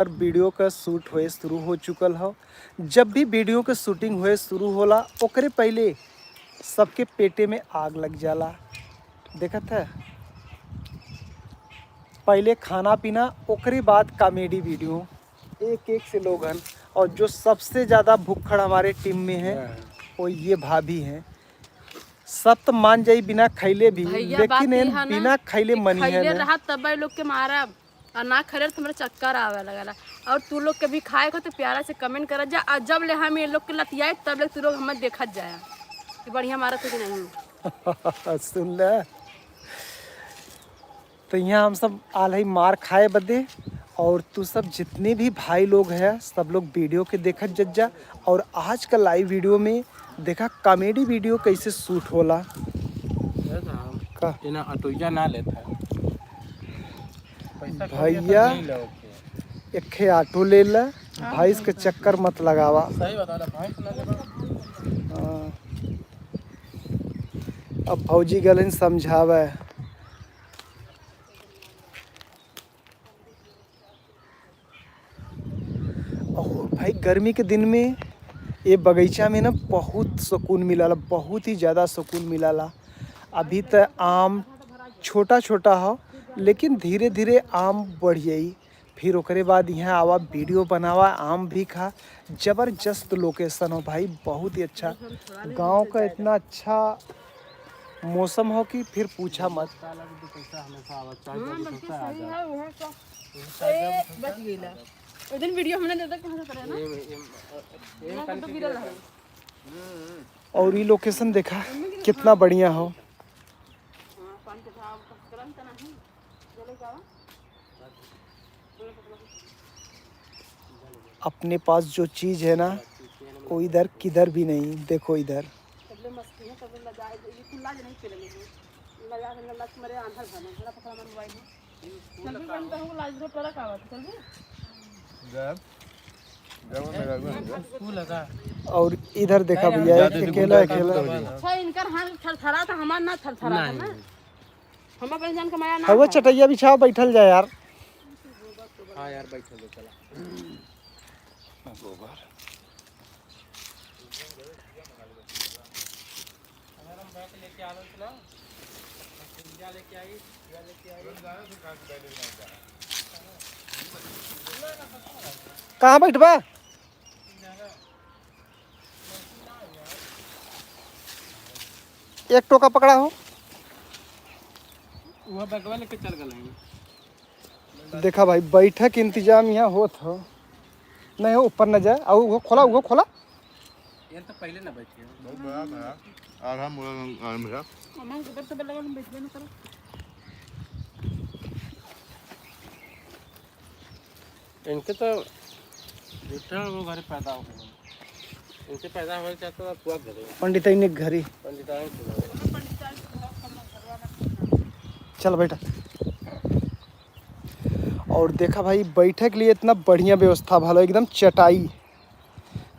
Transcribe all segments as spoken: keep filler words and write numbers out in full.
पर वीडियो का शूट होए शुरू हो चुकल हो। जब भी वीडियो के शूटिंग होए शुरू होला, ओकरे पहले सबके पेटे में आग लग जाला। देखत है, पहले खाना पीना, ओकरे बाद कॉमेडी वीडियो, एक एक से लोग हन। और जो सबसे ज़्यादा भुक्खड़ हमारे टीम में है, हाँ। वो ये भाभी हैं। सब तो मान जाई बिना खैले भी, भैया, लेकिन बात एन ये है ना बिना खैले कि मनी है खैले ना। रहा तब भाई लोग के मारब, और ना खैले तो हमरा चक्कर आवे लगला। और तू लोग के भी खाए को तो प्यारा से कमेंट करत जा, और जब ले हम ये लोग के लतियाए तब ले तू लोग हमें देखत जाया कि बढ़िया मारत है कि नहीं। सुन ले, तो यहाँ हम सब आल है मार खाए बदे। और तू सब जितने भी भाई लोग हैं, सब लोग वीडियो के देखत जज्जा। और आज का लाइव वीडियो में देखा कॉमेडी वीडियो कैसे शूट होला। ये साहब, का? इन्हें ऑटोजा ना लेता है। पैसा कौड़ी है तो भैया, नहीं ले ओके। एक ठे ऑटो ले ला, हाँ, भैंस के चक्कर मत लगावा। सही बता रहा, भैंस ना लेबा। हाँ। अब भौजी गलन समझावे। और भाई, गर्मी के दिन में ये बगीचा में ना बहुत सुकून मिलाला, बहुत ही ज़्यादा सुकून मिलाला। अभी त आम छोटा छोटा हो, लेकिन धीरे धीरे आम बढ़ जाई। फिर ओकरे बाद यहाँ आवा, वीडियो बनावा, आम भी खा। जबरदस्त लोकेशन हो भाई, बहुत ही अच्छा। गाँव का इतना अच्छा मौसम हो कि फिर पूछा मत। हम्म, बल्कि सही है, वहाँ का। ए, बच गईला। ओ दिन वीडियो हमने देता कहाँ से करे ना? ये, ये, ये वहाँ का तो गिरल है। और ये लोकेशन देखा कितना बढ़िया हो। हाँ, पानी तो था, गरम तो नहीं। चलो जाओ। अपने पास जो चीज़ है ना, वो इधर किधर भी नहीं। देखो इधर। तबले मस्ती है, तबले लजाए, ये कुल लाज नहीं पेले नहीं। लजा के लल्ला के मरे आंधर भले, बड़ा पकड़ा मन मोबाइल है। चल भी बंद करूँ, लाज रो टोरा का बात, चल भी। जब, जब मेरा घर है। स्कूल है का? और इधर देखा भैया, जाते थे अकेला, गुंडा अकेला। काम तो अच्छा, इनकर हाथ थरथरा था, हमार ना थरथरा था नहीं। ना। हम अपन जान कमाया ना हवा है। चटैया बिछाओ, बैठल जाए यार। हाँ यार, बैठल जाए, चला। गोबर। कहाँ बैठबा? एक टोका पकड़ा हो। वह बैगवा लेके चल गए हैं। देखा भाई, बैठक इंतजाम यहाँ होत हो। नहीं हो, ऊपर न जाए। और वो खोला, वो खोला। ये तो पहले ना बैठे हो। बहुत बड़ा था। आधा मुड़ा आम है। हमारे ऊपर से लगा, हम बैठबे ना करो। इनके तो झूठा वो घरे पैदा हो गए। इनके पैदा होने चाहते तो पुआ घरे। पंडिताइन के घरे। पंडिताइन के घरे। चल बैठा। और देखा भाई, बैठे के लिए इतना बढ़िया व्यवस्था भलो, एकदम चटाई।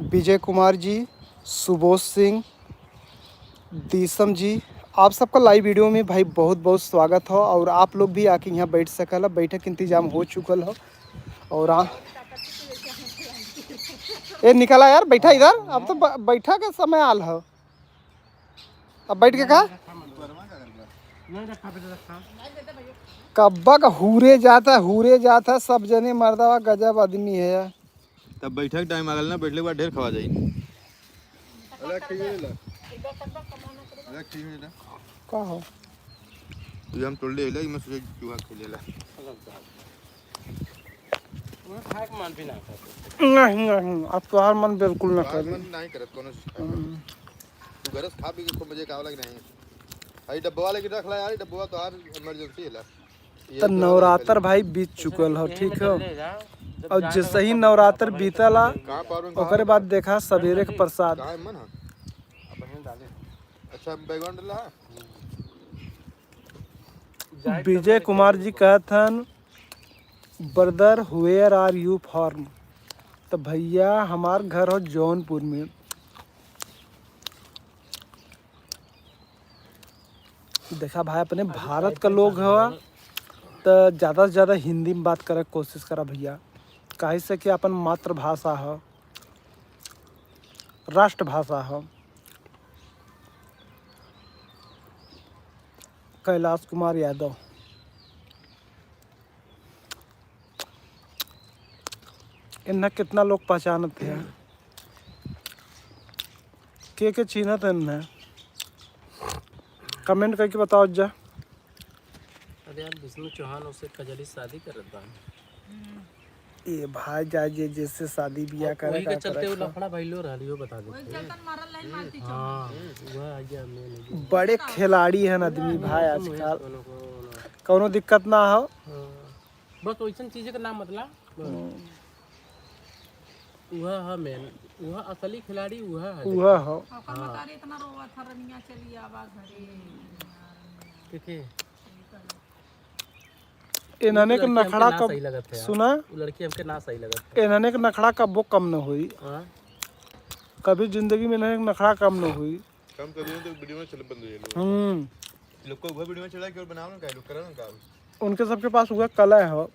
विजय कुमार जी, सुबोध सिंह, दीसम जी, आप सबका लाइव वीडियो में भाई बहुत बहुत स्वागत हो। और आप लोग भी आके यहाँ बैठ सकल हो, बैठक के इंतजाम हो चुकल हो। और आ, ए निकला यार, बैठा इधर, अब तो ब-, बैठा के समय आल हो। अब बैठ के का? कब्बा का हुरे जाता है, हुरे जाता है, सब जने मर्दावा गजब आदमी है यार। तब बैठक टाइम आ गल ना, बैठले के बाद ढेर खवा जाई। अरे ठीक है ला। अरे ठीक है ला। का हो? ये हम तोड़ ले ला, मैं सोचे चूहा खेले ला। वो खाए के मन भी ना करता। नहीं, नहीं, अब तोहार मन बिल्कुल ना करे। मन नहीं करत कोनो चीज खाए। हम्म। तू घरे से खा पी के खूब मजे का वाला कि नहीं? आई डब्बा लेके रख ला यार, डब्बा तो हर इमरजेंसी है ला। तो नवरात्र भाई बीत चुकल हो, ठीक हो? और जैसे ही नवरात्र बीतला, ओकरे बाद देखा सवेरे के प्रसाद। कहाँ है मन है? अच्छा, बैकग्राउंड ला। विजय कुमार जी कहत हन, "Brother, where are you from?" तो भैया, हमार घर हो जौनपुर में। देखा भाई, अपने भारत का लोग हवा, तो ज़्यादा से ज़्यादा हिंदी में बात करे के कोशिश करा भैया। काहे से कि अपन मातृभाषा ह, राष्ट्रभाषा ह। कैलाश कुमार यादव। इन्हें कितना लोग पहचानत हैं? के के चीन्हत हैं इन्हें? Comment करके बताओ जा। अरे यार, विष्णु चौहान उसे कजली शादी करत बा। ए भाई, जा जे जैसे शादी बियाह और करे वही का के चलते वो चलत बा। लफड़ा भइलो रहल, इहो बता दे। वही चलतन मारल लाइन मारती हाँ, चौहान। वह आ गया main, आ गया। बड़े खिलाड़ी हैं आदमी भाई आजकल। कौनो दिक्कत ना हो। हाँ। बस वैसन चीज के नाम मतलब। हम्म। वह है main, वह असली खिलाड़ी वह है। वह हो। ओकर हाँ। मतारी इतना रोवा था, रनिया चली आवा घरे। ठीक है। इन्हने के लड़की हमके नखड़ा ना कब सही लगत है यार। सुना? वो लड़की हमके ना सही लगत है। इन्हने के नखड़ा कब्बो कम न होई। हाँ। कभी जिंदगी में इन्हने के नखड़ा कम न होई। काम कर रहे हो तो video में चल बंद हो जाएगा। हम्म। लोग को वो video में चला के और बनाओ ना, का लोग करो ना काम। उनके सबके पास हुआ कला है।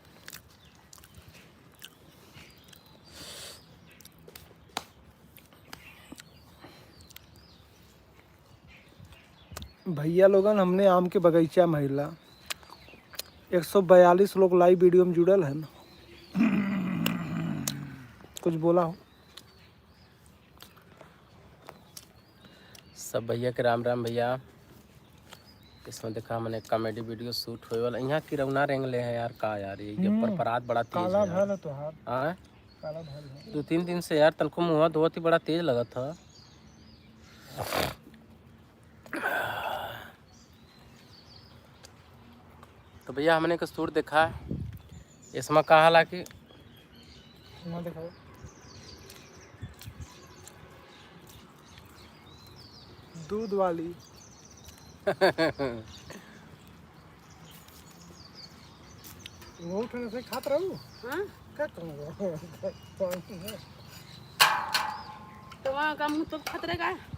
भैया लोगन, हमने आम के बगीचा में हिला, एक सौ बयालीस लोग live video में जुड़ल है ना। कुछ बोला हो? सब भैया के राम राम भैया। इसमें देखा, हमने comedy video shoot होए वाला। यहाँ की रौना रेंग ले है यार, का यार, ये हम्म। पर परात बड़ा तेज काला है यार। भल है तोहार। हाँ? काला भल है। दो तीन दिन से यार, तनको मुँह धोती बड़ा तेज लगत है। तो भैया, हमने के सूट देखा, इसमें कहा ला कि ना दिखाओ। दूध वाली। वो उठने से खात रहू? हाँ? का कहूँ? तो वहाँ का मुँह तो खतरे का है।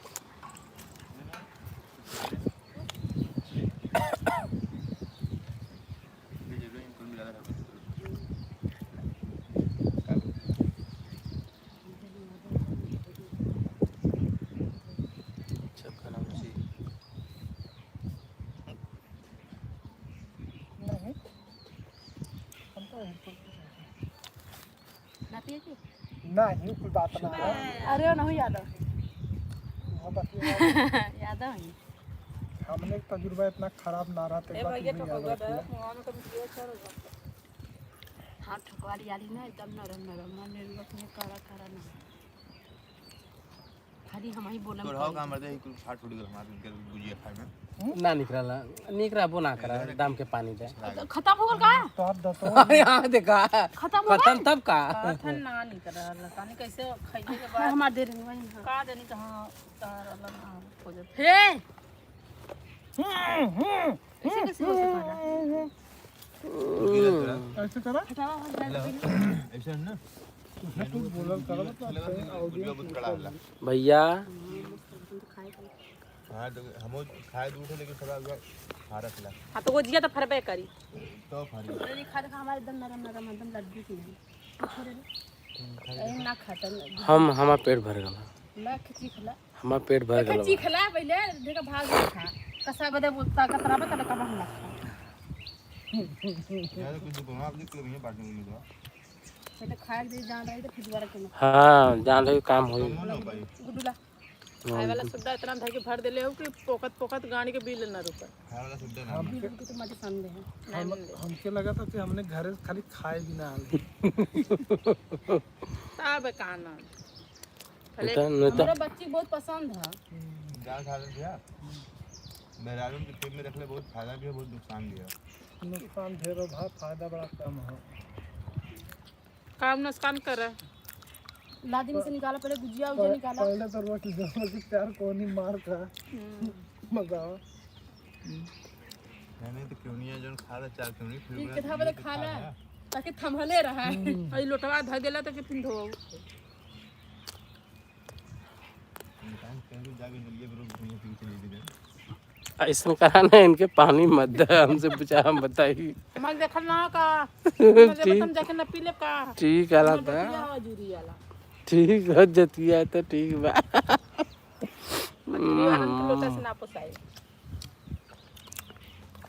नहीं, हम तो हेडफोन ना पिए की? ना, ये कोई बात ना है। अरे, नहीं यादव। वो बात ये है। यादव है। हमने तजुर्बा इतना खराब ना रहते, ए बाकी भैया, भी तो यादव होगा किया। दस, मुँह में कभी पिए, चल। हाँ, ठोकवारी आली ना, एकदम नरम नरम, ना नेरुआ के कड़ा कड़ा ना। खाली हम ही बोलम तोर हौ करी। का मर्दे, कुल फाट फूट गल हमार के गुजिया खाए में। ना निकरला, निकराबो ना करा, एकदम दाम के पानी दे। खत्म हो गल का? तो आप दसो। यहाँ देखा। खत्म हो गल? खत्म तब का? कथन ना निकरला, तानी कैसे खइले के बाद हमार दे रही वही, हाँ। का देनी तो हाँ, तार अलग ना खोजत। हे! ऐसे कैसे हो सकता है? ऐसे करा। हटावा, हटावा, हटावा। ऐसे है ना? कुछ बोलल करो, मतलब, audience कुछ बड़ा होला। भैया। हाँ, तो हमो खाए दूर थे, लेकिन सब आगे हारा खिला। हाँ, तो वो जिया तो फरबे करी। तो फरी। अरे, खा देखा, हमारे एकदम नरम, नरम, एकदम लड्डू की नहीं। ए, ना खाता, ना। हम, हमार पेट भर गला। ना खिचड़ी खला। हमार पेट भर गला। खिचड़ी खला, पहले देखा भाग खा। कसा बदे बोलता, कतरा बता, कब हम ना खा। यार, कुछ दुकान आप देख लो, भैया, बांटने को मिल जाओ। पहले खाए दे, जान रही तो फिर दोबारा के ना। हाँ, जान रही काम होई। गुड्डूला। हाँ, आए वाला सुविधा इतना धर के भर देले हो कि पोकत पोकत गाड़ी के बिल ना रुका। खाए वाला सुविधा ना। बिल रुके तो मजे सामने है। हम, हमके लगा था कि हमने घरे से खाली खाए भी ना आले। तब का ना। भले इतना नहीं तो हमरा बच्ची बहुत पसंद है। गाँव खा ले भैया। मेहरारू के पेट में रखले बहुत फायदा भी है, बहुत नुकसान भी है। नुकसान ढेर है भा, फायदा बड़ा कम है। काम नुकसान करे। लादिन से निकाला, पहले गुजिया उजिया पह-, निकाला। पहले तो रोटी दो, रोटी चार कोनी मार खा। हम्म। मजा आवा। मैंने तो क्यों नहीं है, जौन खा ले चार क्यों नहीं, फिर तीन बोला के था कि बोले ये खा ले, खा ले। ताकि थमहले रहा। हम्म। और ये लोटवा धर देला तो कि फिर धो। इंसान कहीं भी जाके नलिया पे रोक के पी के चले गए। ऐसन करा ना, इनके पानी मत दे, हमसे पूछा, हम बताई। मग देखल ना का? मग देखल ठीक। तुम देखे ना पी ले का? ठीक है, हमर था। बतिया हो जूरी वाला। ठीक हो, जतिया तो ठीक बा। मछली वाला के लोटा से ना पोसाई।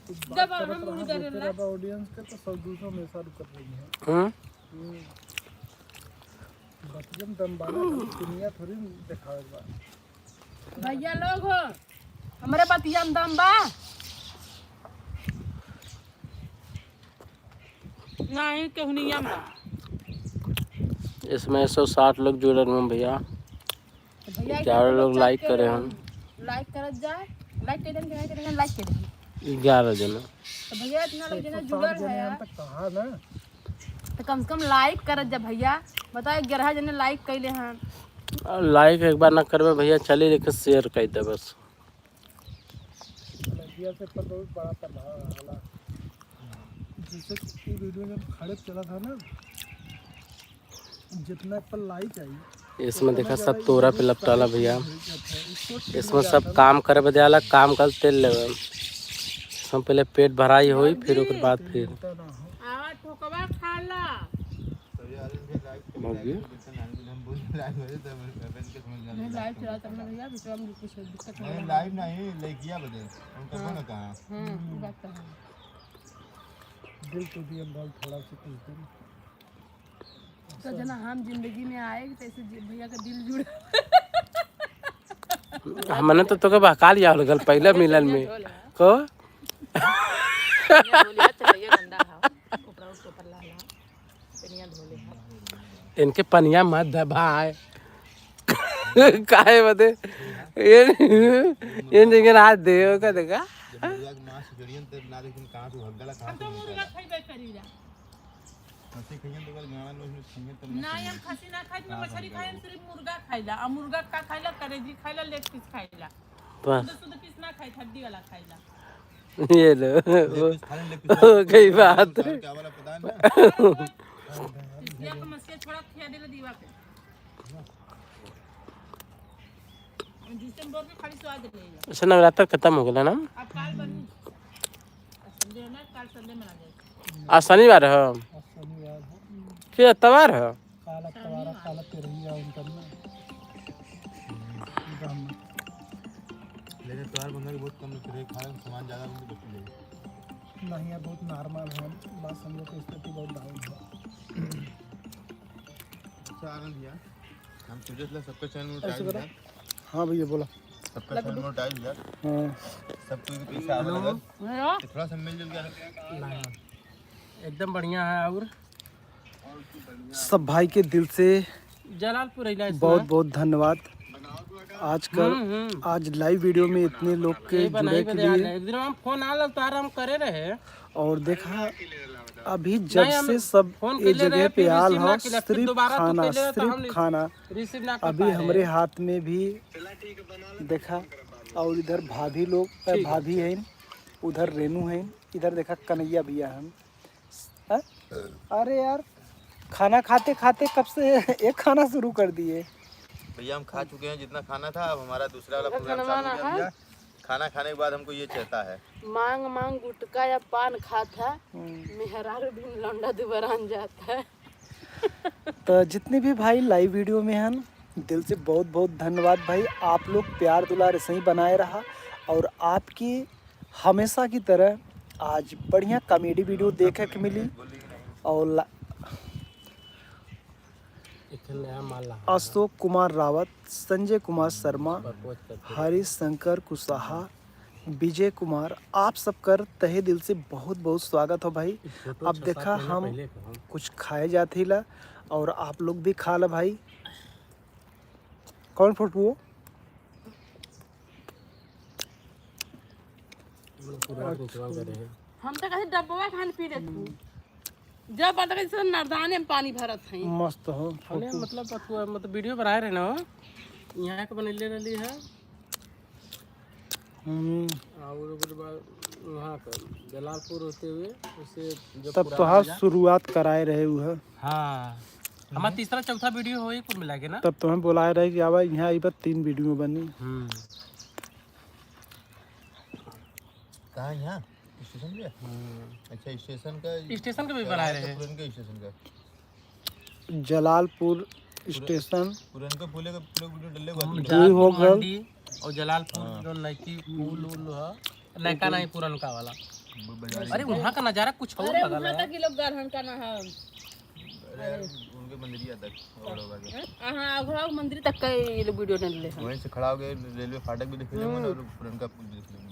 जब हम मुड़ी दे रहे ला। ऑडियंस के तो सौ दो सौ में ऐसा रुकत रही है। हम्म। हम्म। बतियम दम बाला, दुनिया थोड़ी देखावे बा। भैया लोग हो, हमरे बतिया में दम बा। नहीं, केहू नहीं बा। इसमें एक सौ साठ लोग जुड़ल हैं भैया। तो भैया, ग्यारह लोग चल like के करे हैं। Like करत जा, like कर देन, like कर देन, like कर देन। ग्यारह जना। तो भैया, इतना लोग जना जुड़ल है यार। तो कम से कम like करत जा भैया। बताओ, ग्यारह जने like कैले हैं। Like एक बार ना करबे भैया, चली देखे share कर दे बस। लड़किया से पर बहुत बड़ा प्रभाव होला। जैसे कि वीडियो जब खड़े चला था ना, जितना पर like आई, इसमें देखा सब तोरा पे लपटाला भैया। इसमें सब काम करे बदे आला, काम कर तेल लेवे। इसमें पहले पेट भराई होई, फिर ओकर बाद फिर। आवा ठोकवा खा ला। भौजी। नहीं, live चला तब ना भैया, बीच में कुछ दिक्कत हो रहा है। Live नहीं, लड़किया बदे। हम कब ना कहा। हम्म, बात तो है। दिल तो दिए हम बहुत थोड़ा सा कुछ दिन। तो जना हम जिंदगी में आए, तो ऐसे जि-, भैया का दिल जुड़ा। हमने तो तोके बहका लिया लगल पहले मिलन में। को? ये बोलिया, चटैया गंदा है, ऊपर, ऊपर लाल है, पनिया धोले है। इनके पनिया मत दबाए। काहे बदे? ये, ये जिंगन हाथ दे, ओका देखा? जब मुर्गा के मांस चोरियन, तब ना लेकिन कहाँ से भग गला, कहाँ हम से तो निकला? मुर्गा खइबे करीला। खसी खइहन तो ओकर गाना में उसमें खइहन तब ना ना, हम खइहन। खसी ना खाई, ना मछली खाई, हम सिर्फ मुर्गा खाइला। आ मुर्गा का खाइला? करेजी खाइला, leg piece खाइला। बस। शुद्ध, शुद्ध piece ना खाई, हड्डी वाला खाइला। ये लो। Leg piece खा ले, leg piece हो गई बात। क्या वाला पता है ना? इसलिए आप मछली थोड़ा खिया देला दीवा के। December में खाली स्वाद रहेला। ऐसे नवरात्र खत्म हो गया ना? अब काल बनी। Sunday है ना, काल Sunday मना जाए। आज शनिवार है। आज शनिवार है। फिर एतवार है। काल एतवार है, काल तेरहिया उनकर ना। ब्राह्मण। लेकिन एतवार मंगल बहुत कम रहते रहे, खाए सामान ज़्यादा बनते बच्चे लोग। नहीं, यार, बहुत normal है, बस हम लोग की स्थिति बहुत down है। अच्छा आनंद भैया, हम सोचे थे सबके channel में ऐसे उठाई करो। जाए। हाँ भैया, बोला। सबके channel में उठाई जाए। हाँ। सब कोई के पैसा आवे लगल। भैया। तो थोड़ा सा मिलजुल के ना। एकदम बढ़िया है। और सब भाई के दिल से जलालपुर अइला इसमें। बहुत बहुत धन्यवाद। आजकल, हम्म, हम्म। आज live video में इतने लोग के यही बनाई जुड़े के बदे आ लिए। जाए। एक दिन हम phone आल तो आराम करे रहे। और देखा, अभी जब नहीं, हम से सब phone ये कइले जगह रहे, पे फिर आल receive ना हो, किला, फिर सिर्फ दोबारा तू खाना, कइले रहे, तो सिर्फ हम खाना। Receive ना कर अभी पाए हमरे रहे। हाथ में भी देखा, और इधर भाभी लोग, ठीक है। भाभी हैं, उधर रेनू हैं, इधर देखा कन्हैया भैया हैं। हैं? अरे यार, खाना खाते खाते कब से एक खाना शुरू कर दिए। भैया, हम खा चुके हैं जितना खाना था, अब हमारा दूसरा वाला program चालू हो गया भैया। खाना खाने के बाद हमको ये चढ़ता है। मांग मांग गुटखा या पान खात है, हम्म। मेहरारू बिन लौंडा दुबरान जात है। तो जितने भी भाई live video में हैं, दिल से बहुत बहुत धन्यवाद भाई, आप लोग प्यार दुलार ऐसे ही बनाए रहा और आपकी हमेशा की तरह आज बढ़िया comedy video देखे के मिली। और ला-, एक ठे नया माल ला। अशोक कुमार रावत, संजय कुमार शर्मा, हरीश शंकर कुशवाहा, विजय कुमार, आप सबकर तहे दिल से बहुत बहुत स्वागत हो भाई। अब देखा हम कुछ खाए जात ही ला और आप लोग भी खा ला भाई। कौन फोटो? हम तो कहे डब्बा खान पी लेत हूँ। जब बात करे, जैसे नरदाने में पानी भरत हैं। मस्त हो। हमने फोटो। मतलब, अथुआ, मतलब, video बनाए रहे ना, यहाँ के बनैले रहली है। हम्म। और ओकर बाद वहाँ का जलालपुर होते हुए, उसे जब तब पुराना तोहार राजा शुरुआत कराए रहे उ है। हाँ। हमारा तीसरा, चौथा video होई कुल मिला के ना। तब तो हम बोलाए रहे कि आवा यहाँ, आई बार तीन video में बनी। हम्म। कहाँ यहाँ? स्टेशन पे? हम्म। अच्छा, स्टेशन का स्टेशन का भी बनाए रहे। पुरनके स्टेशन का। जलालपुर पुर-, स्टेशन। पुरनके पुले का पूरा वीडियो डलले बा। हम दुई हो जलालपुर गल। मंडी और जलालपुर हाँ। जो नइकी पुल उल ह, नइका नहीं पुरनका वाला। ब-, बाजार अरे, वहाँ का नज़ारा कुछ और अरे, लगा वहाँ है। तक ये लोग गरहन का ना है। अरे यार, उनके मंदिरिया तक, अगड़ा बाबा के। हैं? हाँ, अगड़ा मंदिर तक का ये लोग वीडियो डाल ले हैं। वहीं से खड़ा हो गए, रेलवे फाटक भी देख लेंगे हम्म। और पुरनका पुल भी देख लेंगे।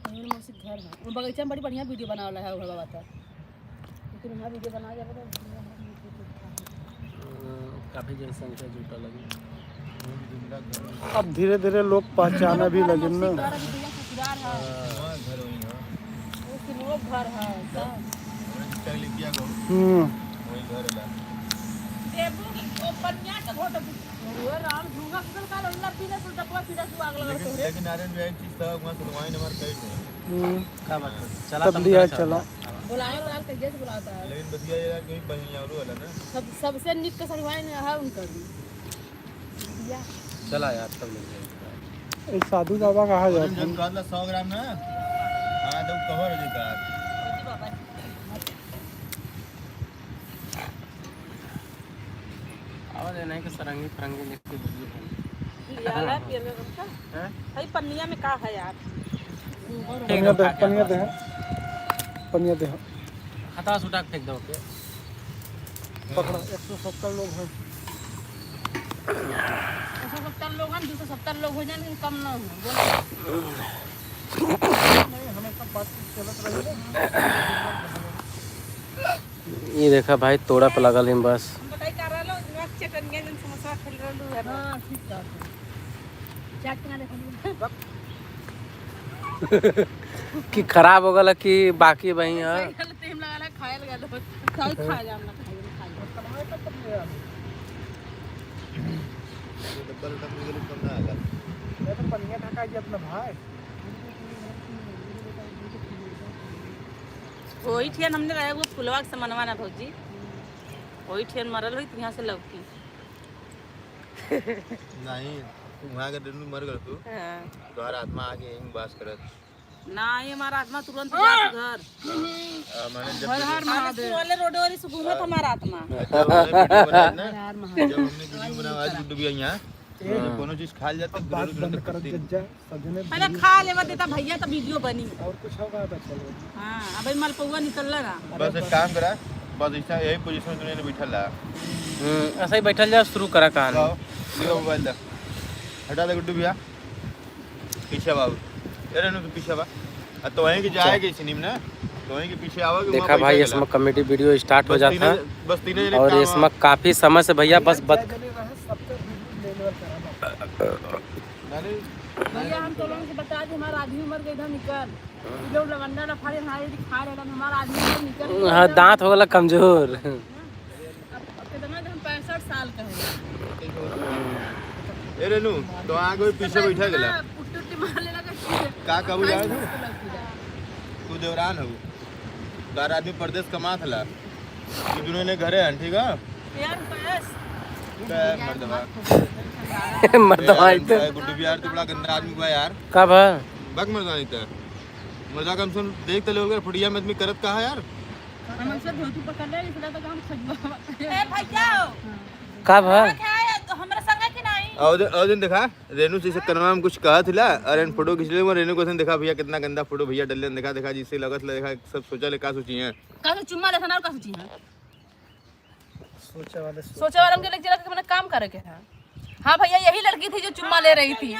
मेरे मौसी के घर है, वो बगीचा में बड़ी बढ़िया वीडियो बनावला है अगड़ा बाबा का। लेकिन वहाँ वीडियो बना जावे तो हम्म, काफी जनसंख्या जुटा लगी। अब धीरे धीरे लोग पहचाने भी लगे ना। मौसी घर अभी भैया ससुराल है। हाँ, घर वही है। वो सिमरो घर है, सब। हम्म। वही घर है। देबू, ओ पनिया के घोट दू। ओ राम, झूंगा किधर का लल्ला पीले सुन डबवा पीला सुआग लगा लेकिन, तोरे। लेकिन नारायण भैया एक चीज था, वहाँ से वहीं हमारे कहीं नहीं। हम्म। का बात है? चला तब तब लिया उधर चला। चला। बुलाए वाला कहिए से बुलाता है। लेकिन बतिया ये है कि वहीं बहिया वाला ना। सब, सबसे निक का सड़वाइन है उनका भी। चला यार, सब लोग जाए। ए, साधु बाबा कहाँ जात जब हैं? कहला सौ ग्राम ना, हाँ, तो कहो रहे का। आवाज है नहीं कि सरंगी फरंगी लेके बजी है। लियाला पियर में कौन सा? हैं? भाई, पन्निया में का है यार? पनिया दे, पनिया दे। पनिया दे। हथवा से उठा के फेंक दो, ओके। पकड़ा, एक सौ सत्तर लोग हैं। एक सौ सत्तर लोग हैं, दो सौ सत्तर लोग हो जाए, लेकिन कम ना हो। बोलो। नहीं, हमेशा बातचीत चलत रही है। ये देखा भाई, तोड़ा पे लगल हिम बस। हम बताई का रहलो, इतना चटनिया जन समोसा खेल रहलू है। हाँ, ठीक बात है। चाट के ना देखो। कि खराब हो गल कि बाकी वही है। सही गल, तेम लगा ला, खाए लगा लो। खाए, खा जा, हम ना खाए, हम खा जा। ये डब्बा लोटा में कम ना आला। मैं तो पनिया ढका जी अपना भाई। वही ठियन हमने रहे, वो पुलवा के समनवा ना भौजी। वही ठियन मरल हुई, तो यहाँ से लौकी। नहीं, तू वहाँ के दिन मर गल तू। हाँ। तोहार आत्मा आके यहीं वास करत। नहीं, हमारा आत्मा तुरंत जात घर। आ, माने जब हर हर हमारे महादेव। वाले रोड वाली से घूमत हमारा आत्मा। जब हमने वीडियो बनाई ना, हर हर महादेव। जब हमने वीडियो बनाई आज गुड्डू भैया यहाँ, जब कोनो चीज खाल जाता, अब बात जरूर बंद करत जज्जा। पहले खा लेवा देता भैया, तो वीडियो बनी। और कुछ होगा तो चलो। हाँ, अबे मलपुआ निकलला ना। बस एक काम करा, बस ऐसा यही पोजीशन में दुनिया में बैठल रहा। हम्म, ऐसा ही बैठल जा, शुरू करा कहानी। लाओ, दियो मोबाइल दा। हटा दे गुड्डू भैया। पीछे बाबू। अरे नु तो पीछे बा। आ तो वहीं के जाएगी सिनेमा ना। तो वहीं के पीछे आवा कि देखा वहाँ भाई, बैठा इसमें गेला। कॉमेडी वीडियो स्टार्ट हो बस जाता तीन, है। बस तीन जने और काम इसमें काफी समय से भैया बस बत- अरे, भैया, हम तो लोगन से बता दी, हमारा आदमी मर गए, इधर निकल। ये लोग लवंडा ना फाड़े, हाँ, ये खा रहे हैं, हमारा आदमी मर निकल। हाँ, दांत हो गला कमजोर। अब, अब कितना दिन, पैंसठ साल का है। ए रेनू, तो आगे पीछे बैठा गेला। पुट्टी उट्टी मार लेला का चीज है। का कहू जाए तू? तू देवरान हो। बारह आदमी परदेस कमात हला। ई दुनो ने घरे हन, ठीक है? यार, बस। बे, मर्दवा। मर्दवा यार, इते। गुड्डू भी यार, तू बड़ा गंदा आदमी बा यार। का बा? बक मर्दवा नहीं ते। मर्दवा कम सुन, देख तले होकर फुटिया में आदमी करत का है यार? हम ऐसे धोती पकड़ ले, इसलिए तो हम खजुआ। ए भैया। का बा? क्या है? तो हमरा संगे कि नहीं? और दिन, और दिन देखा, रेनू से कनवा में कुछ कहा थिला, अरे इन फोटो खींच ले, रेनू को देखा भैया कितना गंदा फोटो भैया डले, देखा, देखा, जिससे लगत ले, देखा, सब सोचा ले, का सोची हैं। का से चुम्मा लेथन और का सोची हैं? सोचे वाले सोचे। सोचे वाला हमके लेके चला के मने काम करे के है। हाँ भैया, यही लड़की थी जो चुम्मा ले रही थी।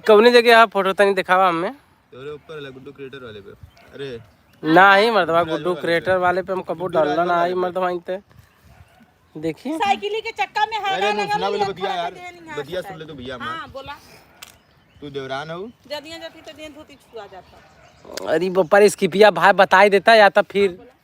कौने जगह है फोटो तनी दिखावा हमें। तोरे ऊपर वाला गुड्डू क्रिएटर वाले पे। अरे। नाही मर्दवा, गुड्डू क्रिएटर वाले पे हम कबो डालना ना आई मर्दवा इनते। देखिए। साइकिल के चक्का में है अरे ना, नु, सुना बोले बतिया यार। बतिया सुन ले तो भैया हमार। हाँ, बोला। तू देवरान हो? जदिया जाती तो दिन धोती छुआ जाता। अरे बप्पा रे, स्किपिया भाई बताई देता या तो फिर। हाँ, बोला।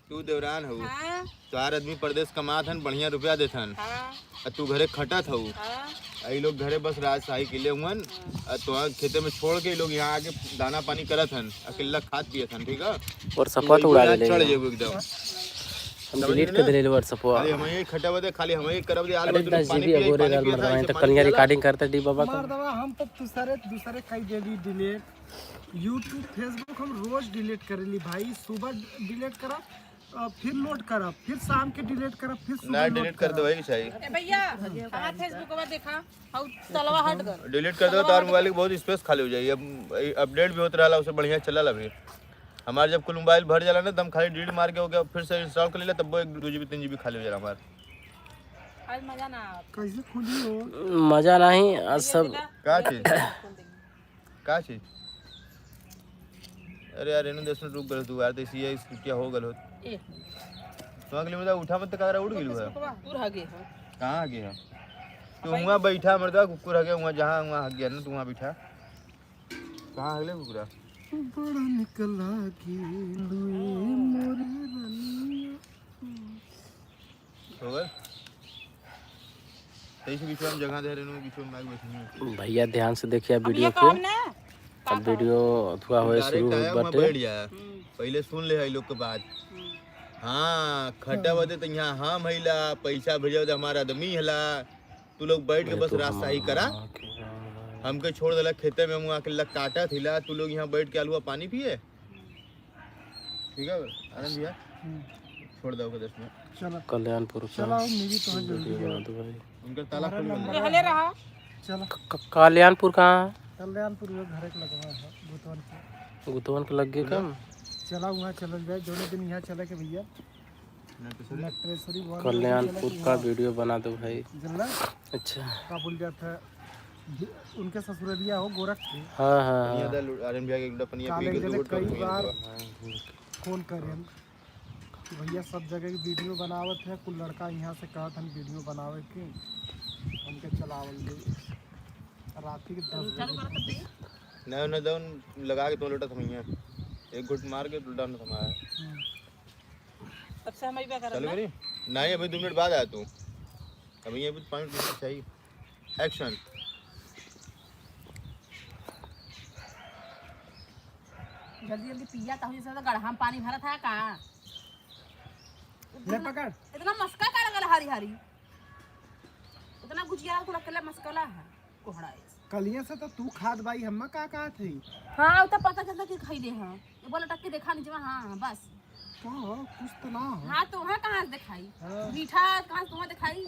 तू देवरान हो। हाँ। तोहार आदमी परदेस कमात हन, बढ़िया रुपया देत हन। हाँ। आ तू घरे खटत हो। हाँ। आ ई लोग घरे बस राजशाही के लिए हुअन। हाँ। आ तोहार खेते में छोड़ के ई लोग यहाँ आके दाना पानी करत हन, अकेला खात पियत हन, ठीक है? और सपत उड़ा देले चढ़ जेबू एकदम। हम समझ डिलीट गए कर ना? देले WhatsApp। खाली हम ये खटा बदे, खाली हम ये करब दे, आल अरे बदे दस पानी जीबी पिए, अगोरे पानी रहल पिए, मर्दवा, ऐसे तो पानी कलिया से रिकॉर्डिंग करता डी बाबा का। मर्दवा, हम तो दूसरे, दूसरे कई दे दी डिलीट। YouTube, Facebook हम रोज डिलीट करेली भाई, सुबह डिलीट करब, अ, फिर लोड करब, फिर शाम के डिलीट करब, फिर सुबह ना लोड डिलीट कर दे करब। वही चाहिए। ए भैया, हमार Facebook बा देखा, हऊ तलवा हट गल। डिलीट कर दो, तलवा तार हट मोबाइल गल। के बहुत स्पेस खाली हो जाई। अब अपडेट भी होत रहला, उसे बढ़िया चलल अभी। हमार जब कुल मोबाइल भर जाला ना, तो हम खाली डिलीट मार के हो गया, फिर से इंस्टॉल कर लेला, तब वो एक दो जीबी तीन जीबी खाली हो जाला हमार। आज मजा ना आवत। कैसे खुली हो? मजा नहीं, आज सब का चीज? का चीज? अरे यार, रेनू दस मिनट रुक गल तू यार, तो इसी ये क्या हो गल हो? एक मिनट। तो अगले में उठा मत, का उड़ गइल है? Facebook बा, दूर हगे हो। कहाँ हगे हो? तू वहाँ बैठा मर्दा, कुकुर हगे वहाँ, जहाँ वहाँ हग गया ना, तू वहाँ बैठा। कहाँ हगले कुकुरा? बड़ा निकल लागे लुए मोरे रनिया। हो गए? तो इसी बीच में हम जगह दे रहे हैं, बीच में माइक बैठने में। भैया ध्यान से देखिए अब वीडियो ये को। कौन है? अब पापा। वीडियो थोड़ा होए डायरेक्ट शुरू आया, होत वहाँ बाटे। बैठ जाया। हम्म। पहले सुन ले है लोग के बात। हम्म। हाँ, खटा बदे तो यहाँ हम हैला, पैसा भेजे बदे हमारा आदमी हैला। तू लोग बैठ के अरे बस तू रास्ता ही करा। हमारा के हमके छोड़ देला खेते में, हम आके लग काटा थिला, तू लोग यहाँ बैठ के आलूआ पानी पिए। ठीक है, आनंद भैया, हम्म। छोड़ दो ओके दस मिनट। चलो। कल्याणपुर का चलो, मेरी तो जल्दी वीडियो है। बना दो भाई। उनका ताला खोल दो। हमारा नंबर पहले रहा। चलो। क-, क-, कल्याणपुर कहाँ है? कल्याणपुर वो घर के लगवा है, गुतवन के। गुतवन के लग गए बोलो। कम? चला वहाँ चलल जाए, दोनों दिन यहाँ चले के भैया। नटसरी। नटसरी वहाँ कल्याणपुर चले के का वहाँ। वीडियो बना दो भाई। जल्ला? अच्छा। का बोल जाता है? उनके ससुरलिया हो गोरखपुर। हाँ, हाँ, पनिया हाँ। दा लु-, आर्यन भैया के एक लोटा पनिया पी के कॉलेज दो में गुट कई कमी बार है। फोन करें कि भैया सब जगह की वीडियो बनावत है, कुल लड़का यहाँ से कहत हम वीडियो बनावे के, उनके चलावल गई। रात के दस बजे। नहीं, नहीं, दो लगा के तो लोटा थमैया। एक घुट मार के लोटा में थमाया। हम्म। अच्छा, हम अइबे करब चलो ना। करी। नहीं, अभी दो मिनट बाद आया तू। अभी ये भी पाँच मिनट चाहिए। एक्शन। जल्दी जल्दी पिया, ताहू जैसे तो गड़हा में पानी भरत है का? ले इतना, पकड़। इतना मस्का का लगल हरी हरी? इतना गुजिया को रखले मस्कला है, कोहड़ा है। कलिया से तो तू खात बाई, हम्मा का कहत है? हाँ, वो तो पता चलता कि खैले हैं। ये बोला टक के देखा नीचे, हाँ, हाँ, बस। का हो? कुछ तो ना हो। हाँ, तो वहाँ कहाँ से दिखाई? हाँ। मीठा कहाँ से वहाँ दिखाई?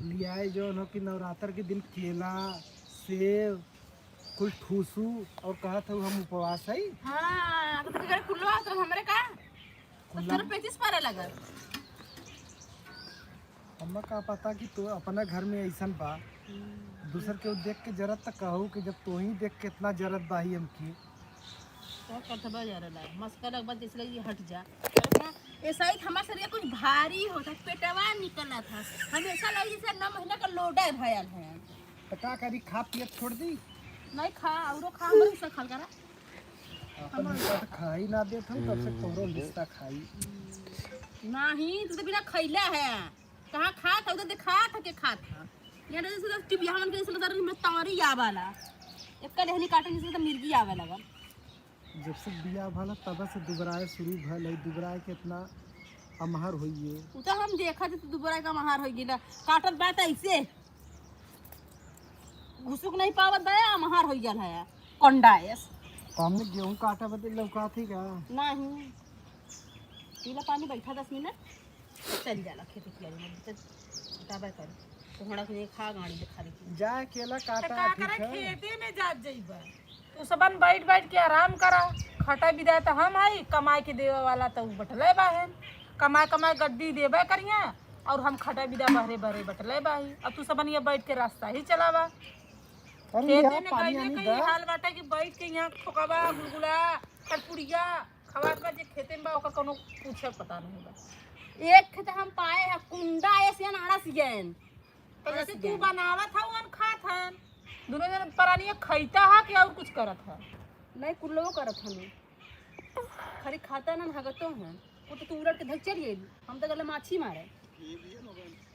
लियाए जो हो कि नवरात्र के दिन केला, सेब, कुल ठूसू और कहत हऊ हम उपवास है। हाँ, तो तेरे कुल्लो तो हमरे का? कुल्ला। पत्थर पेचिस पारे लगल। हमें का पता कि तू अपना घर में ऐसन बा। हम्म। दूसर के देख के जरत त कहू कि जब तू ही देख के इतना जरत बाही हमकी। तो कथबा जरला, मस्का लगबा जैसे लगी हट जा। ऐसा ही हमारे शरीर कुछ भारी होता, पेटवा निकलत है। हमेशा लगी जैसे नौ महीना का लोडा भयल है। तो का करी, खा पियत छोड़ दी? नहीं खा, औरो खा, हमरो हिस्सा खाल करा। अपन हिस्सा तो खा ही ना देत हम, तब से तोहरो हिस्सा खाई। नहीं, तू तो बिना खैला है। कहाँ खात है, उधर दिखात है के खात है। यहाँ तो जैसे तो टिबिया हमन के जैसे तो में तौरी आवाला। एक का लेहनी काटन जैसे तो मिर्गी आवे लगल। जब से बियाह भला तब से दुबराए शुरू भल है, दुबराए कितना अमहर होइए। उ तो हम देखा थे दुबराए का अमहर होइए ना, काटत बात ऐसे। घुसुक नहीं पावत बा, अमहर होइ गल है, कंडायस। सामने गेहूं काटा बदे लौका थी का? नहीं। पीला पानी बैठा दस मिनट, चल जाला खेत किया में, चल, काबा कर। कोहड़ा के खा गाड़ी दिखा रही थी। जा केला तो काटा का ठीक करे, है। खेते में जात जइबा। तू सबन बैठ बैठ के आराम करा। खटा बिदा त हम हई, कमाए के देवे वाला त उ बटले बाहेन। कमाए कमाए गड्डी देबे करिया, और हम खटा बिदा बहरे बहरे बटले बाही। अब तू सबन ये बैठ के रास्ता ही चलावा। अरे खेते यार, में पानी गइले आनी कई दा। हाल बाटे कि बैठ के यहाँ ठोकावा, गुलगुला, खरपुड़िया खवात बा, जे खेते में बा ओकर कोनो पूछे पता नहीं बा। एक खेत हम पाए है कुंडा ऐसे अनारस गैन। तो जैसे तू बनावत हऊ, हम खात हन। दोनों जन परानिया खैता है कि और कुछ करत है? नहीं, कुल्लो करत हन। खाली खाता ना, हगतो हैं। वो तो तू उलट के धक चल गई। हम तो गले माछी मारे।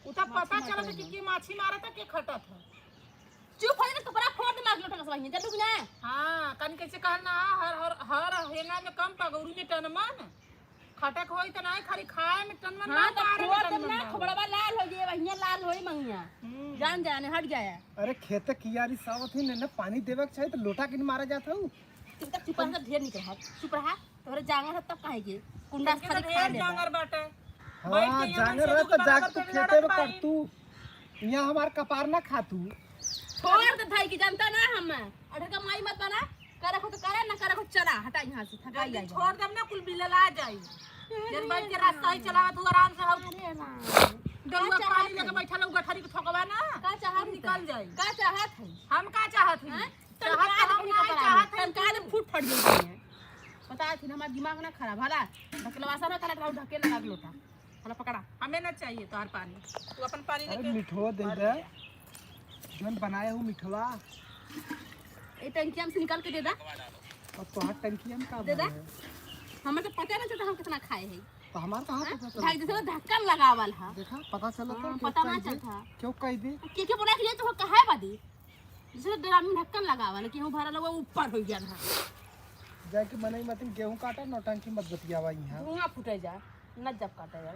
उ तो पता चलत है कि के माछी मारत है, के खटत है। चुप हो जा, कपड़ा फोड़ दे, मार लोटा कसवा हियां, जा डूब ना। हाँ, कन कैसे कहल ना, हर, हर, हर हेंगा में कम पगौरी में टनमन। फटक होई त नाही, खाली खाए में तन मन हाँ, ना, तो पारे में खोआ तन तब मन ना, ना। खोबड़वा लाल हो जाए, वहिया लाल होई मंगिया। हम्म। जान जाने, हट जाए। अरे खेते कियारी सावत ही ने, ने पानी देवे के चाही तो लोटा किन मारा जात हऊ। तू तक चुप रह, ढेर निक रहा, चुप रहा। तोहरे जांगर है तब काहे के? कुंडा से इनके तो खाली खा ढेर लेबा। जांगर बाटे। हाँ, बैठ के यहाँ जांगर से रह तो बराबर जाके तू पे खेते लड़त में कर बाई। तू। यहाँ हमार कपार ना खा तू। छोड़ दे भाई की जनता ना हम। अढ़र का माई मत बना। करे को तो करे, ना करे को चला, हटा यहाँ से, थका तुम ही आई छोड़ देम ना, कुल बिलला जाई। जन बैठ के रास्ता ही चलावत हूँ आराम से, हम अरे राम। डलुआ का पानी चाहत लेके है? बैठल हूँ, गठरी के ठोकवा ना, का चाहत तुम है? निकल जाई। का चाहत है? हम का चाहत हई? हाँ? तब चाहत काहे तो हम के नहीं पकड़ा चाहत है, तब काहे फूट फट गई है? पता है, हमार दिमाग ना खराब, हला ढकलवा सा ना करे, ढके ना लाग लोटा। हला पकड़ा। हमें ना चाहिए तोहार पानी, तू अपन पानी अरे लेके मिठवा दे घर दे। ले जा। जौन बनाए हो मिठवा। ए टंकिया में से निकाल के दे दा। अब तोहार टंकिया में का दे दा। भरे है? हमें तो पता ना चलता हम कितना खाए हैं। तो हमार कहाँ हाँ? पता चलता? ढक-, जैसे वो ढक्कन लगावल है। देखा, पता चलता हाँ, तो क्यों पता ना कह दे? चलता। क्यों कह दे? के, के बोला कि ये तो कहे बदी? जैसे ड्राम में ढक्कन लगावल है कि हम भरल हुआ ऊपर हो गया था। जाके मनई मतिन गेहूं काटा, नौटंकी मत बतियावा यहाँ। धुआं फूटे जा, न जब काटा जा।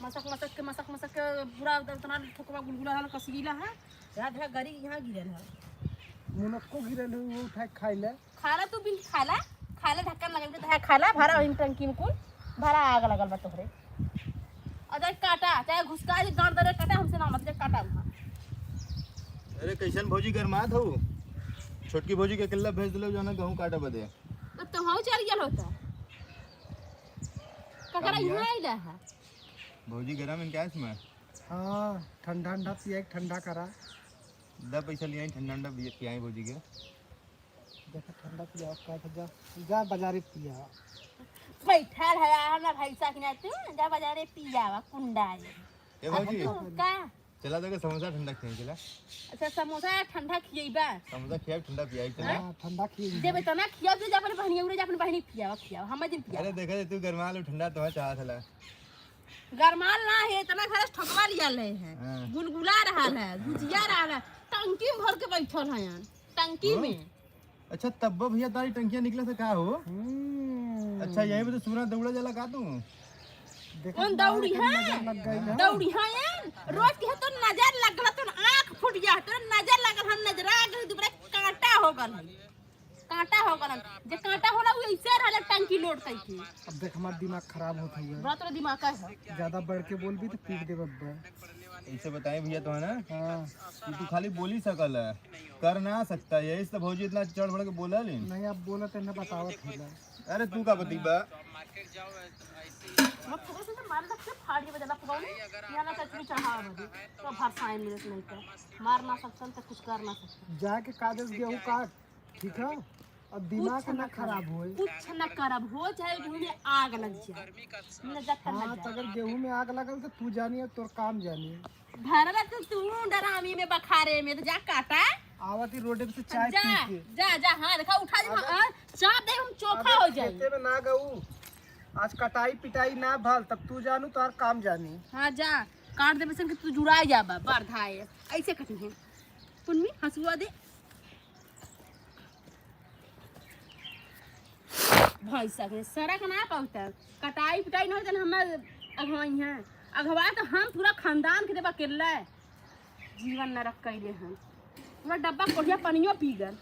मसक मसक के, मसक मसक के पूरा उतना ठोकवा गुलगुला हल कसीला है। जा धरा गरी यहाँ गिरल है। मुनक्को गिरल है, वो उठा के खाई ले। खाला तू बिन खाला, खाला ढक्कन लगा के धरा खाला, भरा इन टंकी में कुल, भरा आग लगल बा तोहरे। अरे काटा, चाहे घुसका दे, गाड़ दे, काटा, हमसे ना मत, काटा वहाँ। अरे कैसन भौजी गरमात हो? छोटकी भौजी के अकेला भेज दिलो जो ना गेहूं काटे बदे। तो तोहू चल गया होता। ककरा कब यहाँ गया? आइला है? भौजी गरम है क्या इसमें? हाँ, ठंडा ठंडा पिया, ठंडा करा। दा पैसा लिया, ठंडा ठंडा पिया, पियाई भौजी के। देखा ठंडा पिया, का था, जा, जा बाजारे पिया। बैठल है, हमरा भैंसा के ना तू, जा बाजारे पिया, कुंडा है। ए भौजी, तू का? चला तो के समोसा ठंडा खियाई चला। अच्छा, समोसा ठंडा खियैबा? समोसा खिया, ठंडा पियाई चला। हाँ, ठंडा खिया। जब इतना खिया, तो जा अपने बहनी उरे, जा अपने बहनी पिया, खिया, हम जिन पिया। अरे देखा तू गरमाल हो, ठंडा तो है, चाहत हला। गरमाल ना है, इतना घर से ठोकवा लिया ले है। हाँ। गुलगुला रहा है, गुजिया रहा है, टंकी में भर के बैठल है यार, टंकी हाँ। में। अच्छा, तब्बो भैया तारी टंकिया निकले से का हो? हम्म। अच्छा, यही पे तो सूरज दौड़ा जाला का तू? देखत कौन ना दौड़ी है, है? नजर लग गई ना। दौड़ी है यार, रोज के है तो नजर लग गला, तो आँख फूट गया, तो नजर लगल, हम नजरा गए, दुबरे कांटा हो गल है। कांटा हो गलन। जे कांटा होला, उ ऐसे रहले टंकी लोड कइके। अब देख, हमार दिमाग खराब होत है। बड़ा तोरा दिमाग का है? ज्यादा बढ़ के बोलबी तो पीट देब अब्बा। ऐसे बताए भैया तो है ना हाँ। कि तू खाली बोल ही सकल है, कर ना सकता है। यही से तो भौजी इतना चढ़ बढ़ के बोला ले। नहीं, अब बोलत है ना, बतावत है ना। अरे तू का बतईबा? मत फुगो से मार दे, फाड़ के बजाना फुगाओ नहीं। यहाँ ना सच में चढ़ावा बजे। तो भरसाए मिलत नहीं कर। मार ना सकतन तो कुछ कर ना सकतन। जाके कागज गेहूं काट। ठीक है, अब दिमाग कुछ ना ना खराब करब, होए। कुछ ना करब, हो चाहे गेहूं में आग लग जाए, न जब तक न हाँ, तो जाए। अगर गेहूं में आग लगल तो तू जानी, अब तोर काम जानी। भरला तो तू डरामी में बखारे में तो जा काटा। आवत ही रोडे पे से चाय जा, पी के। जा, जा, हाँ, देखा, उठा दे, अगर हाँ, चाप दे, हम चोखा अगर हो जाए। खेते में ना गऊ, आज कटाई पिटाई ना भल, तब तू जानू, तोर काम जानी। हाँ, जा, काट दे, बेसन के तू जुड़ा जाबा, बरधाए, ऐसे कटी है। पुनमी, हंसुआ दे। भैंसा के सड़क ना पहुँचता, कटाई पिटाई ना होता, हमार अगवाई है। अगवा तो हम पूरा खानदान के देबा अकेला जीवन नरक कैले हैं। पूरा डब्बा कोढ़िया पानियो पी गल।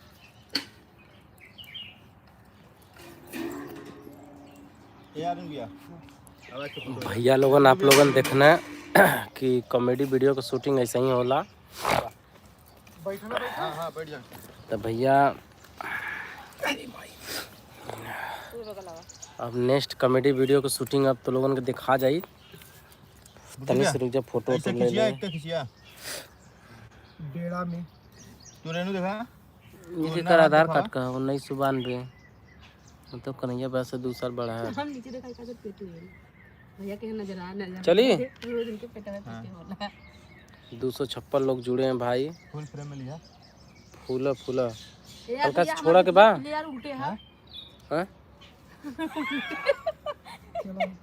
ए अरुण भैया, आवाज तो फुल भैया लोगन, आप लोगन देखना कि comedy video के shooting ऐसे ही होला। बैठो ना, बैठो। हाँ, हाँ, बैठ जा। तो भैया, अब next comedy video के shooting अब तो लोगन के दिखा जाई। तनी से रुक जा, photo ऐसे तो ले खिंचिया, ले। एक तो खिंचिया। बेड़ा में। तू रेनू देखा। ये तू केकर ना आधार दिखा। कार्ड का है? उन्नीस सौ बानवे। मतलब कन्हैया बस से दो साल बड़ा है। हम नीचे देखा, एकर पेट में। भैया के नजर आ, नजर चली? रोज इनके पेट में हाँ। पेट होला। दो सौ छप्पन लोग जुड़े हैं भाई। Full frame में लिया। फूला, फूला। ए यार, हल्का भैया, छोड़ा हमारे के बा? Layer उल्टे है। हाँ? हाँ? चलो।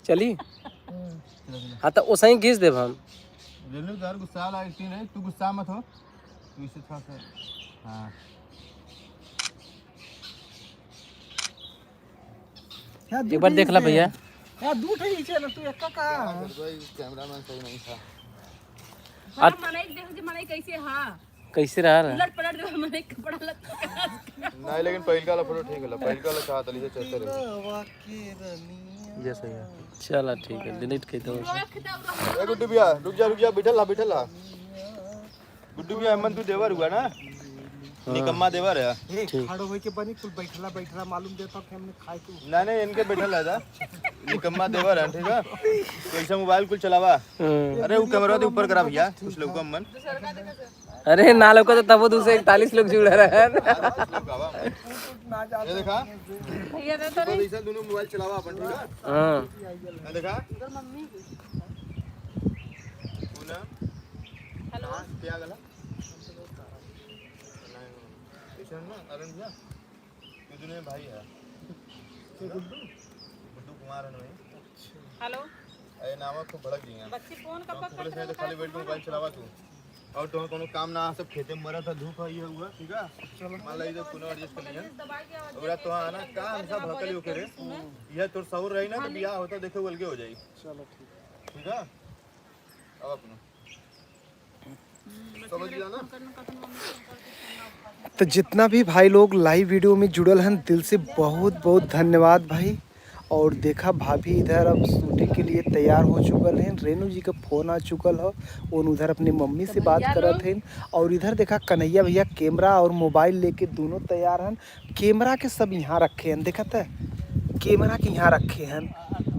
चली? हम्म। हाँ, तो ओसही घिस देब हम। रेनू, तोहर गुस्सा वाला acting है, तू गुस्सा मत हो। तू इसे थोड़ा सा, हाँ। यार, एक बार देख ला भैया। यार, दू ठे ही चैनल, तू एक्का का? कैमरामैन सही नहीं था। बड़ा मनई देख जे मनई कैसे हा। कैसे रहा रहा? उलट पलट दे, मनई कपड़ा लत्ता। नहीं, लेकिन पहिलका वाला फोटो ठीक होला, पहिलका वाला चाहत हली से चलते रहे। जैसे ही है। चला ठीक है, डिलीट कर दो। ए गुड्डू भैया, रुक जा, रुक जा, बैठल रहा, बैठल रहा। गुड्डू भैया, अमन तू देवर हुआ ना? हाँ। निकम्मा देवर है। ए, ठीक। खड़ो होके बनी, कुल बैठला, बैठला मालूम देता कि हमने खाए क्यों? नहीं, नहीं, इनके बैठल रहता। निकम्मा देवर है, ठीक है? तो ऐसा मोबाइल कुल चलावा। हाँ। अरे, वो कैमरा दे ऊपर करा भैया, कुछ लोग को अमन। अरे, ना लोग को तो तब दो सौ इकतालीस लोग जुड़ा रहे हैं। ये देखा? भैया, दे तो रे। ऐसा दोनों मोबाइल चलावा अपन, ठीक है? हाँ। ये देखा? पूनम। हेलो। हाँ, क्या गला? ऐसा ना, अरुण भैया, ये दोनों भाई है। गुड्डू? गुड्डू कुमार है ना भाई? हेलो। अरे नाम को भड़क दिया। बच्ची फोन कब तो तक पुलिस करते ने तो खाली बैठ के मोबाइल चलावा तू। और तो कोनो काम ना, सब खेते में मरा था, धूप है, ये हुआ, ठीक है? चलो। मान ला, इधर कोनो एडजस्ट कर लिया। दबा के आवाज अगर तो आना, काम सब भकल हो करे। ये तोर सौर रही ना, तो बियाह होता, देखे, अलगे हो जाई। चलो, ठीक है। ठीक है? अब अपना। तो जितना भी भाई लोग लाइव वीडियो में जुड़ल हन, दिल से बहुत बहुत धन्यवाद भाई। और देखा, भाभी इधर अब शूटिंग के लिए तैयार हो चुकल हैं। रेनू जी का फोन आ चुकल हो, उन उधर अपनी मम्मी से बात करत हैं। और इधर देखा, कन्हैया भैया कैमरा और मोबाइल लेके दोनों तैयार हन। कैमरा के सब यहाँ रखे हैं, देखत है, कैमरा के यहाँ रखे हैं।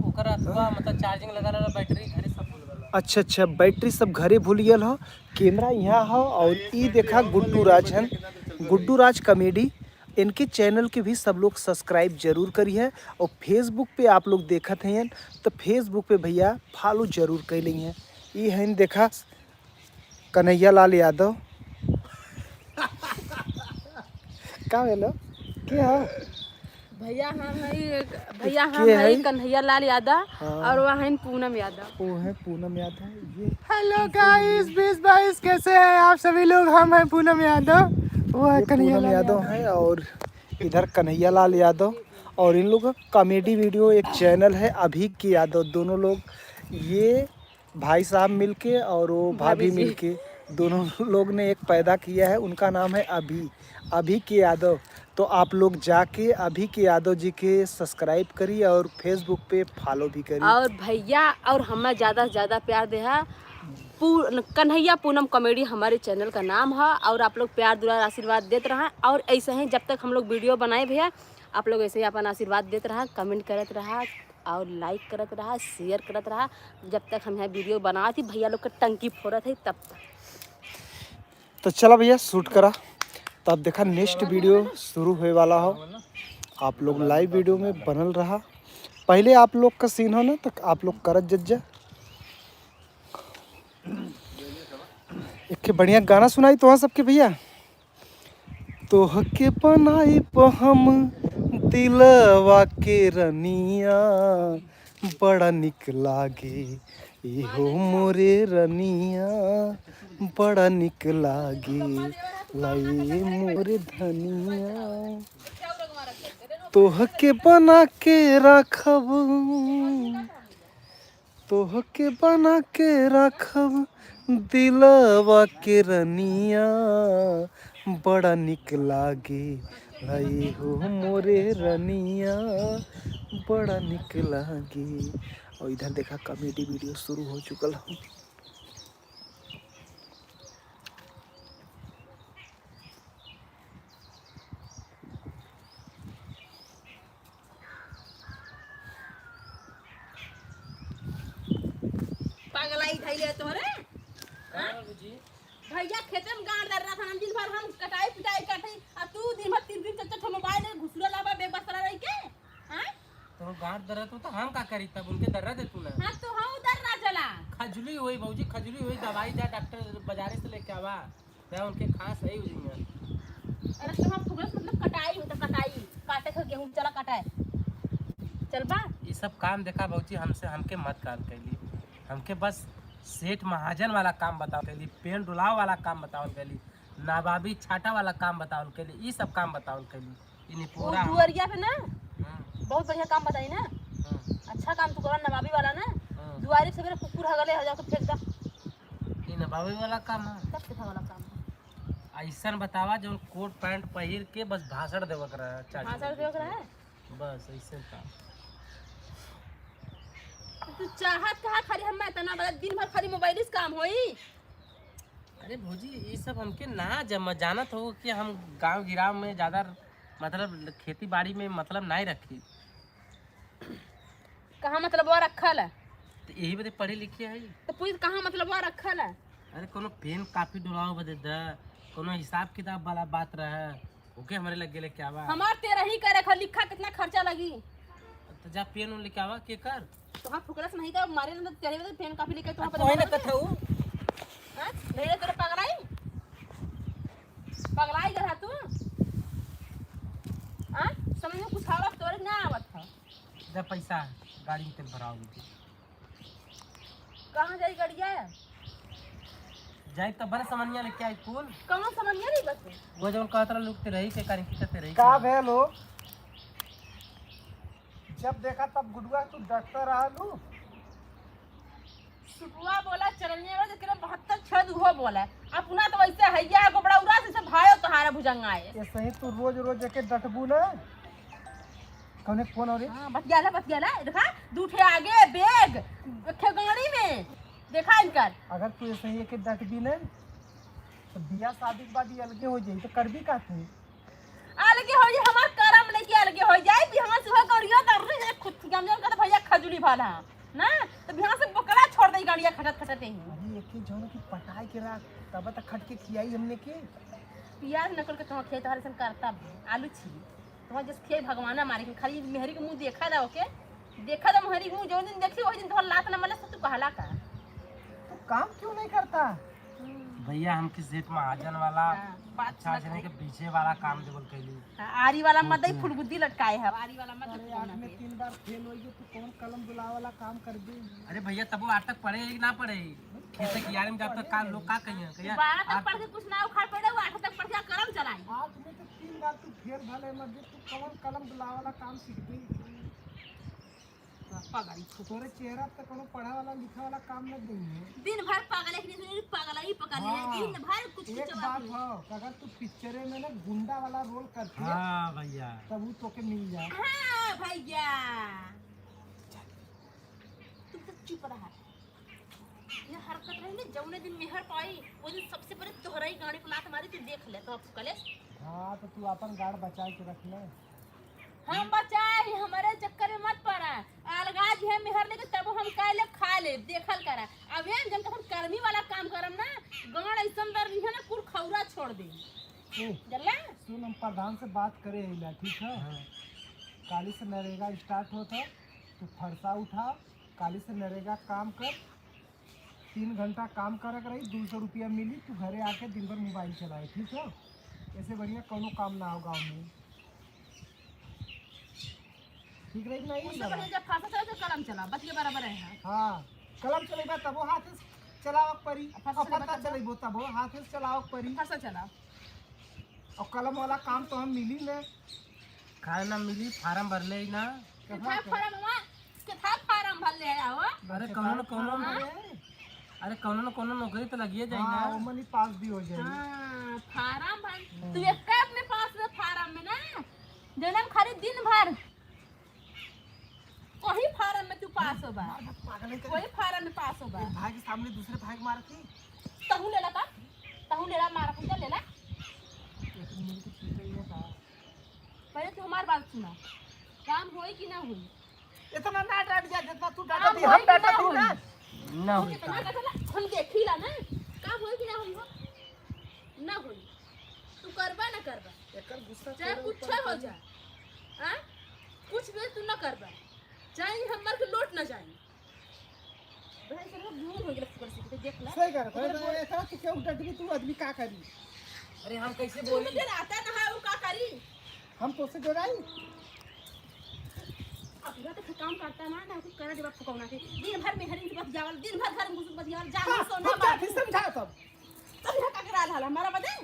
ओकर अथवा, मतलब, चार्जिंग लगा रहा, बैटरी घरे सब भूल गला। अच्छा, अच्छा, बैटरी सब घरे भूल गल हो, कैमरा यहाँ हो। और ई देखा, गुड्डू राज हन, गुड्डू राज कॉमेडी। इनके चैनल के भी सब लोग सब्सक्राइब जरूर करिए और फेसबुक पे आप लोग देखत हैं तो फेसबुक पे भैया फॉलो जरूर कर लेंगे। ई हन देखा, कन्हैया लाल यादव। का भेलो? के हो? भैया हम हई, भैया हम के हई हई? कन्हैया लाल यादव। हाँ। और वह हईन पूनम यादव। वो है पूनम यादव। ये हेलो गाइस, बीस बाईस, कैसे हैं आप सभी लोग? हम हैं पूनम यादव, वो है ये कन्हैया पूनम लाल यादव यादव। है और इधर कन्हैया लाल यादव। और इन लोग का कॉमेडी वीडियो एक चैनल है अभी के यादव, दोनों लोग, ये भाई साहब मिलके और वो भाभी भाभी जी। मिलके, दोनों लोग ने एक पैदा किया है, उनका नाम है अभी, अभी के यादव। तो आप लोग जाके अभी के यादव जी के सब्सक्राइब करी और फेसबुक पे फॉलो भी करी। और भैया और हमें ज़्यादा से ज़्यादा प्यार देहा। पू-, कन्हैया पूनम कॉमेडी हमारे चैनल का नाम है और आप लोग प्यार दुलार आशीर्वाद देत रहा और ऐसे ही जब तक हम लोग वीडियो बनाए भैया, आप लोग ऐसे ही अपन आशीर्वाद देत रहा, कमेंट करत रहा और लाइक करत रहा, शेयर करत रहा। जब तक हम यहाँ वीडियो बनावत ही, भैया लोग के टंकी फोड़त है तब तक। तो चला भैया, शूट करा, तब देखा नेक्स्ट वीडियो शुरू होए वाला हो। आप लोग लाइव वीडियो में बनल रहा। पहले आप लोग का सीन हो ना, तो आप लोग करत जज्जा। एक ठे बढ़िया गाना सुनाई तो सबके भैया। तोहके बनाइब हम दिलवा के रनिया, बड़ा निक लागे इहो मोरे रनिया, बड़ा निक लागे लाई मोरे धनिया। तोहके बना के रखब, तोहके बना के रखब दिलवा के रनिया, बड़ा निक लागे लाई हो मोरे रनिया, बड़ा निक लागे। और इधर देखा, कॉमेडी वीडियो शुरू हो चुकल हो। पगलाई धइले तोहरे। हाँ? भैया खेते में गाड़ दर रहा था, हम दिन भर हम कटाई पिटाई काटे, आ तू दिन भर तीन दिन चार चार ठो मोबाइल ले घुसुरा लाबा बेबसरा रही के। हाँ? तो गाड़ दर्रा तो, तो हम का करी तब, उनके दर्रा दे तू ना। हाँ, तो हम दर्रा चला। खजुली होई भौजी, खजुली होई, दवाई जा डॉक्टर बाजारे से लेके आवा। मैं उनके खांस है उजिंगा। अरे तो हम फुगलस मतलब कटाई होता, कटाई। काटे के गेहूं चला कटाए। चल बा। ये सब काम देखा भौजी, हमसे, हमके मत काम कैली। हमके बस सेठ महाजन वाला काम बताओ कैली, पेन डुलाव वाला काम बताओ कैली, नवाबी छाटा वाला काम बताओ कैली, ये सब काम बताओ कैली। इन्हीं वो पूरा दुआरिया पे ना, हम्म। बहुत बढ़िया काम बताई ना। हाँ। अच्छा काम तू करा, नवाबी वाला ना। हाँ। दुआरी से मेरे कुकुर हगले हो जाके फेंक दा। ये नवाबी वाला काम है। सब सीधा वाला काम है। ऐसन बतावा जो कोट पैंट पहिर के बस भाषण देवे के रहे, चाची भाषण जी देवे के के। रहे? बस ऐसे काम। तू चाहत कहा खाली हम इतना बड़ा दिन भर खाली मोबाइल से काम होई? अरे भौजी, ये सब हमके ना जम-, जानत हो कि हम गांव गिराव में ज्यादा, मतलब, खेती बाड़ी में मतलब नहीं रखी। कहाँ मतलबवा रखल है? तो यही बदे पढ़े लिखे है। तो पूरी कहाँ मतलबवा रखल है? अरे कोनो पेन कॉपी डोलावे बदे द, कोनो हिसाब किताब वाला बात रहे, ओके हमरे लगे लेके आवा। हमार तेरह ही करे खा, लिखा कितना खर्चा लगी? तो जा पेन उन लेके आवा, के कर? तो हाँ, फुकरा से नहीं तो मारे ना, तेरे बदे पेन कॉपी लेके तो अब वहाँ पर कोई ना जमा कथऊ। हाँ? नहीं रे, तोरे पगलाई? पगलाई गया तू? हाँ? समझ में कुछ आवत तोरे ना आवत है। जा पैसा, गाड़ी में तेल भराओ दीदी। कहाँ जाई गड़िया? जाई तो बड़े सामानिया लेके आई कुल। कौन सामानिया रे बस? वो जौन कहत रहा लुकते रही के कारण की करते रही। का भेल हो? जब देखा तब गुडुआ तू डटता रहलू। सुबुआ बोला चरनिया वाला जेकरे बहत्तर छेद उहो बोला। अपना तो वैसे हैया है गोबड़ा उरा से भायो तोहारा भुजंगा है। ये सही तू रोज रोज एके डटबू ना। कौने फोन हो रे? हाँ, बतियाला, बतियाला। देखा, दू ठे आगे बैग, एक ठे गाड़ी में। देखा इनकर। अगर तू ऐसे ही एके डटबी ना, तो बियाह शादी के बाद ये अलगे हो जाई, तो करबी का तू? अलगे हो जाई, हमार करम लेके अलगे हो जाई। बिहान से हो गौरिया दर्री जे खुद गम जन कर भैया खजुली भाला ना, तो बिहान से बकला छोड़ दे गाड़िया खटत खटत ही। अरे एक ही जौन की पटाई के राख, तब तक खट के खियाई हमने के। पियाज नकल के तुम खेत हर सन करता आलू छी। तुम्हारे जस खियाई भगवाना मारे के, खाली मेहरी के मुंह देखा दा ओके, देखा दा मेहरी के मुंह, जौन दिन देखी वही दिन तोहर लात न मले, तो तू कहला का? तो काम क्यों नहीं करता? हम्म। भैया, हम किस सेठ महाजन वाला, हाँ, बात अच्छा, समझ जने गई। के पीछे वाला काम देवल कैली। हाँ, आरी वाला मत दई, ओके। फुलगुद्दी लटकाए है, आरी वाला मत अरे, दई, आठ में तीन बार फेल होइए, तू कौन कलम बुलावे वाला काम कर दी? अरे भैया, तब वो आठ तक पढ़े है कि ना पढ़े? खेत के यार में जाब तक का लोग का कहिए? कहिए, बारह तक आठ पढ़ के कुछ ना उखाड़ पड़े, वो आठ तक पढ़ के करम चलाई। आठ में तो तीन बार तू फेल भले मत दे, तू कौन कलम बुलावे वाला काम सीख गई? पगड़ी। तोरे चेहरा पे कोनो पढ़े वाला लिखे वाला काम न देंगे। दिन भर पागल है कि नहीं, पागल ही पकड़ ले, हाँ, दिन भर कुछ कुछ एक बात हो, अगर तू पिक्चरे में ना गुंडा वाला रोल करती है, हाँ भैया। तब वो तोके मिल जाए। हाँ भैया, तू तो चुप रहा। ये हरकत रही ना, जौने दिन मेहर पाई, वो दिन सबसे पहले तोहरा ही गाड़ी पे लात मारी, तू देख ले, तो अब कलेश। हाँ, तो तू अपन गाड़ बचा के रख ले। हम बचाई, हमरे चक्कर में मत पड़ा। अलगा जी है मेहर लेके तब हम काहे ले खा ले, देखल करा। अब एम जन तखन कर्मी वाला काम करम ना, गाड़ ऐसन दर रही है ना, कुल खौरा छोड़ दे। ए, जल्ला? सुन, हम प्रधान से बात करे हिला, ठीक है? हाँ। काली से नरेगा स्टार्ट होता, तू फरसा उठा, काली से नरेगा काम कर, तीन घंटा काम करक रही, दू सौ रुपया मिली, तू घरे आके दिन भर मोबाइल चलाए, ठीक है? ऐसे बढ़िया कौनो काम ना हो गाँव में। ठीक रही कि नहीं? उससे बढ़िया जब फांसा चला तो कलम चला, बतिया बराबर है। हाँ, कलम चलेबा तबो हाथ से चलावक परी, फरसा और चलेबा पत्ता तबो? चलेबो तबो हाथ से चलावक परी। फरसा चला। और कलम वाला काम तो हम मिली ना। काहे ना मिली, फार्म भर ले ही ना। कितना फार्म हुआ? कितना फार्म भर ले आया हो? अरे कौनो न कौनो, हाँ। अरे कौनो न कौनो नौकरी तो लगिए जाई ना। हाँ, ओमन ही पास भी हो जाई। हाँ, फार्म भर। हम्म। तू एक में पास में फार्म में ना, जन्म खाली दिन भर वही फार्म में तू पास होबा। मार मत, पागल है क्या? वही फार्म में पास होबा। एक भाई के सामने दूसरे भाई को मार थी। तहू लेला का? तहू लेला, मार पूजा लेला। एक मिनट की चीज है ये का? पहले तू हमार बात सुना, काम होई कि ना होई? इतना ना डांट जा जितना तू डांटा काम थी, होई हम कि डांटा ना थी होई? ना। ना तू होई कितना काम। डांटा ला, हम देखी ला ना, काम होई कि ना होई हो? ना होई। तू करबा ना करबा, एकर गुस्सा चाहे तोरे कुछ ऊपर हो पड़ी। जा, हाँ? कुछ भी तू ना करबा, चाहे हमर के लोट ना जाए। भाई, चलो, घूम हो गेल, फुकड़ से, देख ला। सही कर, भाई, तो एकरा तू क्यों डट गई, तू आदमी का करी? अरे, हम कैसे तू बोली? तो डराता ना है, वो का करी? हम तो से डराई? अब पूरा तो काम करता ना, ना कुछ करा देबा फुकौना के। दिन भर मेहरी से बतियावल, दिन भर घर में घुस बतियावल, जा हाँ, सोना हम बाबू। जाके समझा तब। तब यहाँ का करा ला, हमारा बदे?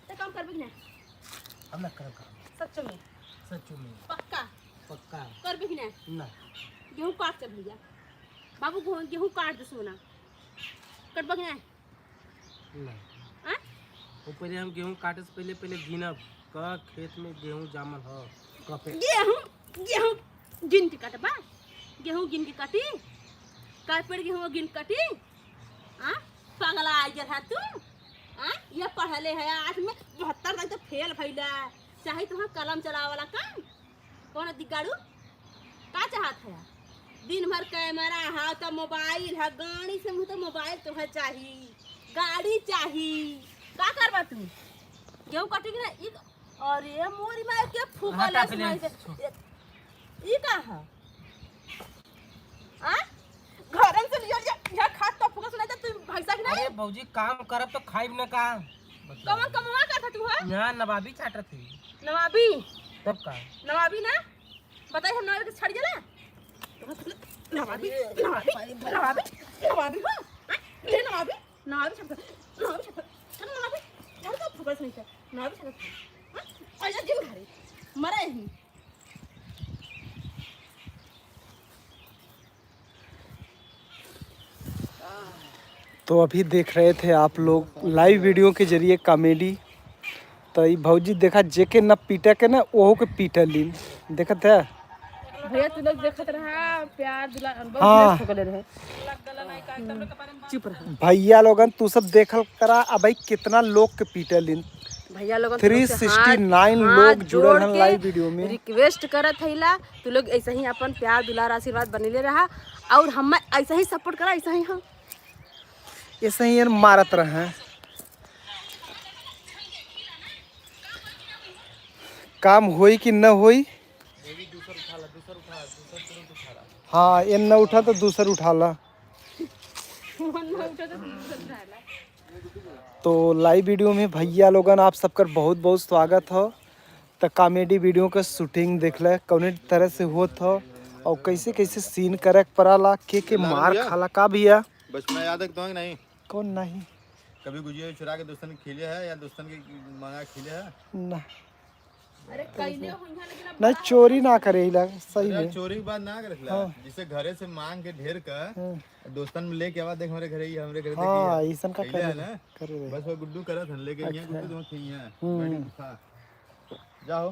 तो काम करबे कि ना? हम ना करब काम। सच में? सच में। पक्का? का? करबे कि ना? ना। गेहूं काट चल भैया। बाबू, गेहूं, गेहूं काट दे सोना। कटबा कि ना? ना। हाँ? वो पहले हम गेहूं काटे से पहले, पहले गिनब का खेत में गेहूं जामल ह, का पे? गेहूं, गेहूं गिन के कटबा? गेहूं गिन के कटी? का पेड़ गेहूं गिन के कटी? हाँ? पगला आ गया था तू? हाँ? ये पढ़ले है, आठ में बहत्तर तक तो फेल भइला। चाहे तुम्हारा कलम चलावे वाला काम? कौन दिगाड़ू? का चाहत है? दिन भर कैमरा है, तो मोबाइल है, गाड़ी से मुँह तो मोबाइल तो है चाही, गाड़ी चाही। का करबा तू? गेहूं कटी कि ना? ई, अरे मोरी माई के फूका हटा ले पहले। सुनाई दे। ई, ई का है? आ? घरन से लिया, लिया, यहाँ खात तो फूका सुनाई दे, तू भैंसा कि नहीं? अरे भौजी, काम करब तो खाइब न का? कमर कमवा करत तू है? यहाँ नवाबी चाटत है। नवाबी? तब का? नवाबी ना? बताई हम नवाबी के छड़ जाला? नवाबी, नवाबी, नवाबी, नवाबी हो? हाँ? ये नवाबी, नवाबी छड़, नवाबी छड़, छड़ नवाबी, छड़ तो फूका सुनाई दे, नवाबी छड़। हाँ? और ये जिन घरे, मरे ही। तो अभी देख रहे थे आप लोग लाइव वीडियो के जरिए कॉमेडी। तो ई भौजी देखा, जेके न पीटे के ना, ओहो के पीटे लीन। देखत है? भैया, तू लोग देखत रहा, प्यार दुलार, बहुत हाँ। Bless हो गए रहे। चुप रहा। भैया लोगन, तू सब देखल करा, अब भाई कितना लोग के पीटे लीन। भैया लोगन, तू लोग से हाथ, three sixty nine हाथ लोग जुड़ल जोड़ हन के लाइव वीडियो में। Request करत हईला, तू लोग ऐसे ही अपन प्यार, दुलार, आशीर्वाद बनले रहा और हमें ऐसे ही support करा, ऐसे ही हम ऐसे ही यार मारत रहे। काम होई कि न होई? हाँ, ये न उठा तो दूसर उठा ला। तो लाइव वीडियो में भैया लोगन आप सबकर बहुत बहुत स्वागत हो। त कॉमेडी वीडियो का शूटिंग देख ले, कौने तरह से होत हो और कैसे कैसे सीन करे के पड़ाला, के के मार खाला का भैया? बचपना याद है तो नहीं? कौन नहीं? कभी गुजिया चुरा के दोस्तन के खिले है या दोस्तन के मंगा के खिले है? ना। अरे, कैले हुई है, लेकिन अब नहीं, बड़ा चोरी हो ना करे ही ला, सही अरे, में। चोरी की बात ना करे ला। हाँ। जिसे घरे से मांग के ढेर का हाँ। दोस्तन में लेके आवा, देख हमरे घरे, ये हमरे घरे हाँ, देखिए। ऐसन का कैले करे है रहे, ना? करे रहे। बस वो गुड्डू करत हन, लेके यहाँ अच्छा। गुड्डू तुम खइया। हम्म। बैठ के खा। जाओ।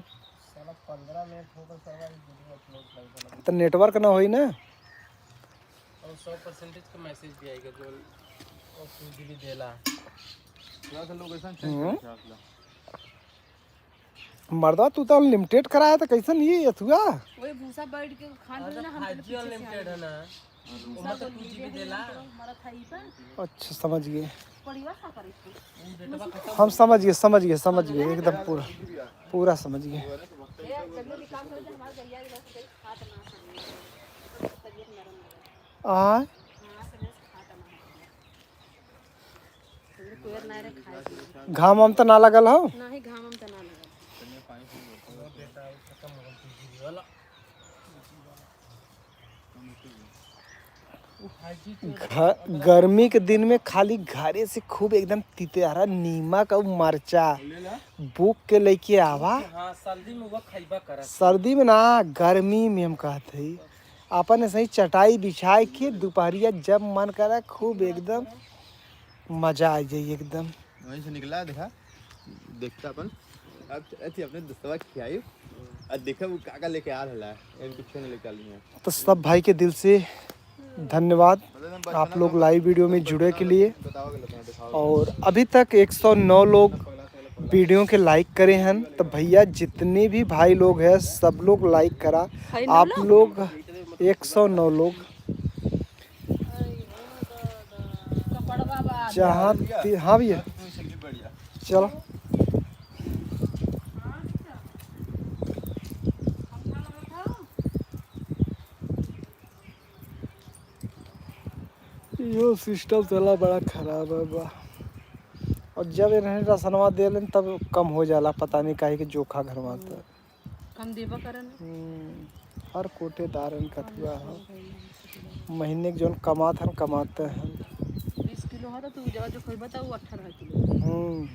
साला पन्द्रह मिनट होकर साला ये वीडियो अपलोड कर देना। तो नेटवर्क ना होई ना? और सौ percentage का मैसेज भी आएगा जो वो टू जीबी देला। थोड़ा सा लोकेशन चेंज हम्म। करके रख ला। मर्दा, तू तो अनलिमिटेड कराया था, कैसन ये अथुआ? वही भूसा बैठ के खान अरे, ना, हम फाइव जी पीछे से अनलिमिटेड आए। है ना, भूसा ओमा तो बोल टू जीबी दिए, देला। हम तो मरत है ई पर। अच्छा, समझ गए। परिवार का करे थे? हम समझ गए, समझ गए, समझ गए, एकदम पूरा, पूरा समझ गए। ए, जल्दी निकाल, समझ, हमारे गैया के लस गई, खात ना, तबीयत नरम नरम। आ? हाँ, समझ, खात ना। घाम वाम त ना लगल हो? नाही, घाम वाम त ना लगल। घ-, गर्मी के दिन में खाली घरे से खूब एकदम तितियारा नीमक अउर मरचा बूक के लेके आवा। हाँ, सर्दी में वो खइबा करत। सर्दी में ना, गर्मी में हम कहत हई। आपन ऐसे ही चटाई बिछाए के दुपहरिया जब मन करे खूब एकदम मजा आ जाई एकदम। वहीं से निकला, देखा, देखता अपन। अब अथी अपने दोस्तवा खियाई, अब देखा वो का का लेके आ रहला है, एम कुछ नहीं लेके आ ली है। तो सब भाई के दिल से धन्यवाद आप लोग लाइव वीडियो में जुड़े के लिए। और अभी तक एक सौ नौ लोग वीडियो के लाइक करे हैं, तो भैया जितने भी भाई लोग हैं सब लोग लाइक करा। आप लोग एक सौ नौ लोग जहाँ ति-, हाँ भैया, चलो। यो सिस्टम साला बड़ा खराब है बा। और जब इन्हें रसनवा दे लेन तब कम हो जाला, पता नहीं काहे के जोखा घरवाता। कम देबा करन। हम्म, हर कोटेदारन कथुआ हो। महीने के जौन कमात हन, कमाते हन। बीस किलो हो तो तू जब जो खइबा त उ अठारह किलो। हम्म,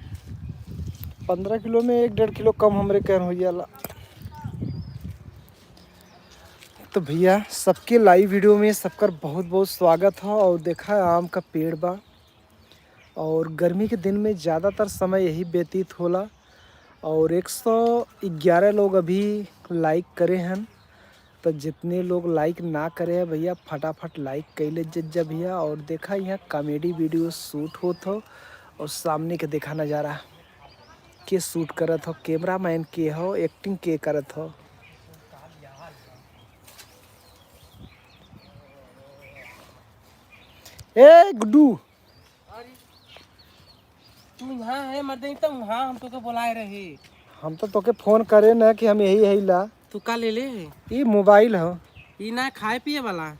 पन्द्रह किलो में एक डेढ़ किलो कम हमरे कहन हो जाला। तो भैया, सबके लाइव वीडियो में सबकर बहुत बहुत स्वागत है। और देखा, आम का पेड़ बा और गर्मी के दिन में ज़्यादातर समय यही व्यतीत होला। और एक सौ ग्यारह लोग अभी लाइक करे हैं, तो जितने लोग लाइक ना करे हैं भैया, फटाफट लाइक कर ले जा भैया। और देखा, यहाँ कॉमेडी वीडियो शूट होत हो और सामने के देखा नज़ारा, के शूट करत हो, कैमरामैन के हो, एक्टिंग के करत हो। ए गुड्डू, तू यहाँ है मर्दे, तो वहाँ हम तोके बुलाए रहे। हम तो तोके फोन करे न कि हम यही है ला। तू का ले ले? ई मोबाइल हो। ई ना खाए पिए वाला।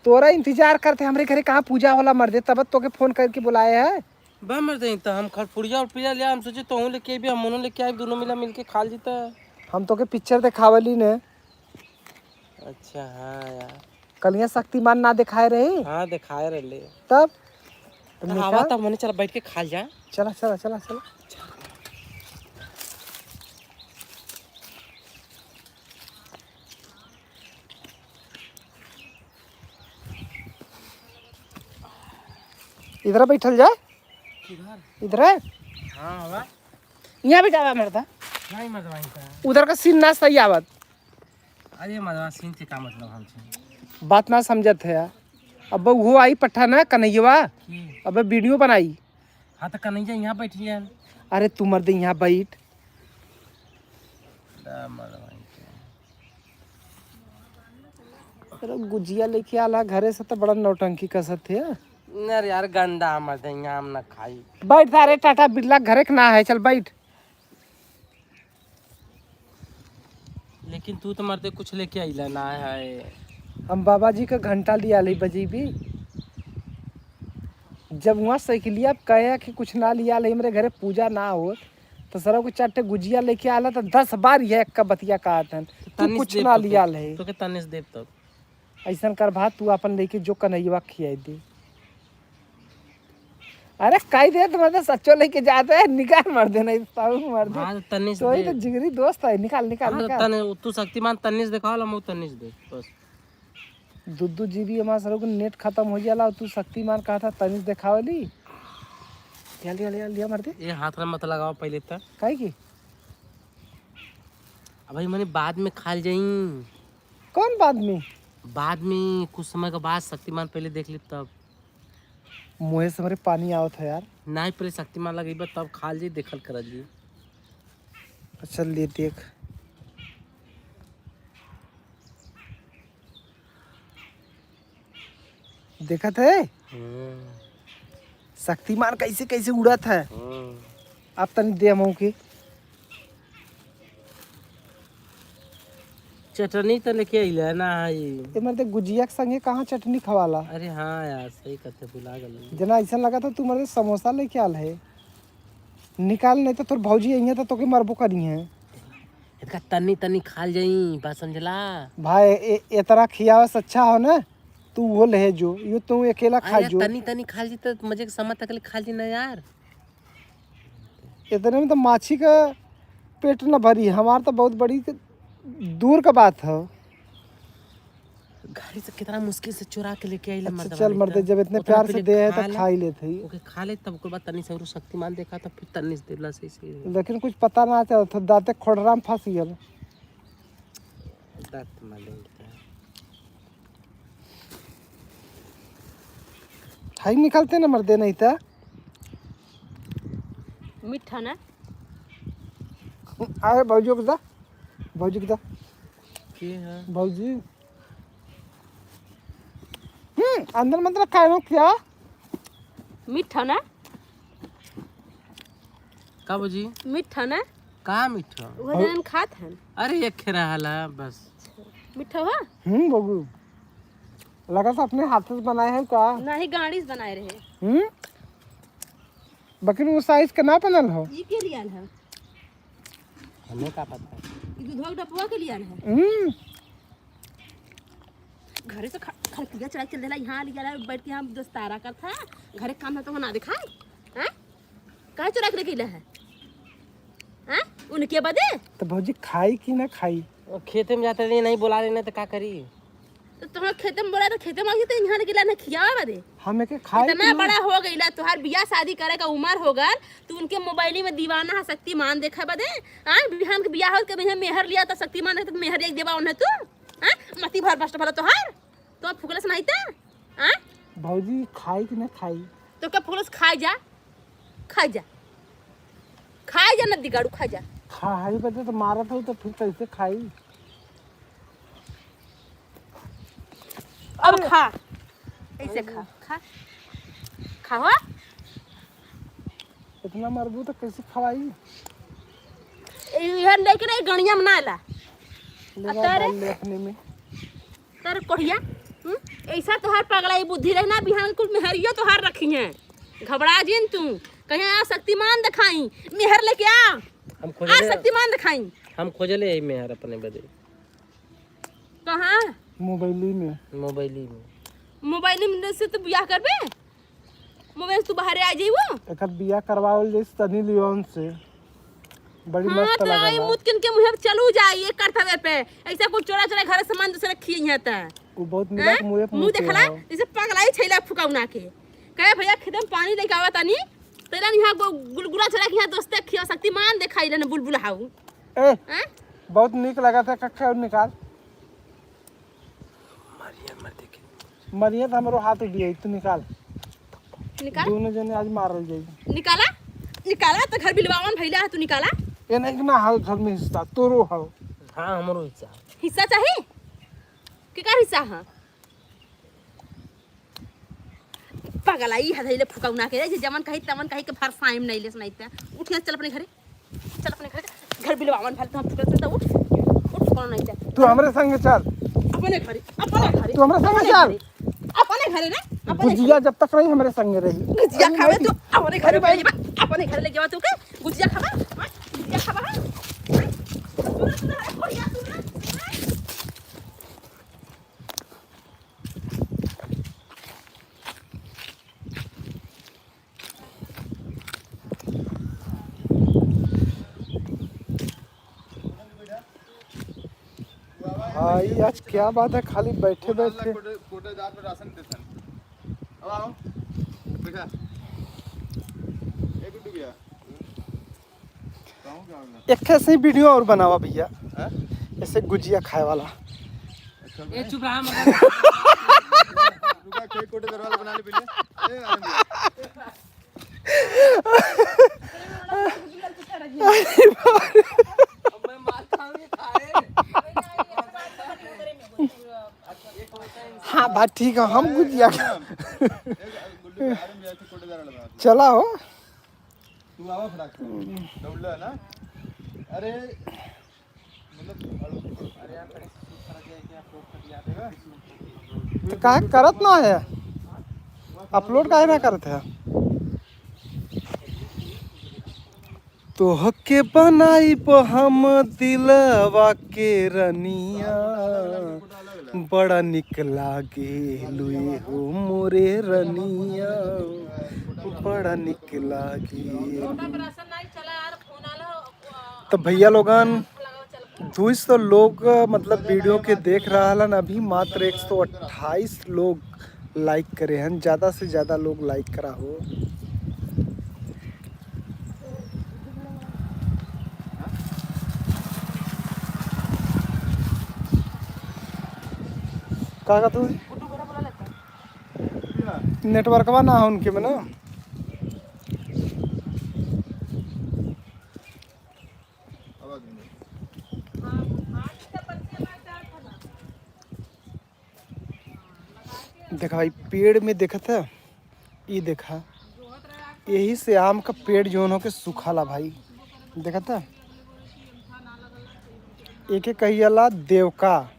तोरा इंतजार करते हमरे घरे कहाँ पूजा होला मर्दे, तब तोके फोन करके बुलाए है। बा मर्दे, तो हम खरपुड़िया और पिया लिया, हम सोचे तोहूँ लेके आइबे, हम उन्हों लेके आइबे, दोनों मिला मिलके खा ली तो। हम तोके पिक्चर देखावली ने। अच्छा, हाँ यार। कल यहाँ शक्तिमान ना दिखाए रहे? हाँ, दिखाए रहे। तब? तो आवा निकाल। तब मने चला बैठ के खा जा। चला, चला, चला, चला। इधर बैठल जाए। किधर? इधर है। हाँ, आवा। यहाँ बैठा हुआ मर्दा। नहीं मर्दवा, इनका। उधर का सीन ना सही आवत। अरे मर्दवा, सीन से का मतलब हमसे? बात ना समझत है यार। अब वो आई पट्ठा ना कन्हैया, की? अब वीडियो बनाई। हाँ, तो कन्हैया यहाँ बैठी है। अरे तू मर्दे यहाँ बैठ। दा मर्दवा, इनके। अरे गुजिया लेके आला घरे से तो बड़ा नौटंकी कसत है। नहीं रे यार, गंदा मर्दे, यहाँ हम ना खाई। बैठ सारे टाटा बिरला, घरे के ना है, चल बैठ। लेकिन तू तो मर्दे कुछ लेके आइला ना है। हम बाबा जी का घंटा लिया ले बजेबी। जब वहाँ साइकिलिया पे कहे कि कुछ ना लिया ले, हमरे घरे पूजा ना हो, तो सरऊ के चार ठे गुजिया लेके आला, तो दस बार यह एक का बतिया कहत हन, तो तू तनिस कुछ देब ना तोके, लिया ले। तोके तनिस देब तब। ऐसन कर भा, तू अपन लेके जो कन्हैया खियाई दे। अरे कही दे तो मतलब सच्चो लेके जाते हैं, निकाल मर्दे, नहीं तो ताऊ मर्दे। हाँ, तो तन्नी से तो वही दे। तो जिगरी दोस्त है, निकाल, निकाल, हाँ, तो निकाल। तन्नी, तू शक्तिमान तन्नी से दिखाओ, हम वो तन्नी से दे, बस। दू दू जीबी हमारे सरों के नेट खत्म हो जाला, और तू शक्तिमान कहा था तन्नी से दिखावे ली। लिया, लिया, लिया, लिया मर्दे। ये हाथ में मत लगाओ पहले तक। काहे की? अब भाई मने बाद में खाल जाई। कौन बाद में? बाद में कुछ समय के बाद शक्तिमान पहले देख ले तब। मुँहे से हमरे पानी आवत है यार। नाहीं, पहले शक्तिमान लगइबा तब खाल जी, देखल करल जी। अच्छा ले देख। देखत है? हम्म। शक्तिमान कैसे कैसे उड़त है। हम्म। अब तनी दे हमहू के। चटनी त लेके अइले ना है। ए मर्दे, गुजिया के संगे कहाँ चटनी खवाला? अरे हाँ यार, सही कहते, भुला गल। जना ऐसा लगा था तू मर्दे समोसा लेके आल है। निकाल, नहीं तो तोर भौजी अइहें तो तोके मरबो करी हैं। इनका तनी तनी खाल जाई, बात समझला? भाई, ए-, एतरा खियावे से अच्छा हो ना, तू वो ले जो, यो तू अकेला खा अरे जो। तनी तनी खाल जी तो मजे के समय तक ले खाल जी ना यार। इतने में तो माछी का पेट न भरी, हमार तो बहुत बड़ी दूर का बात है। घरे से कितना मुश्किल से चुरा के लेके आइले अच्छा, मर्दवा चल नहीं मर्दे, तो। जब इतने उतना प्यार से पहले दे है खा तो ले, खा ही लेत है। ओके खा ले, तब ओकर बाद तनी से और शक्तिमान देखा, तब फिर तनी से देला से इसे। लेकिन कुछ पता ना चलत, दांते खोड़रा में फंस गया। दांत मार लेता है। हाई निकलते ना मर्दे नहीं तो। मीठा ना? अरे भौजी को दा, भौजी को दा। के है? भौजी। हम्म, अंदर मंदर खाए हो क्या? मीठा ना? का भौजी? मीठा ना? का मीठा? वो जन खात हन। अरे एक खेरा हला बस। मीठा हुआ? हम्म, बबू। लगा था अपने हाथ से बनाए हैं का? नहीं, गाड़ी से बनाए रहे। हम्म? बकिन वो साइज के ना बनल हो। ई के लियाल है? हमें का पता? ई दूधवा के डब्बा के लियाल है? हम्म। घरे से ख-, खरपिया चढ़ा के चल देला, यहाँ लियाला, बैठ के यहाँ दोस्तारा करता। घरे काम ना तो ना दिखाए। हैं? काहे चुरा के लेके अइला है? हैं? उनके बदे? तो भौजी खाई कि ना खाई? वो खेते में जाते रही, नहीं बुला लेने तो का करी? तो तुम्हारे खेते में बोला तो खेते में आके तो यहाँ के लाने खियावा बदे। हम एके खाई इतना कि ना? बड़ा हो गईला, तुहार बियाह शादी करे का उम्र हो गल, तू उनके मोबाइल में दीवाना है शक्तिमान देखे बदे। हाँ, बिहान के बियाह हो के बिहान मेहर लिया तो शक्तिमान देखे तो मेहर एक देवा उन्हें तू। हाँ, मती भर बस्ट भला तुहार। तो फुकलस नहीं था। हाँ? भौजी खाई कि ना खाई? तो का फुकलस खाई जा, खाई जा, खाई जा ना दिगाड़ू, खाई जा। खाई बदे तो मारत हो तो फिर कैसे खाई? अब खा, ऐसे खा, खा, खा हो। इतना मारबू तो कैसे खवाई? ए, इहन लेके ना, गणिया में ना आला। ले अब तारे डाल ले अपने में। तारे कोढ़िया, हम्म? ऐसा तोहार पगला, ये बुद्धि रहे ना, बिहान कुल मेहरियो तोहार रखी हैं। घबरा जिन तू, कहीं आ शक्तिमान दिखाई, मेहर लेके आ, हम आ खोजले, शक्तिमान दिखाई। हम खोजले यही मेहर अपने बदे। कहाँ? मोबाइली में। मोबाइली में। मोबाइली में से तू बियाह करबे? मोबाइल से तू बाहरे आ जाइबो? एकर बियाह करवावल जाई सनी लियोन से। बड़ी हाँ, मस्त तो आई लागेला। मुतकिन के मुँहे पे चलू जाई, ये करथवे पे। ऐसा कुछ चोरा चोरा घर से सामान दूसरे खिए हैं त। वो बहुत मिला हैं? के मुँहे पे मुँह मुँह देखला? किया हो। जैसे पगलाई छैला फुकौना के। कहे, "भैया, खेते में पानी लेके आवा तानी।" तेरा निहा गो-, गुलगुला चला के यहाँ दोस्ते खिया शक्तिमान देखाई लेने बुलबुल हाउ। ए, हैं? बहुत नीक लगा था, कक्का और निकाल। मारिया मत देखे। मारिया तो हमरो हाथ उठ गई, तू निकाल। निकाल। दोनों जने आज मारल जाई। निकाला, निकाला, तो घर बिलवावन भइला है, तू निकाला। ये नहीं कि ना हाल घर में हिस्सा, तोरो हाल। हाँ, हमरो हिस्सा। हिस्सा चाही? के का हिस्सा है? पगलाई है धइले फुकौना के रे, जे जमन कही तमन कही के भरसाइम नहीं लेस नहीं त। उठ यहाँ चल अपने घरे, चल अपने घरे, घर बिलवावन भल तो हम फुकल से तो उठ, उठ कौन नहीं त। तू हमरे संगे चल। अपने घरे, अपने घरे, तू हमरे संगे अपने चल। घरे, अपने घरे ना, अपने गुजिया घरे। जब तक रही हमरे संगे रही। गुजिया अरे खावे नहीं। तू, अपने घरे अरे भाई। ले जाबा, अपने घरे ले जाबा तू के, गुजिया खाबा, हाँ? गुजिया खाबा, हाँ? सुना, सुना, अरे, बढ़िया, सुना, सुना। भाई, आज क्या बात है, खाली बैठे बैठे। कोटे-, कोटेदार में राशन देथन। अब आओ। बैठा। ए गुड्डू भैया। कहूँ क्या होगा? एक ठे ऐसे ही वीडियो और बनावा भैया। हैं? ऐसे गुजिया खाए वाला। अच्छा ए, भाई। चुप रहा, मगर रुका, कोई कोटेदार वाला बना ले पहले। ए, आनंद भैया। हाँ, बात ठीक है, हम गुजिया खा- चला हो। तू आवा फटाक से। दौड़ला ना? अरे, तो काहे करत ना है? अपलोड काहे ना करत है? तोहके बनाइब हम दिलवा के रनिया, बड़ा निक लागे लुए हो मोरे रनिया, बड़ा निक लागे। तो भैया लोगन, दुई सौ लोग, मतलब, वीडियो के देख रहल हन, अभी मात्र एक सौ अट्ठाईस लोग लाइक करे हन। ज्यादा से ज्यादा लोग लाइक करा हो। का, का तू? नेटवर्कवा ना है उनके में ना। देखा भाई, पेड़ में देखत है, ई देखा, यही से आम का पेड़ जौन हो के सुखाला भाई। देखत है, एके कही जाला देवका,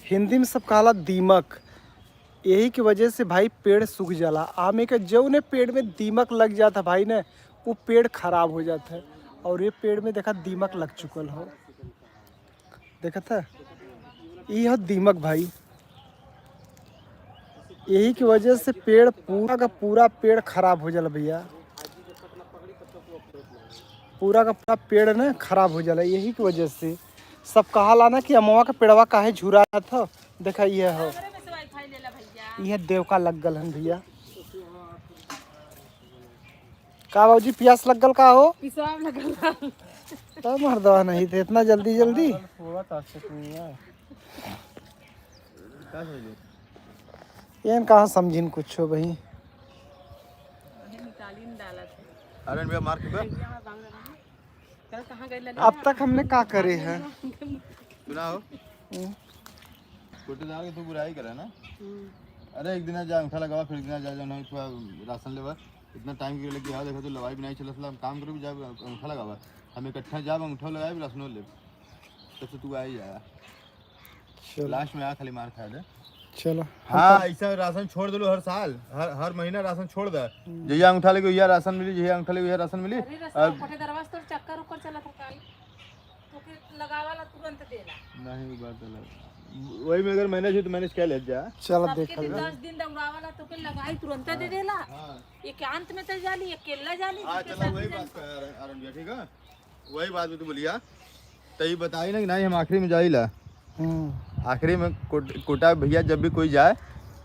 हिंदी में सब कहला दीमक। यही की वजह से भाई पेड़ सूख जाला। आमे के जौने पेड़ में दीमक लग जाता भाई ने, वो पेड़ खराब हो जाता है। और ये पेड़ में देखा दीमक लग चुकल हो, देखत है, ई हो दीमक भाई। यही की वजह से पेड़ पूरा का पूरा पेड़ खराब हो जाला भैया, पूरा का पूरा पेड़ ना खराब हो जाला। यही की वजह से सब कहाला ना कि अमवा के पेड़वा काहे झुरात हो। देखा, ये हो, ये देवका लग गल हन भैया। का बाबूजी, पियास लग गल का हो? पिसाब लगल बा। तब मर्दवा नहीं थे इतना जल्दी जल्दी। एन कहाँ समझिन कुछ हो भाई। अरे भैया, मार के अब तक हमने का करे है? सुना हो? हम्म। कोटेदार के तू बुराई करे ना। हम्म। अरे, एक दिन जा अंगूठा लगावा, फिर एक दिन जा, जा, ना, थोड़ा राशन लेवा। इतना टाइम के लिए आओ, देखो, तू लवाई भी नहीं चला, हम काम करो, जा अंगूठा लगावा। हम इकट्ठा जाब, अंगूठा लगाए, राशनो लेब। तब से तू आ ही जाएगा। चलो। लास्ट में आ, खाली मार खा दे। चलो। हाँ, ऐसा राशन छोड़ देलो हर साल, हर, हर महीना राशन छोड़ दे। हम्म। जहिया अंगूठा लेके, वहिया राशन मिली, जहिया अंगूठा लेके, वहिया राशन मिली। अरे, रास्ता और कोटेदारवा से तोर चक्कर उक्कर चलत है काई? तोके लगावाला तुरंत देला। नहीं, वो बात अलग। वही में अगर मैनेज हो तो मैनेज कर ले जा। चलो, सबके देखल दिन जाए। दस दिन दौड़ावाला तोके लगाई तुरंत दे देला। हाँ। ये के अंत में तो जाली, ये केला जाली, हाँ, ये के चलो, साथ वही जाली। बात कर, अरुण भैया, ठीक है? वही बात भी तू बोलिया। तो ये बताई ना कि नहीं, हम आखिरी में जाइला। हम्म। आखिरी में कोट-, कोटा भैया जब भी कोई जाए,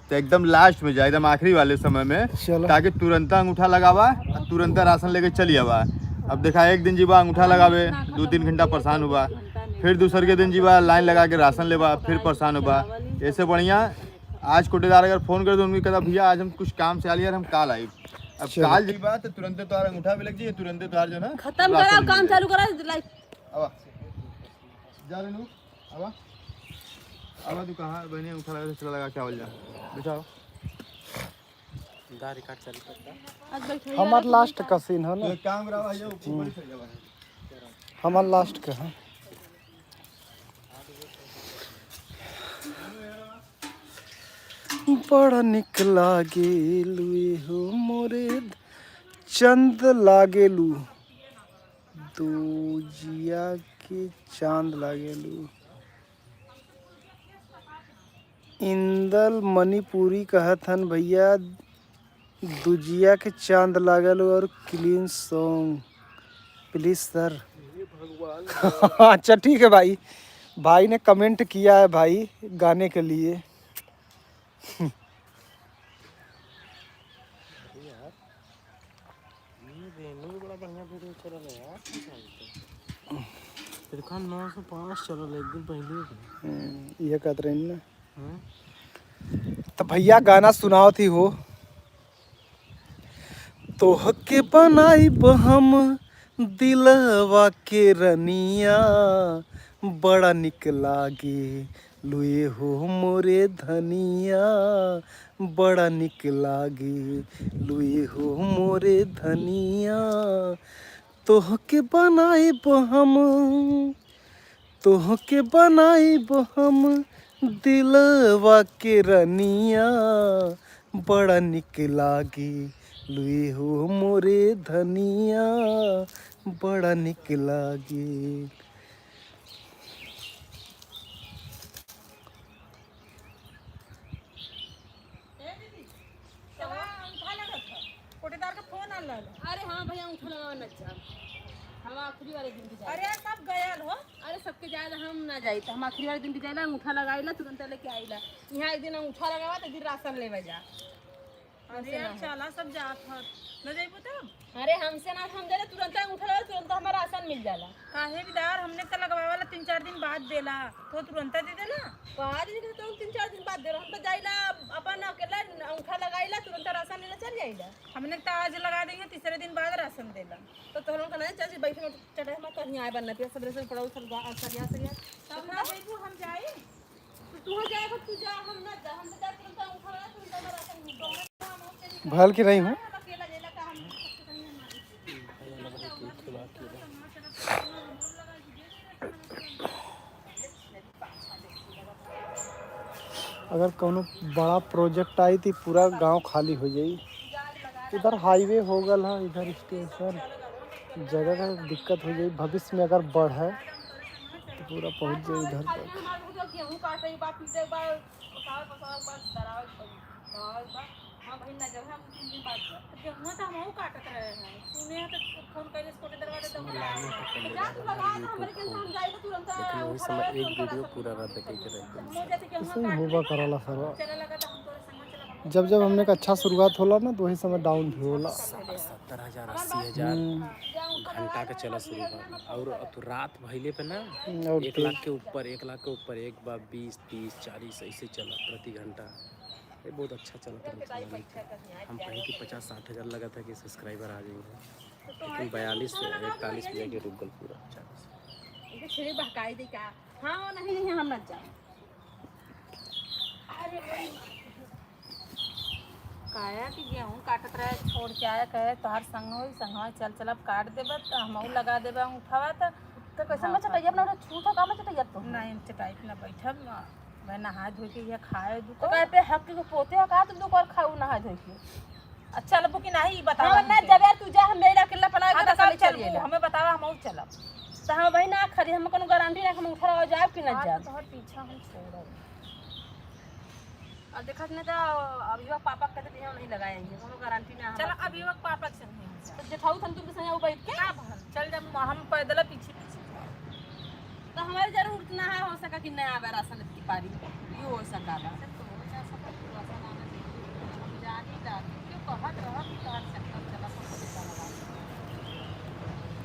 तो एकदम लास्ट में जाए, एकदम आखिरी वाले समय में, चलो। ताकि तुरंत अंगूठा लगावा और तुरंत राशन लेके चली आवा। अब देखा, एक दिन जीवा अंगूठा लगावे, दो तीन घंटा परेशान हुआ, फिर दूसर के दिन जीवा लाइन लगा के राशन लेवा, फिर परेशान हुआ। ऐसे बढ़िया आज कोटेदार अगर फोन करे तो उनकी कहता, "भैया, आज हम कुछ काम से आ लिया, हम काल आई।" अब चलो। काल जीवा तो तुरंत तोहार अंगूठा भी लग जाइए, तुरंत तोहार जो ना खत्म राशन करा, भी काम मिल जाए। चालू करा, लाइट। अब जा रेनू, अब, अब तू कहाँ बहनी अंगूठा लगा, चला लगा, क्या बोल जा, बैठाओ। दा रिकॉर्ड चालू करता। आज बैठो हमार यार, लास्ट का सीन है ना। तो एक काम करा भाई, ऊपर ही चल जावा। हमार लास्ट का है। बड़ा निक लागेलू हो मोरे द-, चंद लागेलू। दुजिया के चांद लागेलू। इंदल मणिपुरी कहत हन, "भैया, दुजिया के चांद लागेलू और clean song, please sir।" अच्छा, ठीक है भाई, भाई ने comment किया है भाई गाने के लिए। अरे यार, ये रेनू बड़ा बढ़िया video चलल है यार। फिर खान नौ सौ पाँच चलल है, एक दिन पहले ही। हम्म, ये कहत रहे ना। हम्म। तो भैया गाना सुनाओ थी हो। तोहके बनाइब हम दिलवा के रनिया, बड़ा निक लागेलू हो मोरे धनिया, बड़ा निक लागेलू हो मोरे धनिया। तोहके बनाइब हम, तोहके बनाइब हम दिलवा के रनिया, बड़ा निक लागेलू हो मोरे धनिया, बड़ा निक लागे। ए दीदी, चला अंगूठा लगत ह। कोटेदार के फोन आल रहल। अरे हाँ भैया, अंगूठा लगावे न जा। हम आखिरी वाले दिन भी जाए। अरे सब गयल हो। अरे सबके जाए ला हम ना जाई, तो हम आखिरी वाले दिन भी जाए ला, अंगूठा लगाई ला, तुरंत लेके आई ला। यहाँ एक दिन अंगूठा लगावा, तो एक दिन राशन लेवे जा। अरे हमसे ना यार, हो। चला सब जात ह। न जइबू तब? अरे हमसे ना, हम जाए ला, तुरंत अंगूठा लगावा, तुरंत हमारा राशन मिल जाला। काहे बिदार, हमने तो लगवावा ला तीन चार दिन बाद देला, तो तुरंत दे देला। कहा दीदी कि तुम तीन चार दिन बाद दे रहा, हम तो जाइला अपन अकेला अंगूठा लगाइला, तुरंत राशन लेला चल जाइला। हमने तो आज लगा देंगे, तीसरे दिन बाद राशन देला। तो तोहन का नहीं चल बैठे में चटाई में कहीं आए बनना पिया सबरे से पड़ा उसल गा सरिया सरिया। तब ना बेबू हम जाई। तो तू जाए, तू जा, हम ना जा, हम तो जा तुरंत अंगूठा लगा, तुरंत हमारा राशन मिल जाए। भल के नहीं हूँ। अगर कौनो बड़ा प्रोजेक्ट आई तो पूरा गांव खाली हो जाई। इधर हाईवे हो गल है, इधर स्टेशन, जगह का दिक्कत हो जाई। भविष्य में अगर बढ़े तो पूरा पहुँच जाई इधर तक। हाँ भाई, ना जब हम तीन दिन बाद गए, तो गेहुआ तो हमहू काटत रहे हैं। सुने हैं तो फोन कइले से कोटे दरवाजा तो हम लाए हैं। तो जा तू लगा दे, हमरे के हम जाए तो तुरंत लेकिन वही समय एक वीडियो पूरा रात देखे के रह गया। ऐसे ही होबा करला सरवा। चले लगा तो हम तोरे संग चला। जब जब हमने का अच्छा शुरुआत होला ना, तो वही समय डाउन भी होला। साठ सत्तर हजार, अस्सी हजार हम्म। घंटा का चला शुरू बा। और अब तो रात भइले पे ना हम्म, और एक लाख के ऊपर, एक लाख के ऊपर, एक बार बीस, तीस, चालीस ऐसे चला प्रति घंटा। ये बहुत अच्छा चलत है, चला, हम कहीं कि पचास साठ हजार लगा था कि सब्सक्राइबर आ जाएंगे, लेकिन बयालीस से इकतालीस में जाके रुक गल पूरा, चालीस। इनके छेड़े बहकाई दे का? हाँ, नहीं, नहीं, हम ना जाए। अरे भाई, काया कि गेहूं काटत रहे, छोड़ के आया, कहे, "तोहार संग होई, संगवा चल, चल, अब काट देबे, त हमहू लगा देबे अंगूठावा, त।" तो कैसे हाँ, मैं चटैया अपना छूत हो का, मैं चटैया तो? नहीं, हम चटाई पे ना बैठब, मैं नहाए धोए के ये खाए दू तो को। कहे पे हक के पोते हो का, तुम दू को और खाऊ नहाए धोए के। अच्छा, चलबू कि नहीं, ई बतावा हाँ, ना हमके। जब यार तू जा, हम मेरा अकेला पला हाँ, के तो रखा कब ले चल चलबू? गेला। हमें बतावा, हम और चलब। तो हम वही ना खड़ी, हम कोनो गारंटी ना, हम उठा जाब कि ना हाँ, जाब। तो तोहर पीछा हम छोड़ब। अब देखत नहीं तो अभियो पापा कहते भी हम नहीं लगाएंगे, कोनो गारंटी ना चल, हमारे। अभियो पापा के संग नहीं चल। तो जेठाऊ थन तुमके संग वो बैठ के? का भल? चल जब हम पैदल पीछे पीछे जाब। तो हमारी जरूरत ना है, हो सका कि ना आवे राशन की पारी, यो हो सका बा। अच्छा, तो हो जा सका, तो राशन आना चाहिए। हम जानी ला, क्यों कहत रह कि तोहार चक्कर चला, सब कुछ चला बा।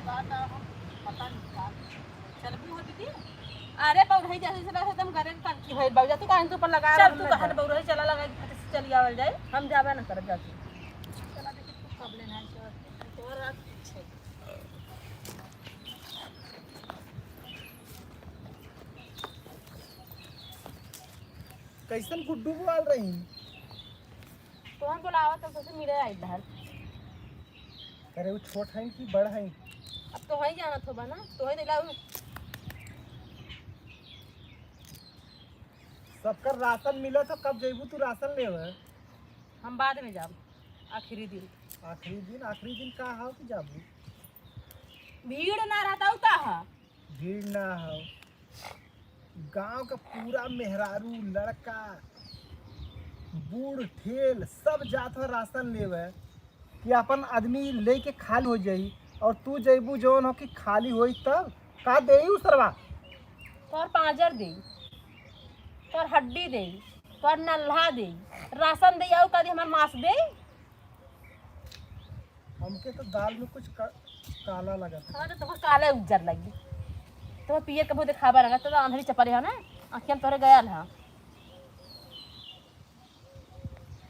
बात हम पता नहीं का। चलबू हो दीदी? अरे बउरही जैसे चला से तुम घरे के कंठी भइल बा। जा तू काहे तू पर लगा चल, तू कहे बउरही चला लगा के फट से चली आवल जाए। हम जाबे ना करब, जा तू। चला देखी तू कब लेना है, तोहर रात पीछे। कैसन गुड्डू बोल रही? तो हम बोलावा तो सोचे मिले आई बाहर। अरे वो छोट है कि बड़ है? अब तो है जानत होबा ना, तो है दिला। सबकर राशन मिला तो कब जइबू तू राशन लेवे? हम बाद में जाब, आखिरी दिन। आखिरी दिन? आखिरी दिन का हाव कि जाबू? भीड़ ना रहता उ का हा? भीड़ ना हो, गांव का पूरा मेहरारू, लड़का, बूढ़, ठेल सब जात हो राशन लेवे कि अपन आदमी लेके खाली हो जाई, और तू जइबू जौन हो कि खाली होई तब का देई उ सरवा? तोर पांजर देई, तोर हड्डी देई, तोर नल्हा देई, राशन देई, और का देई, हमार मांस देई? हमके तो दाल में कुछ का-, काला लगत है। हाँ, तो तोहर काला उज्जर लगी। तोहर पियर के बहुत खाबा रंगा, तो आंधरी चपरे है ना, आँखिया में तोहरे गयल है।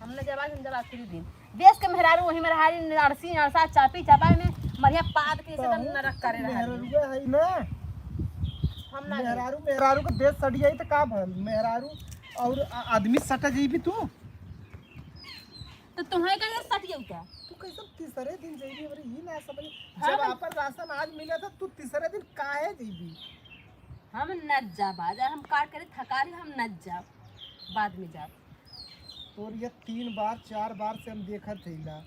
हम न जब आज, हम जब आखिरी दिन। देश के मेहरारू वही मेहरारू नारसी, नारसा, चापी, चापा में मरिया पाद के जैसे तब नरक करे रहा है। मेहरारू है ना। हम ना मेहरारू, मेहरारू के देश सट जाई तो का भल? मेहरारू और आ-, आदमी सट जाई भी तू? तो तुम्हें का ये सट जाऊ क्या? तू कैसे तीसरे दिन जइबी, हमरे ई ना समझ। हाँ, जब हम आपन राशन आज मिला था, तू तीसरे दिन काहे जइबी? हम न जाब, आज हम का करे थकारी, हम न जाब, बाद में जाब। तोर ये तीन बार, चार बार से हम देखत हईला,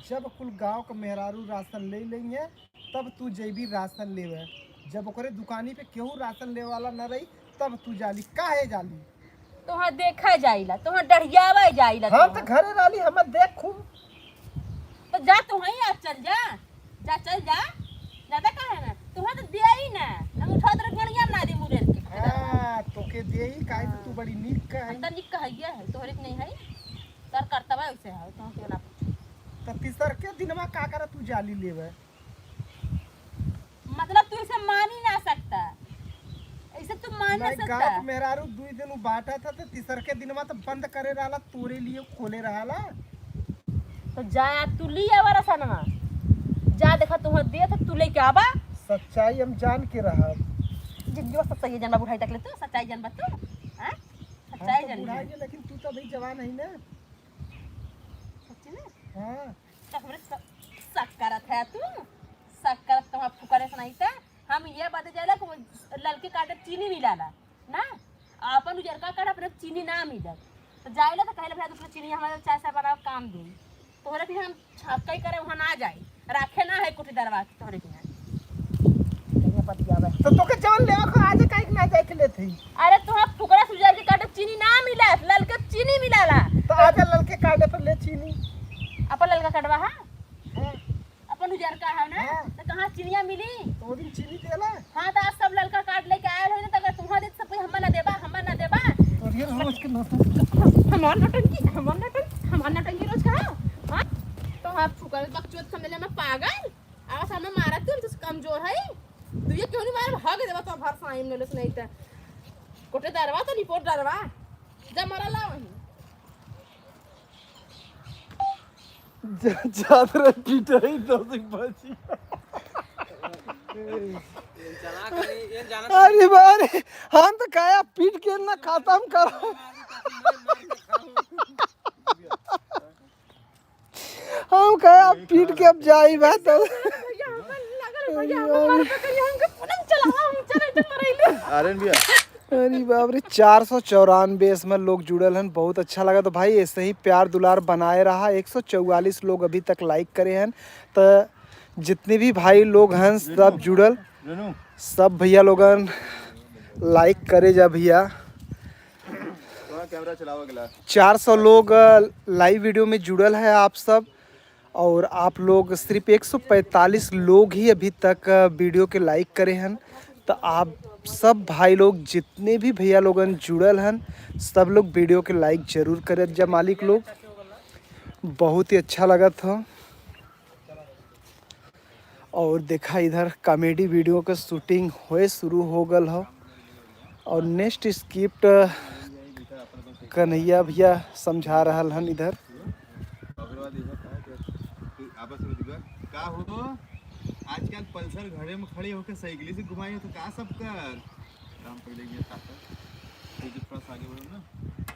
जब कुल गांव के मेहरारू राशन ले लेंगे, तब तू जइबी राशन लेवे। जब ओकरे दुकानी पे केहू राशन लेवे वाला न रही, तब तू जाली। काहे जाली? तोहार देखा जाइला, तोहार डढ़ियावा जाइला हम तोहार। तो घरे रहली, हम देखू। तो जा तू वहीं आज चल जा, जा चल जा, ज्यादा काहे ना, तोहार तो देई ना, हम उठा दे गणिया ना दे मुरेर के। हाँ, तोके देई, काहे तो तू बड़ी नीक कहे। हम तो नीक कहइया है, तोहरे के नहीं है, तर करतवा ऐसे है, तो हम क्यों ना पूछे। तो तीसर के दिनवा का कर तू जाली लेवे? मतलब तू इसे मान ही ना सकता, इसे तू मान ना नहीं, सकता। गाँव के मेहरारू दुई दिन उ बांटा था, तो तीसर के दिनवा तो बंद करे रहला, तोरे लिए खोले रहला। तो जा, तू ली आवा रसनवा, जा देखा तुहर दे तो तू लेके आवा। सच्चाई हम जान के रहब। जिंदगी में सच्चाई जानबा, बुढ़ाई तक ले तू सच्चाई जानबा तू, हाँ? हम सच्चाई तो जान बुढ़ा ले। गए, लेकिन तू तो अभी जवान है ना। सच्ची में? हाँ। तो हमरे स-, शक करत है तू, शक करत तो हम फुकरे से नहीं था। हम ये बात जाइला कि वो ललके काटे चीनी मिलाला ना, अपन उजरका काटे अपने चीनी ना मिलत। तो जाइला तो कहले, "भैया, दूसरा चीनी हमारे चाय से बनाओ, काम दे।" तोहरे भी हम छक्का ही करे, वहाँ ना जाए, राखे ना है कुटी दरवा के तोहरे के यहाँ। कहीं पतिया बा। तो तोके जवन लेवे को आज काहे के ना जाए के लेत हई? अरे, तो हम फुकरा से उजर के काटे चीनी ना मिलत, ललके चीनी मिलाला। तो आजा ललके काटे पर ले चीनी। चिनिया मिली? तो दिन चीनी देला। हाँ, तो आज सब ललका कार्ड लेके आयल है ना, तो अगर तुम्हारा देत सब कोई हमर ना देबा, हमर ना देबा। तो ये रोज के नौटंकी। हमार नौटंकी, हमार नौटंकी, हमार नौटंकी रोज का। हाँ? तो आप फुकल बकचोद समझ ले, मैं पागल। आवाज हमें मारा, तुम तो कमजोर है। तू ये क्यों नहीं मारे? भाग देबा तो भर साइन में लोस नहीं तो। कोटे डरवा तो रिपोर्ट डरवा। जा मरा ला वहीं। जा-, जात रहे पिटाई तो सिंह बाजी। अरे बारे, हम तो काया पीट के ना खत्म करो। हम काया पीट के अब जाई बात। भैया, हमको लगल, भैया, हमको मार पकड़ी, हमको पूनम चलावा, हम चले तो मरैले। आर्यन भैया। अरे बाप रे, चार सौ चौरानवे इसमें लोग जुड़ल हन, बहुत अच्छा लगा। तो भाई, ऐसे ही प्यार दुलार बनाए रहा। एक सौ चौवालीस लोग अभी तक लाइक करे हन, तो जितने भी भाई लोग हन, सब जुड़ल, रेनू। सब भैया लोगन लाइक करे जा भैया। थोड़ा कैमरा चलाओ अगला। चार सौ लोग, अ, लाइव वीडियो में जुड़ल है आप सब, और आप लोग सिर्फ एक सौ पैंतालीस लोग ही अभी तक, अ, वीडियो के लाइक करे हन। तो आप सब भाई लोग, जितने भी भैया लोगन जुड़ल हन, सब लोग वीडियो के लाइक जरूर करत जा मालिक लोग, बहुत ही अच्छा लगत हो। और देखा, इधर कॉमेडी वीडियो के शूटिंग होए शुरू हो गल हो। और नेक्स्ट स्क्रिप्ट कन्हैया भैया समझा रहल हन इधर। आपस में दुआ, का हो? आजकल पल्सर घरे में खड़ी होके साइकिल से घुमाई हो तो का सब कर? काम पहले ये ताकत, फिर जब थोड़ा सा आगे बढ़ो ना,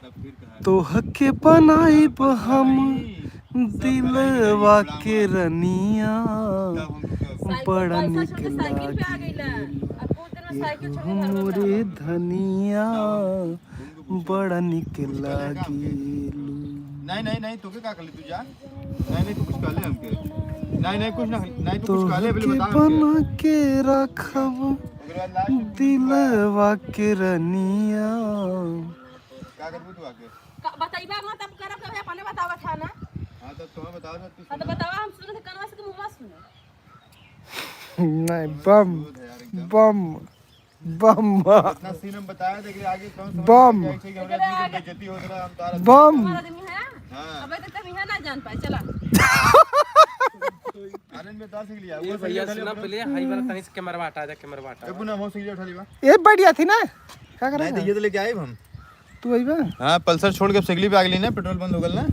तब फिर कहा। तोहके बनाइब हम दिलवा के रनिया, बड़ा निक लागी हमरे धनिया, बड़ा निक लागेलू। नहीं, नहीं, नहीं, तोके का कर ले, तू जा। नहीं, नहीं, तू कुछ कर ले हमके। नहीं, नहीं, कुछ ना, नहीं, तू कुछ कर ले, पहले तोहके बता हमके। बना के रखब ओकरे बाद लास्ट में दिलवा के रनिया। का करबू तू आके? का, बताइबा ना, तब करब, कभी अपने बतावा था ना। हाँ, तो तुम्हें बताओ ना, तू हाँ, तो सुना। बतावा, हम सुने थे, कनवा से कि मुँहवा सुने? नहीं, बम, दूध है यार, एकदम। बम। बम। इतना सीन हम बताया, देख ले, आगे कौन समझ बम। में आइसे कि हमरा आदमी के बेइज्जती होत रहा, हम तारा बम। हमारा आदमी है? हाँ। अबे तो कभी है ना जान पाए, चला। आनंद में तार सीख लिया। ये वो भैया सीख लिया, सुना पहले, हाई वाला तनी से कैमरा हटा दे, कैमरा हटा। ए, पुनः वो सीख लिया, उठा ली बा। ये बैठ गया थी ना? क्या कर रहा नहीं, तो था? ये तो लेके आए हम। तू अइबा? हाँ, पल्सर छोड़ के साइकिल पे आ गई ना, पेट्रोल बंद हो गल ना।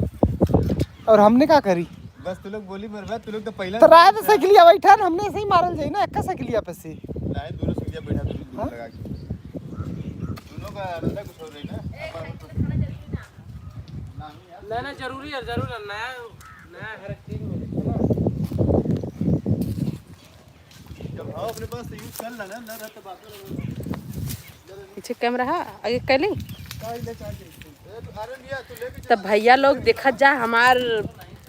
और हमने का करी? बस तू लोग गोली मरबा, तू लोग तो पहला तो रात से साइकिलिया बैठा ना, हमने ऐसे ही मारल जाई ना, एक्का साइकिलिया पे से। नहीं, दोनों साइकिलिया बैठा, दोनों हाँ? लगा के। दोनों का रास्ता कुछ और रही ना। नहीं, नहीं, जरूरी है, जरूर है, नया, नया हर एक चीज में। जब हाँ अपने पास तो यूज़ कर लेना, ना रहता बात। पीछे कैमरा है, आगे कैली। तब भैया लोग देखत जा, हमार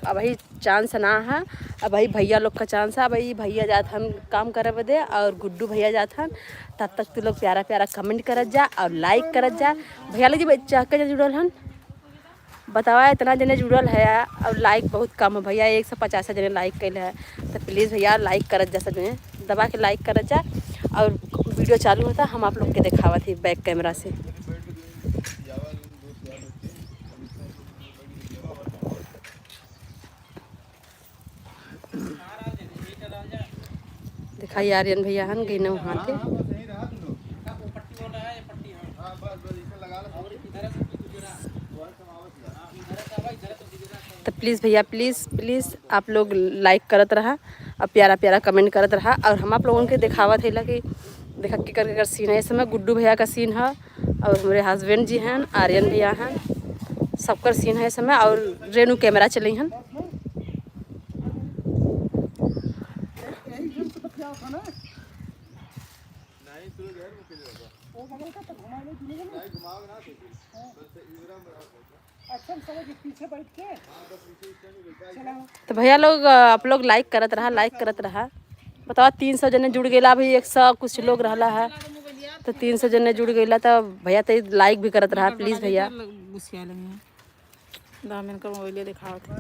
अबही चांस ना है, अबही भैया लोग का चांस है। अबही भैया जात हन काम करे बदे और गुड्डू भैया जात हन। तब तक तू लोग प्यारा प्यारा कमेंट करत जा और लाइक करत जा। भैया लोग जी चहके जा जुड़ल हन, बतावा, इतना जने जुड़ल है और लाइक बहुत कम है भैया, एक सौ पचास जने लाइक कैले है। तो प्लीज भैया लाइक करत जा, सब जने दबा के लाइक करत जा। और वीडियो चालू होता, हम आप लोग के देखावत ही बैक कैमरा से। देखा, आर्यन भैया हन गई ना वहाँ के। तो प्लीज भैया, प्लीज, प्लीज आप लोग लाइक करत रहा और प्यारा प्यारा कमेंट करत रहा। और हम आप लोगन के देखावत है कि देखा केकर केकर सीन है। इस समय गुड्डू भैया का सीन है और हमरे हस्बैंड जी हैं, आर्यन भैया हैं, सबकर सीन है इस समय। और रेनू कैमरा चली हैं। तो भैया लोग, अ, आप लोग लाइक करत रहा, लाइक करत रहा। बतावा, तीन सौ जने जुड़ गइला, अभी एक सौ कुछ लोग रहला है, तो तीन सौ जने जुड़ गइला, तो भैया तो लाइक भी करत रहा, प्लीज भैया। दाम इनका मोबाइल दिखावत है।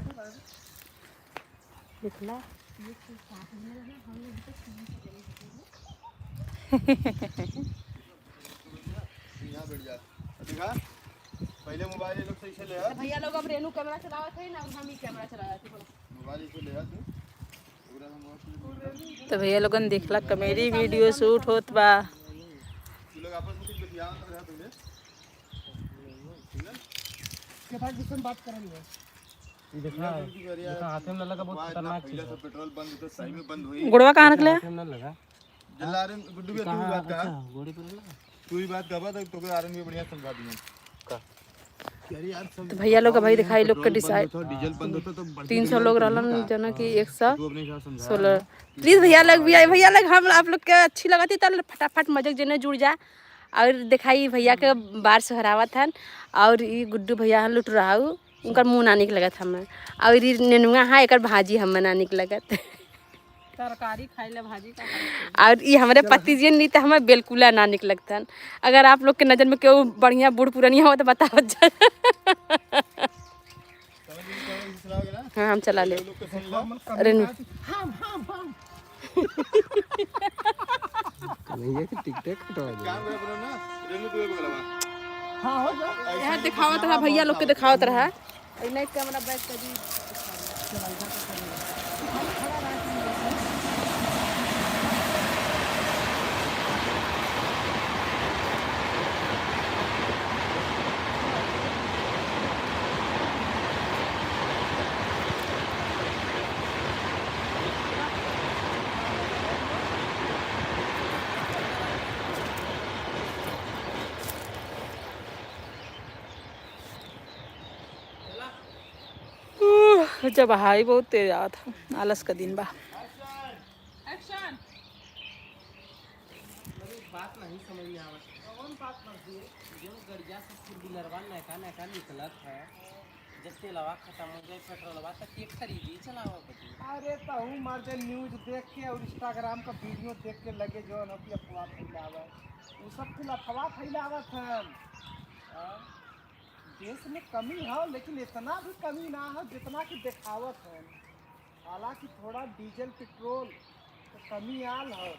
देखला। यहाँ बैठ जा। देखा, पहले मोबाइल ये लोग सही से ले आ। तो भैया लोग अब रेनू कैमरा चलावत है ना, और हम ही कैमरा चलावत है, बोलो। मोबाइल इसे ले आ तू। तो भैया लोगन देखला, कॉमेडी वीडियो शूट होत बा। तू लोग आपस में कुछ बतियावत रहा पहले। ठीक है? के भाई, जिससे बात करल है। देखा, देखा, हाथे में ना लगा, बहुत खतरनाक चीज है। पेट्रोल बंद तो सही में बंद हुई। गुड़वा कहाँ रख ले? हाथे में ना लगा। जल्ला आर्यन, गुड्डू भैया, तू ही बात कहा। अच्छा, गोड़ी पर लगा। तू ही बात कहा, तो तोके आर्यन भी बढ़िया समझा दिया। का? तो भैया लोग, भाई दिखाई लोग के डिसाइड, डीजल बंद होता तो तीन सौ लोग रहलन, जना कि एक सौ सोलह। प्लीज भैया लोग भी आए, भैया लोग हम आप लोग के अच्छी लगत है तो फटाफट मजे जने जुड़ जा। और दिखाई भैया के बार सोहरावत हन, और ई गुड्डू भैया हन लुटराऊ, उनकर मुँह ना निक लगत हमें, और ई नेनुआ है एकर भाजी हमें ना निक लगत। तरकारी खाई ले, भाजी का खाई ले। और ई हमरे पति जी नहीं तो हमें बिल्कुल ना निक लगतन। अगर आप लोग के नजर में केहू बढ़िया बूढ़ पुरानिया हो तो बतावत जा। हाँ, हम चला ले। अरे नु। कन्हैया के टिकटॉक कटवा दे। हाँ, हो जा। यहाँ दिखावत रहा भैया लोग के, दिखावत रहा। अरे नहीं, कैमरा बैक कर दी। उह, जब हाई बहुत तेज आवत है, आलस का दिन बा। Action! मेरी बात नहीं समझ में आवत। कौन बात मत दे? जो गड़िया से four wheelerवा नयका नयका निकलत है, जब तेलवा खत्म हो जाए पेट्रोलवा, तो के खरीदी चलावा बदे? अरे तहू मर्दे news देख के और Instagram का video देख के लगे जो न कि अफवाह फैलावे, वो सब कुल अफवाह फैलावत हैं। हाँ? देश में कमी है, लेकिन इतना भी कमी ना है जितना कि दिखावत है। हालांकि थोड़ा डीजल पेट्रोल तो कमी आल है,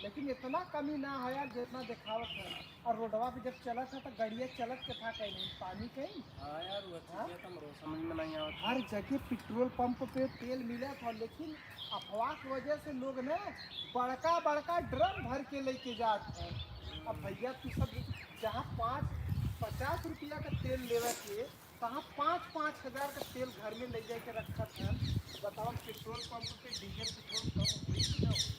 लेकिन इतना कमी ना है यार जितना दिखावत है। और रोडवा पे जब चलत है तो गड़िया चलत के था कहीं, पानी कहीं। हाँ यार, वो हाँ? चीजें तो हमरो समझ में नहीं आवत। हर जगह पेट्रोल पंप पे तेल मिला था, लेकिन अफवाह की वजह से लोग ने बड़का बड़का ड्रम भर के लेके जात है। अब भैया तू सब जहाँ पाँच, पचास रुपया का तेल लेवे के, तहाँ पाँच पाँच हजार का तेल घर में ले जाके रखत है। बताओ, पेट्रोल पंप पे डीजल पेट्रोल कम होई कि ना होई?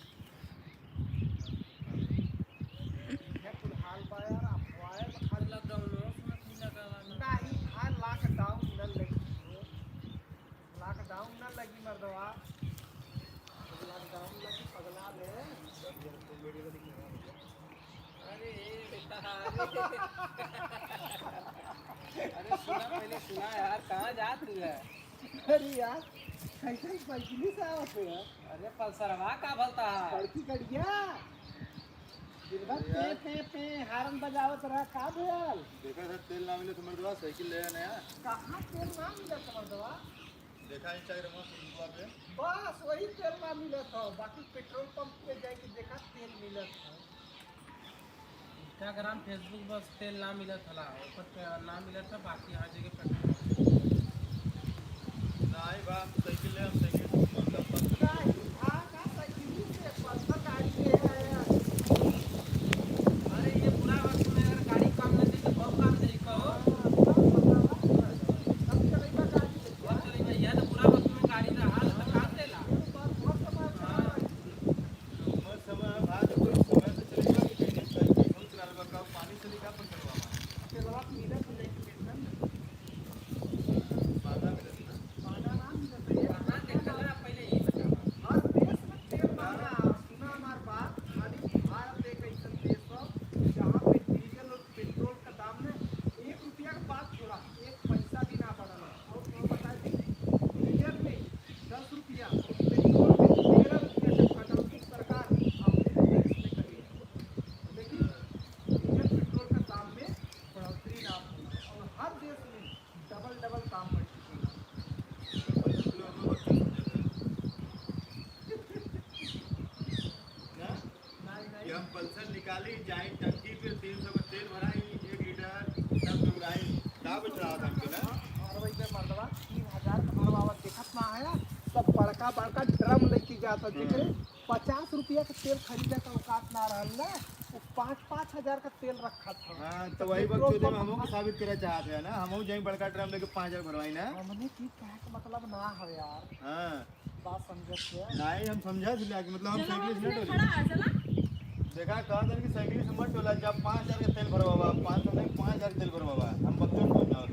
ये कुल हाल बा यार, अफवाह है। खाली लॉकडाउन में सुनत नहीं लगा वाला। नहीं, हाँ, लॉकडाउन न लगी हो। लॉकडाउन न लगी मर्दवा। लॉकडाउन लगी पगला ले। अरे, अरे। अरे सुना, पहले सुना यार, कहाँ जात रही है? अरे यार, कैसे साइकिल से आवत है यार? अरे पल्सरवा का भलता है? बड़की गड़िया। दिन भर अरे पे, यार। पे, पे, हारन बजावत रहा, का भयल? देखा था, तेल ना मिले तो मर्दवा, साइकिल ले आया नया। कहाँ तेल ना मिले तो मर्दवा? देखा Instagram, Facebook पे। बस वही तेल ना मिलत हो, बाकी पेट्रोल पंप पे जाके देखा, तेल मिलत हो। Instagram, Facebook बस तेल ना मिलत हला, ऊपर पे ना मिलत है, बाकी हर जगह पेट्रोल पंप। नहीं बा, हम साइकिल ले, हम साइकिल से मतलब बात करते हैं। नहीं, हाँ, का साइकिल से, पर्सनल गाड़ी ले आया। अरे, ये बुरा वक्त में अगर गाड़ी काम न दे, तो कब काम दे, कहो? हाँ, हाँ, हाँ, हाँ। कब चलेगा गाड़ी? बहुत चलेगा, यह तो बुरा वक्त में गाड़ी रहा, तो कहाँ से ला? हाँ। समय, आज कोई समय से चलेगा कि नहीं, नहीं, कहीं, कहीं हम चला रहे, कब पानी चलेगा, तो चलवा पानी। चलवा पीला तो लेके टेंशन नहीं। बाधा मिलत ना। बाधा ना मिलत है। कहाँ देखल है, आप पहले यही बतावा। हर देश में तेल महंगा, सुना हमार बात, खाली भारत एक ऐसन देश है, जहाँ पे डीजल और पेट्रोल का दाम में एक रुपया का बात छोड़ा, एक पैसा भी ना बढ़ल। और क्यों बता दी, डीजल में दस रुपया और पेट्रोल में तेरह रुपया का कटौती सरकार अपने देश में करी है। लेकिन डीजल पेट्रोल का दाम में बढ़ोतरी ना होला और हर देश में डबल डबल दाम बढ़ चुकी है। हाँ, बेच रहा था हमके ना। और वही पे मर्दवा तीन हजार का भरवावत देखत ना आया, सब बड़का बड़का ड्रम लेके जाता, हम्म। जेकरे पचास रुपया का तेल खरीदे का औकात ना रहल ना, वो पाँच पाँच हजार का तेल रखा था। हाँ, तो तो वही पेट्रोल बकचोदी में पंप हमहू के था। साबित करे चाहत है ना, हमहू जाई बड़का ड्रम लेके पाँच हजार भरवाई ना। हमने की कहे का मतलब ना हो यार। हाँ। बात समझत है। नहीं, हम समझा से लेके, मतलब, हम चलो, साइकिल से ना उसमें डोली। खड़ा है, चला। देखा, कहा था कि साइकिल से मत डोला, जब पाँच हजार के तेल भरवावा, पाँच सौ नहीं, पाँच हजार के तेल भरवावा, हम बच्चों को समझाओ।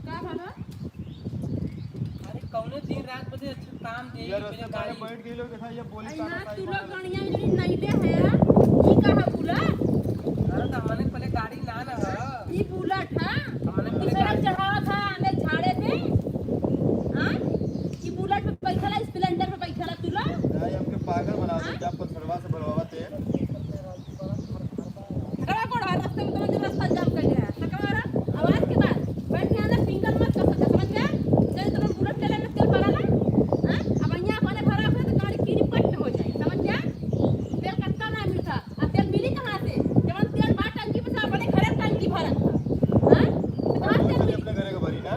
का बात है? अरे, कौनो दिन रात बदे अच्छा काम दे, यार, पहले रस्ते गाड़ी। बैठ गई लोग, देखा, ये बोली अरे ताना हाँ, साई तू लोग मारा। गणिया में नहीं दे है, ई का है बुलेट? अरे, तो हमने पहले गाड़ी ना, ना है। ई बुलेट है? हमने तू पहले सड़क गाड़ी चढ़ावा था, हमें झाड़े थे। हाँ? ई बुलेट पे बैठला, स्प्लेंडर पे बैठला तू लोग? नहीं, हमके पागल बना दे, हाँ? जा पथरवा से भरवावा तेल। हटवा गोड़, हर रास्ते में तुम्हें जो रास्ता जाम कर दिया है। हटवा रहा, आवाज के बाद। बैठ के आना, सिंगल मत कर सकते, समझ गया? जब तुम्हें बुलेट चले में तेल भरा ना, हाँ? अब यहाँ अपने भरा हुआ तो गाड़ी कीरी पट हो जाए, समझ गया? तेल कट्टा ना मिलता, अब तेल मिली कहाँ से? जब तेल बा टंकी पे से अपने घरे टंकी भरत था, हाँ? तो कहाँ से तेल मिली? अपने घरे के भरी ना?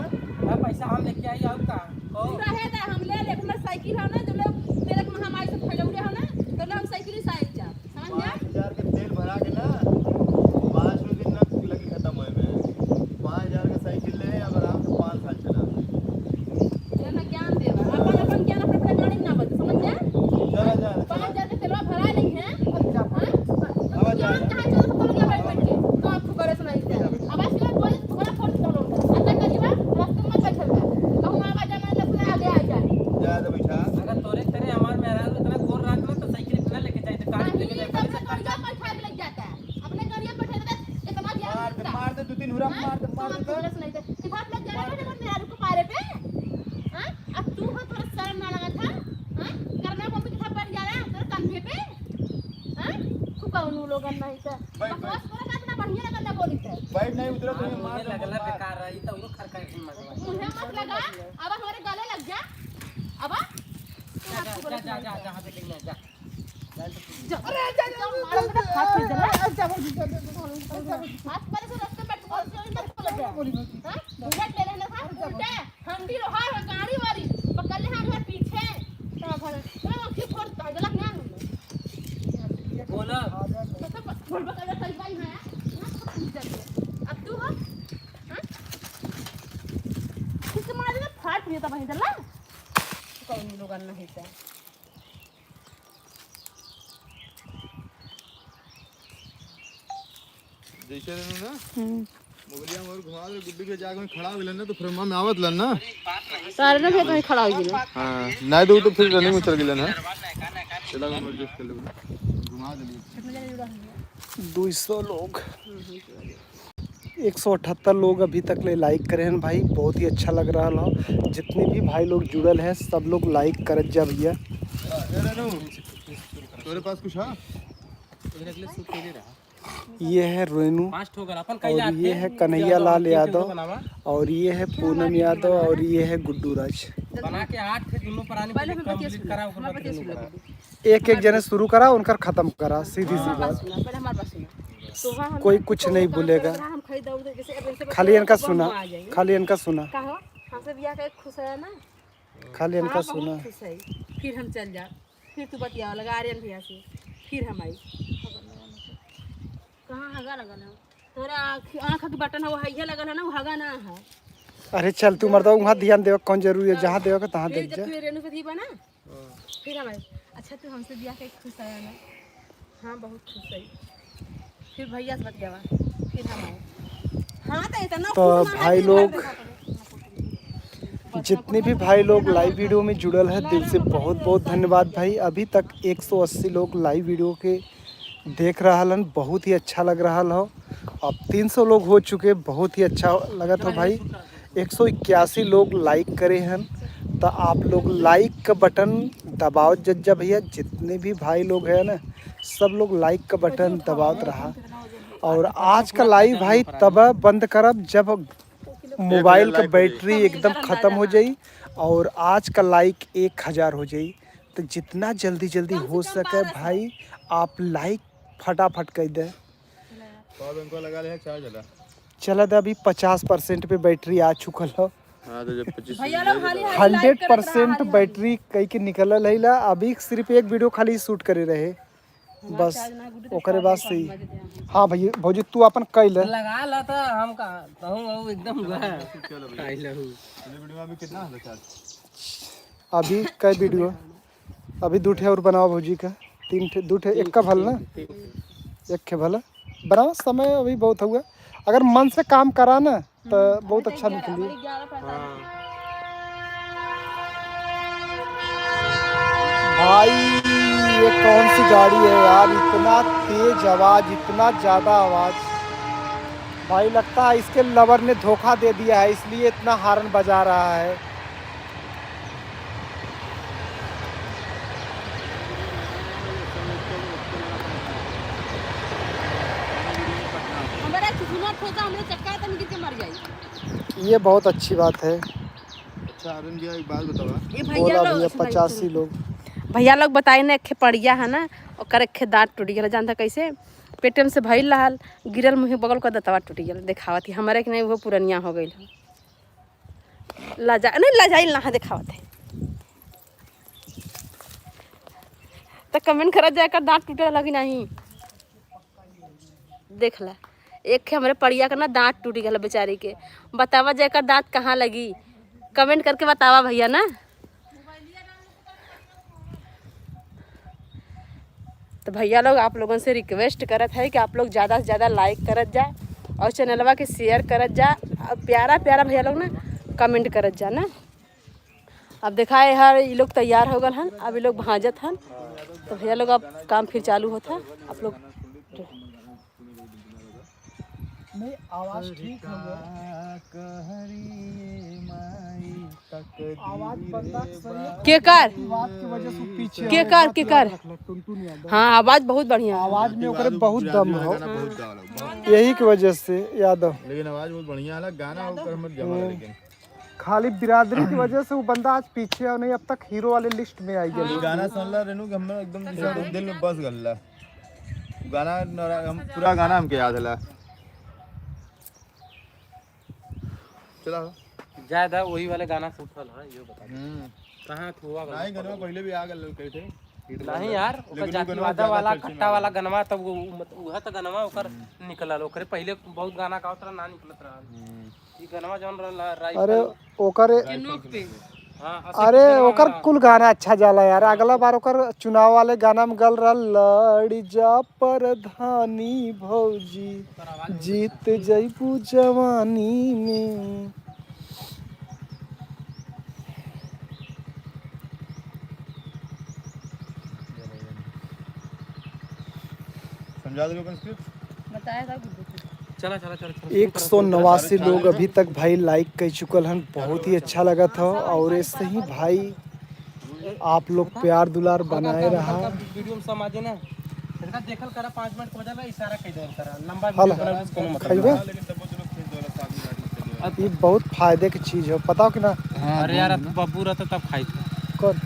हाँ, पैसा हम लेके आई, और का? तू रहे दे, हम ले ले, हमार साइकिल है ना, जब लोग तेरे को हम आई से फैलौले हो ना, तो लोग हम साइकिल से आई जा, समझ गया? पाँच हजार के तेल भरा के ना, पाँच दिन ना लगी खत्म होए में। पाँच हजार के साइकिल ले, अब आराम से पाँच साल चला। ये ना ज्ञान देवा, अपन, अपन ज्ञान अपने, अपने गाड़ी में ना बदल, समझ गया? चला जा, चला। पाँच हजार के तेलवा भरा नहीं है, हाँ? अब जा। कहाँ चल, तो क्या बैठ, बैठ के? तो आपको करे सुनाई दे। अब आज के बाद कोई थोड़ा फोर्स करो, अंदर करीबा, रास्ते में बैठल बा। कहूँ आवा जाना, तो पूरा आगे आ जाए। जा दे बैठा। अगर तोरे करे हमार मेहरारू इतना गोर राख ना, तो साइकिल इतना लेके जाए, तो गाड़ी नहीं, लेके जाए, तब से गाड़ी गाड़िया पर बैठा के लेके जाता है। अपने गाड़िया पर बैठा के इतना ज्ञान मार दे, देता। मार दे, दो तीन हुरा हाँ? मार दे, तो मार आपको दे। करे सुनाई दे। किताब लग जाना मार था दे। जब मेहरारू को मारे पे। हाँ? अब तू हो, तोरा शर्म ना लगा था? हाँ? करना मम्मी के थप्पड़ ज्यादा, तोरे कंधे पे? हाँ? तू कौन लोगन नहीं तो? बैठ, बकवास बैठ। बोला था, इतना बढ़िया लगल ना बोली थे। बैठ नहीं उतरा, हाँ, तुम्हें मार मुझे दूंगा, लगला मार। बेकार रही, तो वो खर खर के मरवा। मुझे मत लगा, अब हमारे गले लग जा। अब जा, जा, जा, जा, जा, जा, जा। जा। अरे, जा, जा, जा, जा, जा, जा, जा, जा, जा, जा, जा, जा। आज पहले से रास्ते में बैठ के बोल, बोल, बोल, बोल। हाँ? बुलेट ले लेना था, उल्टा। हम भी लोहार हो, गाड़ी वाली, पकड़ ले हाथ में पीछे। का भर, चलो, हम फिर फोड़, गलत ना हो। बोला। तो सब बोल, बोल, बोल, सही भाई है, ना, सब पूछ जाते हैं। अब तू हो? हाँ? किसके मारे ना, फाट लिया था वहीं से, ला। कौन लोग नहीं था। जैसे रहनु ना, हम्म। मोबाइलिया में और घुमा दे, गुड्डू के जाके वहीं खड़ा हो गेलन ना, तो फिर हम आवत लन ना। तारे ना भी कहीं खड़ा हो गेलन। हाँ, नहीं तो, तो फिर रनिंग में चल गेलन ना। चला, हम एडजस्ट कर लेबे। घुमा देलिए। दो सौ लोग, एक सौ अठहत्तर लोग अभी तक ले लाइक करे हैं भाई, बहुत ही अच्छा लग रहा हो। जितने भी भाई लोग जुड़ल हैं, सब लोग लाइक करत जा भैया। ए, रेनू, तोरे पास कुछ है? ये है रेनू और ये है कन्हैया लाल यादव और ये है पूनम यादव और ये है गुड्डू राज। बना के आठ थे दोनों प्राणी पहले हमें बतिया complete सुन लो, करा, ओकर हमारे बाद बतिया दोनों सुन लो। करा। एक एक जने शुरू करा, उनकर खत्म करा, सीधी सी हमारे बात। बात सुनो, पहले हमारे बात सुनो। तो हाँ, हम कोई आपको कुछ कहो, नहीं काम बोलेगा। करत रहा, हम खरीदा उधर, जैसे अब इनसे खाली बतिया इनका तो सुना, बम आ जाएंगे। खाली इनका सुना। कहो, हमसे बियाह के खुश है ना? खाली इनका हाँ, सुना। बहुत खुश है। फिर हम चल जाओ, फिर तू बतिया लगा आर्यन भैया से, फिर हम आई। कहाँ हगा लगल है? तोरा आँख, आँख के बटन है, वो हइया लगल है ना, वो हगा ना है। अरे चल तू मर्दा, वहाँ ध्यान देवे कौन जरूरी है, जहाँ देवे के तहाँ फिर देख जब जा। तू रेनू से जीबा ना, फिर हम आए। अच्छा, तू हमसे बियाह के खुश है ना? हाँ, बहुत खुश है। फिर भैया से बतियावा, फिर हम आए। हाँ, तो इतना तो खुश ना है भाई कि लोग, जितने भी भाई लोग लाइव वीडियो में जुड़ल है, दिल से बहुत बहुत धन्यवाद भाई। अभी तक एक सौ अस्सी लोग लाइव वीडियो के देख रहल हन, बहुत ही अच्छा लग रहल हो। अब तीन सौ लोग हो चुके, बहुत ही अच्छा लगत हो भाई। एक सौ इक्यासी लोग लाइक करे हन, तो आप लोग लाइक का बटन दबाओ जज्जा भैया। जितने भी भाई लोग हैं ना, सब लोग लाइक का बटन दबावत रहा। और आज का लाइव भाई तब बंद करब जब मोबाइल का बैटरी एकदम खत्म हो जाई और आज का लाइक एक हजार हो जाई। तो जितना जल्दी जल्दी हो सके भाई, आप लाइक फटाफट कर दे। तो अब इनको लगा ले चार्ज वाला। चलत अभी पचास परसेंट पे बैटरी आ चुकल हो। हाँ, तो जब पच्चीस भैया लोग हाली हाली लाइक करत रहा, हंड्रेड परसेंट हाली हाली। बैटरी कई के निकलल है ला। अभी सिर्फ एक वीडियो खाली शूट करे रहे, बस। ओकरे बाद से ही। हाँ भैया, भौजी, तू अपन कैल। लगा ला तो हम का कहूँ, वो एकदम हुआ है। चलो भैया। खाई लहू। अरे वीडियो में अभी कितना है चार्ज? अभी कै वीडियो? अभी दू ठे और बनाओ भौजी का। तीन ठे, दू ठे, एक का भल ना? एक ठे भला। बनाओ, समय अभी बहुत हुआ। अगर मन से काम करा ना, तो बहुत अच्छा निकली। भाई, ये कौन सी गाड़ी है यार, इतना तेज आवाज, इतना ज्यादा आवाज। भाई, लगता है इसके लवर ने धोखा दे दिया है, इसलिए इतना हॉर्न बजा रहा है। हमारा चुचुना ठोका, हमरे चक्का तनी गिर के मर जाई। ये बहुत अच्छी बात है। अच्छा, आर्यन जी, एक बात बतावा। ये भैया बोला लोग, भैया, सुनाई पचासी सुनाई। लोग। भैया लोग बताए ना, एक ठे पड़िया है ना, ओकर एक ठे दांत टूट गया, जानता कैसे? पेटे में से भइल रहल, गिरल, मुँह बगल का दतवा टूट गया। देखावत ही हमारे के नहीं, वो पुरनिया हो गइल है। लजा-, नहीं, लजाइल ना है, देखावत है। तो कमेंट करा जाए, एकर दांत टूटे लगी नहीं। देख ला, एक ठे हमरे पड़िया के ना दांत टूट गया बेचारी के। बतावा जाए, एकर दांत कहाँ लगी, कमेंट करके बतावा भैया ना। तो भैया लोग, आप लोगन से रिक्वेस्ट करत है कि आप लोग ज़्यादा से ज़्यादा लाइक करत जा और चैनलवा के शेयर करत जा। और प्यारा प्यारा भैया लोग ना कमेंट करत जा ना। अब देखा है हर, ये लोग तैयार हो गल हन, अब ये लोग भाजत हन। तो भैया लोग, अब काम फिर चालू होता, आप लोग। नहीं, आवाज ठीक है वो। आवाज बंदा सही है। केकर? आवाज की वजह से पीछे केकर, आवाज केकर? याद रख लो, टुनटुन यादव। हाँ, आवाज बहुत बढ़िया है। आवाज में ओकरे बहुत दम हो। गाना बहुत गावल है, बहुत। यही की वजह से यादव। लेकिन आवाज बहुत बढ़िया है, गाना ओकर हमर जमा है, लेकिन खाली बिरादरी की वजह से वो बंदा आज पीछे है, नहीं अब तक हीरो वाले लिस्ट में आई गया। हाँ। गाना सुनला रेनू कि हमर एकदम जैसे दिल में बस गल्ला। गाना नरा-, हम पूरा गाना हमके याद हला। चला हो। ज्यादा वही वाले गाना से उठल है, यो बता दे। हम्म। कहाँ थुआ गल नहीं, पकड़ गनवा गल। पहले भी आ गल कई थे। हिट नहीं वाला। यार, ओकर लेकिन वो गनवा जातिवादा ज्यादा वाला, चर्चे में खट्टा वाला आया। गनवा, तब वो, मत-, उहे तो गनवा ओकर हम्म। निकलल। ओकरे पहले बहुत गाना गावत रहा, ना निकलत रहा। हम्म। ई गनवा जौन रहल, राइफल अरे, ओकरे के नोक पे। हाँ, अरे, ओकर कुल गाना अच्छा जाला यार। अगला बार ओकर चुनाव वाले गाना में गल रहल, "लड़ी जा प्रधानी भौजी, जीत जइबू जवानी में।" समझा दो अपन स्क्रिप्ट। बताया था गुड्डू को। चला, चला, चला, चला, एक सौ नवासी लोग अभी तक भाई लाइक कर चुकल हन, बहुत ही अच्छा लगत हो। और ऐसे ही भाई आप लोग प्यार दुलार बनाए रहा। वीडियो में समाजे ना, इनका देखल करा, पाँच मिनट हो जाला, इशारा कह दे करा, लंबा हेलो। वीडियो बनावे से कोनो मतलब खइबे? नहीं। ये बहुत फायदे की चीज हो, पता हो कि ना? अरे यार, अब बब्बू रहता तब खाई था। कौन?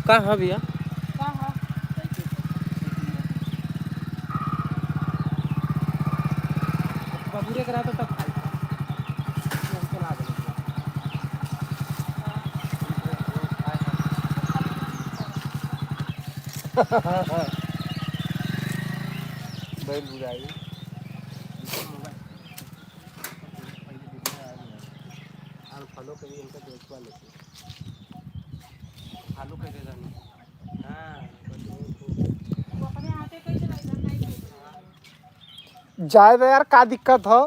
का है भैया? बबुरे के रहता तब खाई। बैल बुझाई। और फॉलो करिए इनका, देखवा लेते हैं। फॉलो कर देता नहीं। हाँ, बस वो तो वो अपने हाथे कैसे भाई, हम नहीं कैसे। जाए दे यार, का दिक्कत हो?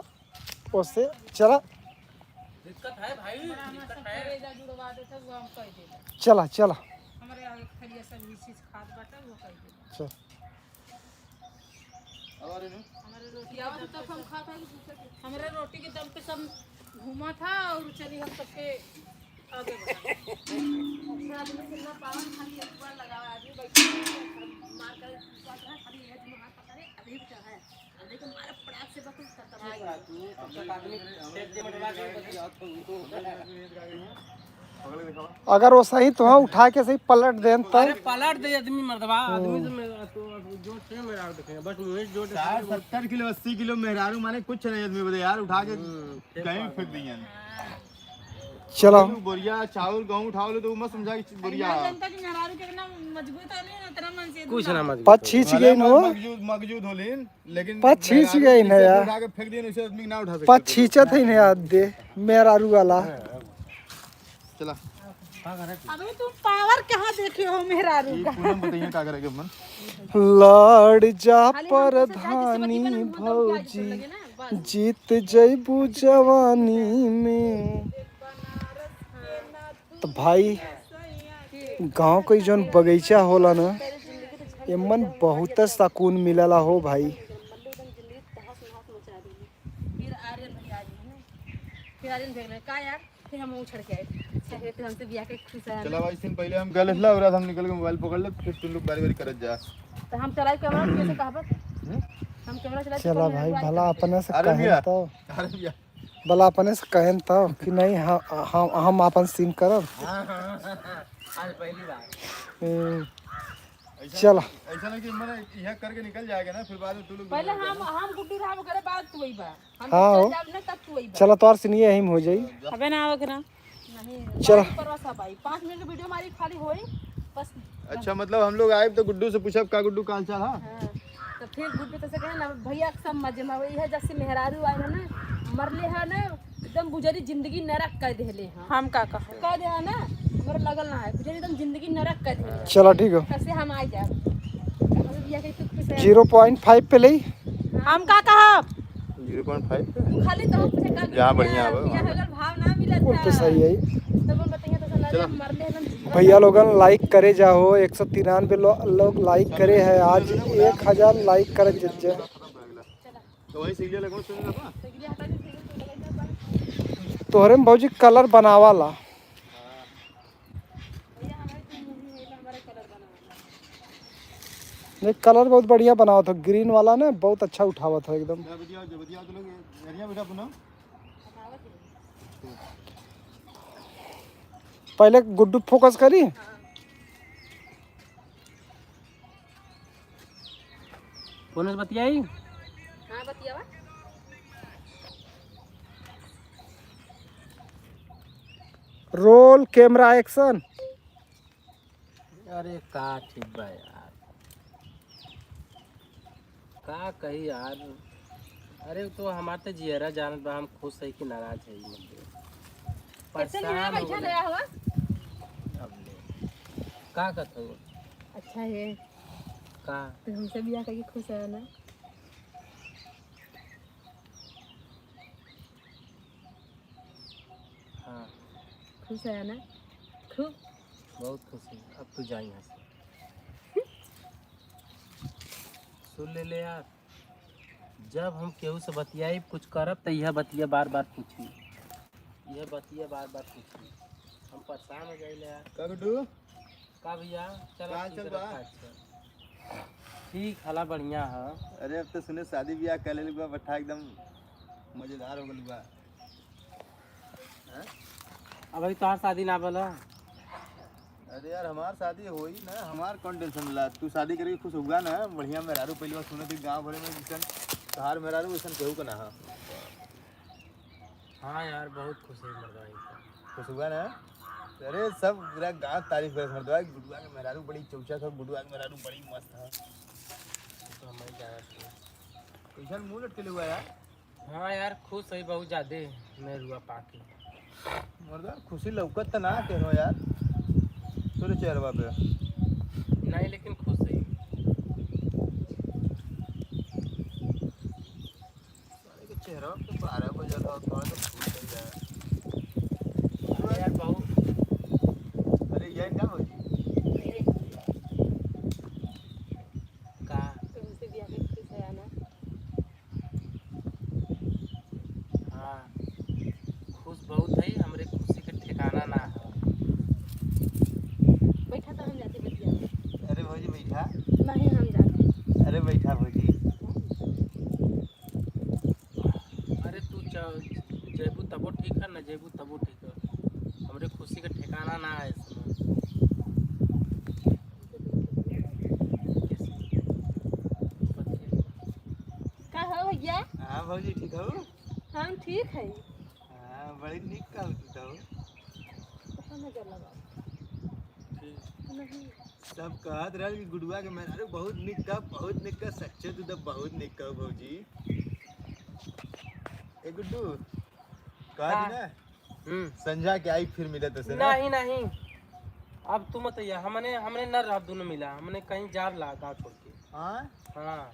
ओसे चला। दिक्कत है भाई, दिक्कत है। करेजा जुड़वा देते, वो हम कह देते। चला, चला। हमारे यहाँ एक थरिया सब इसी से खाद बाटे, वो कह देते। चल। हमारे रोटी के दम पे सब, हमारे रोटी के दम पे सब घूमा था और चली हम सबके आगे बढ़ा। दूसरा आदमी से ना पावन, खाली एक बार लगावा, आदमी बैठे हैं, मार कर बात है, खाली ये दोनों हाथ पकड़े, अभी भी चढ़ा है। अब देखो, मारा पड़ाक से बस खत्म हो गया। तू तब तक आदमी खेत के मंडला के बतियात हो। अगर वो सही तो हाँ उठा के सही पलट देन तो। अरे पलट दे आदमी मर्दवा, आदमी तो मेरा, तो जोर से मेरा देखे, बस मुझे जोर से साठ सत्तर किलो, अस्सी किलो मेहरारू माने कुछ नहीं आदमी बोले यार, उठा के हम्म, कहीं फेंक दिए। चलो। बोरिया चाउर गहूँ उठाओ ले तो वो मत समझा कि बोरिया। जनता की मेहरारू कितना मजबूत है, नहीं, उतना मन से कुछ ना मजबूत। पद छींच गई न हो। मकजूद, मकजूद हो लेन, लेकिन पद छींच गई न यार। उठा के फेंक दिए, उसे आदमी ना उठा सकते। पद छींचत है न यार दे, मेहरारू वाला। चला। अबे तुम पावर कहाँ देखे हो मेहरारू का? पूनम बताइए का करेंगे मन। लड़ जा खाली हम तो सोचा कि से बची प्रधानी बनल, हम तो प्याज भौजी, लगे ना, बस। जीत जइबू जवानी में। तो भाई, गाँव के जौन बगीचा होला ना, एमन बहुत सुकून मिलला हो भाई। फिर आर्यन भैया आ गए हैं। फिर आर्यन भैया ने, का यार? फिर हम उछड़ के आए। अच्छा, ये तो हमसे बिया के खुश है। चला भाई, सीन पहले हम गलत ला और हम निकल के मोबाइल पकड़ ले, फिर तुम लोग बारी बारी करत जा। तो हम चलाई कैमरा, कैसे कहबत? हम्म? हम कैमरा चलाई तो चला कौन भाई, है? भला अपने से अरे कहें भैया। तो। अरे भैया। भला अपने से कहें तो कि नहीं, हम, हम, हम अपन सीन करब। हाँ, हाँ, हाँ, हाँ। आज पहली बार। हम्म। ऐसा चला। ऐसा ना कि मने यह करके निकल जाएगा ना, फिर बाद में तू लोग पहले हम, हम गुड्डू रहा, ओकरे बाद तू अइबा। हम हाँ चल हो। जाब ना, तब तू अइबा। चला, तोर सीन यही में हो जाई। अबे ना, ओके ना। नहीं, चला। ऊपर वाला सब आई। पाँच मिनट की वीडियो हमारी खाली होई, बस। अच्छा, मतलब हम लोग आए तो गुड्डू से पूछब का गुड्डू का हाल चाल है? हाँ, तो फिर गुड्डू तो से कहे ना, भैया सब मजे में, वही है जैसे मेहरारू आए है ना, मरले है ना, एकदम बुझारी जिंदगी नरक कर देले हैं। हम का कहब? कह दे है ना, हमरा लगल ना है, बुझारी एकदम जिंदगी नरक कर देले हैं। चला, ठीक हो। कैसे हम आ जाए? हम बिया के तू खुश है। ज़ीरो पॉइंट फ़ाइव पे ले। हम का कहब? ज़ीरो पॉइंट फ़ाइव पे। तू खाली तो पूछे का जहाँ बढ़िया बिया, बा, बिया वहाँ। अगर भाव ना मिलत कुल तो है। सही है। तो हम बताइए तो साला चला। मरले हैं ना। भैया लोगन लाइक करे जाओ, एक सौ तिरानवे लो-, लोग लाइक करे हैं आज, एक हजार लाइक करे जज्जे। तो वही सीरियल लगो, सुन लो ना। तोहरे में भौजी कलर बनावाला। नहीं, कलर बहुत बढ़िया बनावत हो, ग्रीन वाला ना बहुत अच्छा उठावत हो एकदम। जय बतिया, जय बतिया, तो लोग एरिया बेटा अपना। पहले गुड्डू फोकस करी। फोन से बतियाई? हाँ, बतियावा। Roll camera action. अरे का ठीक बा यार, का कही यार। अरे तो हमार तो जियरा जानत बा, हम खुश है कि नाराज है, ई मत दे। कैसे परेशान हो बैठा गए। रहा हुआ? अब ले। का कहत हो? अच्छा है। का? तो हमसे बियाह करके खुश है ना? हाँ। खुश है ना? खूब। बहुत खुश है। अब तू जा यहाँ से। सुन ले, ले यार, जब हम केहू से बतियाई, कुछ करब, त यह बतिया बार बार पूछी, यह बतिया बार बार पूछी। हम परेशान हो जाइले यार। का गुड्डू? का भैया? चला का ठीक चल है, बा? रखा, अच्छा। ठीक, हला बढ़िया है। अरे अब तो सुने शादी ब्याह कर लेले बा, बट्ठा एकदम मजेदार हो गइल बा। हैं? अब अभी तोहार शादी ना बोला। अरे यार, हमार शादी होई ना, हमार कौन टेंशन ला? तू शादी करके खुश हुआ ना, बढ़िया मेहरारू पहली बार सुने थी गाँव भरे में, जैसन तोहार मेहरारू वैसन केहू का ना है। हाँ यार, बहुत खुश है मर्दवा इनका। खुश हुआ ना? अरे सब पूरा गाँव तारीफ करे मर्दवा, गुडुआ के मेहरारू बड़ी चौचा था, गुडुआ के मेहरारू बड़ी मस्त है। तो हम ही जानत हई। कैसन मुंह लटके हुआ यार? हाँ यार, खुश है बहुत ज्यादा मेहरुआ पाके। मर्दवा खुशी लौकत त ना केनो यार तोरे चेहरवा पे। नहीं, लेकिन खुश है। साले के चेहरा पे बारह बजे था, थोड़ा सा फूल चल जाए। अरे यार, बहुत। अरे, ये क्या हो जी? का? तुमसे बियाह के खुश है ना? हाँ, खुश बहुत है, हमरे खुशी के ठिकाना ना है। बैठा तो हम जाते बतिया। अरे भौजी, बैठा। नहीं, हम जाते। अरे, बैठा भौजी। अरे तू च-, जैबू तबो ठीक है, न जैबू तबो ठीक है। हमरे खुशी का ठेकाना गाना ना है इसमें। का हो भैया? हाँ भौजी, ठीक हो? हम ठीक है। हाँ, बड़ी निक कहू तू तो। कहाँ नजर लगाओ? ठीक। नहीं। सब कहत रहल कि गुडुआ के मेहरारू बहुत निक का, बहुत निक का, सच्चे तू तो बहुत निक का भौजी। ए गुड्डू, कह दी हाँ। ना? हम्म। संझा के आई फिर मिले तो से ना? नहीं, नहीं। अब तू मत अइया, हमने, हमने न रहब दोनों मिला, हमने कहीं जाब ला गाँव छोड़ के। हाँ? हाँ।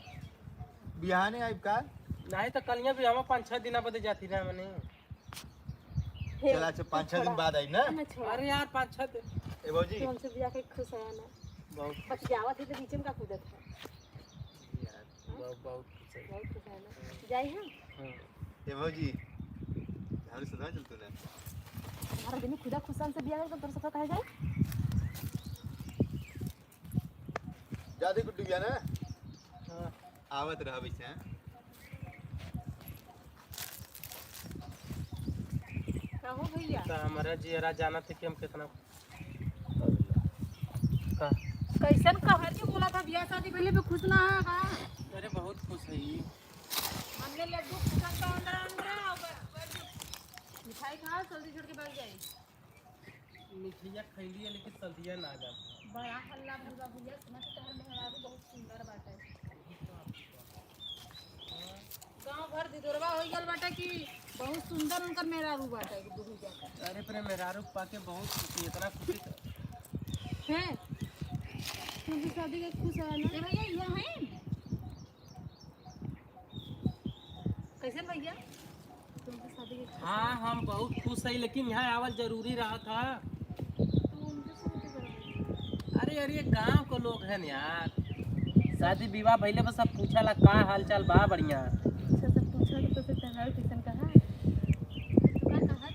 बिहाने आइब का? नहीं तो कलिया भी हम पाँच छह दिन बदे जाती ना हमने। हे, चला, अच्छा, पाँच छह दिन छोड़ा। बाद आई ना? ना, छोड़ा। अरे यार, पाँच छह दिन। ए भौजी। तू हमसे बियाह के खुश है ना? बहुत। बतियावत है तो बीच में का कूदत है? यार, हाँ? बहुत, बहुत खुश है। बहुत खुश है ना? हाँ। जाई हम? हाँ। ए भौजी, झाड़ू से ना चलतो ना। हमारा दिन खुदा खुश हमसे बियाह करके तोर से कहे जाए? जा दे गुड्डू भैया ना। हाँ। आवत रह वैसे, हाँ? का हो भैया? तो हमारा जियरा जानत है कि हम कितना का? कैसन कहर के बोला था, बियाह शादी पहले भी खुश ना है का? अरे बहुत खुश है ये। हमने लड्डू पसंद का अंदर अंदर आओ, ब-, बैठ जाओ। मिठाई खा, जल्दी छोड़ के भाग जाए। मिठिया खैली है, लेकिन सदिया ना जाता। बड़ा हल्ला भइल बा भैया, सुना कि तोहर मेहरारू बहुत सुंदर बाटे। गाँव भर दिदोरवा हो गइल बाटे कि बहुत सुंदर उनकर मेहरारू बाटे, एक दूर जाके। अरे, पर मेहरारू पाके बहुत खुशी, इतना खुशी तो। हैं? तुमसे शादी के खुश है ना? ए भैया, यहाँ है? कैसन भैया? तुमसे शादी के खुश हाँ, है? हम बहुत खुश है, लेकिन यहाँ आवल जरूरी रहा था। तो उनसे शादी करो। अरे, अरे, गाँव के लोग हैं यार, शादी विवाह भइले बस सब पूछला का हाल चाल बा, बढ़िया। अच्छा, सब पूछा कि तो फिर तोहार कैसन कहा? तू का कहत?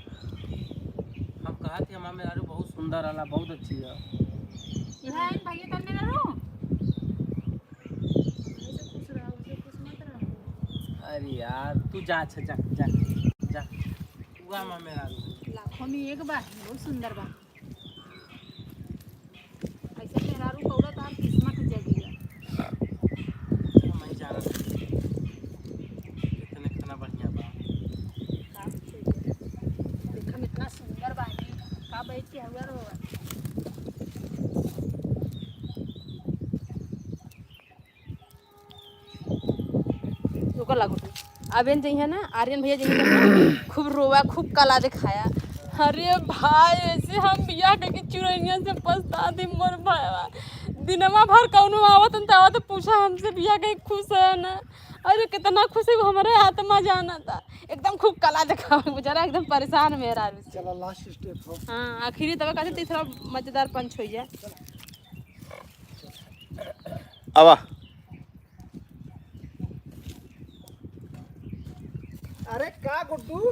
हम कहत कि हमार मेहरारू बहुत सुंदर रहला, बहुत अच्छी है। यहाँ आइन भैया तन मेहरारू। हमने से खुश रहा, उसे खुश मत रहा। अरे यार, तू जा, अच्छा, जा, जा, जा। तू आ, हमार मेहरारू। लाखों में एक बा, बहुत सुंदर बा। ऐसे मेहरारू पौड़ा तो हम किस्मत जगी है। हम ही जानत हई। कितने, कितना बढ़िया बा। का पूछे के? देखम इतना सुंदर बा, का बैठ के हुआ रहो। रुका लागो तू। अबेन जइहे ना, आर्यन भैया जइहे ना, खूब रोवा, खूब कला दिखाया। अरे भाई, ऐसे हम बियाह करके चुरैनिया से पछता दी मोर भाईवा। दिनमा भर कौनो आवत न त आवत पूछा हमसे बियाह के खुश है ना। अरे कितना खुश है, वो हमारे आत्मा जाना था। एकदम खूब कला दिखावा, बेचारा एकदम परेशान मेहरारू से। चला लास्ट स्टेप हो। हाँ, आखिरी तब कहते तीसरा मजेदार पंच हो जाए। आवा। अरे का गुड्डू,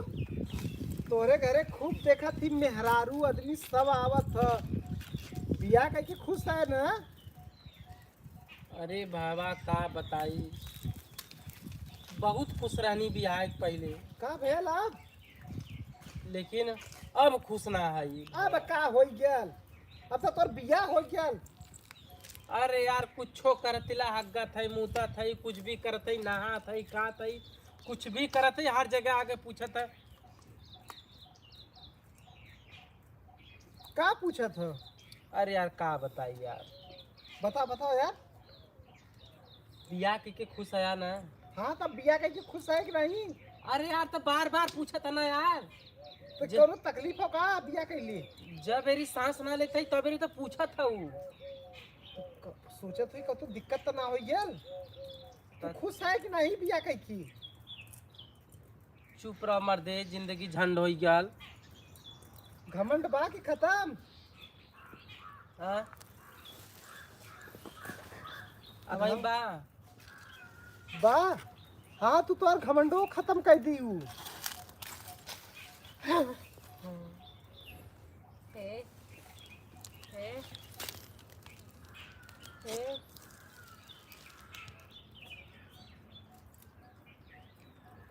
तोरे घरे खूब देखत ही मेहरारू आदमी सब आवत ह, बियाह कइके खुश है ना? अरे बाबा का बताई, बहुत खुश रहनी बियाह के पहिले। का भेल अब? लेकिन अब खुश ना हई। अब का होइ गयल? अब तो तोर बियाह होइ गयल। अरे यार, कुछो करतिला, हग्गत है, मूतत है, कुछ भी करत है, नहात है, खात है, कुछ भी करत है, हर जगह आके पूछत है। का पूछत हो? अरे यार, का बताई यार। बता, बताओ यार। बियाह कइके खुश हया ना? हाँ, तब बियाह कइके खुश है कि नहीं? अरे यार, तो बार बार पूछत है ना यार। तो जे- कौनो तकलीफ हो का बियाह कइले? जब मेरी सांस ना लेते ही, तब मेरी तो पूछत है उ। तो क-, सोचत हुई कतो दिक्कत तो ना हो गया। तो त- खुश है कि नहीं बियाह कइके? चुप रह मर्दे, जिंदगी झंड होइ गल। घमंड बा कि खत्म? हाँ? अब आई बा? बा? हाँ, तू तोर घमंडो खत्म कर दी उ। हे, हे, हे।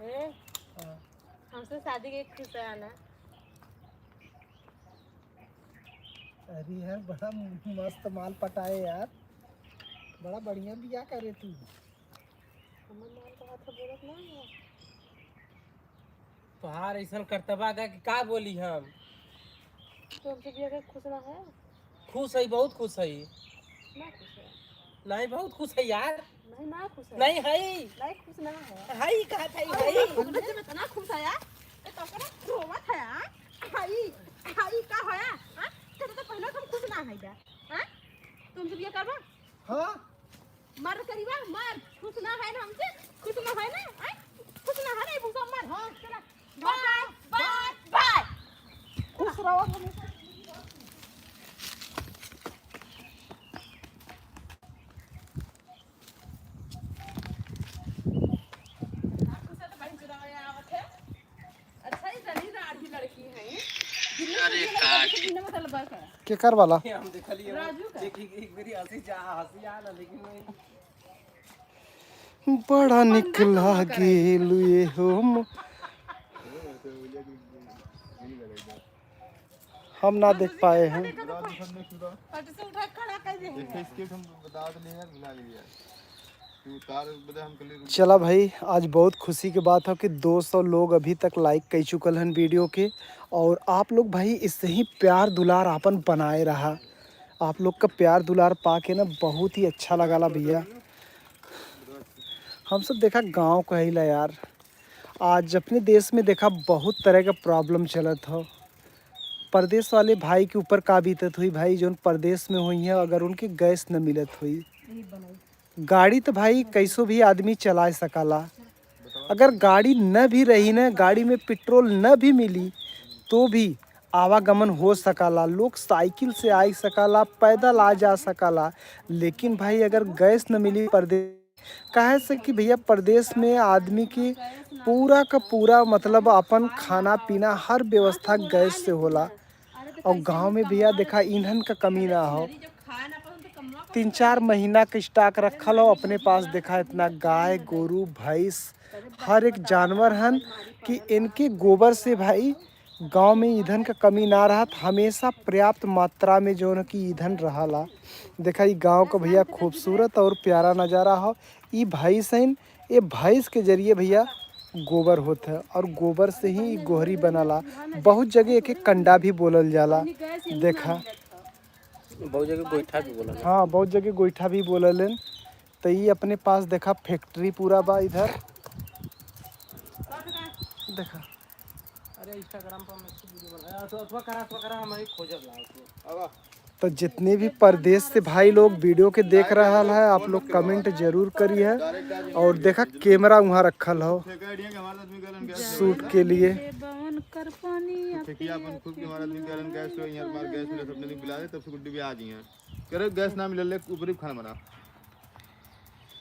हैं? हाँ। हमसे शादी के खुश है ना? अरे यार, बड़ा मस्त माल पटाए यार, बड़ा बढ़िया बिया करे तू। हमर माल का हाथ बोलत ना है। तोहार ऐसन करतबा का कि का बोली हम? तो हमसे बिया के खुश ना है? खुश है, बहुत खुश है। ना खुश है? नहीं, बहुत खुश है यार। नहीं, ना खुश है। नहीं है। नहीं, खुश ना है। है, कहा था, है। अरे, है। तुमने जब इतना खुश है यार, तो तब ना रोवत है यार। है, है, का होया? हाँ? तो, तो पहले हम खुश ना है बा। हाँ? तुमसे बिया करबा? हाँ। मर करीबा, मर। खुश ना है ना हमसे? खुश ना है ना? आय? खुश ना है ना, ये भूसा मर। हाँ। चला। Bye, bye, bye. खुश रहो हमेशा। अच्छा, ये जनी राड़ी लड़की है। अरे काट। केकर वाला? हम देखलिए। राजू का। एक, एक, एक बेरी हंसी जा, हंसी आ ना, लेकिन मैं बड़ा निक लागेलु ये हो म-, हम ना देख पाए हैं। फट से उठा के खड़ा कर दे। एक ठे skit हम बता दे यार, भुला गए यार। तू उतार बदे हम कल ही रुक चला भाई, आज बहुत खुशी के बात है कि दो सौ लोग अभी तक like कर चुकल हन video के। और आप लोग भाई इससे ही प्यार दुलार आपन बनाए रहा। आप लोग का प्यार दुलार पा के ना बहुत ही अच्छा लगाला भैया। हम सब देखा गाँव कहिला यार, आज अपने देश में देखा बहुत तरह का problem चलत हो। परदेश वाले भाई के ऊपर का बीतत हुई भाई, जौन परदेश में हुई हैं, अगर उनके गैस न मिलत हुई। गाड़ी तो भाई कैसो भी आदमी चला सकाला, अगर गाड़ी न भी रही न, गाड़ी में पेट्रोल न भी मिली, तो भी आवागमन हो सकाला। लोग साइकिल से आ सकाला, पैदल आ जा सकाला, लेकिन भाई अगर गैस न मिली परदेश, काहे से कि भैया परदेश में आदमी की पूरा का पूरा मतलब अपन खाना पीना हर व्यवस्था गैस से होला। और गाँव में भैया देखा ईंधन का कमी ना हो, तीन चार महीना का stock रखल हो अपने पास। देखा इतना गाय गोरू भैंस हर एक जानवर हन कि इनके गोबर से भाई गाँव में ईंधन का कमी ना रहत, हमेशा पर्याप्त मात्रा में जौन कि ईंधन रहला। देखा ई गाँव का भैया खूबसूरत और प्यारा नज़ारा हो। ई भैंस हइन, ये भैंस के जरिए भैया गोबर होत है और गोबर से ही ई गोहरी बनाला। बहुत जगह एक एक कंडा भी बोलल जाला। देखा बहुत जगह गोइठा भी बोलल। हाँ, बहुत जगह गोइठा भी बोलल हन। तो ई अपने पास देखा factory पूरा बा इधर। देखा अरे Instagram पर हम एक video बना, अथवा, अथवा करा, अथवा करा, हम एक खोजब ला उसमें। अब तो जितने भी परदेश से भाई लोग video के देख रहा है, आप लोग comment जरूर करिए। और देखा camera वहाँ रखल हो shoot के लिए। देखिए, अपन खूब के हमारा आदमी कह रहे हैं, गैस तो यहाँ हमारे गैस मिले, सबने दिन बुला दे, तब से गुड्डू भी आ जी हैं। कह रहे गैस ना मिले, ले ऊपरी खाना बना।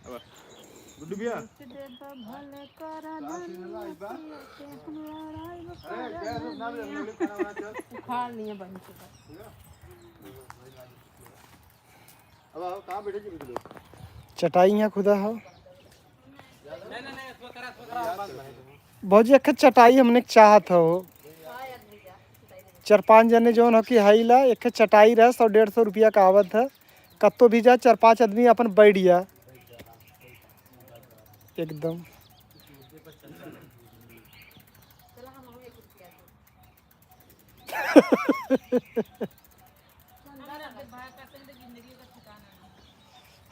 अब गुड्डू भैया। अरे, गैस ना मिले, ले खाना बना, चल। उखाड़ लिए बन चुका। अब आओ, कहाँ बैठे जी, बैठ लो। चटाई यहाँ खुदा हो। भौजी, एक चटाई हमने के चाहत हो। चार पाँच जने जौन हो कि हाई ला, एक चटाई रहे, सौ डेढ़ सौ रुपया का आवत है। कत्तो भी जा, चार पाँच आदमी अपन बैठ जा। एकदम।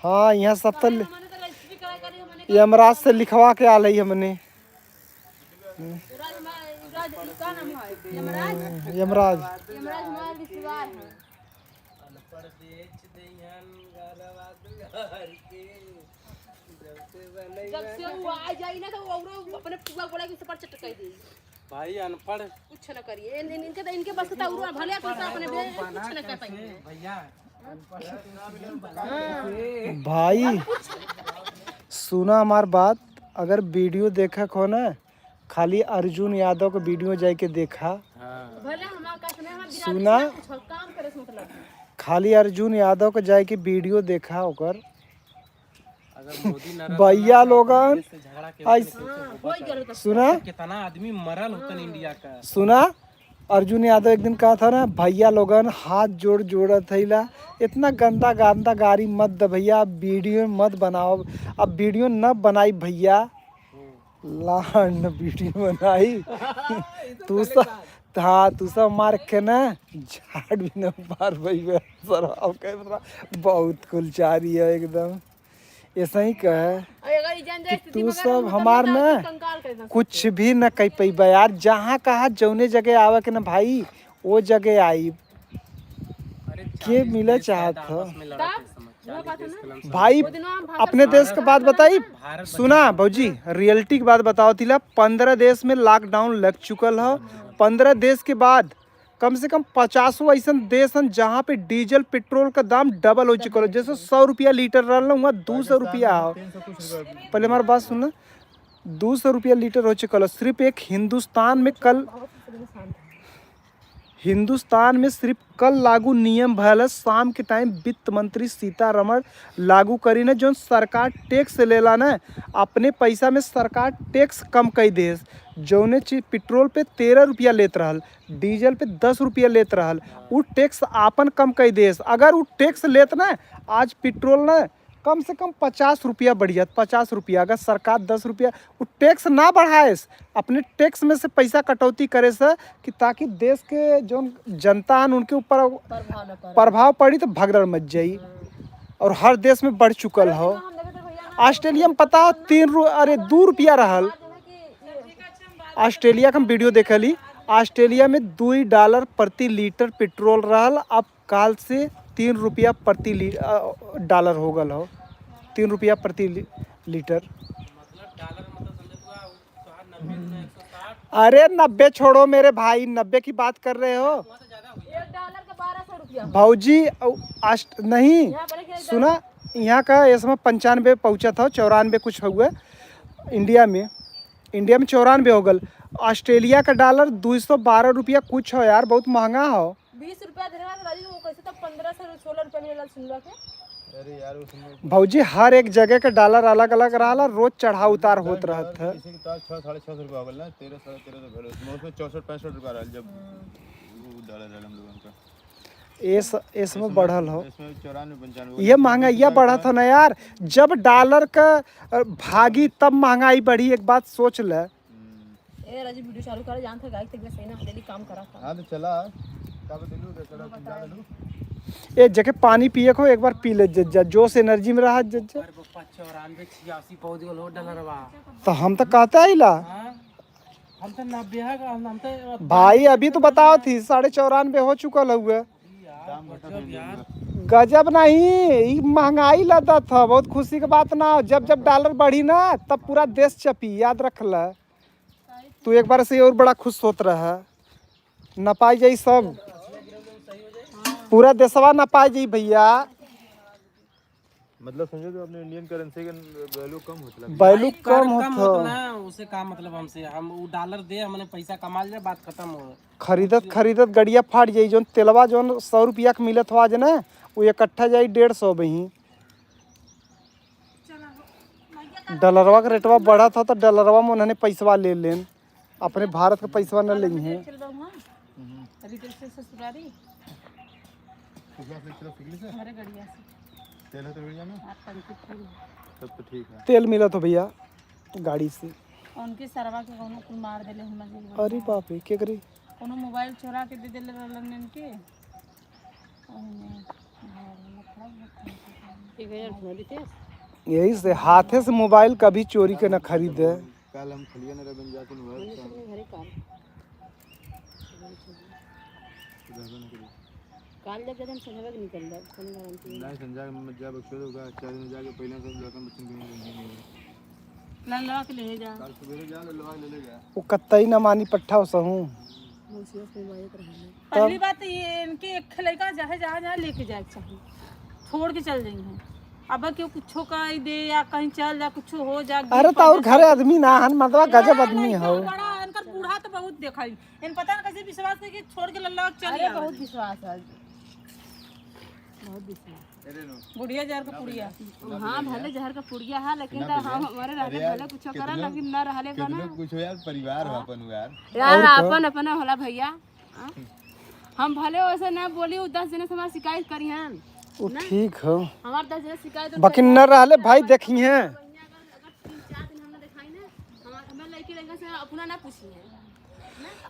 हाँ, यहाँ सब तो लि-, यमराज से लिखवा के आल है हमने। यमराज। जब से वो आ जाई ना, तो वो औरो अपने पुआ गोला के ऊपर चटकाई दे। भाई अनपढ़। कुछ न करिए। इन, इन, इनके तो, इनके बस का तो उरुआ भले कुछ अपने बे-, कुछ न कर पाएंगे। भैया, अनपढ़ है, तो भाई, सुना हमार बात, अगर video देखक हो ना, खाली अर्जुन यादव के video जाइके देखा। हाँ। भले हमार का सुने, हमार बिरादरी सुना, से ना कुछ काम करे से मतलब है। खाली अर्जुन यादव के जाइके video देखा ओकर। अगर मोदी ना रहता भैया ना, तो लोगन, देश से झगड़ा के आइस-, होते, हाँ, हो गया होता। सुना? कितना आदमी मरल होतन हाँ। इंडिया का। सुना? अर्जुन यादव एक दिन कहा था ना, "भैया लोगन हाथ जोड़ जोड़त है ला, इतना गंदा गंदा गारी मत द भैया, अब वीडियो मत बनाओ, अब वीडियो न बनाई भैया।" लान वीडियो बनाई। तू सब, हाँ, तू सब मार के ना झाड़ भी न पार भैया। सर, अब कैमरा बहुत कुलचारी है एकदम। ऐसा ही कहे अरे, अगर ई जान जाए कि स्थिति तू में अगर सब हम हमार उतरना ना चाहते, कंकाल कर देना कुछ सबके। भी ना कह पैबा यार। जहाँ कहा जौने जगह आवे के ना भाई, वो जगह आई। अरे, के चालीस मिले देश चाहत शायद ह? आपस में लड़त तब? है इस समय। वह बात है ना। भाई, वो दिन हम भाषण अपने सुना देश रहे के थे बात ना। बताई। भारत सुना बचा। भौजी, रियलिटी की बात बताओ थिला, पंद्रह देश में लॉकडाउन लग चुकल ह। पंद्रह देश के बाद कम से कम पचासों ऐसन देश हन, जहाँ पे डीजल पेट्रोल का दाम डबल हो चुकल हो। जैसे सौ रुपया लीटर रहल ना, वहाँ दो सौ रुपया हो। पहले हमारी बात सुन ना, दो सौ रुपया लीटर हो चुकल हो। सिर्फ एक हिंदुस्तान में कल, हिंदुस्तान में सिर्फ कल लागू नियम भयल है। शाम के टाइम वित्त मंत्री सीतारमण लागू करी न, जौन सरकार टैक्स लेला न, अपने पैसा में सरकार टैक्स कम कई देस। जौने चीज पेट्रोल पे तेरह रुपया लेत रहल, डीजल पे दस रुपया लेत रहल, उ टैक्स आपन कम कई देस। अगर उ टैक्स लेत ना, आज पेट्रोल ना कम से कम पचास रुपया बढ़ जात, पचास रुपया। अगर सरकार दस रुपया, उ टैक्स ना बढ़ाएस, अपने टैक्स में से पैसा कटौती करे से, कि ताकि देश के जौन जनता हन उनके ऊपर प्रभाव न पड़े। प्रभाव पड़ी तो भगदड़ मच जाई। हाँ। और हर देश में बढ़ चुकल हो। हम देखते भैया ना, ऑस्ट्रेलिया में पता हो तीन रु-, अरे, दो रुपया रहल। ऑस्ट्रेलिया का हम वीडियो देखली, ऑस्ट्रेलिया में दुई डॉलर प्रति लीटर पेट्रोल रहल, अब काल से तीन रुपया प्रति ली-, अ, डॉलर हो गल हो, तीन रुपया प्रति ली-, लीटर। अरे नब्बे छोड़ो मेरे भाई, नब्बे की बात कर रहे हो। एक डॉलर का बारह सौ रुपया हो। भौजी, अउ, अष्ट-, नहीं, यहाँ पर एक सुना, यहाँ का ये समय पंचानबे पहुँचा था, चौरानबे कुछ हुआ इंडिया में, इंडिया में चौरानबे हो गल। ऑस्ट्रेलिया का डॉलर दो सौ बारह रुपया कुछ हो यार, बहुत महंगा हो। बीस रुपया देना तो राजू, वो कैसे तब पन्द्रह सौ सोलह रुपया मिलेला सुनवा के। अरे यार, उसमें भौजी, हर एक जगह के डॉलर अलग अलग रहला, रोज चढ़ाव उतार होत रहत है। जैसे कि तो आज छः, साढ़े छः सौ रुपया हो गल ना, तेरह, साढ़े तेरह सौ भेल, उसमें, उसमें चौसठ पैंसठ रुपया रहल जब वो डॉलर रहल हम लोगन का। एस, एस में इसमें, बढ़ल हो। इसमें चौरानवे पंचानवे ये महंगाई बढ़त हो ना यार, जब डॉलर का, अ, भागी तब महंगाई बढ़ी, एक बात सोच ले। हम्म। ए राजू, वीडियो चालू कर, जानत है गाय के तबीयत सही ना, डेली काम करा था। हाँ, तो चला। का बतेलू, बेचारा चिल्ला देलू। ए, जेके पानी पिए को एक बार पी ले जज्जा, जोश एनर्जी में रहा जज्जा। अरे पप्पा, चौरानवे छियासी पहुँच गल हो डॉलर बा। तो हम तो कहते आइला। हाँ? हम तो नब्बे है, हम, हम तो भाई, अभी तो बताओ थी, साढ़े चौरानवे हो चुकल हुए। यार, गजब यार। गजब नहीं, ई महंगाई लदत ह, बहुत खुशी के बात ना हो। जब जब डॉलर बढ़ी ना, तब पूरा देश चपी, याद रख ल। तू एक बार से और बड़ा खुश होत रहा। नपाई जाई सब, पूरा देशवा नपाई जाई भैया। मतलब समझो तो अपने इंडियन करेंसी के वैल्यू कम होत लगी। वैल्यू भाई, कम कम होत होत हो। ना, उसे का मतलब हमसे, हम उ डॉलर दे, हमने पैसा कमा लिया, बात खत्म हो। खरीदत खरीदत गड़िया फाट जाई, जौन तेलवा जौन सौ रुपया के मिलत हो आज ना, वो इकट्ठा जाई डेढ़ सौ बही। डॉलरवा के रेटवा बढ़त हो तो डॉलरवा में उन्होंने पैसवा ले लेन, अपने भारत के पैसवा न लेइहें। चल बाबू, हाँ। हम्म। अभी तेल से ससुरारी। ओकरा से चलो, फिर से? हमारे गड़िया से। तेल है तो गड़िया में? आप टंकी फुल। तब तो ठीक है। तेल मिलत हो भैया गाड़ी से। उनके सरवा के कौनो कुल मार देले हम मजबूर अरे बा। बाप रे, के करी? कौनो मोबाइल चोरा के दे देले रहलन इनके। ओहिमे घर में खराब होत है। यही से हाथे से मोबाइल कभी चोरी के न खरीदे। काल हम खलिया न रहे बन जाते न घर मनुष्य का। अपने घरे काल। रहबे न करी। काल जब जब हम संझवा के निकल जाब, कौन गारंटी है? नहीं, संझा के मत जाब, अक्सर होगा, चार दिन जाके पहले सब लड़कन बच्चन के नहीं, नहीं, नहीं। लल्लवा के ले जा। काल सवेरे जा, लल्लवा के ले ले जा। वो कत्तई न मानी पट्ठा उसहूँ। मौसिया से मोबाइल पर है। पहली बात तो ये इनके एक लड़का चाहे जहाँ जहाँ लेके जाए के चाही, छोड़ के चल जाइए। अब केहू कुछो कह दे या कहीं चल जा, कुछो हो जा, अरे गिर तो पड़ और जा, घरे सब आदमी ना हन, मतलब अरे गजब यार, आदमी लड़का हो। बड़ा, इनकर बूढ़ा तो बहुत देखा है। इन पता ना कैसे विश्वास करके छोड़ के लल्ला चल अरे गया। बहुत विश्वास है, बहुत विश्वास। बुढ़िया जहर का पुड़िया। हाँ, भले जहर का पुड़िया है, लेकिन तो हम हमारे रहले अरे यार, भले कुछो करा, कितनो, लेकिन ना रहले का ना। कितनो कुछो यार, परिवार हो हाँ। अपन यार। यार, और तो अपन अपना होला भैया। हम भले वैसे ना बोली, उ दस जने से हमार शिकायत करी हैं। उ ना? ठीक हो। हमार दस जने शिकायत बाकी न रहले भाई, देखी हैं। अगर, अगर तीन चार दिन हम ना दिखाई ना, हमार, हमार लड़की लड़का से अपना ना पूछी हैं।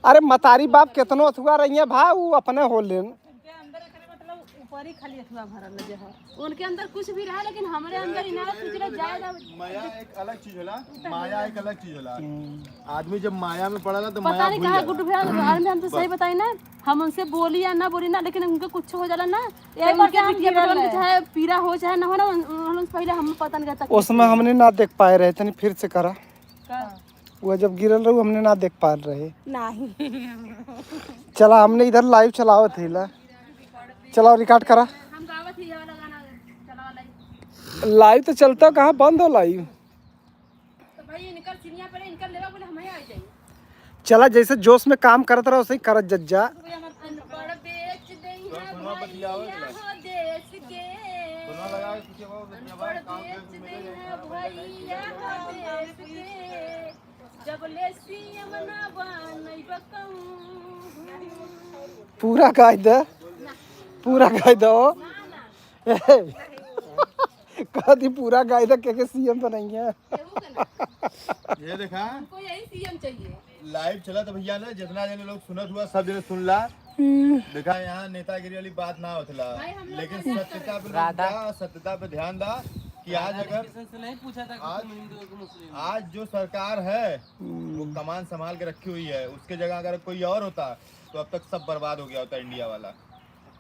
अरे मतारी बाप केतनो अथुआ रही है भा, उ अपने हो लेन। उनके अंदर एकरे मतलब ऊपर ही खाली अथुआ भरल जे है। उनके अंदर कुछ भी रहा, लेकिन हमरे अंदर इनारत कुछ रह जाए ना। माया एक अलग चीज होला, माया एक अलग चीज होला। हम्म। आदमी जब माया में पड़ला तो पता माया नहीं भूल कहाँ जाला। गुड्डू भैया, आदमी हम तो सही बताई ना, हम उनसे बोली या ना बोली ना, लेकिन उनके कुछ हो जाला ना, ये तो उनके उनके हम जब गिरल उनके है। चाहे पीड़ा हो चाहे ना हो ना, उन, उन, उन पहले हम पता नहीं रहता। उसमें हमने ना देख पाए रहे, तनी फिर से करा। का? वो जब गिरल रहू, हमने ना देख पा रहे। नहीं। चला, हमने इधर लाइव चलावत ही ला। चलाओ, रिकॉर्ड करा। हम गावत ही, ये वाला गाना चलावा लाइव। लाइव तो चलता, कहाँ बंद हो लाइव? तो भाई, इनकर सीनिया पड़े, इनकर लेवा बोले, हम ही आ जाए। चला, जैसे जोश में काम करत रहो, वैसे ही करत जज्जा। अनपढ़ बेच देई है भैया हो देश के। अनपढ़ बेच देई है भैया हो देश के। जब ले सीएम ना बनई बकऊ। पूरा गाय दे, पूरा गाय दो। कह दी पूरा गाय दे, के, के सीएम बनाइए। ये देखा, हमको यही सीएम चाहिए। लाइव चला तो भैया ना, जितना जने लोग सुनत हुआ, सब जने सुन ला। हम्म। देखा, यहाँ नेतागिरी वाली बात ना होतला, भाई, हम लोग लेकिन का सत्यता पे लोग राधा। जा, सत्यता पे ध्यान दा कि आज राधा अगर कृष्ण से नहीं पूछा था कि आज, तुम हिंदू हो कि मुस्लिम हो। आज जो सरकार है, वो हम्म। कमान संभाल के रखी हुई है। उसके जगह अगर कोई और होता, तो अब तक सब बर्बाद हो गया होता इंडिया वाला। अब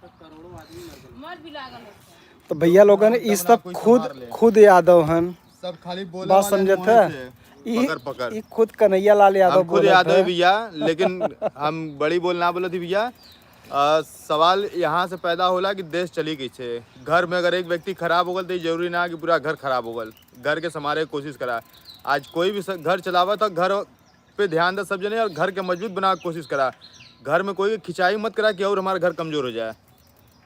तक करोड़ों आदमी मर गए। मर भी लागल होता। तो भैया लोगन, हम ई सब सब ना कोई खुद, संभाल ले। खुद यादव हन। सब खाली बोले बात वाले समझत मुंह है? से। ई, पकड़, पकड़। ई खुद कन्हैया लाल यादव हम खुद बोलत यादव है। भैया, लेकिन हम बड़ी बोल ना बोलत ही भैया। अ, सवाल यहाँ से पैदा होला कि देश चली कैसे। घर में अगर एक व्यक्ति खराब हो गल, तो ये जरूरी ना कि पूरा घर खराब हो गल। घर के संभाले के कोशिश करा। आज कोई भी स-, घर चलावा, तो घर पे ध्यान दे सब जने, और घर के मजबूत बनावे के कोशिश करा। घर में कोई के खिंचाई मत करा कि और हमारा घर कमजोर हो जाए।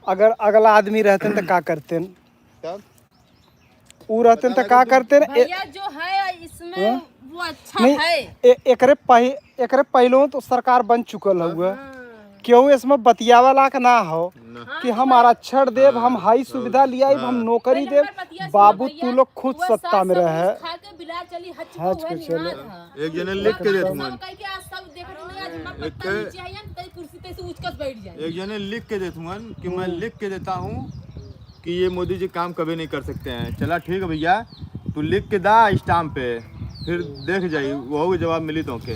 अगर अगला आदमी रहते तो का करते? तब? ऊ रहते तो का करते न? ए- भैया जो है इसमें हाँ? वो अच्छा नहीं, है। ए-, एकरे पहि-, एकरे पहले तो सरकार बन चुकल हुआ। हाँ। केहू इसमें बतियावे लायक ना हो ना। कि हाँ, हम तो आरक्षण देब, हाँ, हम हाई हाँ, सुविधा लियाइब, हम हाँ। नौकरी पहले देब। हमारे बतिया सुनो बाबू, भैया, तू लोग खुद वो सत्ता सास में सब रहे। कुछ खा के बिलार चली, हच हच को के वह चले। निहार है। एक जने लिख के देत हुअन। कह के आज सब देख रहे हैं, आज हमारा एक पत्ता नीचे आया, तई कुर्सी पे से उचकस बैठ जाए। एक जने लिख के देत हुअन कि मैं हम्म। लिख के देता हूँ कि ये मोदी जी काम कभी नहीं कर सकते हैं। चला ठीक है भैया, तू लिख के दा स्टाम्प पे, फिर देख जाई, वो जवाब मिली तो के।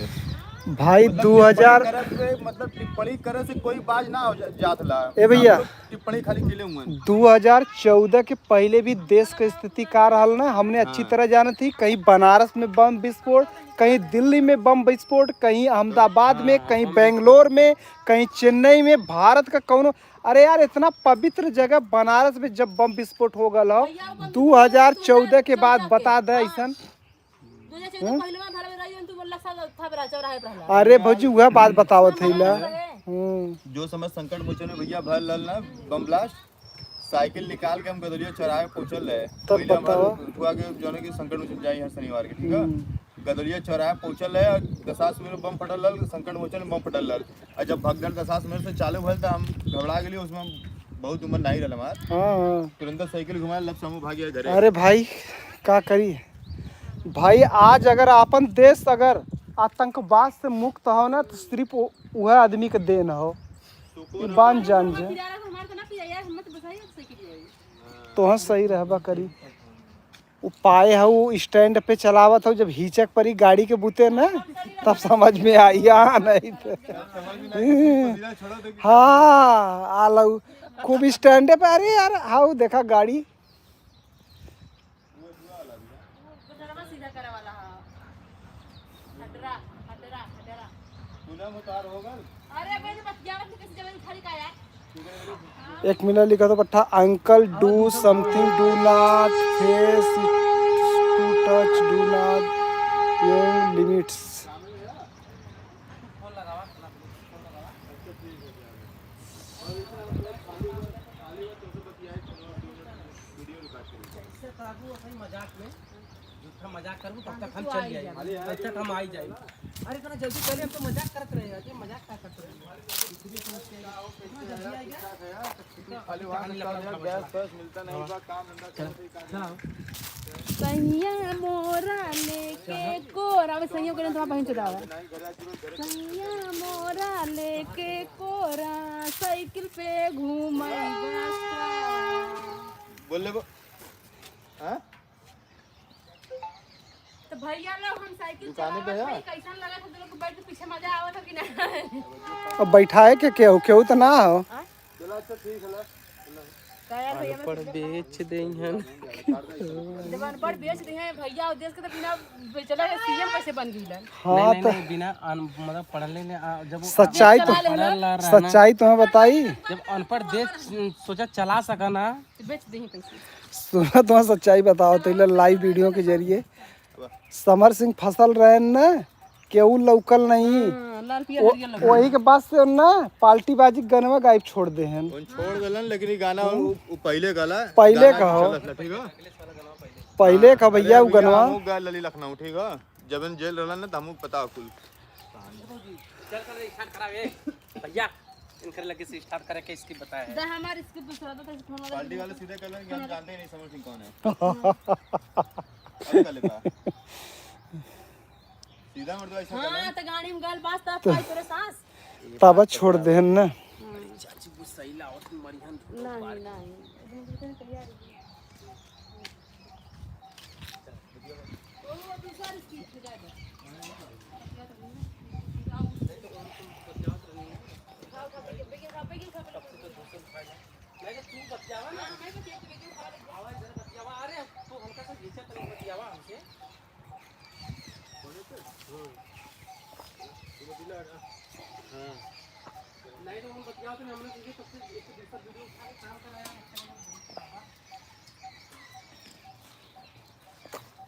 भाई, मतलब दो हज़ार टिप्पणी करे पे, मतलब टिप्पणी करे से कोई बाज ना हो जा-, जात ला। ए भैया, हम लोग टिप्पणी खाली के लिए हुए हैं। दो हज़ार चौदह के पहले भी देश के स्थिति का रहल ना, हमने अच्छी हाँ। तरह जानत ही। कहीं बनारस में बम विस्फोट, कहीं दिल्ली में बम विस्फोट, कहीं अहमदाबाद में, हाँ, कहीं बम बेंगलोर में, कहीं चेन्नई में, भारत का कौनो, अरे यार, इतना पवित्र जगह बनारस में जब बम विस्फोट हो गल हो, भैया, वो बम दो हज़ार चौदह के बाद, चौदह के। बता दे हाँ। ऐसन। दो हज़ार चौदह हाँ? पहले में भरा रही, तू बोलला सब था बरा चौराहे पर हला। अरे भौजी, वह बात बतावत है ला। हाँ। हम्म। जो समय संकट मोचन में भैया भर लल ना बम ब्लास्ट, साइकिल निकाल के हम गदरिया चौराहे पहुंचल रहे। तब पहले हमारे बताओ। फुआ के जौन है कि संकट मोचन जाई हर शनिवार के, ठीक है? हम्म। गदरिया चौराहे पहुंचल रहे और दशाश्वमेध में बम फटल रहल, संकट मोचन में बम फटल रहल। और जब भगदड़ दशाश्वमेध से चालू भइल त हम घबरा गेली, उसमें बहुत उम्र नहीं रहल हमार। हाँ, हाँ। तुरंत साइकिल घुमाए, लब समूह भाग गया घरे। अरे भाई, का करी भाई, आज अगर आपन देश अगर आतंकवाद से मुक्त हो ना, तो सिर्फ उ-, उहे आदमी के देन हो। ई बान जान जे। तोह सही रहबा करी। उ पाए हउ, उ स्टैंड पे चलावत हउ, जब हिचक परी गाड़ी के बूते ना, तब समझ में आई। हाँ, नहीं तो। हाँ, आलू खूब स्टैंड पे। अरे यार, हाउ देखा गाड़ी। एक मिनट लिखा तो पट्ठा, uncle do something, do not face it to touch, do not your limits। झूठा मजाक करबू, तब तक हम चल जाए, तब तक हम आई जाए। अरे इतना जल्दी पहले हम तो मजाक करत रहे, अरे मजाक का करत रहे? खाली वहाँ से चल यार, गैस वैस मिलता नहीं बा, काम धंधा चलत ही काम। सैया मोरा लेके कोरा, अब सैया को तो बहिन चुदावा। सैया मोरा लेके कोरा, साइकिल पे घूमेगा। बोल ले वो। हाँ? तो भैया लोग, हम साइकिल दुकाने पे चलावत है। हई, कैसन लगत है? तू लोग के बैठ के पीछे मजा आवत है कि ना? अब बैठाए के केहू, केहू तो ना हो। हाँ? चलो, अच्छा, ठीक है, ला। काहे यार, भैया, मैं अनपढ़ बेच देइहन। जब अनपढ़ बेच देइहन भैया, और देश के तो बिना बेचला के सीएम कैसे बन गइलन? हाँ, नहीं, नहीं, तो नहीं, बिना अन-, मतलब, पढ़ले ने, आ, जब वो सच्चाई तो, पढ़ल ना रहना। सच्चाई तुम्हें बताई। जब अनपढ़ देश सोचा चला सका ना, तो बेच देइहन कैसे? सुना, तुम्हें सच्चाई बताओ तो, ले लाइव वीडियो के जरिए। समर सिंह फसल रहे न, केहू लौकल नहीं। हाँ, लाल पियर वो, हरियर लौकल। वही के बाद से न पार्टी बाजी गनवा गायब छोड़ देहन। उन छोड़ देलन, लेकिन ये गाना उ, उ पहिले गाला, पहिले गाना का हो। चलत ना, ठीक है? पहिले का हाँ, भैया अरे उ भैया, गनवा। हम गा लली लखनऊ, ठीक है? जब इन जेल रहलन ना, तो हमको पता कुल। चल कर स्टार्ट करावे भैया। इनकर लगे से स्टार्ट करे के स्किप बताया है। दा हमार स्किप दूसरा, तो फोन वाला पार्टी वाले सीधे कहलन कि हम जानते ही नहीं समर सिंह कौन है। अब कर लेता। सीधा मर्दवा ऐसा हाँ, कहलन। तो गाड़ी में गल बास तब तो पाई तोरे सांस। तब छोड़ देहन ना। हाँ। चाची गुस्सैला और तुम मरिहन नहीं, नहीं।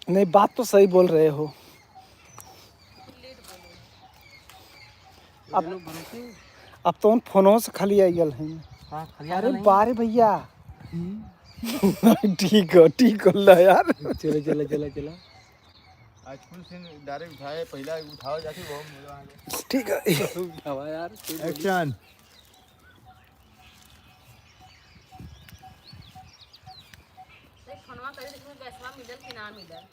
नहीं, बात तो सही बोल रहे हो। अब, अब तो उन फोनों से खाली आई गल है। हाँ, खाली आ अरे गल है। बारे भैया। ठीक हो, ठीक हो ला यार। चलो, चलो, चलो, चलो। आज फुल सीन डायरेक्ट उठाए, पहला उठाओ जाके वो मुझे आगे। ठीक है। उठावा यार, कोई बोली। एक्शन। देख, फोनवा करे, देखो, गैसवा मिलल कि ना मिलल।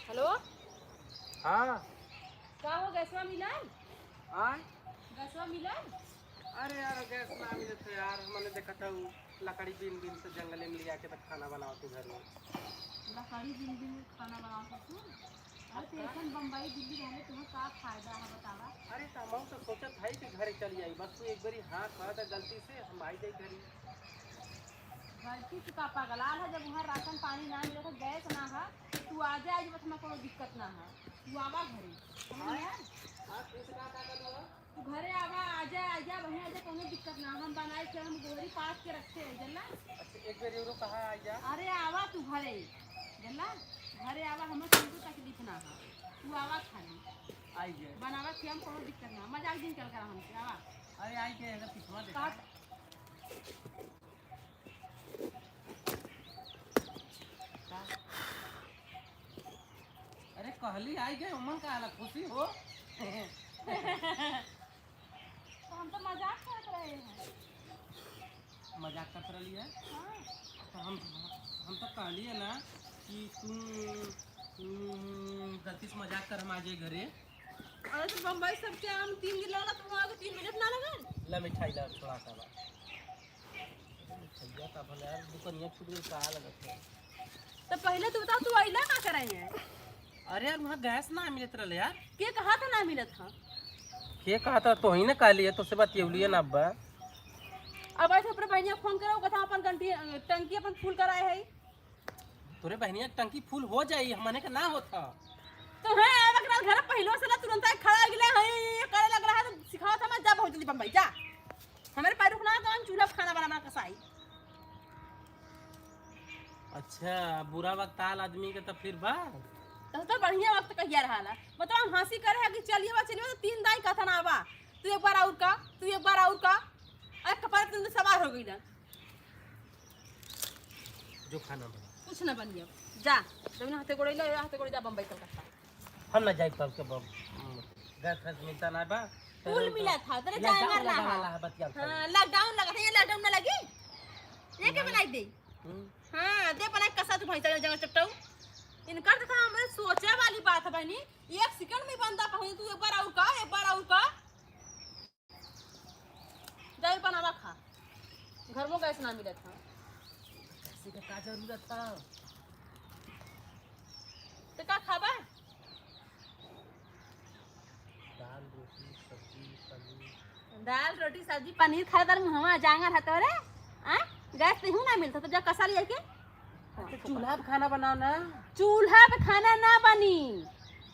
हेलो? हाँ। का हो, गैसवा मिलल? हाँ? गैसवा मिलल? अरे यार, गैस ना मिलत है यार, हमने देखा था उ लकड़ी बीन बीन से जंगले में लिया के तो खाना बनाओ तू घर में। लकड़ी बीन बीन के खाना बनाओ तू? अरे, तो ऐसन बम्बई, दिल्ली रहले तुम्हें का फायदा है, बतावा? अरे, तो हम तो सोचत है कि घरे चली आई, बस तू एक बारी हाँ कह दे गलती से, हम आई जाई घरे। गलती से का पगलाल है, जब वहाँ राशन पानी ना मिले तो गैस ना है, तो तू आ जा, आज बस में कोनो दिक्कत ना है, तू आवा घरे, समझ में आया? हाँ, ठीक से कहा, का कर दूँगा? तू घरे आवा, आ जा, आ जा, वहीं आ जा, कोनो दिक्कत ना, हम बनाए के, हम गोहरी पास के रखे हैं, जल्ला। अच्छा, एक बेर एवरो कहा आ जा। अरे आवा तू घरे, जल्ला, घरे आवा, हमें कोनो तकलीफ ना है, तू आवा खाली। आई गए। बनावा के हम कोनो दिक्कत ना, मजाक जिन चल करा हमसे, आवा। अरे आई गए, अगर पिछवा देखा। अरे कहली आई गए, उमन का आला खुशी हो। तो हम तो मजाक करत रहे हैं। मजाक करत रहली है? हाँ। तो हम, हम तो कहली है ना कि तू, तू गलती से मजाक कर, हम आ जाए घरे। अरे तो बम्बई सबके आम तीन दिन लगला, तुम आगे तीन मिनट ना लगल? ला मिठाई ला, थोड़ा सा बा। भैया का भला यार, दुकनिया छूट गई, का लगत है? तो पहले तू बताओ, तू अइला का करे है? अरे यार, वहाँ गैस ना मिलत रहले यार। के कहा था ना मिलत था? के कहा था? तो ही ना कहली है, तो से बतियौली है ना अब्बा। अब ऐसे अपने बहनिया फोन करो, कथा अपन टंकी, टंकी अपन फुल कराए है। तोरे बहनिया के टंकी फुल हो जाई, हमने के ना होत ह। तो है, आवे के रहल घर पहिलो से ला तुरंत आके खड़ा हो गेले, हई, ये करे लगला है, तो सिखावत हम, जा बहुत जल्दी बम्बई, जा। हमरे पैर रुकना है, तो हम चूल्हा पे खाना बना, बना कसाई। अच्छा, बुरा वक्त आल आदमी के तो फिर बा। तो, तो बढ़िया वक्त कहिया रहा ला। मतलब हम हंसी करे है कि चलिए बा, चलिए बा, तो तीन दाई कथा ना बा। तू एक बार और का, तू एक बार और का। अरे कपार तुम तो सवार हो गई ना। जो खाना बना। कुछ ना बनिए। जा, जमीन हाथे गोड़े ले, हाथे गोड़े जा बम्बई कलकत्ता। हम ना जाए तब के बम-, गैस फैस मिलता ना बा। कुल मिला था, तेरे lockdown जांगर ना लगा है। वाला है, बतिया था। हाँ, lockdown लगा था, ये lockdown ना लगी? ये क्या नहीं। बनाई दे? हम्म। हाँ, दे बनाई कसा तू भैंसा जंगल चपटाऊ। इनकर तो हमरे सोचे वाली बात है बहनी, एक second में बंदा पहुँच, तू एक बार और का, एक बार और का। जाई बनावा खा, घर में गैस ना मिलत है। गैस के का जरूरत है? तो का खाबा? दाल, रोटी, सब्जी, पनीर। दाल, रोटी, सब्जी, पनीर खाए तार मुहवा जांगर है तोरे? आ? गैस तेहू ना मिलता, तो जा कसा लिया के? अच्छा, चूल्हा पे खाना बनाओ ना। चूल्हा पे खाना ना बनी,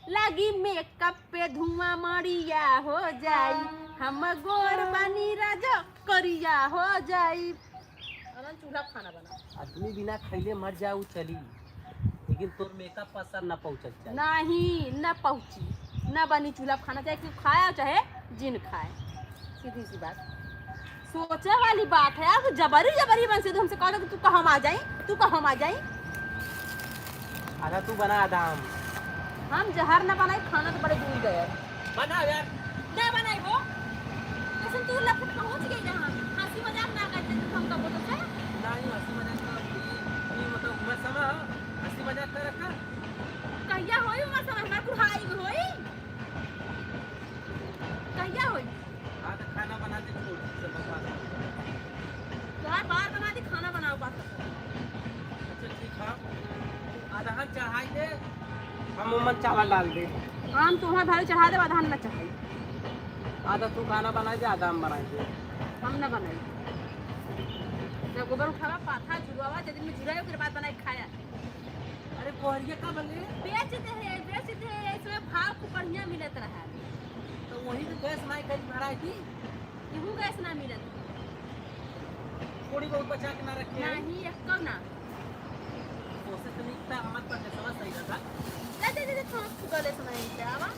लागी makeup पे धुआं मड़िया हो जाई, हम गोर बनी राजा करिया हो जाई। अरे चूल्हा पे खाना बना। आदमी बिना खैले मर जाऊ चली, लेकिन तोर makeup पर असर ना पहुँचल चाही। नहीं, ना पहुँची, ना बनी चूल्हा पे खाना, चाहे केहू खाए चाहे जिन खाए, सीधी सी बात। सोचे वाली बात है यार, तू जबरी जबरी मन से तू हमसे कहता कि तू कहाँ आ जाई, तू कहाँ आ जाई। आधा तू बना, आधा हम। हम जहर ना बनाई, खाना तो बड़े दूर गए। बना यार। ना बनाई वो। कैसे तू लखन पहुँच गई ना, हंसी मजाक ना करते तू हमका बोलत है। नहीं, हंसी मजाक ना करती। ये मतलब उम्र समा, हंसी मजाक कर रखा। कहिया होई उम्र समा, हमार बुढ़ाई में होई। कहिया होई? हाँ, तो खाना बना के छोड़, सब बकवास। यार, बार बना दी, खाना बनाओ, बात खत्म। अच्छा, ठीक है। आधा हाथ चढ़ाई दे, हम ओमन चावल डाल दे। हम तुम्हारे भाई चढ़ा दे, आधा हम ना चढ़ाई। आधा तू खाना बनाई दे, आधा हम बनाई दे। हम ना बनाई। जब गोबर उठावा, पाथा झुरवावा, जब दिन में झुराए, ओकरे बाद बनाई खाया। अरे, कोहरिया का बले? बेच दे है, बेच दे है, इसमें भाव खूब बढ़िया मिलत रहा। तो वही तो गैस नाई कहीं भराई थी। इहू गैस ना मिलत। थोड़ी बहुत बचा के ना रखे हैं। नहीं, एक्को ना। कोशिश तो नहीं था, हमारे पास जैसा सही रहता। दे, दे, दे, दे, थोड़ा फुकले सुनाई दे, आवा।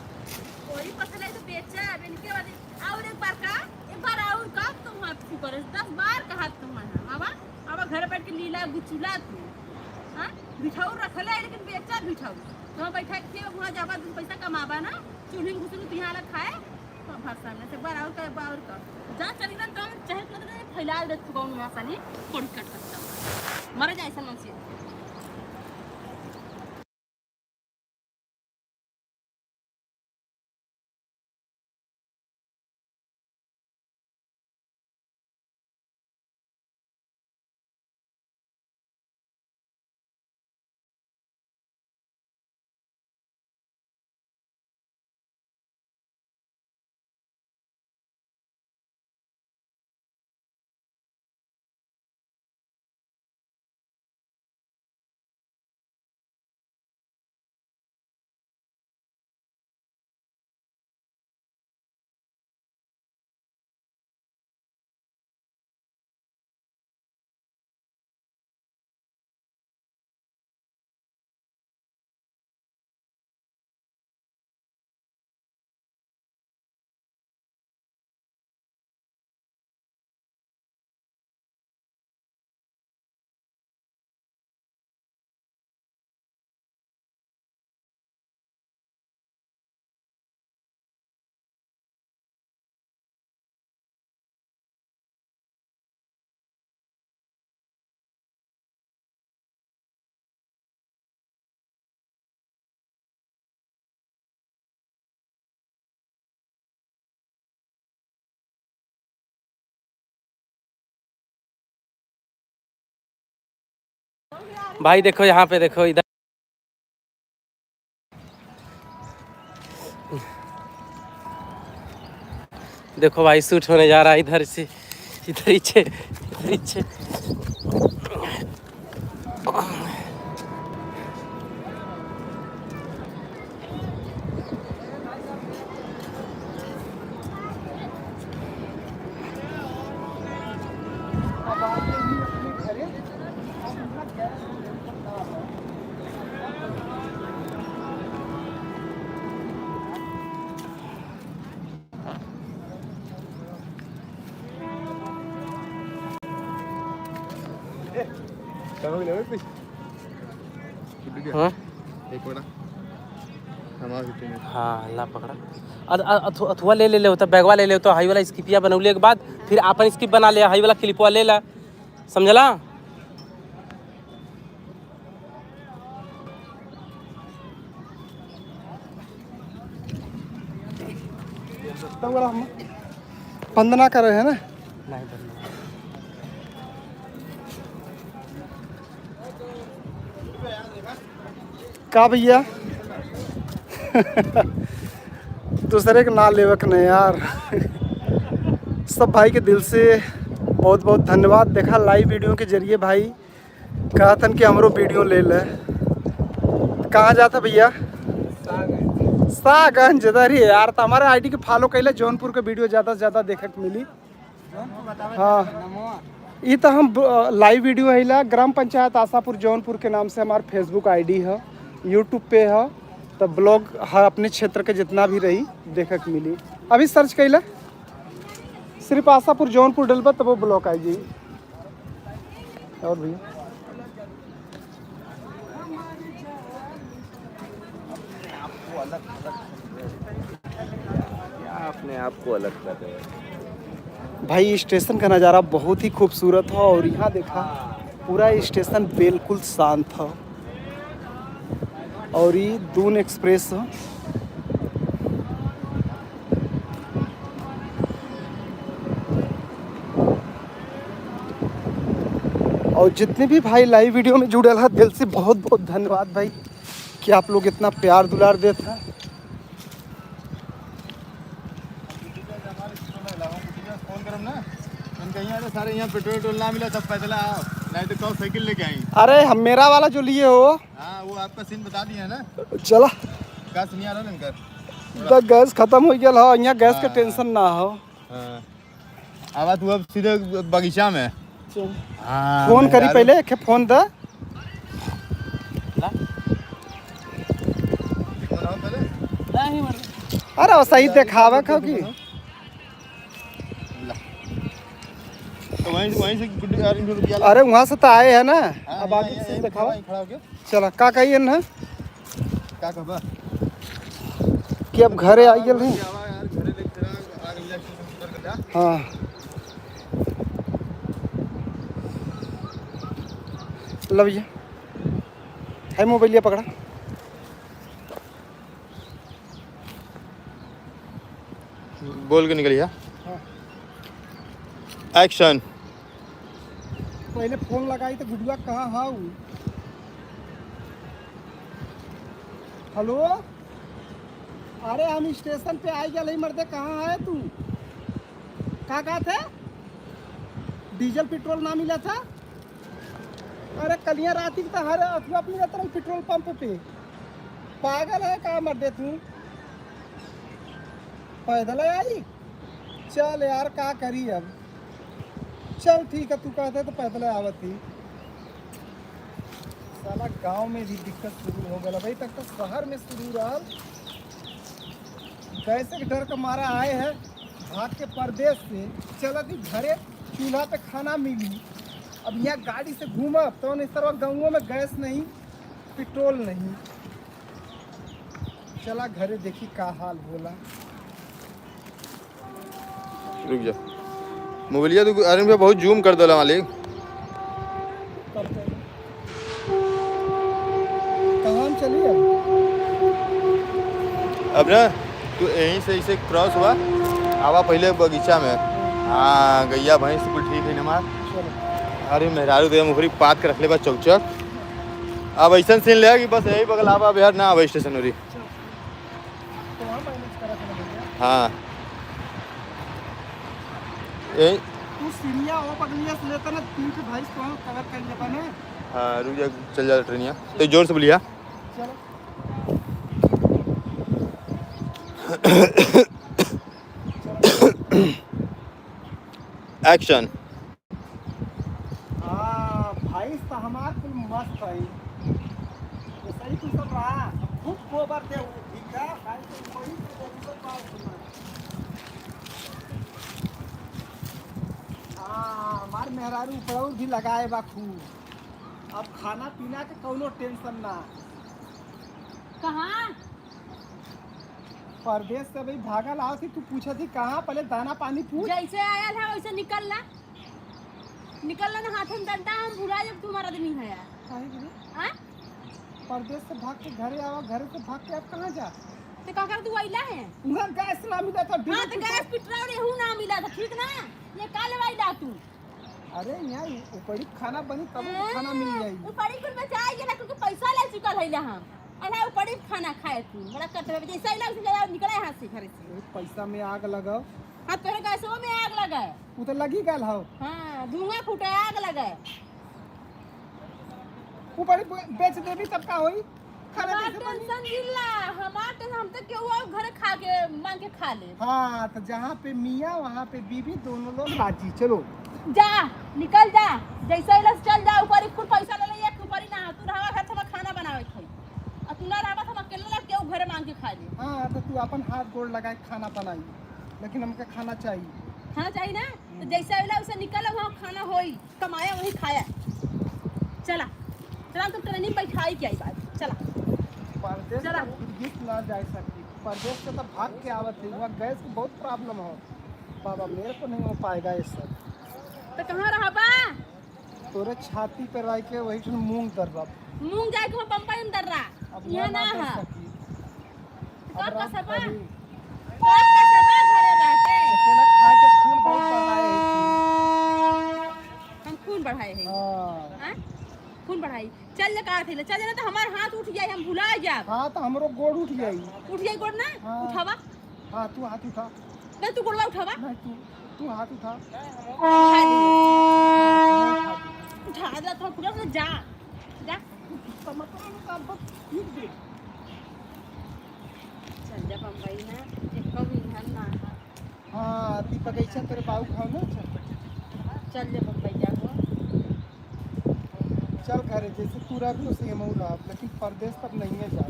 कोई पसंद आई तो बेचा, अब इनके बाद और एक बार का, एक बार और का, तुम हाथ फुकले, दस बार का हाथ तुम्हारा, आवा। अब घर बैठ के लीला गुचुला तू, हाँ? बिठाऊ रखले है, लेकिन बेचा बिठाऊ। तो बैठा के वहाँ जाबा, दू पैसा कमाबा ना, चूल्ही में घुसरू तिहाँ अलग खाए, तो भाषा में से बार और का, बार और का। जा चली ना, तो चाहे तो फैला दे तू कौन मासानी, कोड़ी कट सकता। मर जाए ऐसा मन से। भाई देखो, यहाँ पे देखो, इधर देखो भाई, शूट होने जा रहा है इधर से, इधर पीछे, इधर पीछे। हाँ? एक मिनट। हमार भी टीम है। हाँ, ला पकड़ा। अ-, अ-, अथु-, अथुआ ले, ले ले होता, बैगवा ले ले होता, हाई वाला स्किपिया बनौले के बाद फिर आपन स्किप बना ले, हाई वाला क्लिपवा ले ला, समझला? तो बड़ा हम वंदना करे है ना? नहीं, वंदना। का भैया? दूसरे के ना लेवक नहीं यार। सब भाई के दिल से बहुत बहुत धन्यवाद। देखा live video के जरिए भाई कहतन कि हमरो video ले ले। कहाँ जाता भैया? सागंज। सागंज, इधर ही है यार। तो हमारे आईडी के follow कैले, जौनपुर के video ज़्यादा से ज़्यादा देखे के मिली। हाँ, ई तो हम ब-, live video है ला, ग्राम पंचायत आशापुर जौनपुर के नाम से हमार Facebook आईडी है, YouTube पे है, तो vlog हर अपने क्षेत्र के जितना भी रही देखे के मिली। अभी search कैला, सिर्फ आशापुर जौनपुर डलबा तब वो vlog आई जाई। और भैया अपने आप को अलग कर रहे हैं। भाई, स्टेशन का नज़ारा बहुत ही खूबसूरत है। और यहाँ देखा, पूरा स्टेशन बिल्कुल शांत है। और ये दून एक्सप्रेस है। और जितने भी भाई लाइव वीडियो में जुड़ल है, दिल से बहुत बहुत धन्यवाद भाई, कि आप लोग इतना प्यार दुलार देत हैं। फोन करम ना, हम कहीं, "अरे सारे, यहाँ पेट्रोल वेट्रोल ना मिला, सब पैदल आओ, नहीं तो कहो साइकिल लेके आई।" अरे, हम मेरा वाला जो लिए हो। हाँ, वो आपका सीन बता दिया है ना। चला। गैस नहीं आ रहा ना इनका। तो गैस खत्म हो गया हो, यहाँ गैस का हाँ। टेंशन ना हो। हाँ। अब तू अब सीधे बगीचा में। चल। हाँ, फोन करी मेहरारू। पहले, एक फोन द। अरे, वो सही देखावे खाओ की। तो वहीं, वहीं से गुड्डी यार इनको रुपया ला। अरे, वहाँ से तो आए हैं ना, हाँ, अब यहाँ, आगे यहाँ, से यहाँ, दिखाओ। वहीं खड़ा होके। चला, का कहिए ना? का कहबा? कि अब घरे आ गए हैं। आवा यार, घरे लेके चला, आ गइला स्टेशन से उतर के जा। हाँ। लो भैया, है मोबाइल, ये पकड़ा। बोल के निकलिया। हाँ। एक्शन। पहले फोन लगाई तो गुडुआ कहाँ हाउ? हेलो, अरे हम स्टेशन पे आई गए मर्दे, कहाँ है तू? का कहत है? डीजल पेट्रोल ना मिला था? अरे कलिया राती के तो हर अथवा मिलत रही पेट्रोल पंप पे। पागल है का मर्दे तू? पैदल आई? चल यार, का करी अब। चल ठीक है, तू कहते तो पैदल आवत ही। साला गांव में भी दिक्कत शुरू हो गया भाई, तक तो शहर में शुरू रहल। कैसे के डर का मारा आए हैं भाग के परदेश से, चलत ही घरे चूल्हा पे खाना मिली। अब यहाँ गाड़ी से घूमब तो इस तरह गाँवों में गैस नहीं, पेट्रोल नहीं। चला घरे देखी का हाल होला। रुक जा। मोबाइलिया तो अरे भैया बहुत जूम कर देला मालिक। कहाँ हम चली अब? अब ना तू यहीं से इसे क्रॉस हुआ, आवा पहले बगीचा में। हाँ, गैया भैंस कुल ठीक है ना मार। चलो। अरे मेहरारू तो मुखरी पात के रख ले बा चौचक। अब ऐसा सीन ले कि बस यही बगल आवा, अब यार ना आवा स्टेशन उरी। तो वहाँ मैनेज करा था ना भैया। हाँ। ए, तू सीनिया हो बगलिया से लेता ना, तीन ठो भाई तो कवर कर लेता ना। हाँ, रुक जा, चल जा ट्रेनिया। तो जोर से बोलिया। चलो। एक्शन। हाँ, भाई तो हमार कुल मस्त है। तो सही तू सब रहा, खूब गोबर दे, ठीक है? भाई तो कोई जरूरत बात नहीं। हाँ, हमार मेहरारू उपराऊ भी लगाए बा खूब। अब खाना पीना के कौनो टेंशन ना। कहाँ? परदेस से भाई भागल आवत ही, तू पूछत ही कहाँ, पहले दाना पानी पूछ। जैसे आयल है वैसे निकल ला, निकल ला ना, हाथ में डंडा, हम भुला जब तुम्हारा आदमी है यार। काहे के रे? हाँ? परदेस से भाग के घरे आवा, घरे से भाग के अब कहाँ जा? ते का कर तू अइला है? उहाँ गैस ना मिला था, हाँ, बिना तो कुछ गैस पेट्रोल एहू ना मिला था, ठीक ना? ये का लेवाइला तू? अरे यहाँ उपड़ी खाना बनी तब तो खाना मिल जाई। उपड़ी कुल बेचाई गेला, क्योंकि पैसा ले चुकल है हम। अरे उपड़ी खाना खाए तू, बड़ा कट में जैसे अइला उसे ज्यादा निकले हाथ से, घरे से। ए, पैसा में आग लगाओ। हाँ, तोरे गैसवा में आग लगा है। वो तो लगी गल हो। हाँ, धुआं फूटे, आग लगा है। उपड़ी बे-, बेच देबी तब का होई? खाना हमार कैसे बनी? टेंशन जिल्ला, हमार टेंशन, हम तो केहू और घरे खा के, मांग के खा ले। हाँ, तो जहाँ पे मियाँ, वहाँ पे बीबी, दोनों लोग राजी। चलो। जा, निकल जा, जैसे अइला से चल जा, ऊपर कुल पैसा ले ले, एक ऊपरी ना, तू रहवा घर से हम खाना बनावे खाई। और तू ना रहवा, हम अकेले लग केहू घरे मांग के खा ले। हाँ, तो तू अपन हाथ गोड़ लगाए खाना बनाई, लेकिन हमके खाना चाहिए। खाना चाहिए ना? तो जैसे अइला, वैसे निकल, वहाँ खाना होई। कमाया वही खाया। चला, चला, हम तो ट्रेन में बैठाई के आई बात। चला। परदेस चला। तो फिर भी ना जा सकी। परदेस से तो भाग के आवत है, वहाँ गैस की बहुत प्रॉब्लम हो। बाबा, मेरे को नहीं हो पाएगा ये सब। तो कहाँ रहबा? तोरे छाती पे रह के वही ठन मूंग दर्रा। मूंग जाए के हो बम्बई में दर्रा। अब यहाँ ना ना जा है। सकी। का अब रात कसबा? भरी। का कसबा घरे रह के? अकेला खाए के खून बहुत बढ़ाए है। हम खून बढ़ाए हैं। हाँ। हाँ? खून बढ़ाई। चल ले, का थे ले। चल ले ना तो हमार हाथ उठ जाए, हम भुला जाब। हाँ, तो हमरो गोड़ उठ जाई। उठ जाए गोड़ ना? हाँ। उठावा। हाँ, तू हाथ उठा। नहीं, तू गोड़वा उठावा। नहीं, तू, तू हाथ उठा। उठा दे। उठा दे, तो पूरा तो जा। जा। कमर तो हम का बहुत खींच दे। चल जा बम्बई ना, एको ईंधन ना है। हाँ, दीपक ऐसा तेरे बाऊ खाओ ना, चल। चल जा बम्बई जा हो। चल घरे, जैसे तू रह भी उसे हम रह, लेकिन परदेस तब नहीं है जा।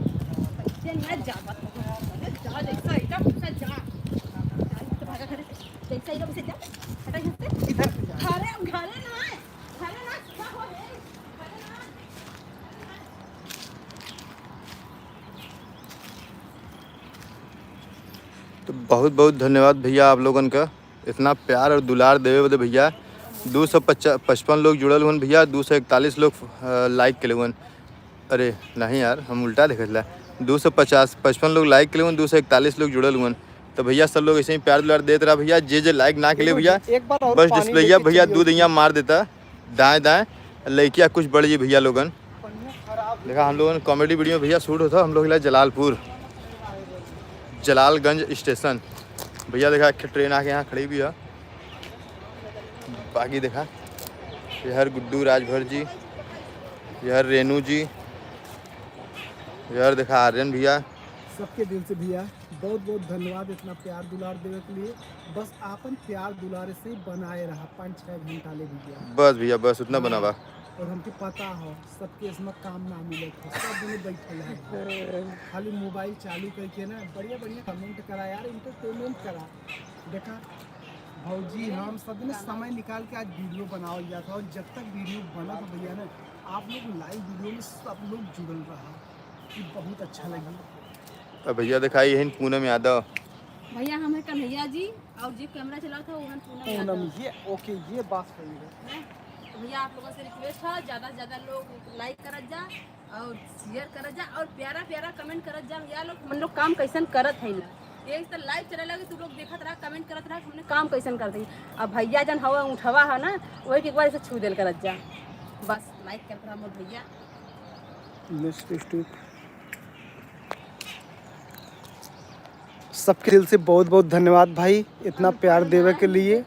कैसे ना जा, जा जैसा है, जा, जा। जा, तो भागा घरे से। जैसा ही लोग से जा, हटा यहाँ से। किधर से जा? घरे, घरे ना है, घरे ना, क्या हो रे? घरे ना। तो बहुत बहुत धन्यवाद भैया आप लोगन का, इतना प्यार और दुलार देवे बदे भैया। दो सौ पचास, पचपन लोग जुड़ल हुअन भैया, दो सौ इकतालीस लोग, अ, लाइक के हुअन। अरे नहीं यार, हम उल्टा देखत ला। दो सौ पचास, पचपन लोग लाइक के लिए हुअन, दो सौ इकतालीस लोग जुड़ल हुअन। तो भैया सब लोग ऐसे ही प्यार दुलार देत रहा भैया। जे जे लाइक ना के लिए भैया, एक बार और बस पानी डिस्प्लेया लेके भैया चलिए। दूध यहाँ मार देता दाएं दाएं। लइकिया कुछ बढ़ जी भैया लोगन। देखा हम लोगन कॉमेडी वीडियो भैया शूट होता हम लोग ला जलालपुर, जलालगंज स्टेशन। भैया देखा एक ठे ट्रेन आके यहाँ खड़ी भी है। बाकी देखा, इहर गुड्डू राजभर जी, इहर रेनू जी, इहर देखा आर्यन भैया। सबके दिल से भैया बहुत बहुत धन्यवाद इतना प्यार दुलार देवे के लिए। बस आपन प्यार दुलार से बनाए रहा पाँच छः घंटा ले भैया। बस भैया, बस उतना हाँ। बनावा। और हमके पता हो सबके इसमें काम ना मिले थे, सब दिन बैठल है। खाली मोबाइल चालू करके ना बढ़िया बढ़िया कमेंट करा यार, एंटरटेनमेंट करा। देखा भौजी, हम सब ने समय निकाल के आज वीडियो बनावल जात है और जब तक वीडियो बनत है भैया ना, आप लोग लाइव वीडियो में सब लोग जुड़ल रहा, ये बहुत अच्छा लगी। अब भैया दिखाई है पूनम यादव। भैया हम है कन्हैया जी और जे कैमरा चलावत है वो है पूनम पूनम, यादव। ये ओके, ये बात सही है। हैं? तो भैया आप लोगों से रिक्वेस्ट है, ज़्यादा से ज़्यादा लोग लाइक करत जा और शेयर करत जा और प्यारा प्यारा कमेंट करत जा। भैया लोग, हम लोग काम कैसन करत है ना, ये इस तरह लाइव चले लगे, तू लोग देखत रहा, कमेंट करत रहा, हमने काम कैसन करत है। अब भैया जन हवा उठवा है ना, वही के एक बार इसे छू देल करत जा, बस लाइक करत रहा मोर भैया। Next step. सबके दिल से बहुत बहुत धन्यवाद भाई, इतना प्यार देवे के लिए।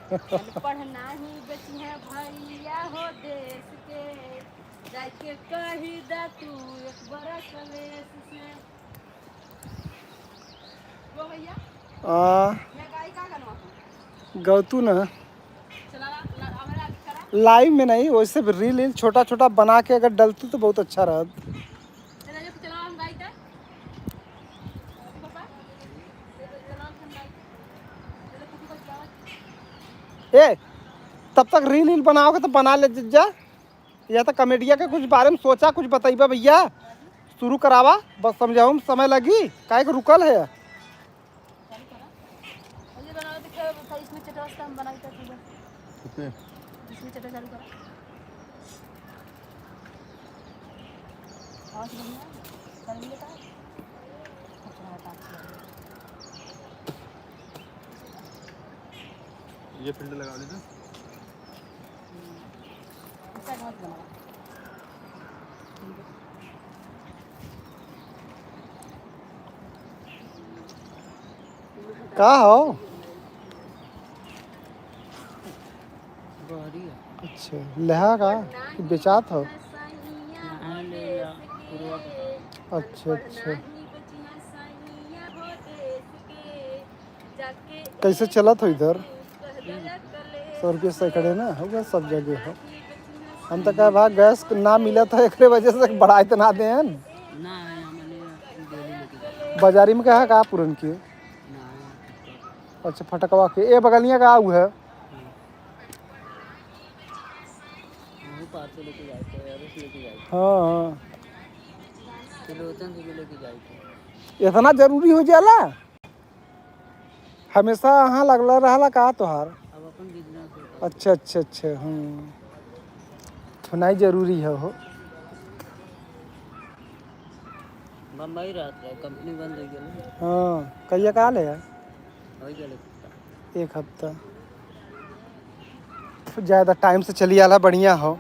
अनपढ़ नाही बचिहे भैया हो देश के, जाके कही दा तू एक बार कलेश से। वो भैया, आ, ये गाय का गनवा हो? गौतू ना। चला, ला, ला, हमारा अभी करा। लाइव में नहीं, वैसे भी रील रील छोटा छोटा बना के अगर डलतू तो बहुत अच्छा रहत। चला, ये चला, हम गाय का। पापा, ये चला, हम गाय का। ये तो कुछ बच जावा। ए, तब तक रील रील बनाओगे तो बना ले जा। या तो कॉमेडिया के कुछ बारे में सोचा, कुछ बताइबा भैया। शुरू करावा, बस समझाऊ में समय लगी, काहे के रुकल है। चालू करा। और ये बनाओ तो क्या होता है, इसमें चटवा से हम बनाई था सुबह। कितने? इसमें चटवा चालू करा। आवाज बढ़िया है। कर भी लेता है। अच्छा, हाँ, बात किया। ये फिल्टर लगा लेते। का हो? अच्छा, लेहा का कि बेचात हो? अच्छा, अच्छा। कैसे चलत हो इधर? सौ रुपये सैकड़े ना, होगा सब जगह हो। हम तो कहे, "भाई, गैस ना मिला था, एकरे वजह से बढ़ाए तो ना देन।" ना, हमने डेली लेके जाते हैं। बाजारी में कहा का पूरन की? ना। अच्छा, फटकवा के। ए बगलिया का आऊ है? हाँ। वही पाँच सौ लेके जाते हैं, और लेके जाते हैं। हाँ, हाँ। त्रिलोचन से भी लेके जाते हैं। इतना जरूरी हो जाला? हमेशा अहाँ लगला रहला का तोहार? अब अपन बिजनेस होता है। अच्छा, अच्छा, अच्छा, हम्म। थोनाई जरूरी है हो। बम्बई रहत रहे, कंपनी बंद हो गई ना। हाँ, कहिया का ले है? हो गया एक हफ्ता। एक हफ्ता। ज़्यादा टाइम से चली आला, बढ़िया हो।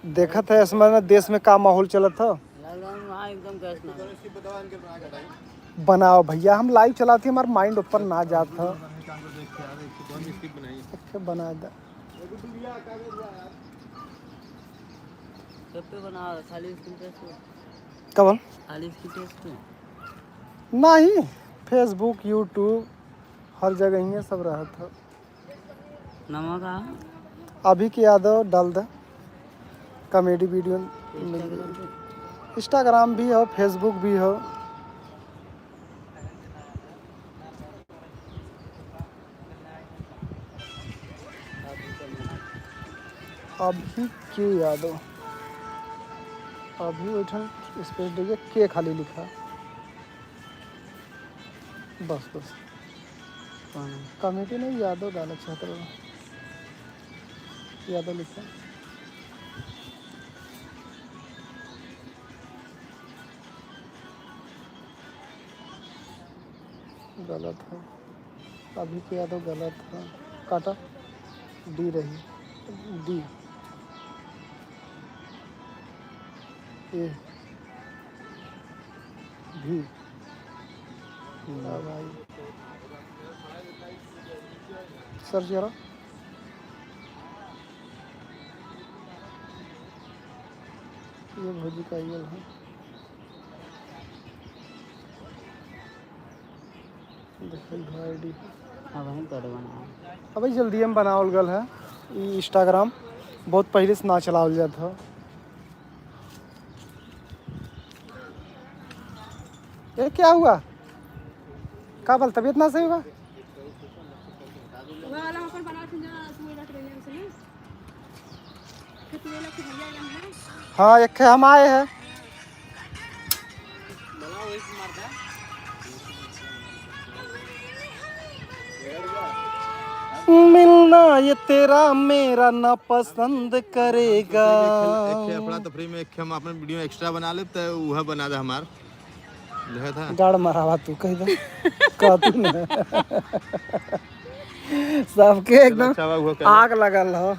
देखत है, इस समय देश में का माहौल चलत हो। लॉकडाउन में वहाँ एकदम गैस ना हो। बनाओ भैया, हम लाइव चलाते हैं, हमारा माइंड ऊपर ना जात हो। अच्छा, बना दे। सब पे बनाओ, खाली स्क्रीन पे इसको। का बोल? खाली स्क्रीन पे इसको। नहीं, Facebook, YouTube, हर जगह ही सब रहत हो। नवा का? अभिक यादव डाल दे, कॉमेडी वीडियो मिल जाई। Instagram भी हो, Facebook भी हो। अभिक यादव, अभी बैठल स्पेस दे के खाली लिखा। बस, बस। कॉमेडी नहीं, यादव डाला चाहत रहो। यादव लिखा। गलत है। अभिक यादव गलत है। काटा। D रही। D। ए। भी। हम्म। हाँ भाई। सर्च करो। ये भौजी का ईमेल है। देखो भाई, ID। अब हम कर बनाओ। अबे जल्दी हम बनावल गल है। ई Instagram बहुत पहले से ना चलावल जात हो। ये क्या हुआ? का बल तबीयत ना सही हुआ? हाँ, एक हम आए हैं। मिलना ये तेरा मेरा ना पसंद करेगा। एक खे अफरा तफरी में एक खे हम आपन वीडियो extra बना लेब, त उहे बना दे हमार। देखा था? गाड़ मरावा तू, कह दे। का तू ना। सबके चलो, एकदम अच्छा बा, उहे कर ले। आग लगल हो।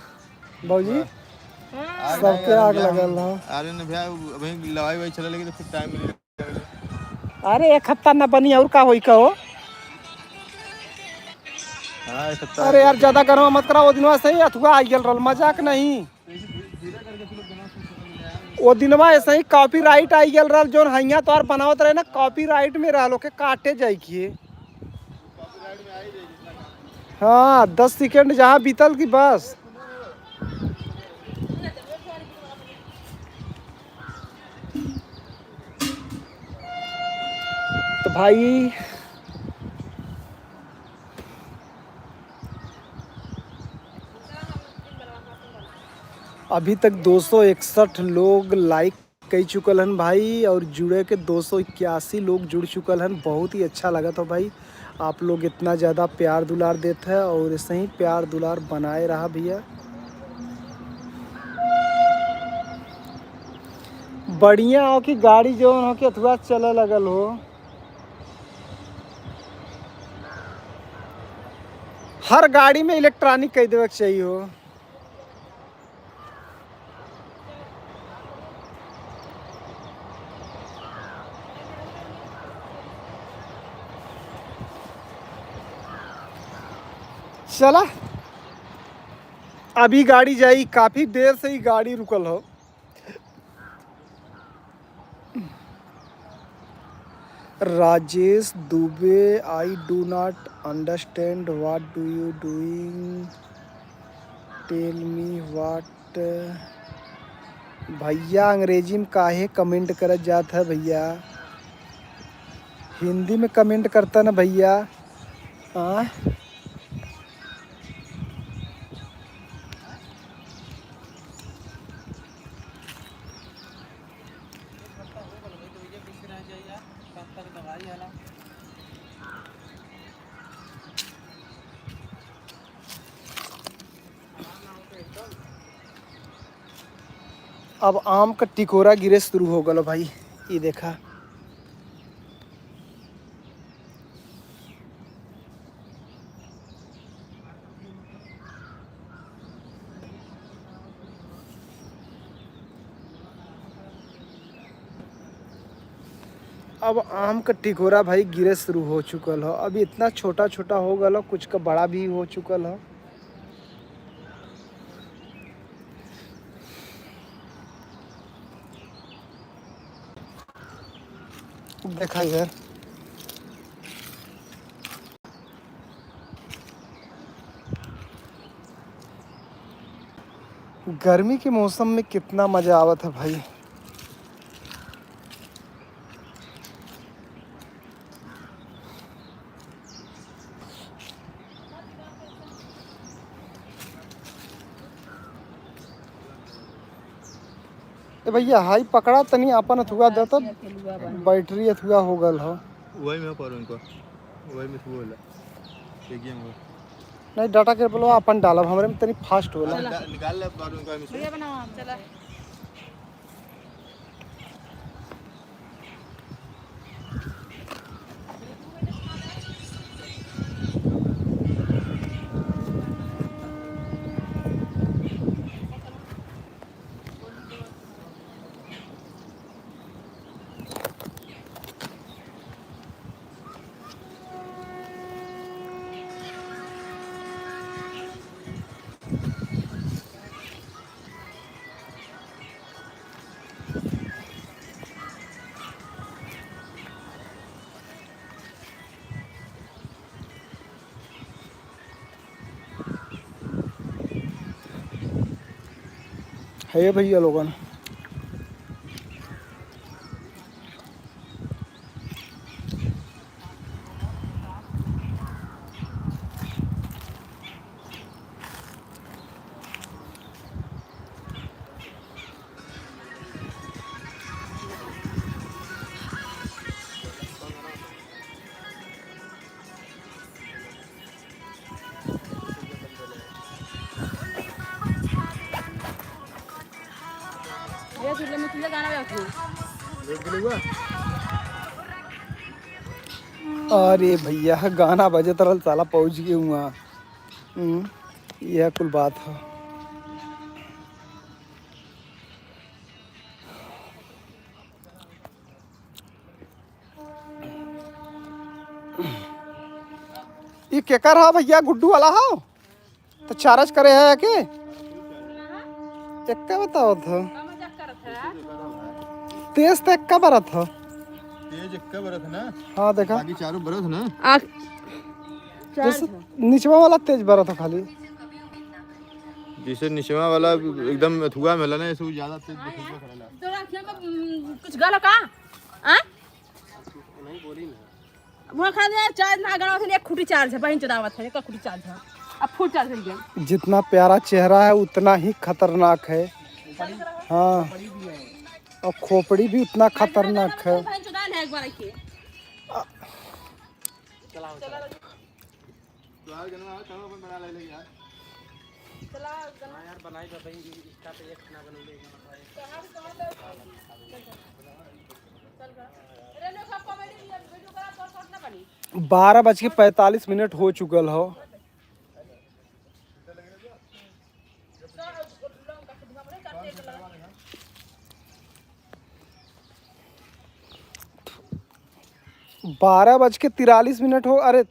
भौजी, वाह। सबके आग लगल हो। अरे न भैया, अभी लवाई ववाई चले लगी तो फिर टाइम मिले। अरे एक हफ्ता ना बनी और का होई कहो। हाँ, एक हफ्ता। अरे यार, ज्यादा गरम मत करा, वो दिनवा सही अथुआ आई गेल रहल, मजाक नहीं। वो दिनवा ऐसे ही कॉपीराइट आई गेल रहल, जोन हैया तोहार बनावत रहे ना, कॉपीराइट में रहल, ओके काटे जाई किए। हाँ, दस सेकंड जहाँ बीतल की बस। तो भाई, अभी तक दो सौ इकसठ लोग लाइक कई चुकल हन भाई, और जुड़े के दो सौ इक्यासी लोग जुड़ चुकल हन। बहुत ही अच्छा लगत हो भाई, आप लोग इतना ज़्यादा प्यार दुलार देत है और ऐसे ही प्यार दुलार बनाए रहा भैया। बढ़िया हो कि गाड़ी जौन हो कि अथुआ चले लगल हो। हर गाड़ी में electronic कह देवे के चाहिए हो। चला, अभी गाड़ी जाई, काफी देर से ही गाड़ी रुकल हो। राजेश Dubey, I do not understand what do you doing, tell me what। भैया, अंग्रेजी में काहे comment करत जात है भैया? हिंदी में comment करता ना भैया। हाँ, अब आम का टिकोरा गिरे शुरू हो गलो भाई, ये देखा। अब आम का टिकोरा भाई गिरे शुरू हो चुकल हो। अब इतना छोटा छोटा हो गल हो, कुछ का बड़ा भी हो चुकल हो। देखा इधर, गर्मी के मौसम में कितना मजा आवत है भाई। ए भैया, हाई पकड़ा तनी, आपन अथुआ दे, तब बैटरी अथुआ हो गल हो। वही में पर उनको, वही में अथुआ होला। एक गेम हो। नहीं, डाटा केबलवा आपन डालब, हमरे में तनी फास्ट होला। चला। निकाल ले पर उनको, एम से। भैया बनाओ, हम चला। है भैया लोगन। ये सुन ले, मैं तुझे गाना गाती हूँ। अरे भैया, गाना बजत रहल, साला पहुँच गए हुआ। हम्म, यह कुल बात है। ई केकर ह भैया, गुड्डू वाला हो? तो चार्ज करे है कि? एक्का बतावत ह। तेज तो एक्का बरत ह। तेज एक्का बरत ह ना? हाँ, देखा। बाकी चारों बरत ह ना? आ, जैसे निचवा वाला तेज बरत ह खाली। जैसे निचवा वाला एकदम अथुआ में होला ना, ऐसे वो ज्यादा तेज दिखबे करेला। तोरा अखिया में, उम, कुछ गल का? आ? नहीं बोली ना। वहाँ खा दे, चार्ज ना गना, एक खुटी चार्ज है, बहिन चोदावत है, एक खुटी चार्ज है। अब फुल चार्ज हो गया। जितना प्यारा चेहरा है, उतना ही खतरनाक है। हाँ। और खोपड़ी भी उतना खतरनाक है। भाई चुदा ले एक बार के। तो यार, गनवा, चलो अपन बना ले, ले यार। चला, गनवा। हाँ यार, बनाई तो भाई, इसका तो एक खाना बनौले, एक खाना बनाई। बारह बज के पैंतालीस मिनट हो चुकल हो। बारह बज के तिरालीस मिनट हो, अरे,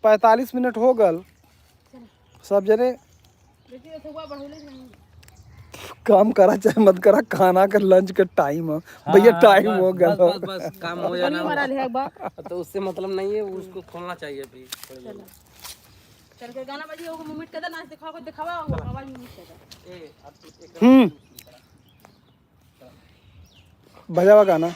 पैंतालीस मिनट हो गल। सब जने काम करा चाहे मत करा, खाना के लंच के टाइम है। हाँ, भैया, हाँ, टाइम बस, हो गया। बस, बस, बस, काम हो जाना। हमारा लेहक बा। तो उससे मतलब नहीं है, उसको खोलना चाहिए अभी। चलो। चल के गाना बजी, ओको मुमिट के दे, नाच दिखावा, कोई दिखावा, ओको आवाज मुमिट के दे। ए, अब तू एक हम्म। बजावा गाना।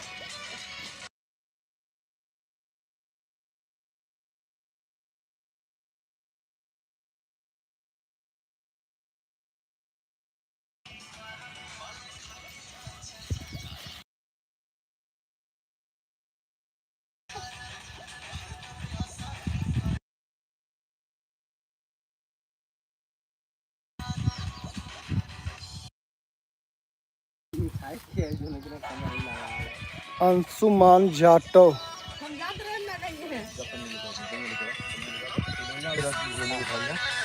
अंशुमान जाटव। हम जात रहे ना कहीं है।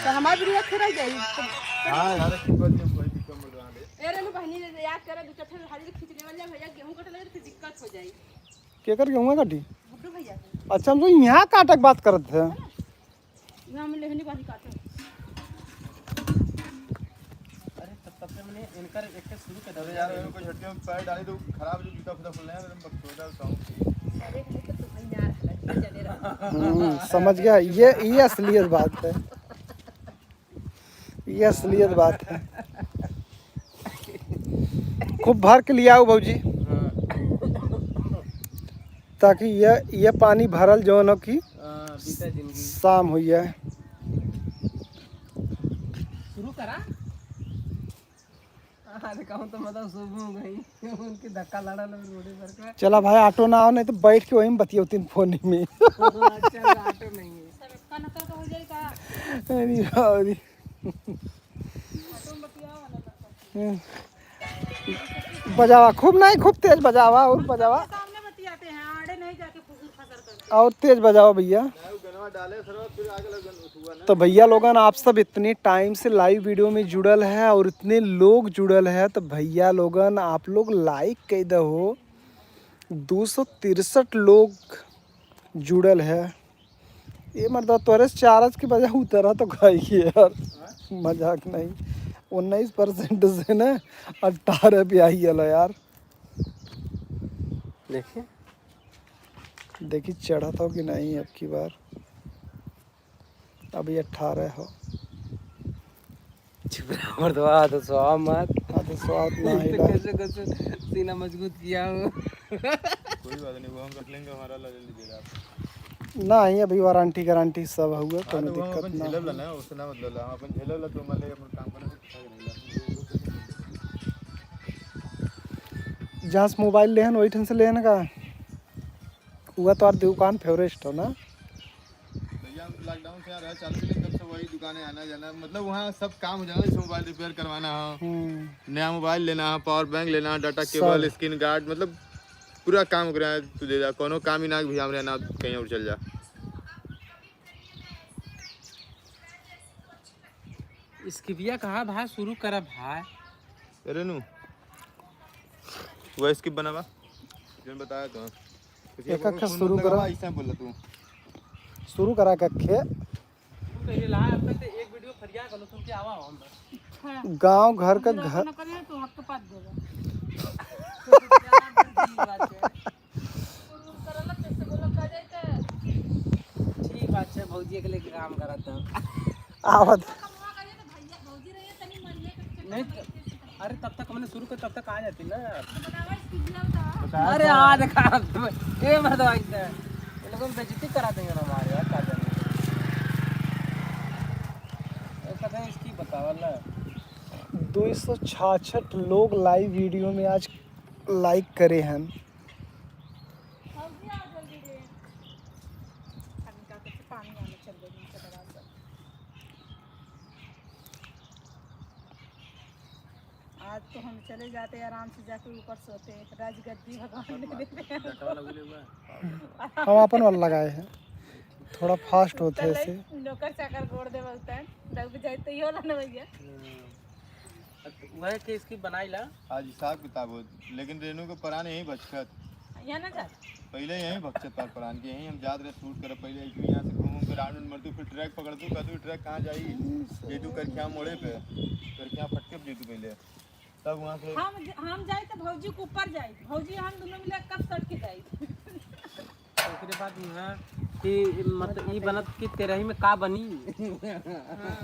तो हमारे भी रखे रह जाई। हाँ, यार, की बात है, वही दिक्कत बोल रहा है। ए, रेनू बहनी, याद करे, दो चार ठो हाजिर खींच लेवल जाए भैया, गेहूं कटे लगे तो फिर दिक्कत हो जाई। केकर गेहूं काटी? गुड्डू भैया के। अच्छा, हम तो यहाँ काटक बात करत है। यहाँ में लेहनी बारी काटे। अरे, तब, तब से मैंने इनकर एक के शुरू कर अरे दिया। यार, इनको झटके में पैर डाली तो खराब जो जूता फूटा खुल रहा है, एकदम बकचोदा साउंड। अरे, नहीं तो तू भैया चले रहा। हम्म, समझ गया। ये, ये असलियत बात है। ये असलियत बात है। खूब भर के लियाओ भौजी, हाँ। ताकि ये, ये पानी भरल जौन हो कि हाँ, बीता जिंदगी। शाम हुई है। शुरू करा। हाँ, अरे कहूँ तो मतलब सुबह हो गई, उनके धक्का लड़ा लो रोडे पर का। चला भाई, ऑटो ना हो, नहीं तो बैठ के वहीं बतियाओ तीन फोन में। अच्छा, ऑटो नहीं है। अरे बाबरी। बजावा खूब नहीं, खूब तेज बजावा और बजावा। सामने बतियाते हैं, आड़े नहीं जाके फुसर फसर करते। और तेज बजावा भैया। तो भैया लोगन, आप सब इतने टाइम से लाइव वीडियो में जुड़ल है और इतने लोग जुड़ल है, तो भैया लोगन आप लोग लाइक कइ दहो। दो सौ तिरसठ लोग जुड़ल है। ये मर्दा तोरे से चार्ज के बजाय उतरा तो खाई के यार, मजाक नहीं। उन्नीस परसेंट से ना अठारह पे आई गया यार। देखिए, देखी चढ़त हो कि नहीं अब की बार। अभी अठारह हो। चुप रहा मर्दवा, तो स्वाव मत। हाँ, तो स्वाव ना तो ही रहा। कैसे, कैसे सीना मजबूत किया हो। कोई बात नहीं, वो हम रख लेंगे, हमारा ले लीजिएगा आप। नहीं, अभी वारंटी गारंटी सब हुआ, हाँ, कोनो तो वो हम दिक्कत अपन ना झेलब ला हो। ना, उससे ना मतलब ला, हम अपन झेलब ला, तो मान ले अपन काम करे, तो अच्छा करेला। जहाँ से मोबाइल लेहन, वही ठन से लेहन का? हुआ तो यार दुकान फेवरेट हो ना? भैया, हम लॉकडाउन से यहाँ रहे चालू के लिए, तब से वही दुकानें आना जाना, मतलब वहाँ सब काम हो जाना, जैसे मोबाइल रिपेयर करवाना हो, हम्म। नया मोबाइल लेना हो, पावर बैंक लेना हो, डाटा सब। केबल, स्क्रीन गार्ड, मतलब पूरा काम ओकरे यहाँ तू दे जा, कोनो काम ही ना कि भैया हमरे यहाँ ना, कहीं और चल जा। इसकी भैया कहाँ भाई शुरू करा भाई? अरे नु, वह स्किप बनावा, जो बताया तो। एक एक शुरू करा। ऐसा बोला तू। शुरू करा कखे। तू कहीं ला, अब तक एक वीडियो फरिया कर लो, सुन के आवा हम बस। गांव घर का घर। ना करिए तो हक तो पात देगा। ठीक बात है, भौजी के लेके काम करत हो। आवत। नहीं तो, अरे तब तक हमने शुरू कर, तब तक आ जाती ना। अरे आ देखा, ए मर्दवा, इधर ये लोगों को बेइज्जती करा देंगे ना हमारे यार, क्या करें? ऐसा कहीं इसकी बतावा ना। दो सौ छियासठ लोग लाइव वीडियो में आज लाइक करे हन। आज तो हम चले जाते आराम से जाके ऊपर सोते, राजगद्दी भगवान ने दे दे। हम अपन वाला लगाए हैं, थोड़ा फास्ट होते हैं ऐसे। नौकर चाकर गोड़ दे बोलते हैं, दब जाए तो ये वाला ना भैया। वह केस की बनाई ला। आज हिसाब किताब हो, लेकिन रेनू के परान यहीं भचकत। यहाँ ना जा। पहले यहीं भचकत तार परान के, यहीं हम जात रहे शूट करब, पहले एक यहाँ से घूम घूम के राउंड उंड मरतू, फिर ट्रैक पकड़तू, कहतू ट्रैक कहाँ जाई, ये तू करखिया मोड़े पे, करखिया फटके पे जेतू पहले, तब वहाँ से हम ज-, हम जाई तो भौजी के ऊपर जाई, भौजी हम दोनों मिले कस कट के जाई। ओकरे बाद वहाँ कि मतलब ई बनत कि तेरही में का बनी। हाँ,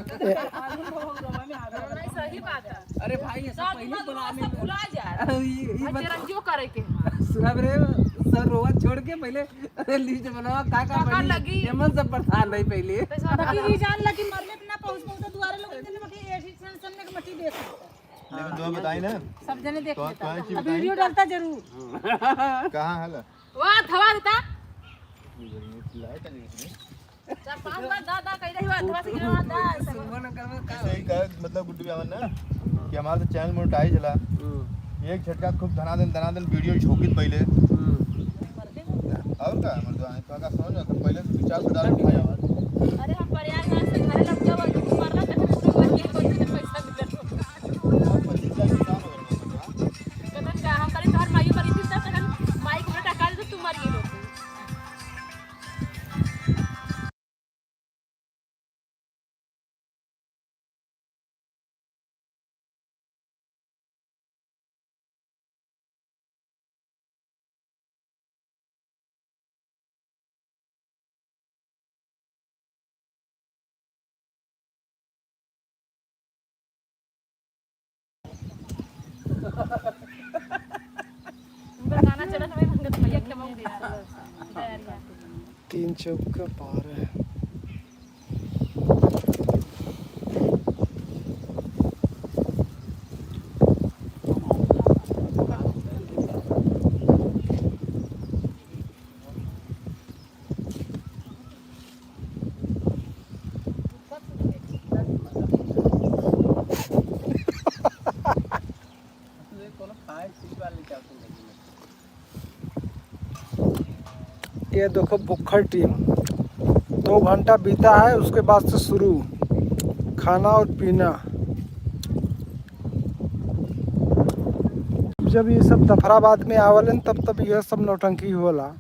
तो आलू बहुत गवा में आ गया। नहीं, सही बात है। अरे भाई, ऐसा सब पहले मतलब बुला सब में भुला जाए। अरे, ई, ई और बत- तेरंगियो करे के। सुनब रे, सब रोवा छोड़ के पहले, अरे, लिस्ट बनावा, का का काका बनी? लगी। एमन सब परेशान रही पहले। तो सब बाकी ई जान लगी मरने पे ना पहुँच पहुँच दुआरे लोग इतने बाकी एसी सन सन में मट्टी देख लेता। लेकिन तुम्हें बताई ना। सब जने देख तो, लेता। तो ऐसी अब बताई। वीडियो डालता जरूर। कहाँ है ला? वाह, धवा देता। चार पांच बार दा, दा, कह रही बात, धवा से गिरवा दा, ऐसा बोल। सुनबो न करबो का? ऐसे ही कहे, मतलब, गुड्डू भैया ना, कि हमारा तो चैनल मोनेटाइज हला। हम्म। एक झटका खूब धनाधन, धनाधन वीडियो झोंकित पहले। हम्म। और का, मतलब, आए तो का समझ में, तो पहले से विचार सुधार उठाया हमारे। अरे, हम प्रयागराज से घरे लौट के आवा, तू मरला, तो पूरा मर गए, कोई तुझे पैसा मिलत होगा। और पच्चीस लाख किसान हो गए, मतलब, हाँ। कहता का, हम कहली, "तोहर माई मरी थी, तब तक हम माई को टका दे, तू मर गई होती।" उनका गाना चलत हवे, उनका तो भैया के मऊ दे यार। तीन चौका बारह। ये देखो भुक्खड़ टीम, दो घंटा बीता है, उसके बाद से शुरू खाना और पीना। जब ये सब जफराबाद में आवलन तब, तब यह सब नौटंकी होला।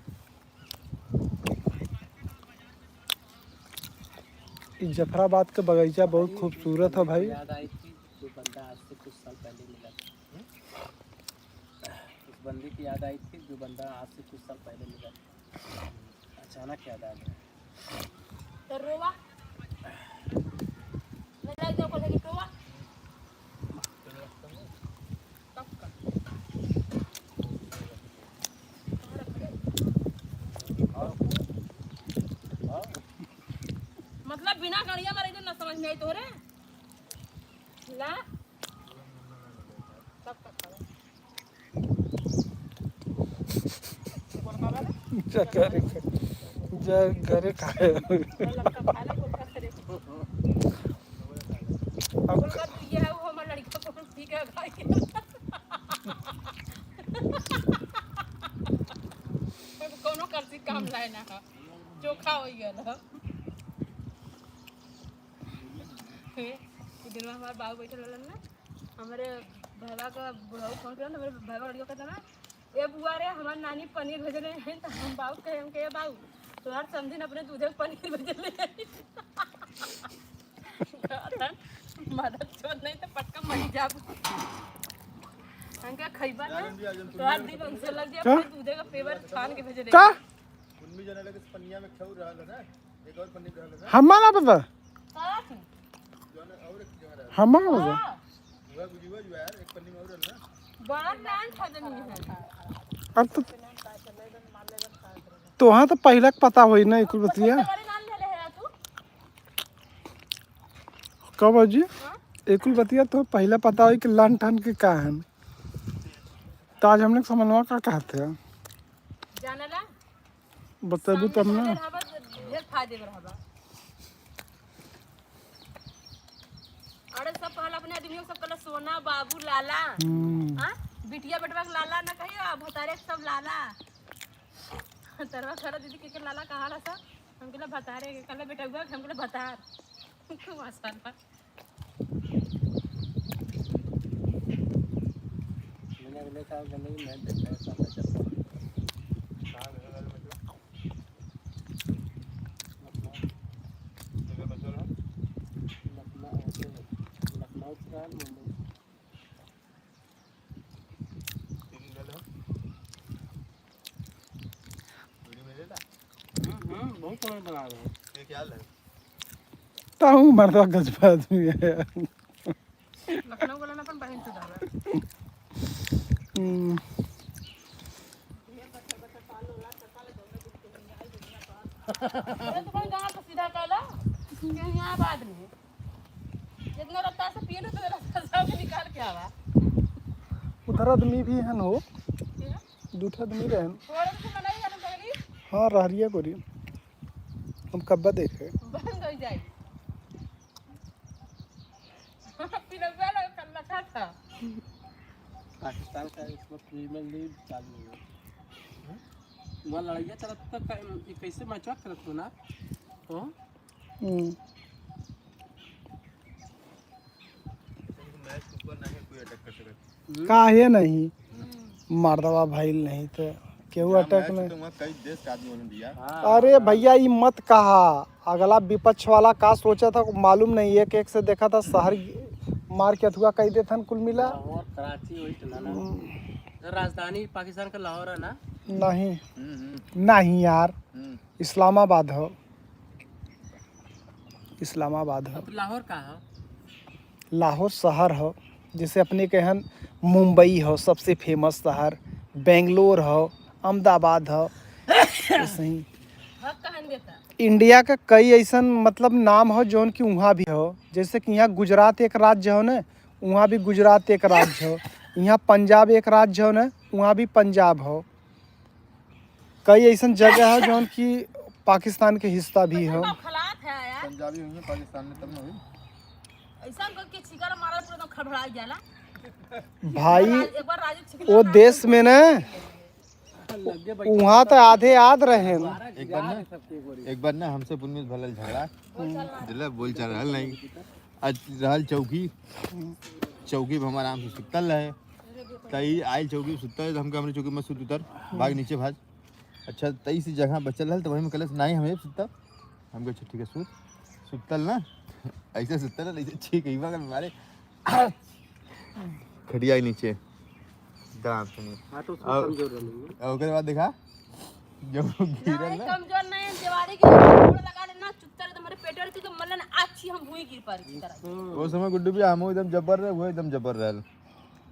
ई जफराबाद के बगीचा बहुत खूबसूरत है भाई। याद आई थी जो बंदा आज से कुछ साल पहले मिला था। उस बंदे की याद आई थी जो बंदा आज से कुछ साल पहले मिला था। अचानक याद आ गया। तो रोवा। मैं लाइक दो को लेके रोवा। मतलब बिना गड़िया मारे तो ना समझ में आई तोहरे। ला। जा घरे खा, जा घरे खाए। अब ये है वो हमारा लड़का कौन ठीक है भाई। कोनो करसी काम लाए ना है, चोखा हो गया ना। हे, उ दिन हमार बाबू बैठल रहलन ना, हमरे भैया का बुढ़ऊ फोन करन, हमरे भैया लड़ियो कहता ना, "ए बुआ रे, हमार नानी पनीर भेजले हैं।" तो हम बाबू कहे, हम कहे, "ए बाबू, तोहार समधिन अपने दूधे के पनीर भेजले हैं।" कहतन, "मदद छोड़ नहीं तो पक्का मरी जाब।" हम कहे, "खइबा ना, तोहार दिल उनसे लग जाए, का? अपने दूधे का पेवर छान के भेजले।" का? उनमें जाने लगे पनिया में खेल रहा है ना। हमारा पता। हमारा पता। अब तो तोहाँ तो पहिला के पता होई ना, ई कुल बतिया। का बाबूजी? ई कुल बतिया तो पहिला पता होई कि लान ठान के का हन। तो आज हमने समझवा का कहते हैं? जानला? बतेबू तब ना। सामने रहबा, ढेर फायदे में रहबा। अरे, सब कहला अपने आदमियों, सब कहला सोना, बाबू, लाला। हम्म। हाँ? बिटिया बेटवा के लाला ना कहियो, आ भतारे के सब लाला। तरवा खड़ा दीदी के, के लाला कहाला सब? हम कहला भतारे के, कहला बेटवा के, हम कहला भतार। माशाल्लाह। मैंने अगले साल करने की मेहनत करता है, सब बचत। कहाँ गए वाले मतलब? लखनऊ। लखनऊ, लखनऊ से मुंबई। हम्म, हम्म, बहुत समय बना रहे हैं। ये क्या हाल है? ताऊ मर्दवा गजब आदमी है। लखनऊ वाला ना अपन बहिन से ज्यादा। हम्म। अरे तो भाई गाँव से सीधा कहला, यहाँ आबाद में। जितना रफ्तार से पिए ना, उतना रफ्तार से आके निकाल के आवा। उधर आदमी भी हन हो। क्या? दू ठो आदमी रहन। थोड़ा सा बनाई जाने पगली। हाँ, रहरिया गोरी। हम कब्बा देखे। बंद हो जाई। पिलौआ लगा कल्ला था। पाकिस्तान का इसमें प्रीमियर लीग चालू हुआ। वहाँ लड़ाइया चलत तक का, ये कैसे मैचवा करत हो ना? हाँ? हम्म। मैच के ऊपर नहीं कोई अटैक कर सकत। काहे नहीं? हम्म। मर्दवा भइल नहीं तो केहू ना, अटैक मैच नहीं। तो वहाँ कई देश के आदमी होने दिया। हाँ, अरे हाँ। भैया, ई मत कहा, अगला विपक्ष वाला का सोचा था, मालूम नहीं। एक एक से देखा था, शहर मार के अथुआ कह देथन कुल मिला। लाहौर, कराची, वही तो ना, ना। हम्म। तो राजधानी पाकिस्तान का लाहौर है ना? नहीं। हम्म, हम्म। नहीं यार, हम्म। इस्लामाबाद हो। इस्लामाबाद हो। अब लाहौर का हो? लाहौर शहर हो, जैसे अपने के हन मुंबई हो, सबसे फेमस शहर, बेंगलोर हो, अहमदाबाद हो, ऐसे ही। हक कहन देता। इंडिया का कई ऐसन मतलब नाम हो जौन कि उहाँ भी हो, जैसे कि यहाँ गुजरात एक राज्य हो न, उहाँ भी गुजरात एक राज्य हो, यहाँ पंजाब एक राज्य हो न, उहाँ भी पंजाब हो। कई ऐसन जगह है जौन कि पाकिस्तान के हिस्सा भी हो। पंजाबी हुई है पाकिस्तान में तब ना हुई। ऐसा करके छिका मारा पूरा एकदम खड़बड़ा जाला। भाई, एक बार राजू छिका वो देश में ना, वहाँ तो आधे आध रहे ना। एक बार ना, एक बार ना हमसे पुनमित भलल झगड़ा, दिला बोल चाल रहल नहीं। आज रहल चौकी, चौकी पे हम आराम से सुतल रहे। त ई आइल चौकी सुतल रहे, त हमके हमरे चौकी में सुत उतर, भाग नीचे भाग। अच्छा, तई से जगह बचल रहल, त वही में कहलस, "नहीं, हम यही सुतब।" हम कहे, "अच्छा, ठीक है, सुत।" सुतल ना, ऐसे सुतल ना, ऐसे छींक, ई बगल मारे, खटिया ही नीचे। दांत में। हाँ, तो उसमें अब कमजोर रहलू। अब ओकरे बाद देखा, जब गिरल नहीं, ना। कमजोर नहीं, हम दीवारी के ऊपर गोड़ लगा लेना, चुपचाप एकदम हमारे पेट और एकदम मल्ला ना, आछी हम हुई गिर पड़ की तरह। हम्म। वो समय गुड्डू भी हमो एकदम जबर रहे, वो एकदम जबर रहल।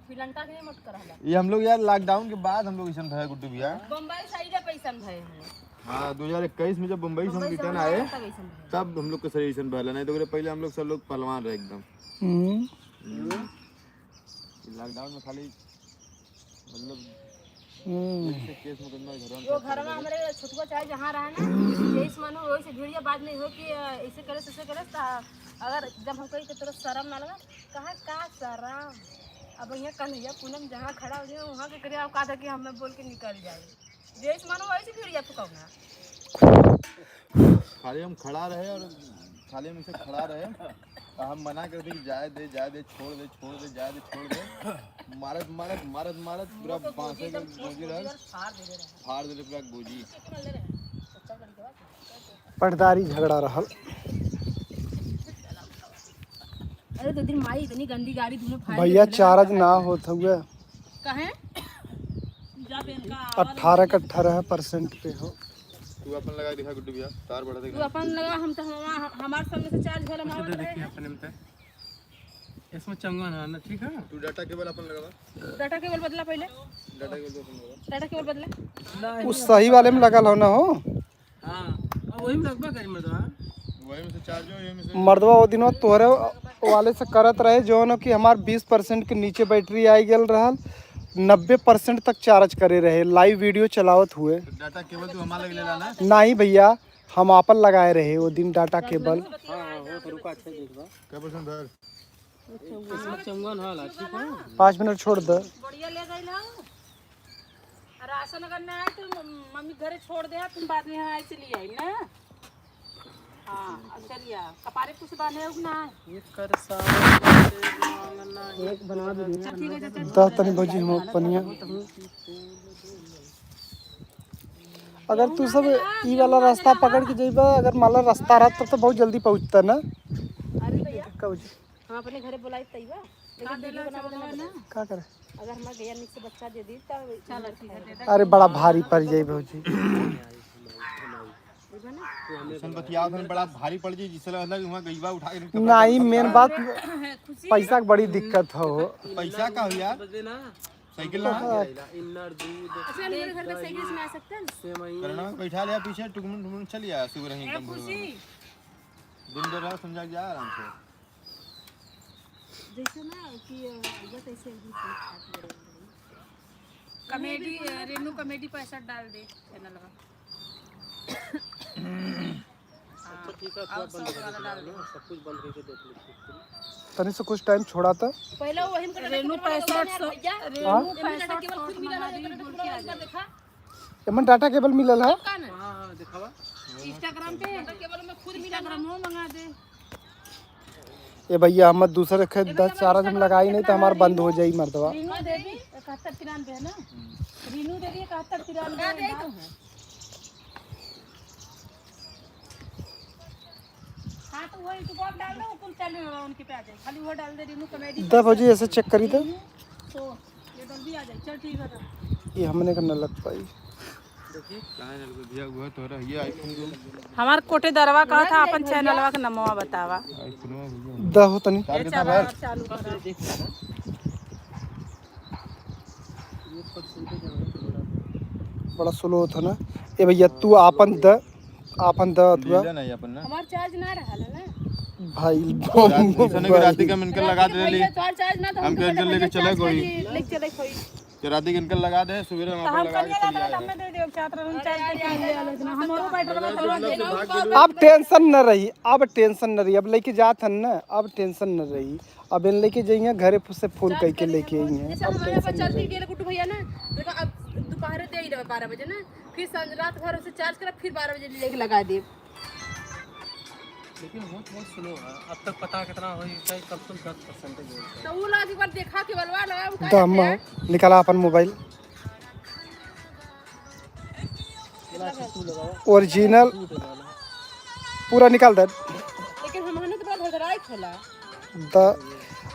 फिलंटा के मत करा ला। ये हम लोग यार लॉकडाउन के बाद हम लोग ऐसन भया गुड्डू भैया। बम्बई साइड पे ऐसन भय है। हाँ, दो हज़ार इक्कीस में जब बम्बई से हम बम्बई से रिटर्न हम आए, आए, तब ऐसन भय। तब हम लोग के शरीर ऐसन भला नहीं, तो ओकरे पहले हम लोग सब लोग पहलवान रहे एकदम। हम्म। हम्म। लॉकडाउन में खाली मतलब हम्म। जैसे केस मुकदमा घरवा में जो चलते घरवा रहे। हमरे छोटुआ चाहे जहाँ रहे ना, जैसे मानो वैसे भिड़िया बात नहीं हो कि, अ, ऐसे करे, ऐसे करे, ता अगर जब हम कही कि तोरा शर्म ना लगा, कहा का शर्म? अब यहाँ कन्हैया पूनम जहाँ खड़ा हो जाए, वहाँ के करे औकात है कि हमें बोल के निकल जाए। जैसे मानो वैसे भिड़िया फुकाऊ ना। खाली हम खड़ा रहे और खाली हम इसे खड़ा रहे, तो हम मना कर दे कि जाए दे, जाए दे, छोड़ दे, छोड़ दे, जाए दे, छोड़ दे। मारत, मारत, मारत, मारत, पूरा वो तो बांसे गोजी एकदम का ठोस गोजी गोजी रहल। और फाड़ दे रहे हैं। फाड़ दे रहे पूरा गोजी। कितना ले रहे हैं? पटदारी झगड़ा रहल। अरे, तो दिन माई इतनी गंदी गाड़ी दोनों फाड़ भैया, के चार्ज ना होत हुए। काहे? जा पे इनका आवाज अठारह के अठारह परसेंट पे हो। तू अपन लगा दिखा गुड्डू भैया, तार बढ़ा दे। तू अपन लगा, हम तो हमा-, हमार सामने से चार्ज होला, उसे मारत दे रहे देखिए हैं। अपने में ते। इसमें चंगन है ना, ठीक है? तू डाटा केबल अपन लगावा। डाटा केबल बदला पहले। डाटा केबल अपन लगावा। डाटा केबल बदला। नहीं, उस सही वाले में लगल हो ना हो। हाँ, अब वही में रखबा करी मर्दवा। वही में से चार्ज हो, यही में से। मर्दवा वो दिन तोहरे वाले से करत रहे, जौन कि हमार बीस परसेंट के नीचे बैटरी आई गेल रहल, नब्बे परसेंट तक चार्ज करे रहे, लाइव वीडियो चलावत हुए। डाटा केबल तू हमार लगे लेला ना? नहीं भैया, हम आपन लगाए रहे वो दिन डाटा केबल। हाँ, हाँ, वो तो रुका, अच्छा देख बा। क्या परसेंट भर? इसमें चंगन वाला, ठीक है? पाँच मिनट छोड़ दे। बढ़िया ले गई ला। राशन अगर ना आए तो म-, मम्मी घरे छोड़ दे, तुम बाद में यहाँ आए से ले आई ना। हाँ, अब चलिए, कपारे कुछ बांधे हो कि ना? ये कर सारा एक बनवा दो। अच्छा, ठीक है, चाचा। दा तनी भौजी हम पनिया। अगर तू सब ई वाला रास्ता पकड़ के जइबा, अगर माला रास्ता रहत तब तो बहुत जल्दी पहुँचता ना। अरे भैया, का भौजी? हम अपने घरे बोलाई तइबा, लेकिन वीडियो बनावे ना। का करे? अगर हमार गैया निक से बच्चा दे दी, तब चलो, ठीक है, दे दे। अरे, बड़ा भारी पड़ जाई भौजी। अइसन बतियावत हन, बड़ा भारी पड़ जाई, जिससे लगता कि वहाँ गइबा उठा के नहीं, मेन बात, पैसा के बड़ी दिक्कत हो। पैसा का हो यार? साइकिल ना? अच्छा, मेरे घर पे साइकिल से ना आ सकते हैं? करना बैठा लिया पीछे, टुकमुन टुकमुन चल गया, सुबह रही ए, एकदम भोर खुशी। में। दिन भर रहा, समझा के जा आराम से। जैसे ना कि, अ, ये कैसे अभी से हाथ में रंग रही। कॉमेडी, अ, रेनू कॉमेडी पैसा डाल दे चैनल में। अच्छा, ठीक है, अब सब बंद करके डाल दे। सब कुछ बंद करके देख लो। तनी से कुछ टाइम छोड़ा था। पहले वही में रेनू पैसा, रेनू हाँ? पैसा खुद मिला है, बोल के आ जाए। एमन डाटा केबल मिलल है। हाँ, हाँ, दिखावा। Instagram पे केबल में खुद मिला, Instagram में मंगा दे। ए भैया, हम दूसरे के दस चार दिन लगाई नहीं तो हमार बंद हो जाई मर्दवा। रीनू देवी इकहत्तर तिरानवे है ना? रीनू देवी इकहत्तर तिरानवे है। हाँ, तो वही तो आप डाल दो, कुल चैनल उनके पे आ जाए। खाली वो डाल दे, रीनू कॉमेडी। दा भौजी, ऐसे चेक करी तो। रीनू, तो ये डल भी आ जाए। चल, ठीक है, तो। ये हमने का न लग पाई। देखिए, कहाँ है लड़का? भैया, वो तोहरा, ये iPhone दो। हमार कोटेदरवा कहा था, अपन चैनलवा के नमवा बतावा। iPhone में भैया। दा हो तनी। ये चला, चालू करा। बड़ा स्लो होता ना। ए भैया, तू आपन द, आपन द, तू ले जा ना, ये अपन ना। हमार चार्ज ना रहा ना। भाई, रात, ऐसा नहीं कि रात के हम इनकर लगा दे भैया, ले। तोहार चार्ज ना तो हम हम तो इनकर लेके चले कोई। लेके चले कोई। कि रात के इनकर लगा दे, सुबह हम तो अपन हम लगा के चलिए चले आए। हमें दे दे, चार तरह हम चार्ज के लिए ले लेना। हमारो बैटरी में थोड़ा दे दो। अब टेंशन न रही, अब टेंशन न रही, अब लेके जात हन ना, अब टेंशन न रही। अब इन लेके जाइए, घरे से फोन करके लेके आइए। जैसे अब हमारे टेंशन पास न चार्ज रही। के लिए गुड्डू भैया ना, देखो अब दोपहर दे ही रहे बारह बजे ना, फिर सांझ रात भर उसे चार्ज करा, फिर बारह बजे लेके लगा दे। लेकिन होत बहुत स्लो है, अब तक पता कितना होई, शायद कम से कम दस परसेंट ही होई। तो वो लोग एक बार देखा के बलवा लगा, वो का दम करते हैं? निकाला अपन मोबाइल। ओरिजिनल पूरा निकाल दे। लेकिन हम हने तो बड़ा धड़धड़ाइत होला। द-,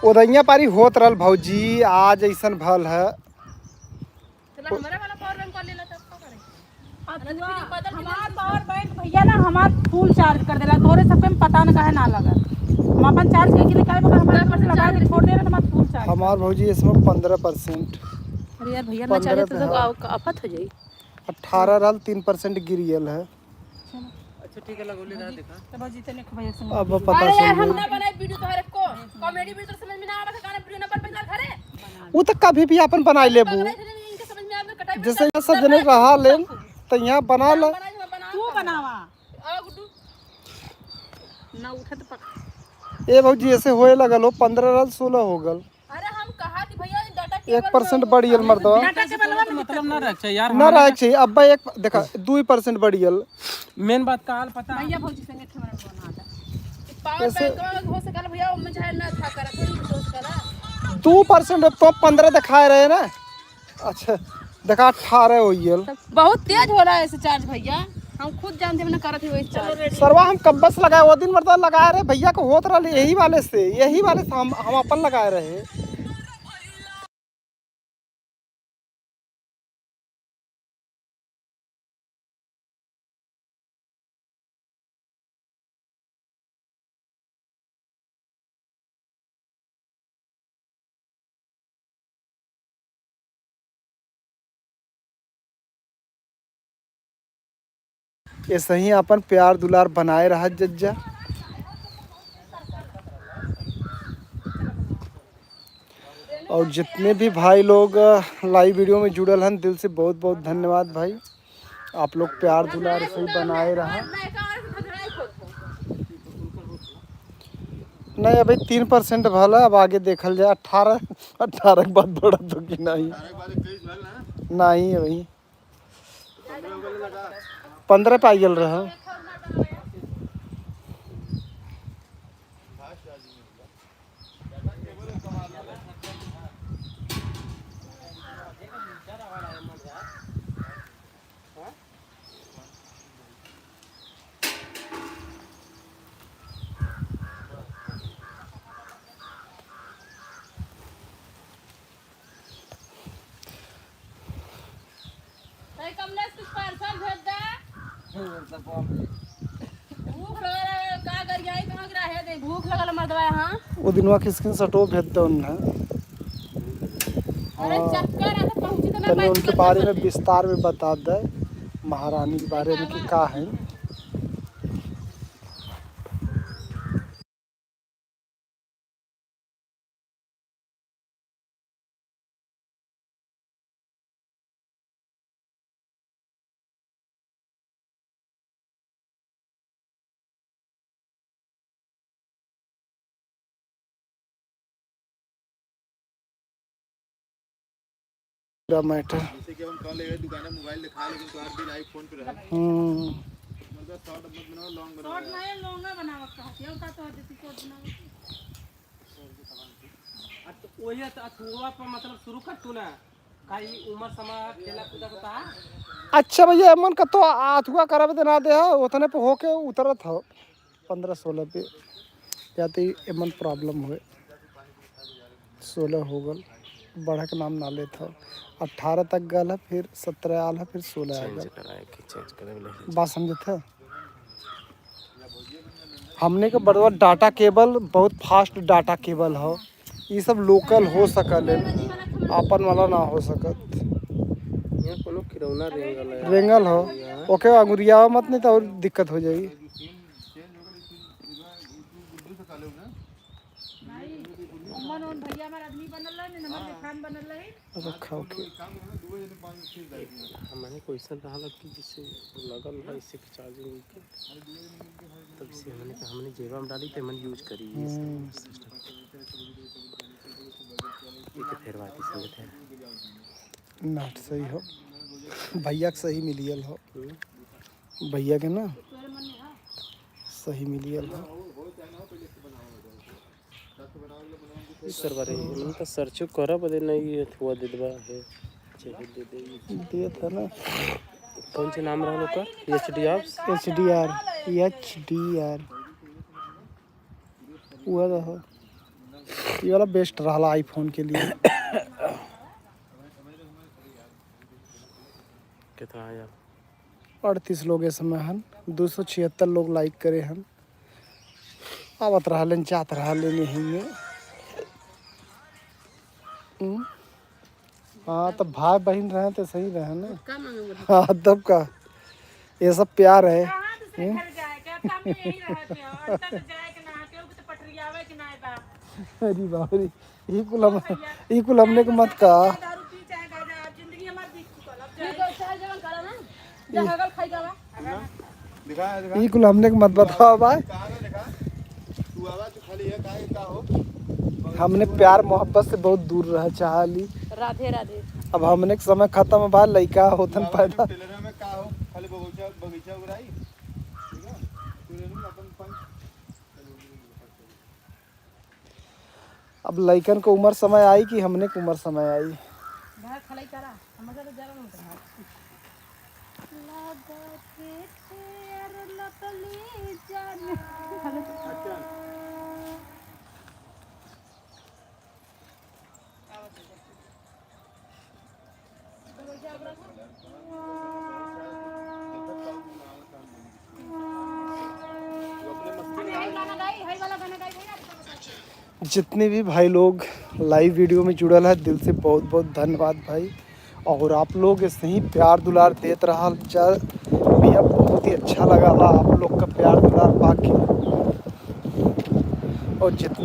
ओदैया पारी होत रहल भौजी, आज ऐसन भल है। चला, हमारा वाला पावर बैंक कर लेला, तब का करे? अब हमारा तो हुआ, video बदल के हमार डाल पावर बैंक भैया ना, हमार फुल चार्ज कर देला। तोरे सब पे पता न काहे ना लगा। हम अपन चार्ज करके निकाले, मगर हमारे पास लगा के छोड़ दे रहे, हमार फुल चार्ज। हमार भौजी इसमें पन्द्रह परसेंट। अरे यार भैया, ना पन्द्रह चाहे तो पे देखो, हाँ। आफत हो जाई। अठारह रहल, तीन परसेंट गिर गयल है। अच्छा, ठीक है, लगौले रहा, देखा। तो भौजी, तने खूब भैया से अब पता अरे यार, चल हम गई। ना बनाए वीडियो तोहरे को, कॉमेडी वीडियो तो समझ में ना आवे, गाना वीडियो ना बन, बन घरे। वो तो कभी भी अपन बनाई लेबू। बनाए थे, इनके समझ में आवे, कटाई जैसे बना, ये सब जने रहा लेन, तो यहाँ बना ले। बनाए, बना, तू बना। बनावा। आओ गुड्डू। ना उठे तो पक- ए भौजी, ऐसे होए लगल हो, पन्द्रह रहल, सोलह हो गल। अरे हम कहा कि भैया, ये डाटा एक केबल परसेंट में बढ़ियल मर्दवा। डाटा केबल में मतलब ना रख चाहिए यार, ना हमारे रख चाहिए। अब एक देखा, दुई परसेंट बढ़ियल। मेन बात का हाल पता है? भैया भौजी संगे कैमरा में बना दे। पावर ऐसे बैंक में हो सकल भैया, ओमे चाहे ना था करा, थोड़ी कुछ करा। दू परसेंट तो पन्द्रह दिखाए रहे ना। अच्छा, देखा, अठारह होइयल। बहुत तेज हो रहा है ऐसे चार्ज भैया, हम खुद जानते हैं, हमने करत ही वही चार्ज। सरवा हम कब्बस लगाए, वो दिन मर्दा लगाए रहे भैया को होत रहले यही वाले से, यही वाले से हम, हम अपन लगाए रहे। ऐसे ही अपन प्यार दुलार बनाए रहा जज्जा। और जितने भी भाई लोग, अ, live video में जुड़ल हन, दिल से बहुत बहुत धन्यवाद भाई। आप लोग प्यार दुलार ऐसे ही बनाए रहा। नहीं, अभी तीन percent भला, अब आगे देखल जाए। अठारह, अठारह के बाद बढ़त हो कि नहीं? नहीं, अभी पन्द्रह पे आ गेल रहा। ए कमलेश, कुछ parcel भेज दे। भूख लगल है, का गरियाई, कहाँ गिरा है दे, भूख लगल है मर्दवा यहाँ। वो दिनवा के screenshot वो भेज दे उन्हें। अरे हाँ। चक्कर आता, पहुँची तो मैं तनी उनके बारे में विस्तार में बता दे, महारानी के बारे में कि का है। पूरा matter। जैसे कि हम कल एक दुकान में mobile दिखा, लेकिन तो आप भी live phone पे रहे। हम्म। मतलब short मत बनाओ, long बनाओ। Short नहीं, long बनावत कहत है, का तो जैसे short बनावत। आ, तो वही तो अथुआ पर मतलब शुरू कर तू ना, का ई उमर समय खेला कूदा होता है? अच्छा भैया, एमन का तो अथुआ करब दे ना दे हो, उतने पे होके उतरत हो, पन्द्रह सोलह पे, या तो एमन problem होए, सोलह हो गल, बढ़े के नाम ना लेत हो, अठारह तक गल है, फिर सत्रह आल है, फिर सोलह आ change गल। कराए के change करे वाला है। बात समझत है? हमने के बड़वा data cable बहुत fast data cable हो, ई सब local हो सकल है, आपन वाला ना हो सकत। यहाँ कोनो खिलौना रेंगल है। रेंगल हो, यहाँ। ओके अंगुरियावा मत, नहीं तो और दिक्कत हो जाई। नहीं, उमन उन भैया हमार आदमी बनल रहे, हमार जेठान बनल रहे। रखा ओके। हमने को ऐसा रहल कि जैसे लगल है, इससे खिंचा देंगे के। तब से हमने कहा, हमने जेबा में डाली तो हमने use करी ये सब हम्म। System। ये तो फेर बात ही समझते हैं। Not सही हो। भैया के सही मिलियल हो। हम्म। भैया के ना सही मिलियल हो। ई सरवा रे, इनका search करब दे नहीं, ये अथुआ दे देबा है। चेक दे दे। दिया था ना। कौन से नाम रहल ओकर? H D R? H D R, H D R। वो तो हो। ये वाला best रहला iPhone के लिए। कितना आया? अड़तीस लोग इस समय हन, दो सौ छिहत्तर लोग like करे हन। आवत रहलेन, जात रहलेन यही में। हम्म? हाँ, तो भाई बहिन रहे तो सही रहे ना। का मांगे बोले? हाँ, तब का? ये सब प्यार है। कहाँ दूसरे हम्म? घर जाए? क्या काम में यही रहे थे? और अंदर तो जाए के ना, केहू के तो पटरियावे के ना बा। अरे बाप रे, ई कुल हम, ई कुल हमने के मत का। दारू पी चाहे गांजा, अब जिंदगी हमार बीत चुकल, अब जाए। ठीक है, चाहे जवन करा ना, जा हगल खाई जावा। दिखा, दिखा। ई कुल हमने के मत बताओ भाई। कहाँ का दिखा? तू आवा, तू खाली है, काहे, का हो? हमने प्यार मोहब्बत से बहुत दूर रह चाहली। राधे राधे। अब हमने के समय खत्म बा, लइका होतन पैदा। टेलर में का हो? खाली बगीचा, बगीचा उगराई। ठीक है? तू ले लूँ अपन पंख। अब लइकन को उम्र समय आई कि हमने के उम्र समय आई? बाहर खलाई करा, हमका तो जरा नहीं कहा। लागत के फेर लपली जान। जितने भी भाई लोग live video में जुड़ल है, दिल से बहुत बहुत धन्यवाद भाई। और आप लोग ऐसे ही प्यार दुलार देत रहा जा भैया, बहुत ही अच्छा लगा ला आप लोग का प्यार दुलार पाके। और जितने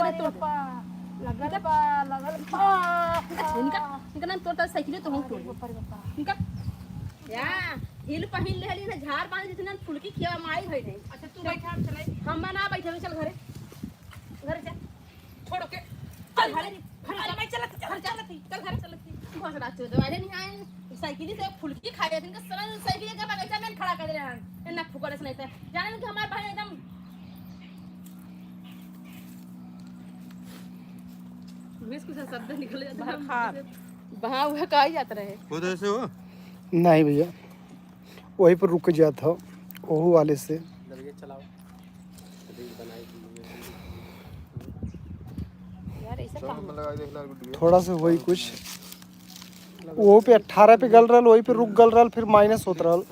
इनका अरे तोड़। बापा, लगल बा, लगल बा। इनका, इनका नाम तोड़ता साइकिल तो हम तोड़। अरे बाप रे बापा। इनका, या, हील पहिन ले हली ना, झाड़ बांध जितना फुलकी खिया माई भई नहीं। अच्छा, तू बैठा, हम चलाई। हम ना बैठे, चल घरे, घरे चल। छोड़ के। चल घरे, घरे अरे चल। मैं चलत, घर चलत ही, चल घरे चलत ही। घोसला चोद वाले नहीं आए, साइकिल से फुलकी खा गए, इनका सरल साइकिल के बगीचा में खड़ा कर दे रहे हैं, इतना फुकड़ से नहीं था, जाने कि हमारे भाई एकदम मुँह से कुछ शब्द निकल जाते हैं। बहा हुआ का ही जाता रहे। खुद ऐसे हो? नहीं भैया, वहीं पर रुक जात हो, ओहू वाले से। यार, ऐसा काम। थोड़ा सा वही कुछ, वो पे अठारह पे गल रहल, वही पे रुक गल रहल, फिर माइनस होत रहल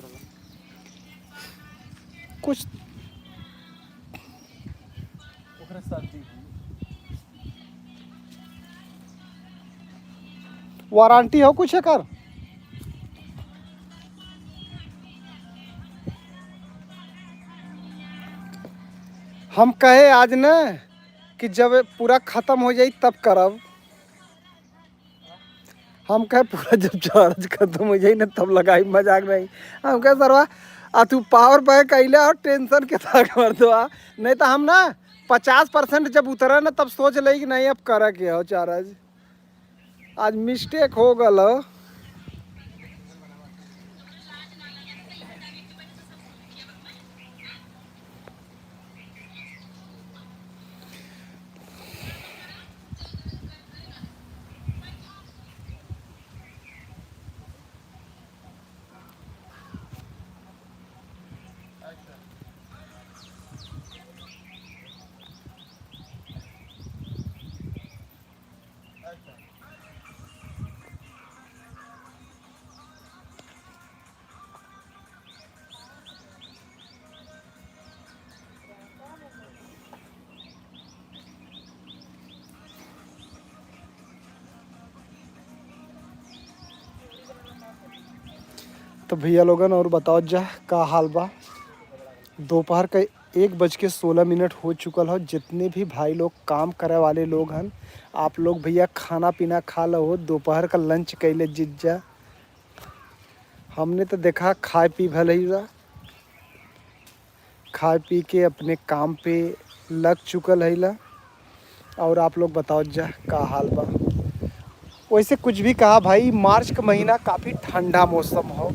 कुछ। वारंटी हो कुछ एकर? हम कहे आज न कि जब पूरा खत्म हो जाई तब करब। हम कहे पूरा जब चार्ज खत्म हो जाई न तब लगाई, मजाक नहीं। हम कहे सरवा, आ तू पावर बैंक अइले और टेंशन के ताक मर दो, नहीं तो हम ना पचास परसेंट जब उतरे न तब सोच ले कि नहीं अब करे के हो चार्ज। आज मिस्टेक हो गल हो। तो भैया लोगन, और बताओ जा का हाल बा। दोपहर का एक बज के सोलह मिनट हो चुकल हो। जितने भी भाई लोग काम करे वाले लोग हन, आप लोग भैया खाना पीना खा लो हो, दोपहर का लंच कैले जिज्जा। हमने तो देखा खाए पी भले ही बा, खाए पी के अपने काम पे लग चुकल है ला। और आप लोग बताओ जा का हाल बा। वैसे कुछ भी कहा भाई, मार्च का महीना काफ़ी ठंडा मौसम हो,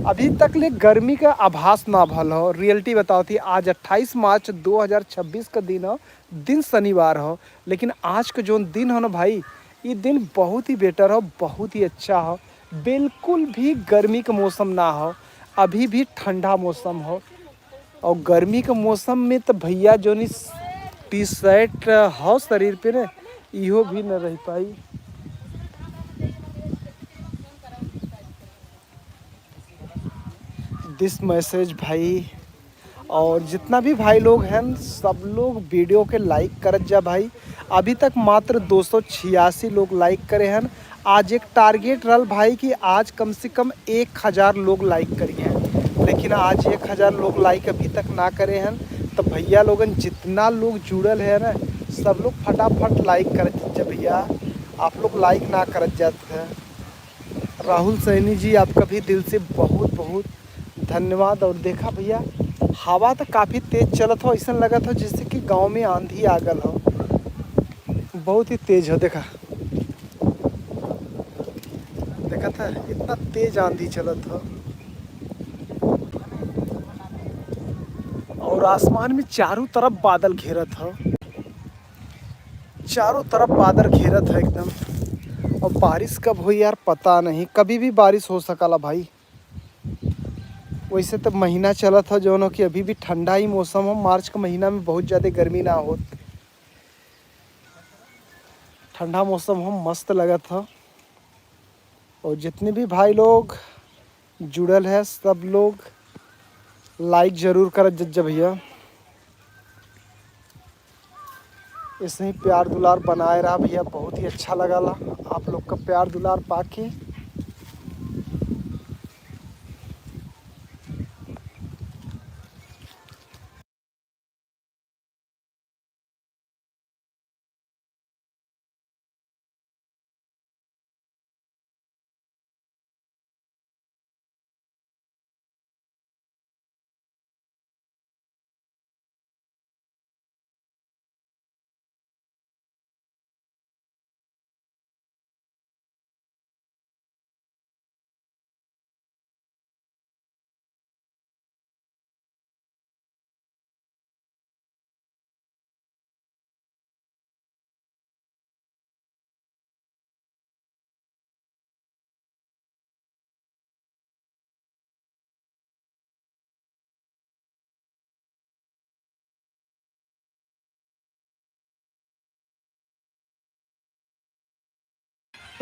अभी तक ले गर्मी का आभास ना भल हो। रियलिटी बताओ थी, आज अट्ठाईस मार्च दो हज़ार छब्बीस का दिन हो, दिन शनिवार हो, लेकिन आज का जौन दिन हो ना भाई, ये दिन बहुत ही बेटर हो, बहुत ही अच्छा हो। बिल्कुल भी गर्मी का मौसम ना हो, अभी भी ठंडा मौसम हो। और गर्मी के मौसम में तो भैया जौन ई टी शर्ट हो शरीर पे ना, इहो भी न रह पाई। दिस मैसेज भाई, और जितना भी भाई लोग हैं, सब लोग वीडियो के लाइक करत जा भाई। अभी तक मात्र दो सौ छियासी लोग लाइक करे हैं। आज एक टारगेट रहल भाई कि आज कम से कम एक हज़ार लोग लाइक करिए, लेकिन आज एक हज़ार लोग लाइक अभी तक ना करे हैं। तो भैया लोगन जितना लोग जुड़ल है ना, सब लोग फटाफट लाइक करत जा भैया, आप लोग लाइक ना करत जात है। राहुल सैनी जी, आपका भी दिल से बहुत बहुत धन्यवाद। और देखा भैया, हवा तो काफ़ी तेज चलत हो, ऐसा लगत हो जैसे कि गाँव में आंधी आ गल हो, बहुत ही तेज हो। देखा, देखा था, इतना तेज आंधी चलत हो और आसमान में चारों तरफ बादल घेरत हो, चारों तरफ बादल घेरत है एकदम। और बारिश कब होई यार, पता नहीं, कभी भी बारिश हो सकला भाई। वैसे तो महीना चलत हो जौन हो कि अभी भी ठंडा ही मौसम हो, मार्च के महीना में बहुत ज़्यादा गर्मी ना होत, ठंडा मौसम हो, मस्त लगत हो। और जितने भी भाई लोग जुड़ल है, सब लोग लाइक जरूर करत जज्जा भैया। ऐसे ही प्यार दुलार बनाए रहा भैया, बहुत ही अच्छा लगला आप लोग का प्यार दुलार पाके।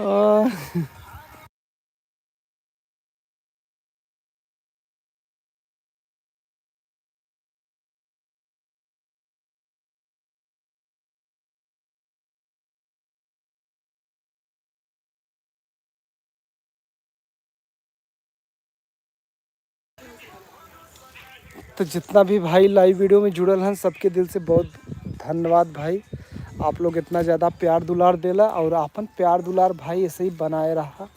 आह। तो जितना भी भाई live video में जुड़ल हन, सबके दिल से बहुत धन्यवाद भाई। आप लोग इतना ज़्यादा प्यार दुलार देला और आपन प्यार दुलार भाई ऐसे ही बनाए रहा।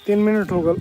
तीन मिनट हो गल।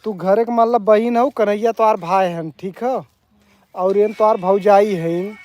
तू घरे के मतलब बहिन हऊ, कन्हैया तोहार भाई हन, ठीक ह? और एन तोहार भौजाई हईन।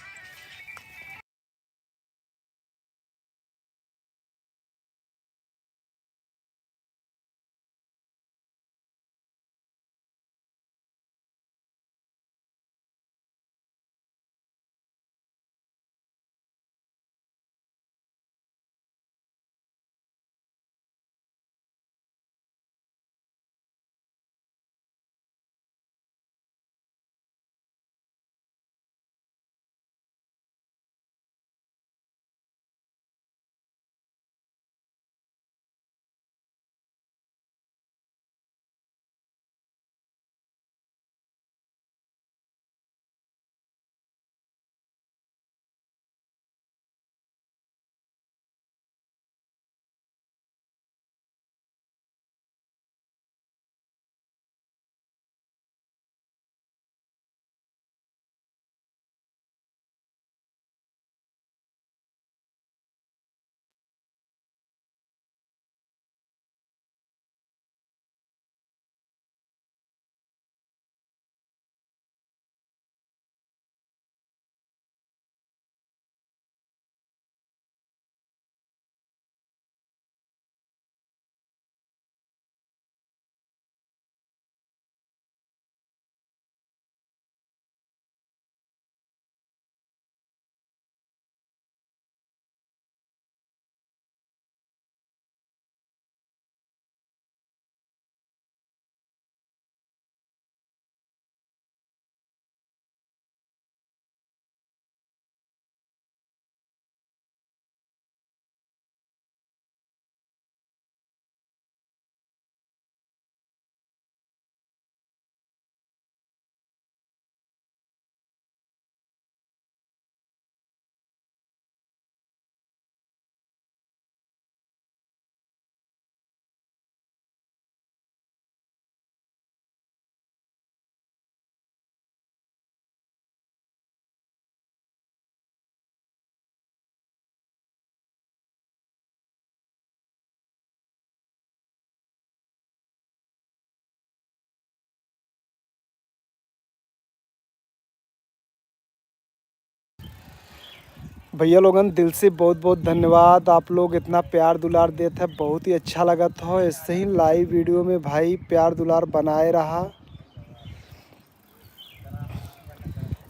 भैया लोगन, दिल से बहुत बहुत धन्यवाद, आप लोग इतना प्यार दुलार देत है, बहुत ही अच्छा लगत हो। ऐसे ही लाइव वीडियो में भाई प्यार दुलार बनाए रहा।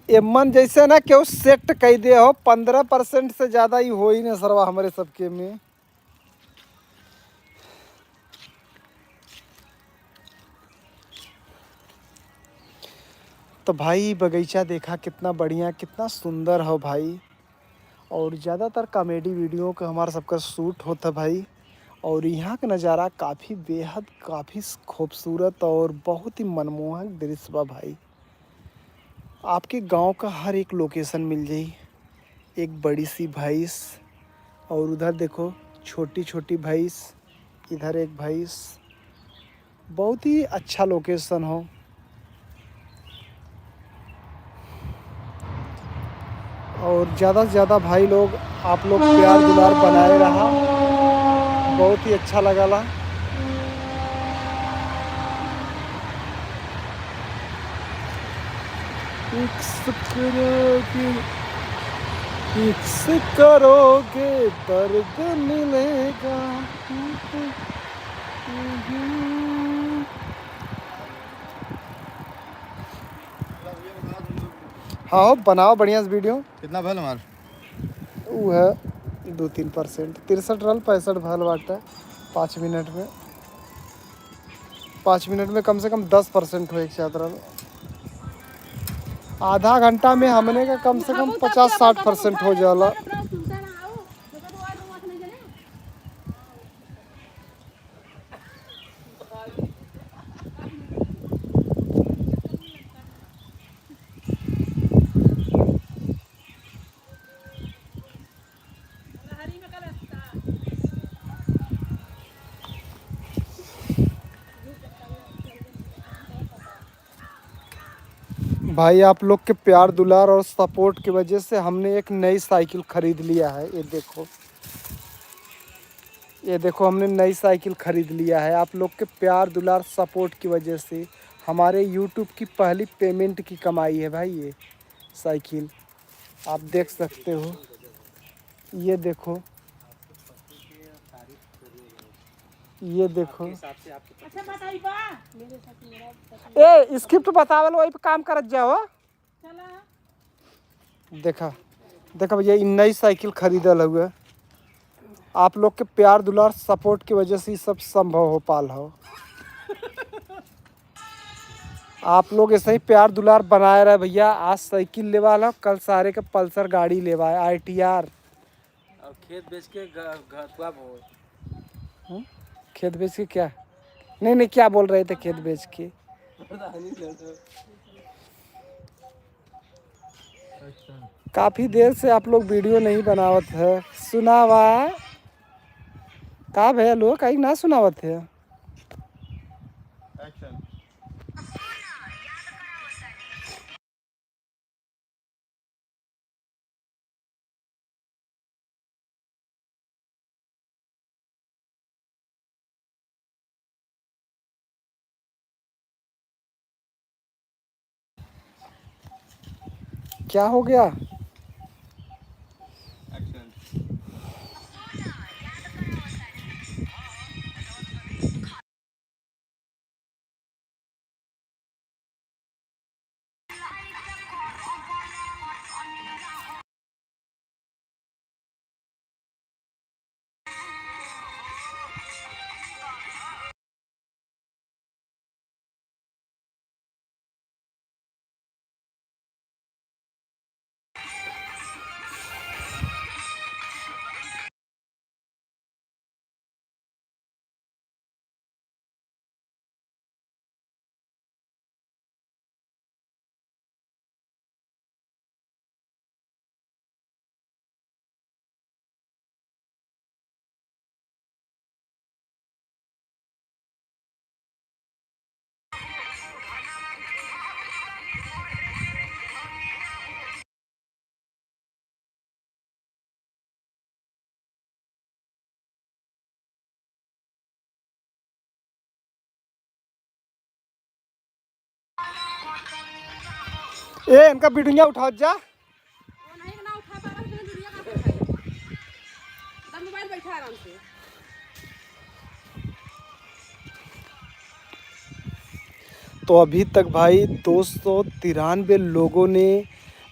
एमन जैसे ना केहू सेट कई दे हो, पन्द्रह परसेंट से ज्यादा ही होई ना सरवा हमरे सबके में। तो भाई, बगीचा देखा कितना बढ़िया, कितना सुंदर हो भाई। और ज़्यादातर कॉमेडी वीडियो का हमारा सबका शूट होता भाई। और यहाँ का नज़ारा काफ़ी बेहद, काफ़ी खूबसूरत और बहुत ही मनमोहक दृश्य बा भाई। आपके गांव का हर एक लोकेशन मिल जाई। एक बड़ी सी भैंस, और उधर देखो, छोटी छोटी भैंस, इधर एक भैंस। बहुत ही अच्छा लोकेशन हो। और ज़्यादा से ज़्यादा भाई लोग, आप लोग प्यार दुलार बनाए रहा, बहुत ही अच्छा लगला। इक्स करोगे, इक्स करोगे, दर्द मिलेगा। हाँ हो, बनाओ बढ़िया से वीडियो। कितना भल हमार? ऊ है दो तीन परसेंट, तिरसठ रहल, पैंसठ भल बाटे पाँच मिनट में। पाँच मिनट में कम से कम दस परसेंट होए के चाहत रहल। आधा घंटा में हमने का कम से कम पचास साठ परसेंट हो जाला। भाई, आप लोग के प्यार दुलार और सपोर्ट की वजह से हमने एक नई साइकिल खरीद लिया है। ये देखो, ये देखो, हमने नई साइकिल खरीद लिया है। आप लोग के प्यार दुलार सपोर्ट की वजह से हमारे यूट्यूब की पहली पेमेंट की कमाई है भाई ये साइकिल। आप देख सकते हो, ये देखो, ये देखो। अच्छा, बताई बा। ए, स्क्रिप्ट बतावल, वही पे काम करत जाओ। चला। देखा, देखा भैया, ई नई साइकिल खरीदल हुए। आप लोग के प्यार दुलार सपोर्ट की वजह से ई सब संभव हो पाल हो। आप लोग ऐसे ही प्यार दुलार बनाए रहे भैया। आज साइकिल लेवा ला, कल सारे के पल्सर गाड़ी लेवा है, आईटीआर। और खेत बेच के घ-, घर खुआब हो। हम्म? खेत बेच के क्या? नहीं, नहीं, क्या बोल रहे थे खेत बेच के? काफी देर से आप लोग वीडियो नहीं बनावत है। सुनावा का भैया लोग, काहे ना सुनावत है? क्या हो गया? ए, इनका बिडुइया उठाओ जा। तो अभी तक भाई दो सौ तिरानवे लोगों ने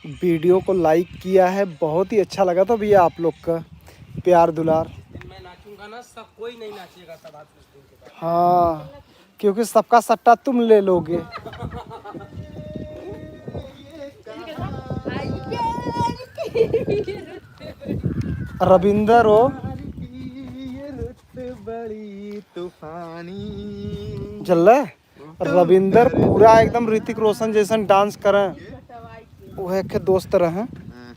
वीडियो को लाइक किया है। बहुत ही अच्छा लगा था भैया आप लोग का प्यार दुलार। जिस दिन मैं नाचूंगा ना, सब कोई नहीं नाचेगा तब आप उस दिन के बाद। हाँ, क्योंकि सबका सट्टा तुम ले लोगे। रविंदर हो। बड़ी तूफानी। जल्ले? रविंदर पूरा एकदम ऋतिक रोशन जैसन डांस करें। वह के दोस्त रहे। हाँ।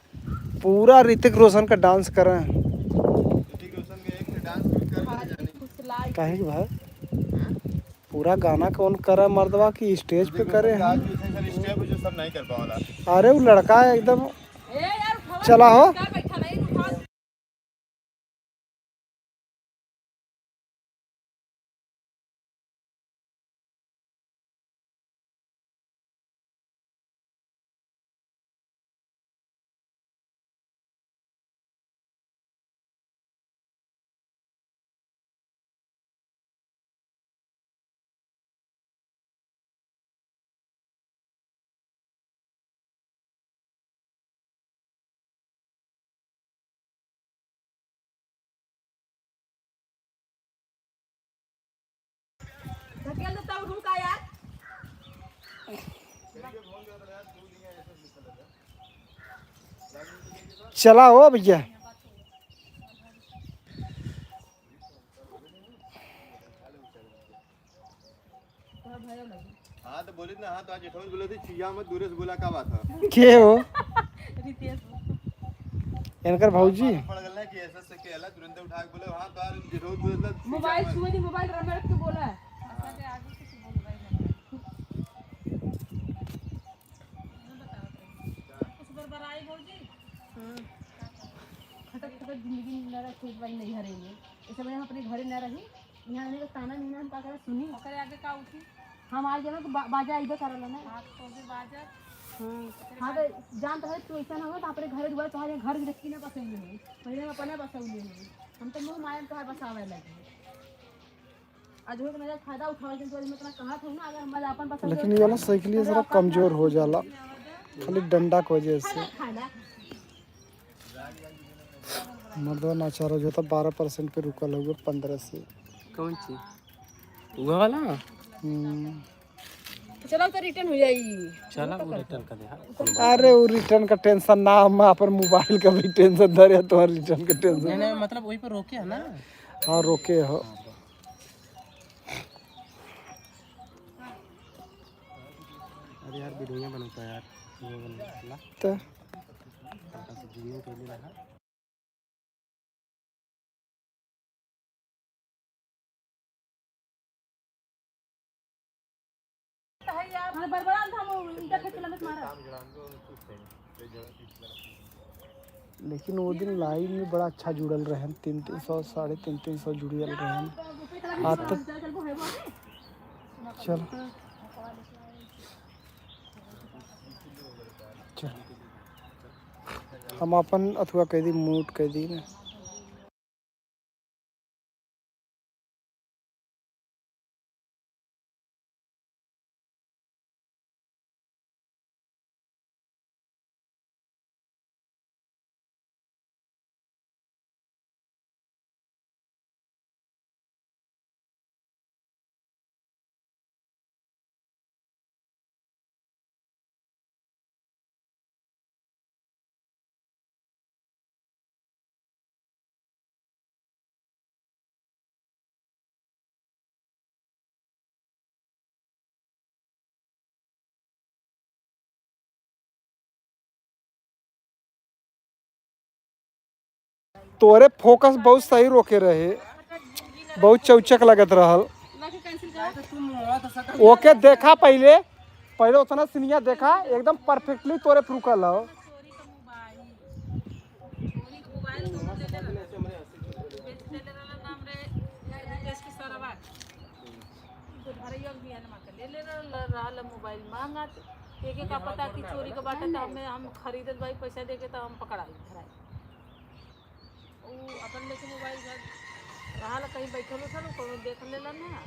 पूरा ऋतिक रोशन का डांस करें। ऋतिक रोशन का एक डांस भी कर ले जाने। काहे के भाई? हाँ? पूरा गाना कौन करे मर्दवा की स्टेज पे ऋतिक करे रोशन का हैं? आज भी ऐसा स्टेप है जो सब नहीं कर पावला। अरे वो लड़का है एकदम। ए यार, उठावा चला हो। क्या बैठा नहीं, उठा। ढकेल दे तब रुका यार। चला हो भैया। हाँ, तो बोलित ना, हाँ, तो आज जेठौज बोले थे, "छिया मत, दूरे से बोला, का बात है?" के हो? रितेश। इनकर भौजी? मालूम पड़ गल ना कि ऐसे से के आला, तुरंते उठा के बोले, "हाँ, तो आज जेठौज बोले थे, छिया मोबाइल मत।" छुए नहीं, मोबाइल रगड़ के बोला। हाँ। कुछ बरबराई भौजी? हम्म। खटक खटक जिंदगी में ना रहे, खुश भाई नहीं हरेंगे। ऐसे में हम अपने घरे ना रही, यहाँ आने का ताना नहीं ना हम का करा सुनी। ओकरे आगे का उठी? हम आ जाना तो बा-, बाजा आइबे करला ना। हाँ, तो भी बाजा। हम्म। ओकरे हाँ, बाद तो जानत है तू ऐसा ना हो तो अपने घरे दुआरे तोहरे घर गृहस्थी ना बसौले हो। पहले हम अपना बसौले हो। हम तो मोह माया में तोहर बसावे लगे। आज हो तो मेरा फायदा उठावे के तो मैं इतना कहा था ना, अगर हम अपन बसौले लेकिन ये वाला साइकिल ये जरा कमजोर हो जाला, खाली डंडा की वजह से। खाना। मर्दवा नाचारा जो था बारह परसेंट पे रुकल हुआ, पन्द्रह से। कौन चीज? वह वाला? हम्म। तो चला, तो रिटर्न हो जाई। चला, वो रिटर्न कर दे, हाँ। अरे, वो रिटर्न का टेंशन ना, हम अपन मोबाइल का भी टेंशन धरे, तो रिटर्न का टेंशन। नहीं, नहीं, मतलब वही पे रोके है ना? हाँ, रोके हो। अरे यार, वीडियो बनता है यार, ये बनता है। तो टाटा से जूनियर के लिए रहा। हाँ, बड़बड़ा था, हम उनका खेत चला मत मारा। लेकिन वो दिन लाइन में बड़ा अच्छा जुड़ल रहन, तीन तीन सौ, साढ़े तीन तीन सौ जुड़ल रहन। आज तक चल। चल, हम अपन अथुआ कह दी, mute कह दी ना। तोरे फोकस बहुत सही रोके रहे, बहुत चौचक लगत रहल। ओके देखा पहले, पहले उतना सीनिया देखा, एकदम परफेक्टली तोरे पे रुकल हो। उ अपन लेके मोबाइल घर रहा ला, कहीं बैठल उठल, कोनो देख लेला ना।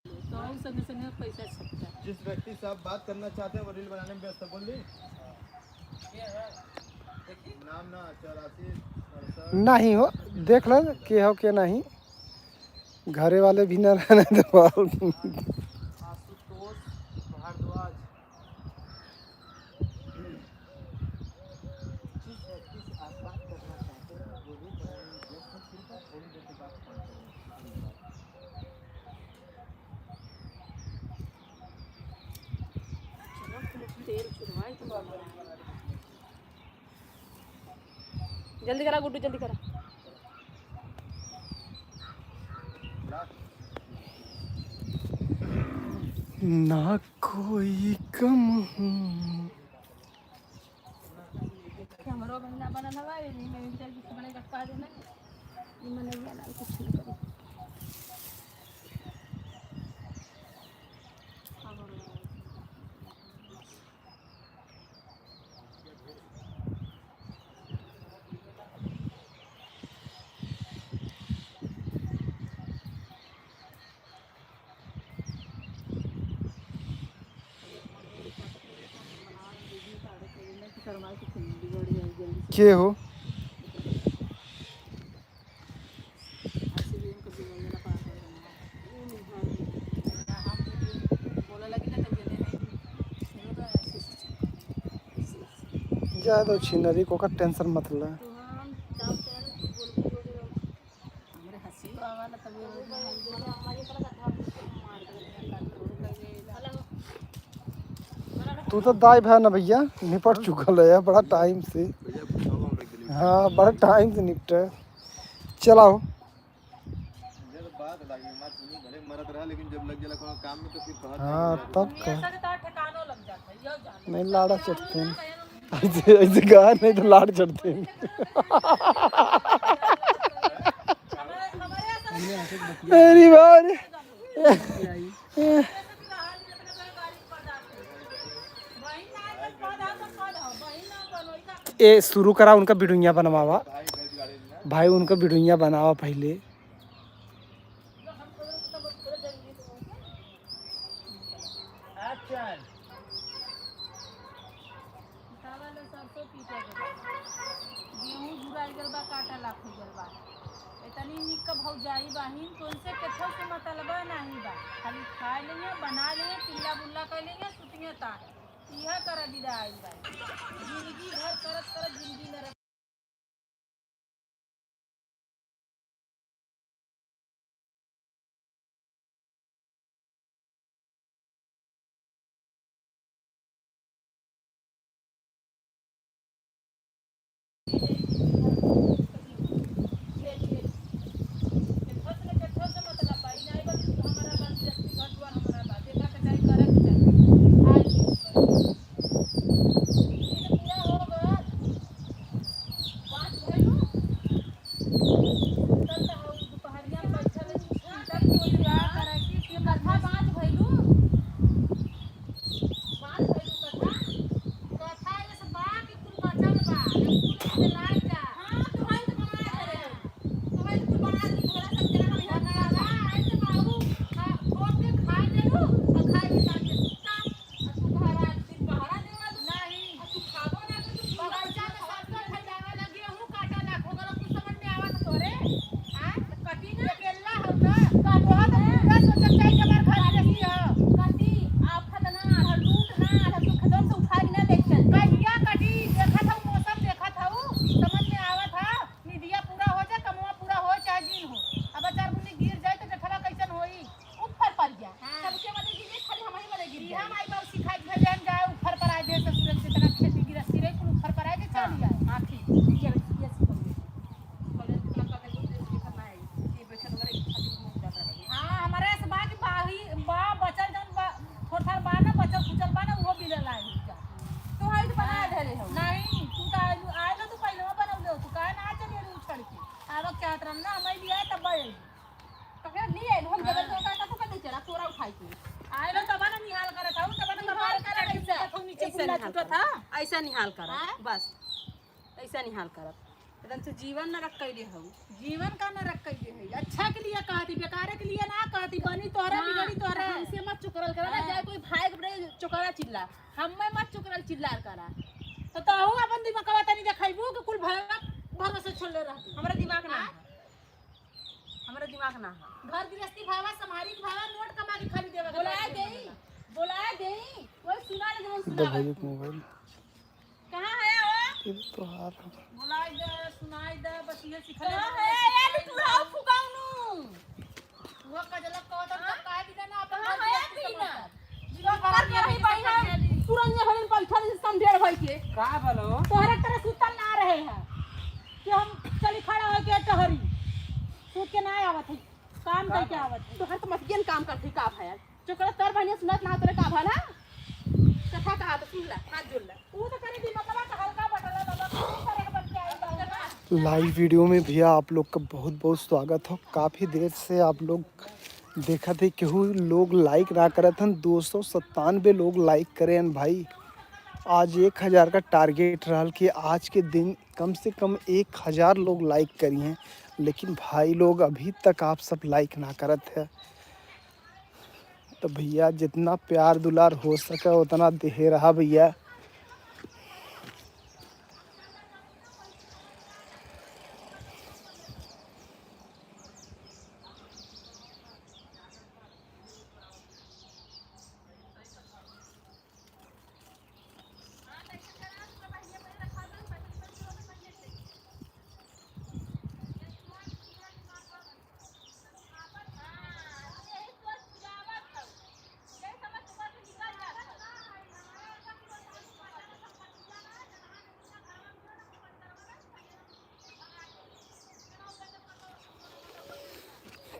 तो संगे संगे पैसा छपता। जिस व्यक्ति से आप बात करना चाहते हैं, वो रील बनाने में व्यस्त है। बोल दी। नाम ना चौरासी अड़सठ। नहीं हो, देख लो के हो के नहीं। घरे वाले भी ना रहने दो। आशुतोष भारद्वाज। जिस व्यक्ति से आप बात करना चाहते हैं, वो भी बड़ा ही व्यस्त है, सिर्फ थोड़ी देर के बाद फोन करेंगे। धन्यवाद। तेल चुरवाई तो बाबा। जल्दी करा गुड्डू, जल्दी करा। ना कोई कम हूँ। हमरो बहिना बनल हवा, एही में भी जल्दी से बने रखवा देना। ई मनैया ना कुछ नहीं करी। के हो? जाए दो छिनरी को, का टेंशन मत ला। तू तो दाई भा ना भैया, निपट चुकल है बड़ा टाइम से। हाँ, बड़ा टाइम से निपटे। चलाओ। हाँ, तब का। नहीं, लाड़ा चढ़ते हैं। ऐसे, ऐसे कहा नहीं तो लाड़ चढ़ते हैं। अरे बाप रे। ए, शुरू करा उनका बिडुइया बनवावा। भाई, उनका बिडुइया बनावा पहिले। गेहूं झुराई गल बा, काटा लाग गल बा। इतनी निक भौजाई बाहिन, तो उनसे केथो से मतलबा नाही बा। खाली खाए लेइहें, बना लेइहें, पिल्ला बुल्ला कर लेइहें, सुतिहें तार। इहे करे बिदा आइल बा। जिंदगी भर करत करत जिंदगी नरक। आई बाबू सिखाई के भेजे हम जाए, ऊपर पर आए भेज ससुर से, तना खेती गृहस्थी रही, कुल ऊपर पर आए के चल हाँ, जाए। हाँ, ठीक। ये, ये सिखाइए। पहले तो लड़का देखो, तो ये करना है, ये बैठल वगैरह, ये खातिर मुंह कर रहा है। हाँ, हमारे से बाकी बाही, बा, बचल जौन बा, थोड़ थार बा ना, बचल खुचल बा ना, वो भी ले लाई जा। तो हाइट बना हाँ। धरे हो। नहीं, तू तो आए, आए लो, तू पहले वो बनल दे, तू काहे ना चली अरे उछड़ के। आवा क्या तरह ना, हमारे लिए आए तब आए। तो फिर नहीं आए, हम जबरदस्ती हाँ। होता है, तो फिर नहीं चला, तोरा उठाई के। आए लो, तब ना निहाल करत हूँ, तब ना निहाल कपार करत चढ़ के ऐसा। बैठत हूँ, नीचे ऐसा कुल्ला निहाल छूटत करत। है। ऐसा निहाल करत। हाँ? बस। ऐसा निहाल करत। एकदम से जीवन नरक कैले हऊ। जीवन का नरक कैले है? अच्छा के लिए कहती, बेकारे के लिए ना कहती, बनी तोहरा, हाँ, बिगड़ी तोहरा। हमसे मत चुकरल करा ना, हाँ। चाहे कोई भाई के बड़े चुकरा चिल्ला, हमें मत चुकरल चिल्ला करा। तो तहू अपन दिमागवा तनी देखाइबू कि कुल भय-, भरोसे छोड़ले रहती। हमरा दिमाग ना हाँ? है। हमरा दिमाग ना है। घर गृहस्थी भावा, संभारी के भावा, नोट कमा के खाली देवे के बोलाए बाद देई, बोलाए देई, कोई सुना ले जवन तो सुनावे। भैया के मोबाइल। कहाँ है वो? ये तो हार है। बोलाई दे, सुनाई दे, बस ये सिखले कहाँ बा। है? ये भी तू हाउ फुकाउनु। वो कजला कहत हम हाँ? तो काहे बिना ना अपन कहाँ घर है के पीना? समझता। जीवन भर कर के में अभी ऐसे बैठा, कर दिया। तुरंत ये भजन बैठा जैसे समझेर भाई के। का बोलो? तोहरे तरह सुतल ना रहे हैं कि हम चली खड़ा होके टहरी। सूत के ना आवत है, काम हाँ। करके आवत है। तोहर तो मतियन काम करती का भयल? चुकड़ा तोर बहिनिया सुनत ना तोरे का भला? कथा कहा तो सुन ला, हाथ जोड़ ला। तू तो करे दिमागवा का हल्का बटला बाबा, तू करे के बन के आई बाबा। लाइव वीडियो में भैया आप लोग का बहुत बहुत स्वागत हो। काफ़ी देर से आप लोग देखत है केहू लोग लाइक ना करत हन, दो सौ सत्तानवे लोग लाइक करे हन भाई। आज एक हज़ार का टारगेट रहल कि आज के दिन कम से कम एक हज़ार लोग लाइक करी हैं, लेकिन भाई लोग अभी तक आप सब लाइक ना करत है। तो भैया जितना प्यार दुलार हो सके उतना देहे रहा भैया।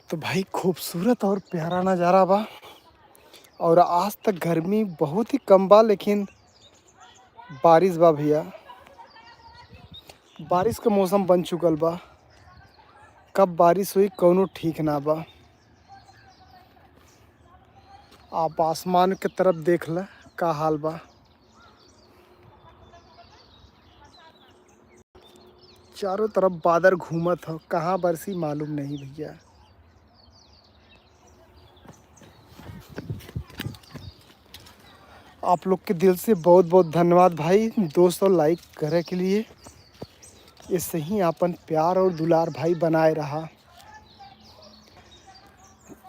तो भाई खूबसूरत और प्यारा नज़ारा बा। और आज तक गर्मी बहुत ही कम बा, लेकिन बारिश बा भैया, बारिश का मौसम बन चुकल बा। कब बारिश हुई कौनो ठीक ना बा। आप आसमान के तरफ देख ल का हाल बा। चारों तरफ बादर घूमत ह, कहाँ बरसी मालूम नहीं भैया। आप लोग के दिल से बहुत बहुत धन्यवाद भाई, दो सौ लाइक करे के लिए। ऐसे ही आपन प्यार और दुलार भाई बनाए रहा।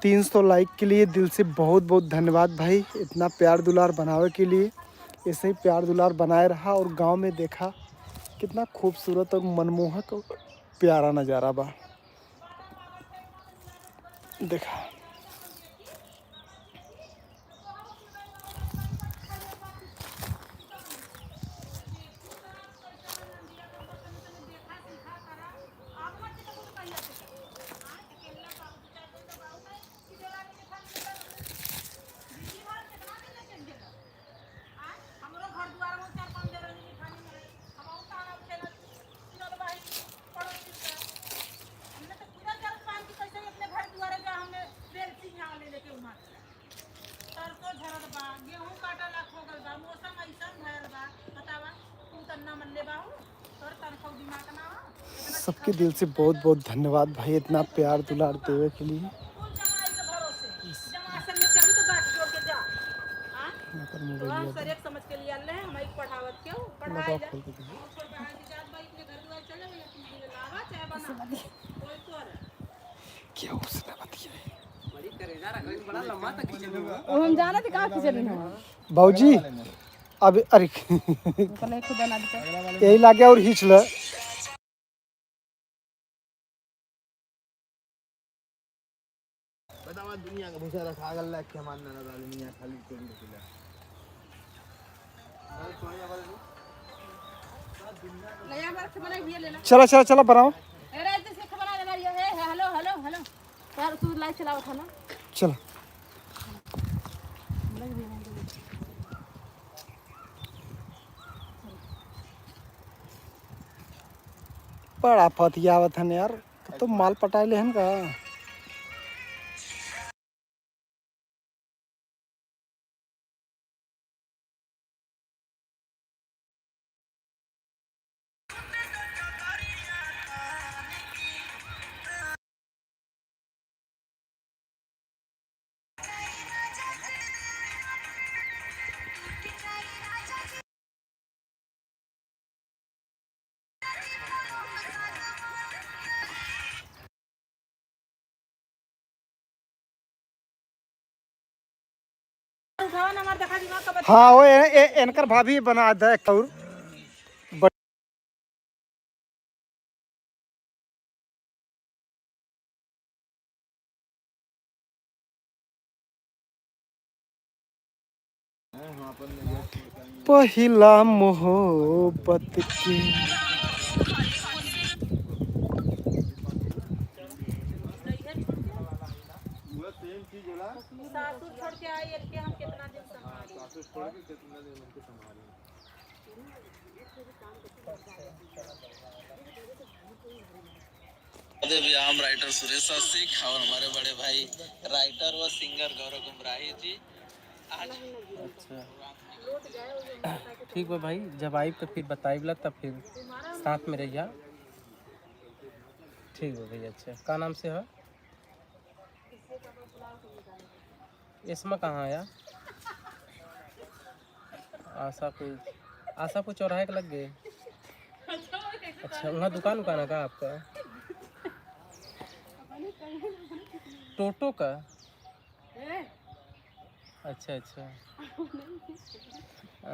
तीन सौ लाइक के लिए दिल से बहुत बहुत धन्यवाद भाई, इतना प्यार दुलार बनावे के लिए। ऐसे ही प्यार दुलार बनाए रहा। और गांव में देखा कितना खूबसूरत और मनमोहक और प्यारा नज़ारा बा। देखा सरसों झरत बा, गेहूं काटे लायक हो गइल बा, मौसम अइसन भयल बा, बतावा, तू त ना मनले बाहू, तोर तनखा दिमाग ना हो। सबके दिल से बहुत बहुत धन्यवाद भाई, इतना प्यार दुलार देवे के लिए। कुल जमाई के भरोसे, जमासन में चली तो गांठ जोड़ के जा। हाँ? तोरा हम सर एक समझ के लिए ले, हम एक पढ़ावत के हो, पढ़ाई जा। हम छोड़ पढ़ाई के जात बा, अपने घर दुआर चले गए, तू लावा चाहे बना। कोई तोर केहू से ना बतियाए। बड़ी करेजा रख रही, बड़ा लंबा तक खींचे हुए। वो हम जाना थे कहाँ खींचे रही हो। भौजी, अब अरे कल एक खुदा ना दिखा। यही लागे और खींच ले। बतावा दुनिया का भूसा रखा गल ला के मान ना लगा दुनिया खाली कोई नहीं खिला। चला, चला, चला, बनाओ। अरे, जैसे खबर आ रहा है, ये है, हेलो, हेलो, हेलो। यार, तू लाइव चलावत है ना? चला। बड़ा फतियावत हन यार, तो माल पटाए लेहन का? हाँ, वो ए-, ए-, एनकर भाभी बना दे और पहिला मोहब्बत के। सासुर छोड़ के आई, इनके हम कितना दिन संभालें? अरे भैया, हम राइटर सुरेश आशिक और हमारे बड़े भाई राइटर व सिंगर गौरव गुमराही जी। आज अच्छा, ठीक बा भाई, जब आइब तो फिर बताइब ला, तब फिर साथ में रहिया। ठीक बा भैया। अच्छा, का नाम से है? इसमें कहाँ आया? आशापुर, आशापुर चौराहे के लग गए। अच्छा, वहाँ दुकान उकान है का आपका? टोटो का? अच्छा, अच्छा। अ,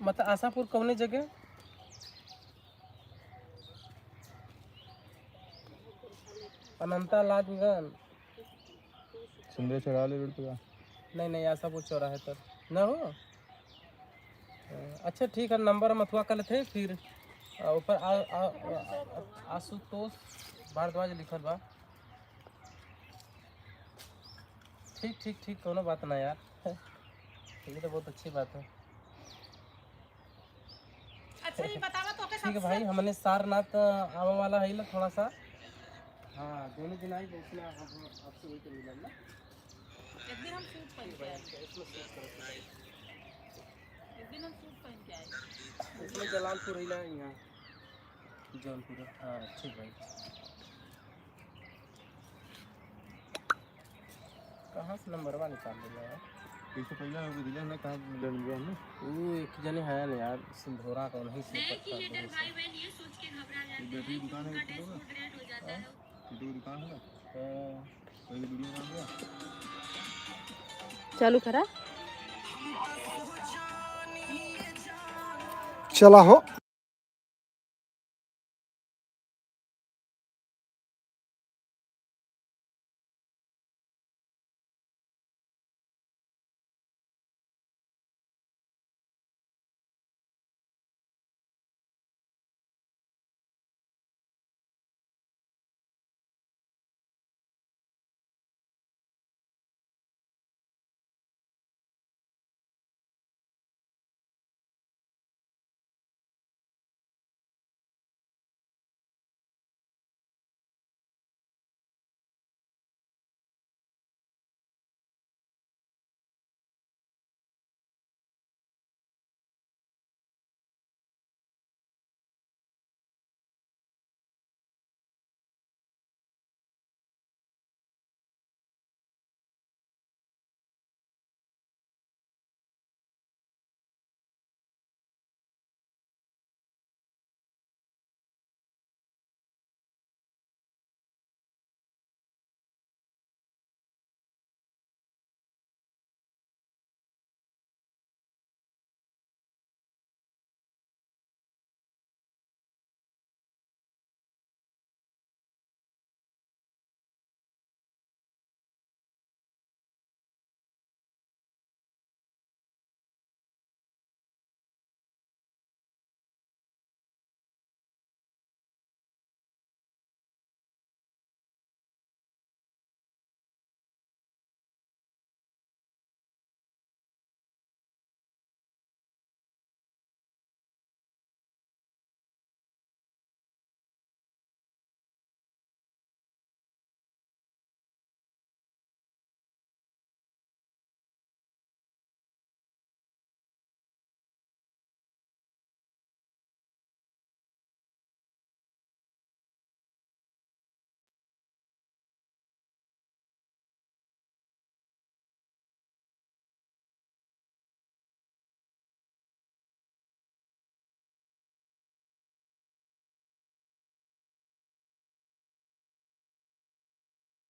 मतलब आशापुर कौने जगह? अनंता लाजगंज। सुंदर चढ़ा ले रोड पे का? नहीं, नहीं, आशापुर चौराहे तक। ना हो? अच्छा, ठीक है, नंबर मथुआ कर लेते हैं फिर। आ, ऊपर आ, आ, आ, आशुतोष भारद्वाज लिखल बा। ठीक, ठीक, ठीक, कोनो बात ना यार। ये तो बहुत अच्छी बात है। अच्छा, ये बतावा तो के ठीक है भाई, हमने सारनाथ आवे वाला है ना थोड़ा सा। हाँ, दोनों दिन आई, उसमें हम आपसे वही कर मिलन ना। एक दिन हम सूट पहन के आए। इसमें सूट करो। एक दिन हम सूट पहन के आए। इसमें जलालपुर है ना यहाँ। जौनपुर, हाँ, ठीक भाई। कहाँ से नंबरवा निकाल लेला यार? कैसे पहले हमको दिला ना, कहाँ मिलन गया हमने? वो एक जने है ना यार, सिंधोरा का, वहीं से पटना, वहीं से। ये बैटरी दुकान है, किलो का? किलो की दुकान है ना? हाँ। कोई वीडियो बना लिया? चालू करा। चला हो।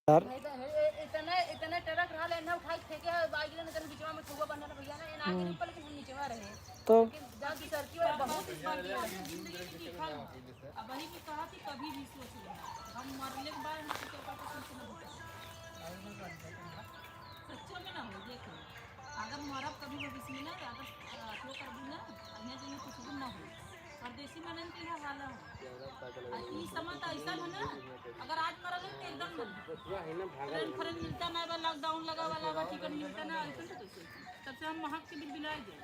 यार। नहीं तो हे, ए-, इतना, इतना ट्रक रहा, एन्ना उठाई फेंके है, बाइक लेने तन बिचवा में ठुआ बंधा ना भैया ना, एन्ना आगे हम्म। ऊपर, लेकिन हम नीचवा रहे। तो लेकिन जब सरकी और बहुत स्पीड में जिंदगी में लिखा है। अब वही भी कहा कि कभी भी सोच लेना, हम मरले के बाद हम किसी का पसंद से नहीं होता। सच्चों में ना हो, देखो, अगर मरब कभी भविष्य में ना, अगर, अ, अथवा कर दी ना, अन्य जगह कुछ भी ना हो। परदेसी मनन के यह हाल है। आ ई समय तो ऐसा है ना, अगर आज मरल है तो एकदम ट्रेन फरेन मिलता ना बा, लॉकडाउन लगा वाला बा, टिकट मिलता ना, ऐसे तो कैसे? तब से हम महक के बिलबिलाए गए।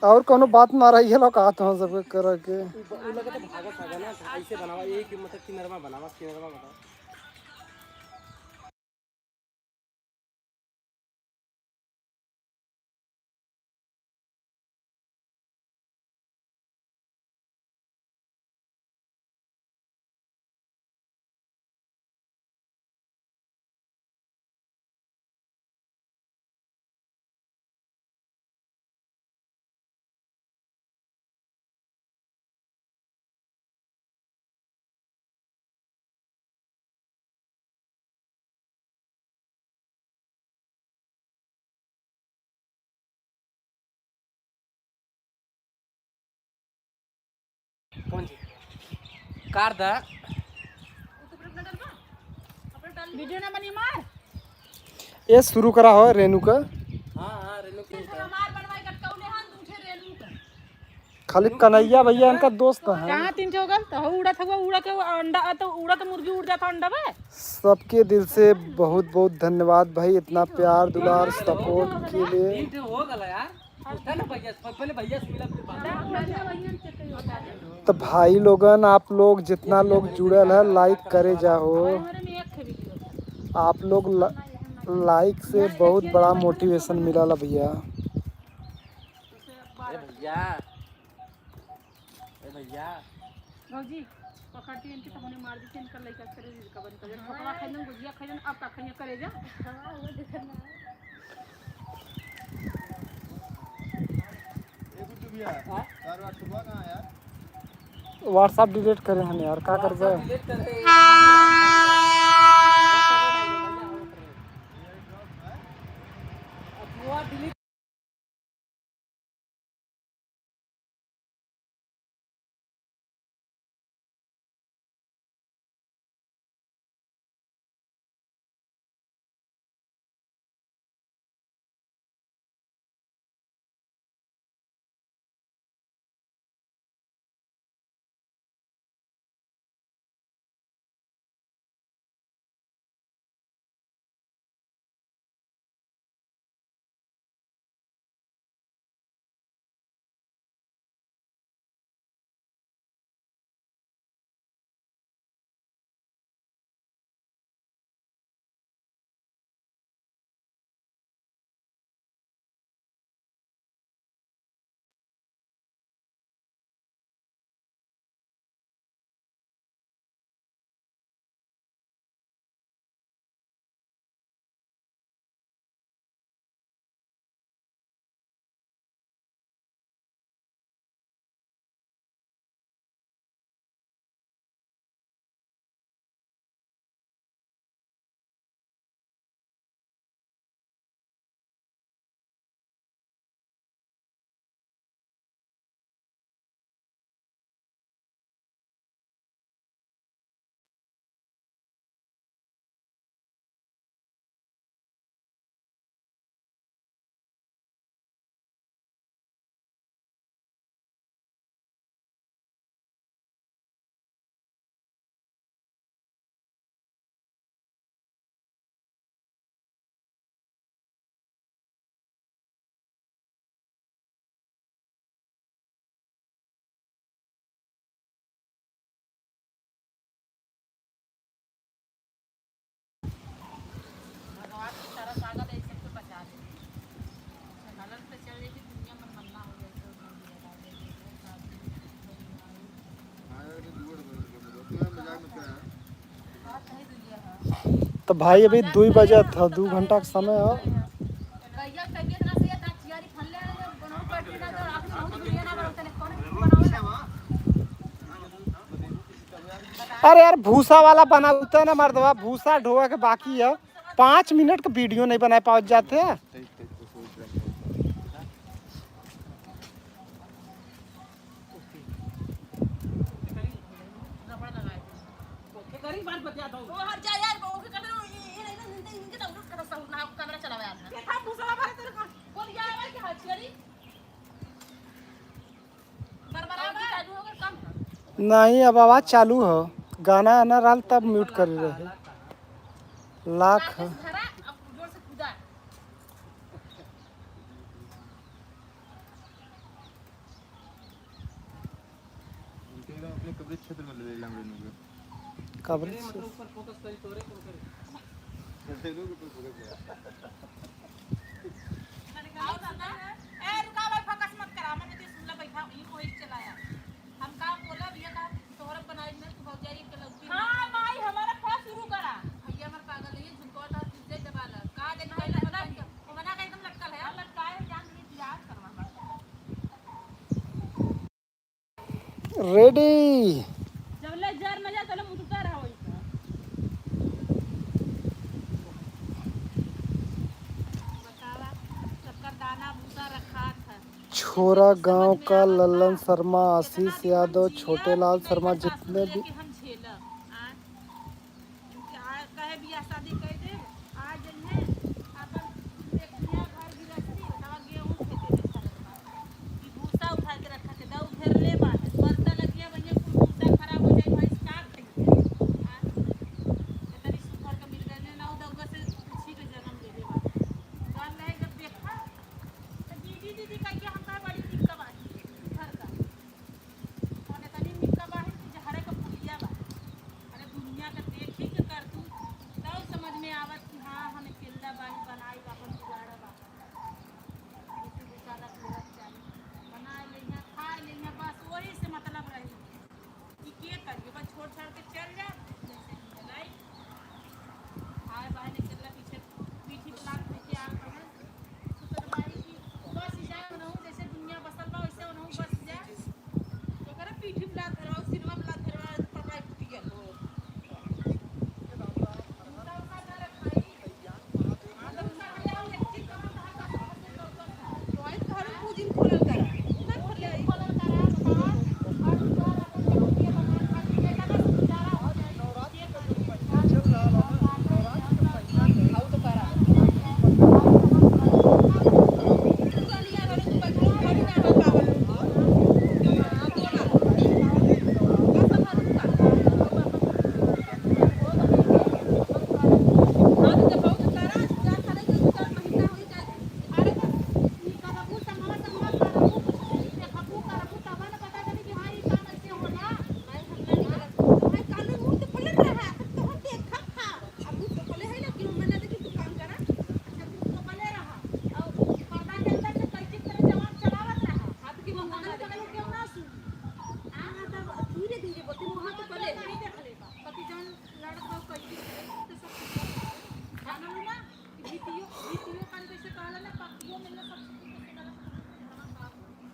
और कोनो बात ना रही है, लोग कहत हम सबके करे के। उ ब-, उ लगे तो भागत भागत ना, ऐसे बनावा, एक मतलब किनरवा बनावा, किनरवा बनावा। कौन जी? कार दा। वीडियो ना बनी मार। ये शुरू करा हो रेणु का। हाँ, हाँ, रेणु के। हमार बनवाई कटकौले हन, दूठे रेणु का। खाली कन्हैया भैया इनका दोस्त हैं। कहाँ तीन ठे हो गल? तो हो उड़त हुआ, उड़ा के अंडा, तो उड़ा के मुर्गी उड़ जाता अंडा बे। सबके दिल से बहुत बहुत धन्यवाद भाई, इतना प्यार दुलार सपोर्ट के लिए। तीन ठे हो गल यार। उठा ना भैया, पहले भैया से मिला, फिर बात। तो भाई लोगन, आप लोग जितना लोग जुड़ल है, लाइक करे जाओ। आप लोग ला-, लाइक से बहुत बड़ा मोटिवेशन मिलल भैया। ए भैया, ए भैया। भौजी, पकड़ती इनके तो हमने मार दी थी, इनका लइका करे, इनका बन कर। पकड़ा खाइलन, गुजिया खाइलन, अब का खाइए, करेजा? हाँ, वो देखना। हाँ? WhatsApp delete करे हैं यार, का करबे? WhatsApp delete करे। अब वो delete तो भाई, अभी दुई बजे था, दू घंटा का समय है। अरे यार, भूसा वाला बनावता ना मर्दवा, भूसा ढोआ के बाकी है, पाँच मिनट का वीडियो नहीं बना पावत जाते हैं। नहीं, अब आवाज चालू हो, गाना आना रहल तब म्यूट कर रहे। लाख। उनके एकदम अपने कवरेज क्षेत्र में ले लेला हम रेनू के। कवरेज ये मतलब क्षेत्र। ऊपर फोकस करी तोरे कौन करे? रेनू के ऊपर फोकस करा। ए, रुका भाई, फोकस मत करा, हमने तो सुन ला, बैठा, ये कोई चलाया। हम का बोला, भैया का तोहरा बनाई में तू भौजाई के लौकी। हाँ, माई, हमारा फल शुरू करा। भैया हमार पागल है, ये झुमकवा तो तुझे दबा ला। का देखा है, लटका है। वो बना के एकदम लटकल है। लटका है, जान ये बियाह करवा। रेडी। जब ले जर न जा, तले मुटुका रहा वही का। बतावा, सबका दाना भूसा रखा था। छोरा गांव का लल्लन शर्मा, आशीष यादव, छोटे लाल शर्मा, जितने भी हम झेला। आ, कहे बियाह शादी कर दे, आ जइहे, अपन देखिया घर गृहस्थी, बतावा गेहूं खेते में चलत बा। ई भूसा उठा के रखत है, दऊ घेर ले बा, परता लगिया भैया, कुल भूसा खराब हो जाए, भैंस का खाई? आ, इतनी सुघर के मिल गए ना, उ दउआ से पूछी के जन्म ले ले बा। जान रहे जब देखा, तो दीदी, दीदी कह के हमका बड़ी दिक्कत बाटी घर का। मने तनी निक्का बाहिर की जहरे का पुड़िया बा। अरे दुनिया का देखी के करतूत, तब समझ में आवत कि हाँ, हम अकेला बाही बनाई, अपन बिगाड़ा बा। बेटी बेटा रख लेवत चाही, बना लेइहा, खा लेइहा, बस वही से मतलब रही। ई के करिए, बस छोड़ छाड़ के चल जा, जैसे कि बनाई। खाए बाहे निकलला पीछे, पीठी प्लाट लेके आ पड़े। सुतल बाही कि बस जा, ओनहु जैसे दुनिया बसल बा, वैसे ओनहु बस जा। ओकरा पीठी प्लाट धरवा, सिनेमा प्लाट धरवा, पढ़ाई फूटी गल हो।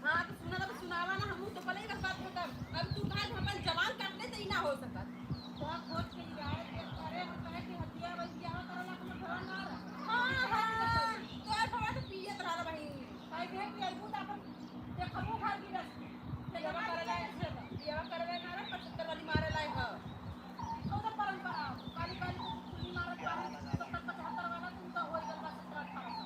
हाँ, तो सुना, तो सुनावा ना, हमहू तो पहले ही बस बात खत्म। अब तू कहा कि अपन जवान काट ले, तो ई ना हो सकत। तो खोज के लिया है, ये करे, हम कहे कि हथिया भाई बियाह करला, कोनो घरवा ना रहा। हाँ, हाँ, तो आज हमारा तो पियत रहा भाई। भाई, देख के अइबू तो अपन देखबू घर की रस्ती। बियाह करे लायक है, बियाह करे लायक ना रहा, पचहत्तर वाली मारे लायक है। कौन परंपरा? काली, काली को कुली मारत बाहे, सत्तर पचहत्तर वाला, तू तो होई गल बा सत्तर अठारह।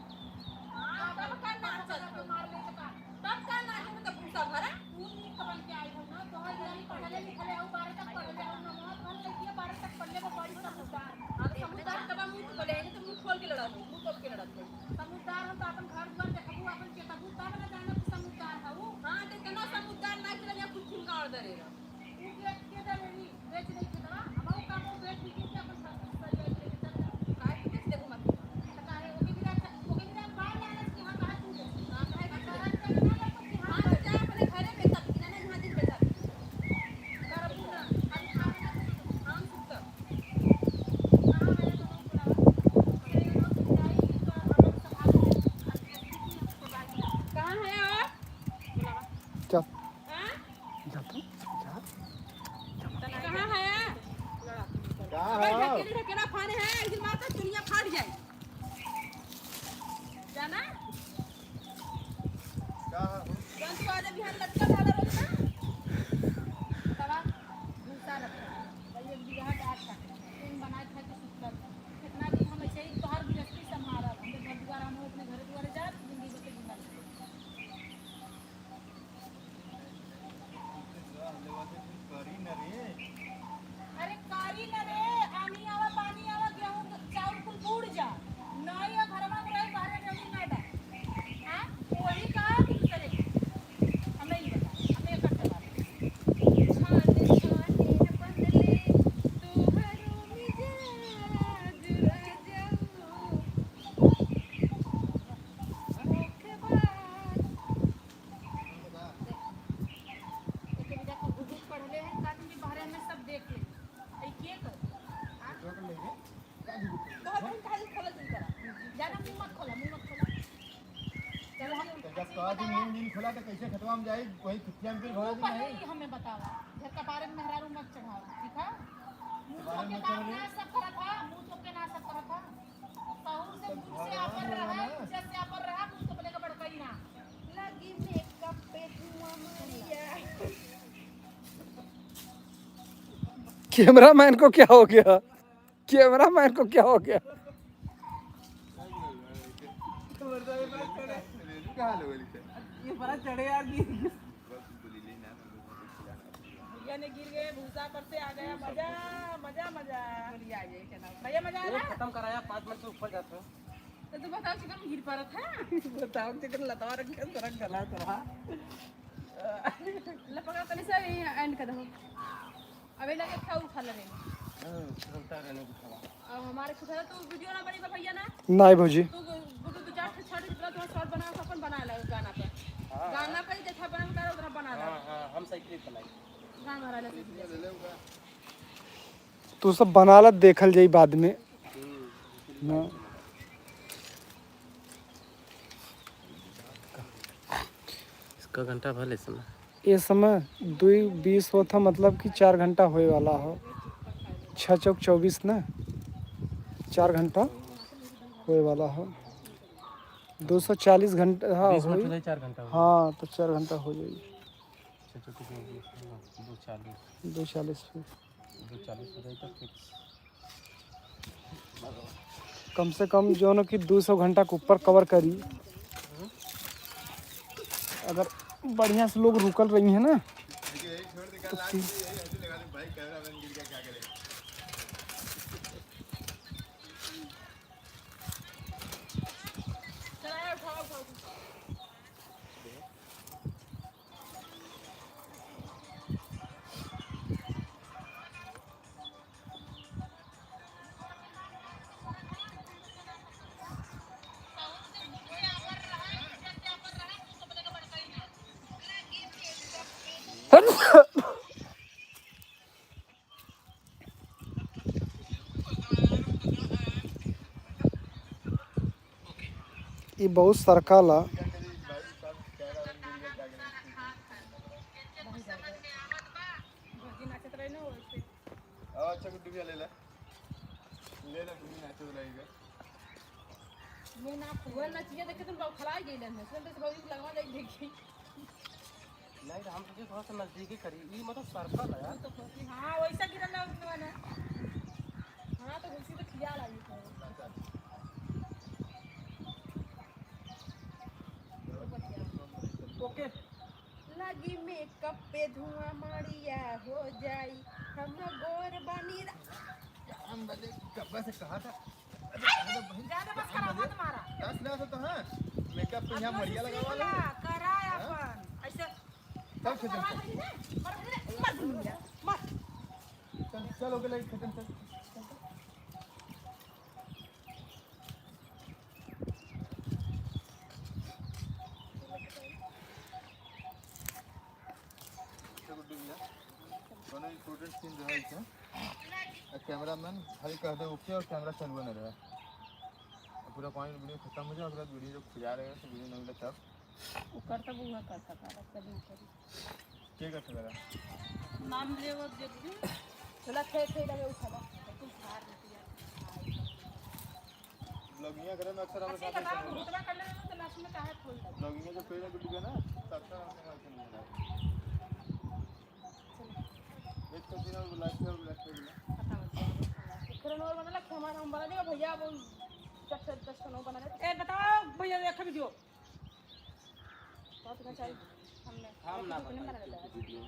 हाँ, तब का नाचत हो? मार ले तो का? तब का नाचत हो? तब भूसा भरा? तू नीक बन के आई हो ना, तोहर जानी पढ़ले लिखले हो, बारह तक पढ़ले हो ना, मौत भर लइके बारह तक पढ़ले में बड़ी समझदार। हाँ, तो समझदार तब मुंह खोले, नहीं तो मुंह खोल के लड़ा दो, मुंह खोल के लड़ा दो। समझदार हम तो अपन घर दुआर देखबू, अपन चेतबू, तब ना जाने तू समझदार हऊ। हाँ, तो इतना समझदार ना कि लगे कुछ ठुमका और दे रहे। ऊ बेच के दे रही, बेच नहीं खेतवा, अब ऊ काम ऊ बेच के अपन घर से सरिया के लेके चल जा। काहे के बेच देबू मत? तो काहे? ओके बिना, ओके बिना बाल लालच के हम काहे तू दे? हाँ, काहे के अच्छा, रख के ना ले सकती, हाँ, हाँ, तो जा अपने घरे बेचा, बिना ना यहाँ दिन बेचा। करबू ना, खाली खावे ना, हम सुतब। कहाँ है तो हम बुलावा? कहाँ है आप? बुलावा। क्या? हाँ? जा तो, जा। कहाँ है? का भाई हो? ढकेले ढकेला फाने है, एक दिन मार तो दुनिया फाट जाए। जाना? का हो? जौन तू आज बिहान लटका डाला रोज ना? तवा भूसा रखा। भाई एक बीघा डांट काटे। तुम बनाए खा के सुतल। कितना दिन हम ऐसे ही तोहार गृहस्थी संभालल। हमरे घर दुआर हम अपने घर दुआरे जात, जिंदगी भर के बीमार। करी न रे। अरे करी न रे, आनी आवा, पानी आवा, गेहूं, चाउर कुल बूड़ जा। नहीं है घरवा में रहे, बाहरे रही मैडम। हाँ? वही कहा कि करे। हमें ही बता, हमें एक करते बात। छाने छाने बदले तोहरो मिजाज आ जाऊ। धोखेबाज। एके बेटा खूब पढ़ले हैं, ताकि बहरे में सब देख ले। आई के कर? हाँ? बहुत दिन खाली खोला दिन करा। ज्यादा मुंह मत खोला, मुंह मत खोला। चलो हम तो जब कहा कि मुंह नहीं खोला तो कैसे खतवा में जाए? वही खिड़किया में फिर मुंह खोला पर नहीं। नहीं हमें बतावा। घर का बारे में मेहरारू मत चढ़ाओ, ठीक है? मुंह कपारे में चढ़ा ना सब करत है, मुंह चोके ना सब करत है। सहूर से, गुण से आपन रहा, इज्जत से आपन रहा, मुंह तो बोले का बड़काई ना। लगी मेकअप पे धुआं मारिया। कैमरामैन को क्या हो गया? कैमरामैन को क्या हो गया? ये बड़ा चढ़े यार की। भैया ने गिर गए, भूसा पर से आ गया। मजा, मजा, मजा। भैया, मजा आ रहा है? खत्म कराया, पाँच मिनट से ऊपर जाते हैं। तो तू बताओ, चिकन गिर पड़त है? बताओ, चिकन लतवा रखे, सरक गला तोरा। लपका तनी से यहीं एंड कर दो। अबे लगे खाऊ खा ले रे। हाँ, चलता रहने को खावा। अब हमारे खुद है तो वीडियो ना बनी बा भैया ना। नहीं भौजी। तू गुड्डू दो चार ठे छाड़ी, जितना तुम्हारा शॉर्ट बना, अपन बना ले गाना पे। हाँ। गाना पे जैसा बना, उतना बना ले। हाँ, हाँ, हम सही क्लिप बनाई। गाँव भरा ले सही। तू सब बना ला, देखल जाई बाद में। हम्म। हाँ। इसका घंटा भले समय। ये समय दुई बीस होत है, मतलब कि चार घंटा होए वाला हो। छः चौक चौबीस ना, चार घंटा होए वाला हो। दो सौ चालीस घंटा, हाँ, बीस मिनट होई। हो जाए, चार घंटा हो जाए। हाँ, तो चार घंटा हो जाई। छः चौक चौबीस, हाँ, दो चालीस। दो चालीस पे। दो चालीस हो जाए तो फिक्स। कम से कम जो न कि दो सौ घंटा के ऊपर कवर करी। अगर बढ़िया से लोग रुकल रही है ना, तो फिर ई बहुत सरकाला। अच्छा, गुड्डू भैया ले ले। ले ले, घूमी नाचो रहेगा। मुंह ना खुआ ना चीजें देखे तुम बौखला गई लेने। सुन तो भौजी लगवा दे देखी। नहीं तो हम तुझे थोड़ा सा नजदीकी करी। ई मतलब सर्कल है यार। तो खोटी, हाँ, वैसा गिरल है उसमें ना। हाँ, तो उसी तो खिया लागी तो। ओके। लगी मेकअप पे धुआं मारिया हो जाई, हम गोर बानी रा- हम बजे कब्बा से कहा था। ज्यादा मस्करा मत मारा। दस ना तो, तो हाँ, मेकअप पे अब यहाँ जो मरिया लगा वाला है। करा हाँ? अपन, ऐसे सब खत्म। मर, मर, मर, मर। चल, चल, ओके, लाइट खत्म, चल, चल, चल। अच्छा, गुड्डू भैया, कोनो important scene रहा है क्या? आ, cameraman खाली कह दे ओके और कैमरा चालू न रहा। अब पूरा point वीडियो खत्म हो जाए, ओकरा बाद वीडियो जब खुजा रहेगा तो वीडियो नहीं मिला तब। वो कर तब वो कर सका, तब वो करी। के कर सका? नाम ले वो जब भी। चला, थे, थे, लगे उठा ला। तू लगिया करे में अक्सर हम अच्छा, साथ बताओ, में भुगतना कर लेना तो लास्ट में काहे खोल दे? लगिया जब पेड़ में टूट गया ना, तो अक्सर हम साथ में मिला। एक तो दिन और लास्ट में, लास्ट में मिला। पता मत चले। फिर और बना लग, हमारा हम बना देगा भैया, वो दस से दस का नौ बना देते। ए, बताओ भैया, एक वीडियो। बहुत ना चाहिए। हमने हम ना कुछ नहीं बनाई बना देते हैं। वीडियो।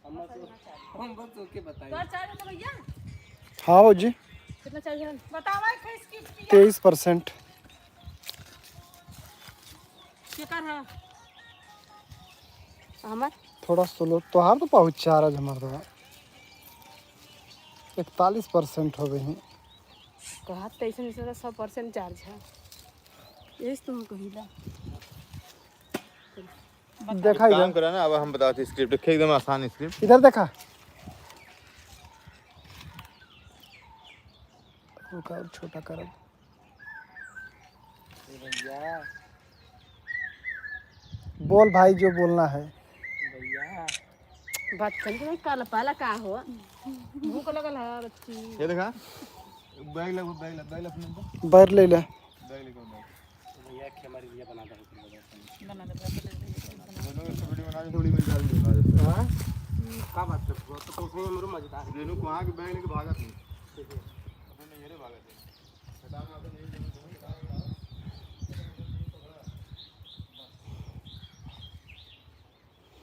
हम बस, हम बस ओके बताई। तो चाय हो तो भैया? हाँ भौजी। कितना चाहिए? बताओ भाई, किस, किस, किस? तेईस परसेंट। केकर है? हमार? थोड़ा स्लो, तोहार तो पहुँच चार आज हमार तो इकतालीस परसेंट हो गई। कहा तो ऐसे नहीं सौ परसेंट चार्ज है, यही तो हम कहिला। देखा काम इधर। करा ना, अब हम बताते स्क्रिप्ट, एकदम आसान स्क्रिप्ट। इधर देखा। रुका, छोटा करब। ए भैया। बोल भाई, जो बोलना है। भैया। बात करी तो भाई, काला पाला का हो? भूख लगल है बच्ची। ये देखा, बैग ले, बैग ले, बैग ले अपने को। बैग ले ले। बैग लेके आओ, बैग। भैया, खेमर भैया बना दे, बना दे, बना दे, बना दे। दोनों को वीडियो बना के थोड़ी मिल जाएगी, बना दे। हाँ? का बात कर, वो तो कुछ नहीं, हमरो मजेदार है। रेनू को आके बैग लेके भागा था। ठीक है। अपने नहीं, ये रे भागा था।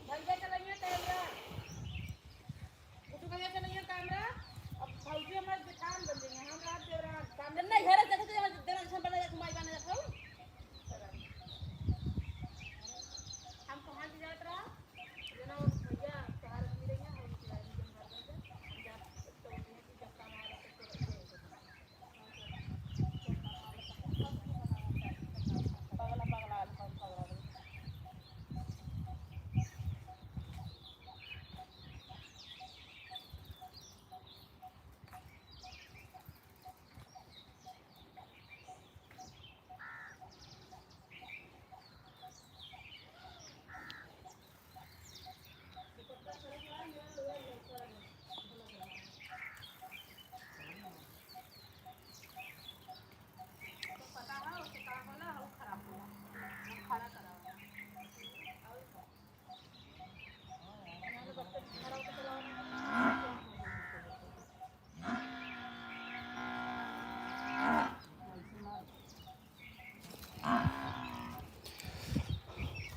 भैया चलाइए कैमरा। गुड्डू भैया चलाइए कैमरा। अब भौजी हमारे दुकान बन गई है, हम रात देवरान काम नहीं, घर से देखते हैं, देना जैसे बना जाए, घुमाई बना जाए। हम कहाँ की जात रहा? ये ना भैया, चार आदमी रही हैं, हम चलाएंगे, हम घर बन गए, हम जा, तो उन्हें भी जब काम आ रहा, तो फिर ये हो जाता।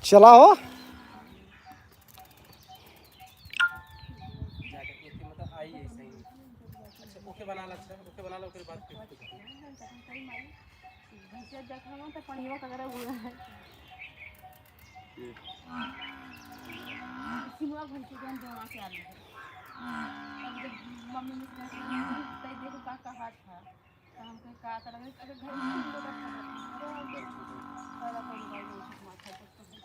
चला हो। जाके एक मतलब आई ऐसे ही। अच्छा, ओके बना ला, अच्छा, ओके बना ला, ओके बाद फिर। भैंसिया देखा ना तो पनिया का करे हुआ है। सिनुआ भैंसी के हम देवा के आलू है। अब जब मम्मी ने कहा, "तै देखो का कहा था।" तो हम कहे, "का कर रहे?" अगर घर में हम लोग रखा था, अरे हम तो पैदा कर लिया, ये सब माथा पर तो है।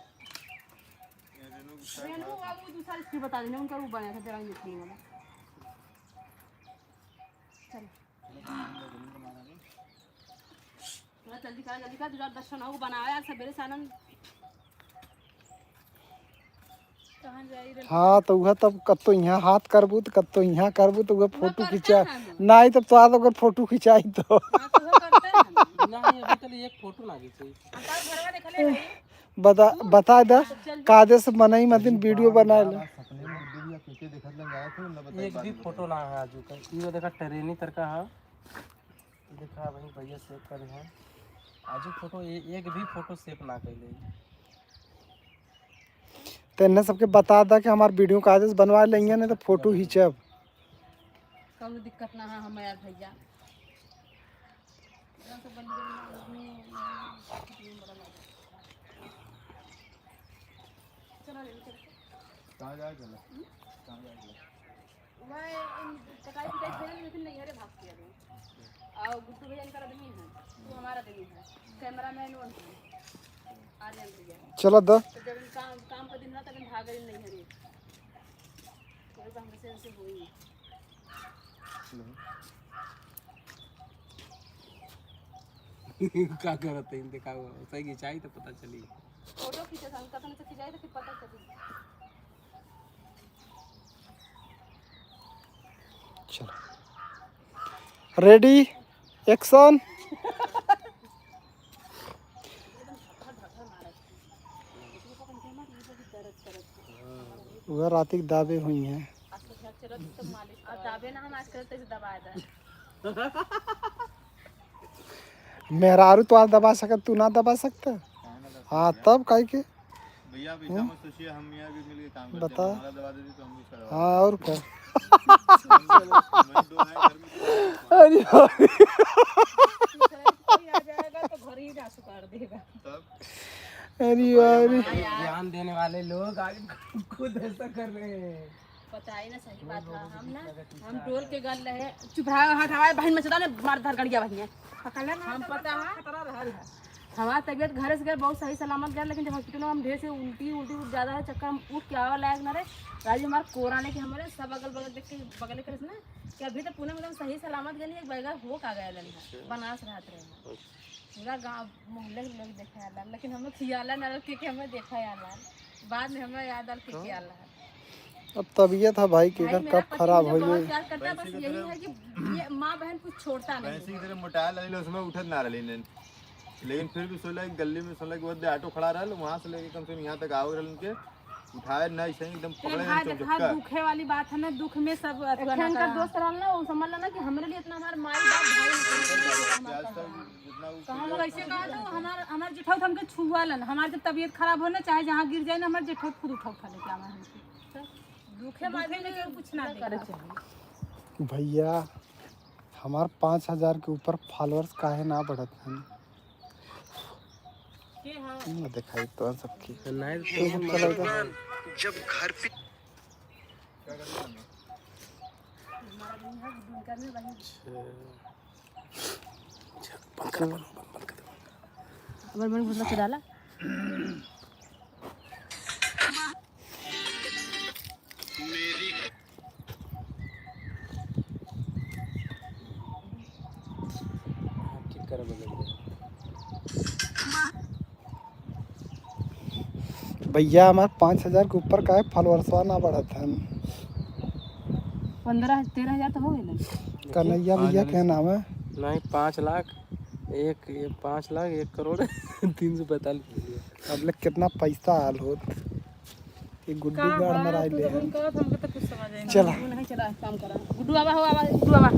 रेनू बाबू दूसरा स्क्रिप्ट बता देना, उनका वो बना था, जरा ये वाला। चलो। थोड़ा जल्दी करा, जल्दी करा, दो चार दर्शन हो बनावे यार, सबेरे से आनंद। कहाँ जाई रे? हाँ, तो उहे तब कत्तो यहाँ हाथ करबू, तो कत्तो यहाँ करबू, तो उहे वो फोटो करते खिंचा। हैं हम। नहीं, तब तो आ तो अगर फोटो खिंचाई तो। हाँ, तो वो करते हैं हम। नहीं, अभी तो एक फोटो ना खींची। हम तो घरवा देखले हई। बता, बता दा, कायदे से मनई मतिन वीडियो बनाए ले। सपने में गुड्डू भैया पीछे देखत लग आया था, ना बताई एक भी फोटो ना है आजू का। ये देखा, ट्रेनी तरका है। देखा वही भैया सेव करे हैं। आजू फोटो ए-, एक भी फोटो सेव ना कैले। तो इन्हें सबके बता दा कि हमार वीडियो कायदे से बनवा लेंगे, नहीं तो फोटो खींचब। कौनो दिक्कत ना है हमार भैया। चलो रे, चलो। कहाँ जाए चलो? हम्म? कहाँ जाए चलो? वह इन कटाई पिटाई खेले में लेकिन नहीं, अरे भाग के अभी। और गुड्डू भैया इनका आदमी है, वो हमारा आदमी है, कैमरामैन वो है, आर्यन भैया। चलो दो। तो जब इन काम, काम का दिन रहा तब इन भागे नहीं, अरे। तो हमसे ऐसे हुई। का करत है, देखा हुआ, सही खिंचाई तो पता चली। फोटो खींचे था, उनका तो नहीं तो खिंचाई तो फिर पता चली। चलो, ready, action। वह राती के दाबे हुई हैं। और दाबे ना, हम आज करत तैसे दबा दे। मेहरारू तो आज दबा सकत, तू ना दबा सकता। हाँ, तब काहे के? भैया, आप ऐसा हम्म? मत सोचिए, हम यहाँ भी मिलके काम करते हैं। बता। हमारा दबा देती तो हम भी उसका दबा हाँ, और क्या? देते। अरे, अरे। कोई आ जाएगा तो घर ही ना सुधार देगा। तब? अरे, अरे। ज्ञान देने वाले लोग आज खुद ऐसा कर रहे हैं। पता ही ना, सही बात है। हम ना, हम डोल के गल रहे। चुप रहा, हट, हमारे बहन में से ना मार धर गड़िया बहिन है। हम पता है, हमार तबीयत घरे से गए बहुत सही सलामत गए, लेकिन जब हॉस्पिटल में हम ढेर से उल्टी, उल्टी कुछ ज्यादा है, चक्कर हम उठ के आवे लायक ना रहे। राजू हमार कोरा लेके हमारे सब अगल बगल देख के बगले करे से ना कि अभी तो पूनम एकदम सही सलामत गए, एक बैगा हो का गए लनी है, बनारस रहत रहे हैं। पूरा गाँव मोहल्ले के लोग देखे आला, लेकिन हम लोग खियाला ना रखे कि हमें देखा आला, बाद में हमें याद आल कि के आला है। अब तबीयत है भाई के भाई, अगर मेरा कब पति खराब मुझे हो बहुत जाए। प्यार करता है, बस यही है कि ये माँ बहन कुछ छोड़ता नहीं। वैसे ही तेरे मोटाए लगले, उसमें उठत ना रहली ने। लेकिन फिर भी सोला एक गली में सोला के बाद ऑटो खड़ा रहल, वहाँ से लेके कम से कम यहाँ तक आवे रहल उनके उठाए ना, ऐसे ही एकदम ए पकड़े भाई, एकदम देखा, चौचक्का। दुखे वाली बात है ना, दुख में सब अथुआ एक ना ठन का करा। दोस्त रहल ना, वो समझ लेना कि हमरे लिए इतना हमार माई बाप भाई नहीं है, हमार आज तक जितना वो तो हम लोग ऐसे कहा तो हमार, हमार जेठौत हमके छुआ लन, हमार जब तबीयत खराब हो ना, चाहे जहाँ गिर जाए ना, हमार जेठौत खुद उठा उठा लेके आवा हमके। दुखे मारे में केहू कुछ ना करे देखा। चाहिए। भैया, हमार पाँच हजार के ऊपर followers काहे ना बढ़त हैं? के हाँ? ना दिखाई तो सबके। नहीं तो तू सब चला जा। जब घर पे बंद कर, बंद, बंद, बंद कर। हमारे मन घुसला चुराला। भैया, हमार पाँच हजार के ऊपर काहे followersवा ना बढ़त हन? पन्द्रह, तेरह हजार तो हो गइल। कन्हैया भैया के नाम है। नहीं, पाँच लाख, एक, ये पाँच लाख एक करोड़ तीन सौ पैंतालीस। अब ले कितना पैसा आल होत? ये गुड्डू का गाड़ हाँ, मराई तू ले तो हैं। बोल कहत, हमके तो कुछ समझ आई चला। नहीं। तू नहीं चला, काम करा। गुड्डू आवा हो, आवा, गुड्डू आवा।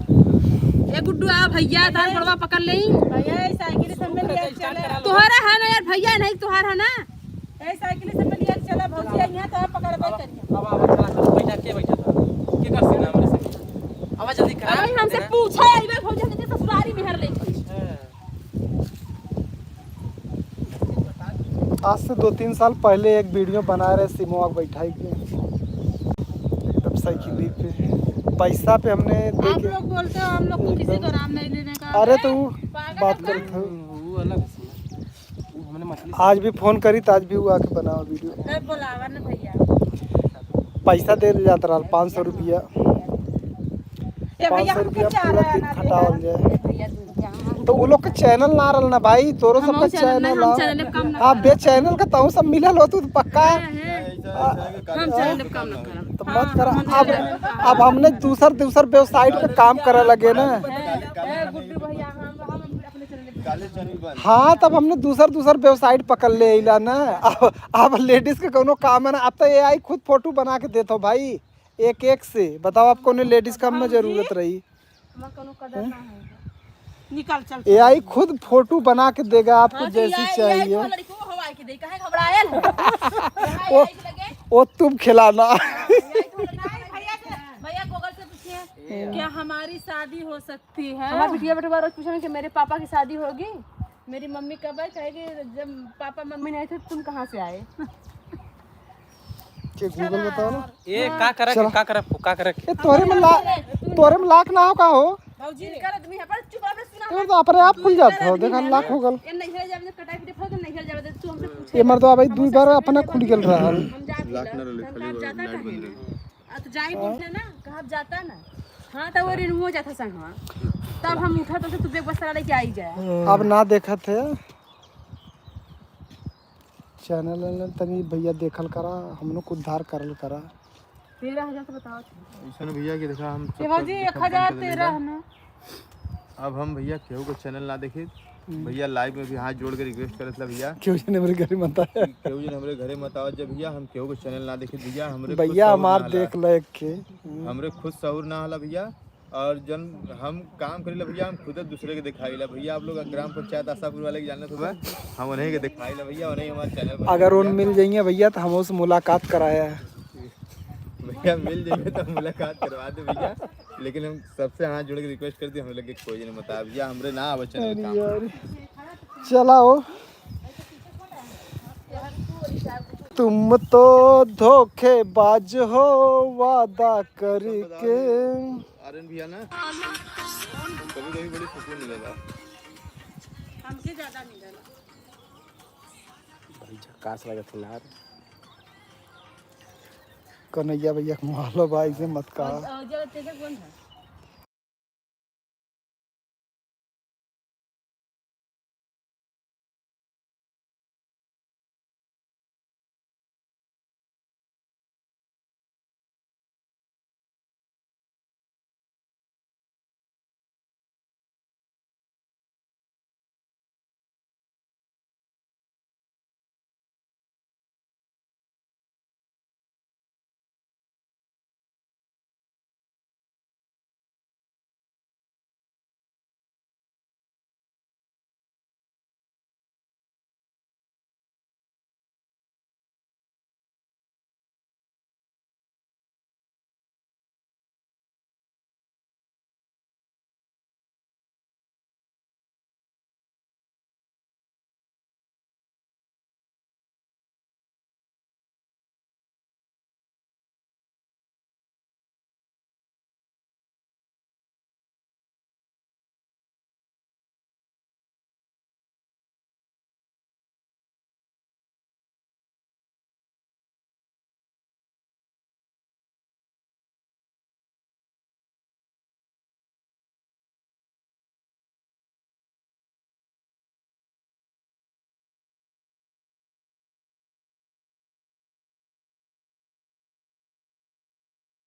ए गुड्डू आ भैया, तार गोड़वा पकड़ लेई। भैया, ए साइकिल से हमें लिया चला। तोहरा है ना यार भैया, नहीं तोहार है ना। ए साइकिल से हमें लिया चला भौजी, यहाँ तो हम पकड़बे करिए। अब आवा, चला, चला, बैठा, के बैठा था? के कर सीना हमारे से? आवा जल्दी करा। अरे हमसे पूछा है, इधर भौजी के ससुरारी में हर लेके। अच्छा। आज से दो तीन साल पहले एक video बनाए रहे सिमवा के बैठाई के, एकदम साइकिल पे, पैसा पे हमने आप देके लोग बोलते हो, हम लोग को किसी को आराम नहीं लेने का। अरे तो वो पागल बात है। करत हो। वो अलग है, वो हमने मछली आज भी फोन करी तो आज भी वो आके बनावा video। नहीं बोलावा ना भैया। पैसा दे जात रहल पाँच सौ रुपया। ए भैया, पाँच सौ रुपया पूरा दिन खटावल जाए। तो वो लोग के channel ना रहल ना भाई, तोरो सबका channel ना, हम channel कम ना। हाँ, बे channel का तहु सब मिलल हो तू तो पक्का। हम channel कम ना करब। तो मत करा। अब, अब हमने दूसर, दूसर website पे काम करे लगे ना। ए, गुड्डू भैया, हम, हम अपने channel पे हाँ, तब हमने दूसर, दूसर website पकड़ ले अइला ना। अब, अब ladies के कौनो काम है ना, अब तो A I खुद photo बना के देत हो भाई। एक एक से बताओ, आपको उन्हें ladies का में जरूरत रही? हमार कोनो कदर ना है। निकल चल। A I खुद photo बना के देगा आपको हाँ, तो जैसी A I, A I चाहिए। को लड़की को हवा के दे, काहे घबरायल है? वो, A I के लगे? वो तुम खिलाना। A I को लड़की को भैया से, भैया Google से पूछिए, क्या हमारी शादी हो सकती है? हमार बिटिया बेटवा रोज पूछे कि मेरे पापा की शादी होगी? मेरी मम्मी कब आई? कहेगी, "जब पापा मम्मी नहीं थे, तुम कहाँ से आए?" के Google बताओ ना। ए, का करे के, चला। का करे, का करे के? ए, तोरे में ला-, तोरे में lock ना हो का हो? भौजी, कर आदमी है, पर चुप रह, सुना तोर तो अपने आप खुल जात हो, देखा lock हो गल। ये नहीं है, जब कटाई के देखो तो नहीं है, जब तू हमसे पूछे। ये मर्दवा भाई दुई बार अपने खुल गल रहल। हम जात lock ना रहले, हम खाली जाता light बंद कहीं। रहे। आ, तो जाई हाँ। बोलते ना, कहा जाता ना। हाँ, तो वो रेणुओ जाता संगवा। तब हम उठा तो तू बेग बस्ता लेके आई जाए। अब ना देखत है। Channel वैनल तनी भैया देखल करा, हमनो को उद्धार करल करा। तेरह हजार तो बताओ। ऐसन भैया कि देखा हम ये सबका भौजी, देखा एक हजार बंद कर देले तेरह बा। है ना? अब हम भैया केहू को channel ना देखी, भइया live में भी हाथ जोड़ के request करत ला भइया। केहू जने हमरे घरे मत आया। केहू जने हमरे घरे मत आवत जा भइया, हम केहू के channel ना देखित भइया, हमरे खुद भइया सहूर हमार ना देख ला। ले एक के। हमरे खुद सहूर ना होला भइया, और जन हम काम करीला भइया, हम खुदे दूसरे के देखाईला भइया। आप लोग ग्राम पंचायत आशापुर वाले के जानत होबे, हम उन्हीं के देखाईला भइया, उन्हीं हमारे channel पर अगर उन भइया। मिल जाइए भइया तो हम उससे मुलाकात कराया है। भइया मिल जाइए तो मुलाकात करवा दे भइया, लेकिन हम सबसे हाथ जोड़ के request करती, हम लोग के कोई नहीं बता भइया, हमरे ना आवे channel अरे काम। यार, चलाओ। तुम तो धोखेबाज हो वादा करके। आर्यन भइया ना, कभी कभी बड़ी सुकून मिलेला। हमके ज्यादा मिलेला। भाई झकास लगत है यार। कन्हैया भइया के मालो भाई से मत कहा। और, और जो तेजा कौन है?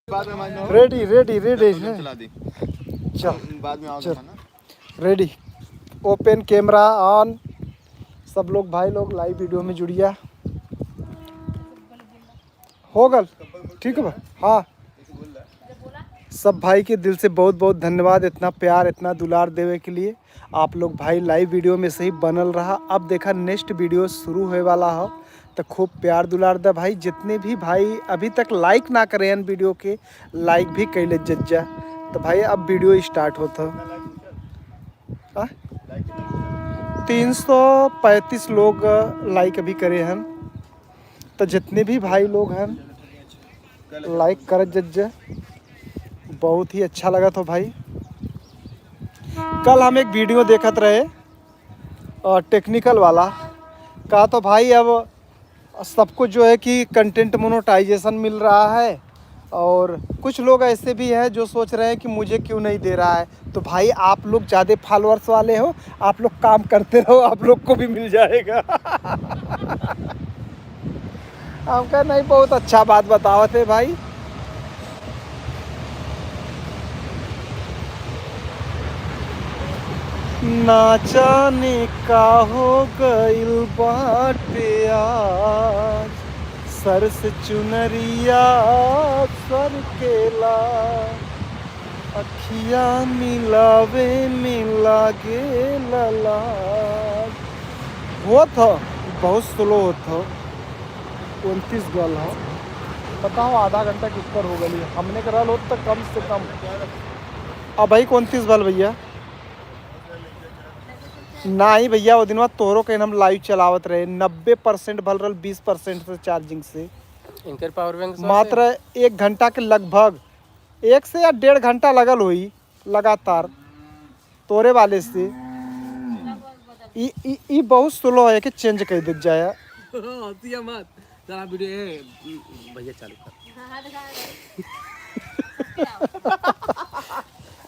बाद में मांझी हो। Ready, ready, ready चल, है। चला दी। चल। बाद में आओ चल। जमाना। Ready। Open camera on। सब लोग, भाई लोग, live video में जुड़िया। हो गल। ठीक है बा? हाँ। सब भाई के दिल से बहुत बहुत धन्यवाद, इतना प्यार, इतना दुलार देवे के लिए। आप लोग भाई live video में से ही बनल रहा। अब देखा next video शुरू होए वाला हो, तो खूब प्यार दुलार दे भाई। जितने भी भाई अभी तक like ना करे हैं video के, like भी कैले जज्जा। तो भाई अब video start होत हो। आ? तीन सौ पैंतीस लोग like अभी करे हैं। तो जितने भी भाई लोग हैं, like करत जज्जे, बहुत ही अच्छा लगत हो भाई। कल हम एक video देखत रहे, अ, technical वाला, कहा तो भाई अब सबको जो है कि content monetization मिल रहा है, और कुछ लोग ऐसे भी हैं जो सोच रहे हैं कि मुझे क्यों नहीं दे रहा है। तो भाई, आप लोग ज्यादा followers वाले हो, आप लोग काम करते रहो, आप लोग को भी मिल जाएगा। हमका नहीं, बहुत अच्छा बात बतावत है भाई। ना जाने का हो गइल बाटे आज, सर से चुनरिया सरकेला। अखिया मिलावे में लागे लाज। होत ह, बहुत slow होत ह। उनतीस गल ह। बताओ, आधा घंटा के ऊपर हो गइल। हमने के रहल होत त कम से कम। अब भाई उनतीस भल भइया। नाही भइया, वो दिनवा तोहरो के हम live चलावत रहे, नब्बे percent भल रहल, बीस percent से charging से। इनकर power bank से मात्र एक घंटा के लगभग एक से या डेढ़ घंटा लगल होई लगातार तोरे वाले से। ई, ई, ई बहुत slow है कि change कर देत जाया। हंसिया मत। चला video, ए, भैया चालू कर।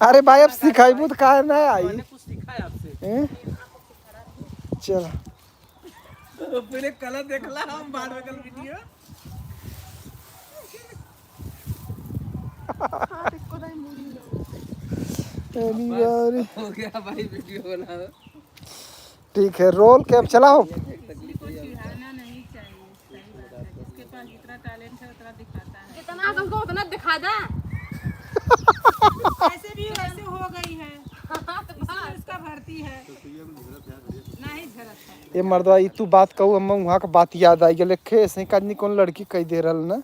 अरे भाई, अब सिखाइबू तो काहे ना आई? मैंने कुछ सीखा है आपसे। हैं? चल। पहले color देख ला, हम बाद में कल video। अरे यार। हो गया भाई, video बनाओ। ठीक है, रोल कैम चलाओ। किसी को चिढ़ाना नहीं चाहिए, सही बात है। जिसके पास जितना टैलेंट है, उतना दिखाता है। जितना हमको उतना दिखा दा। ऐसे भी वैसे हो गई है। हाँ, तो इसमें बस। उसका भर्ती है। नहीं झरत है। ए मर्दवा, ई तू बात कहू, हम वहाँ का बात याद आ गया। लेखे ऐसे का आदमी, कौन लड़की कह दे रहल ना।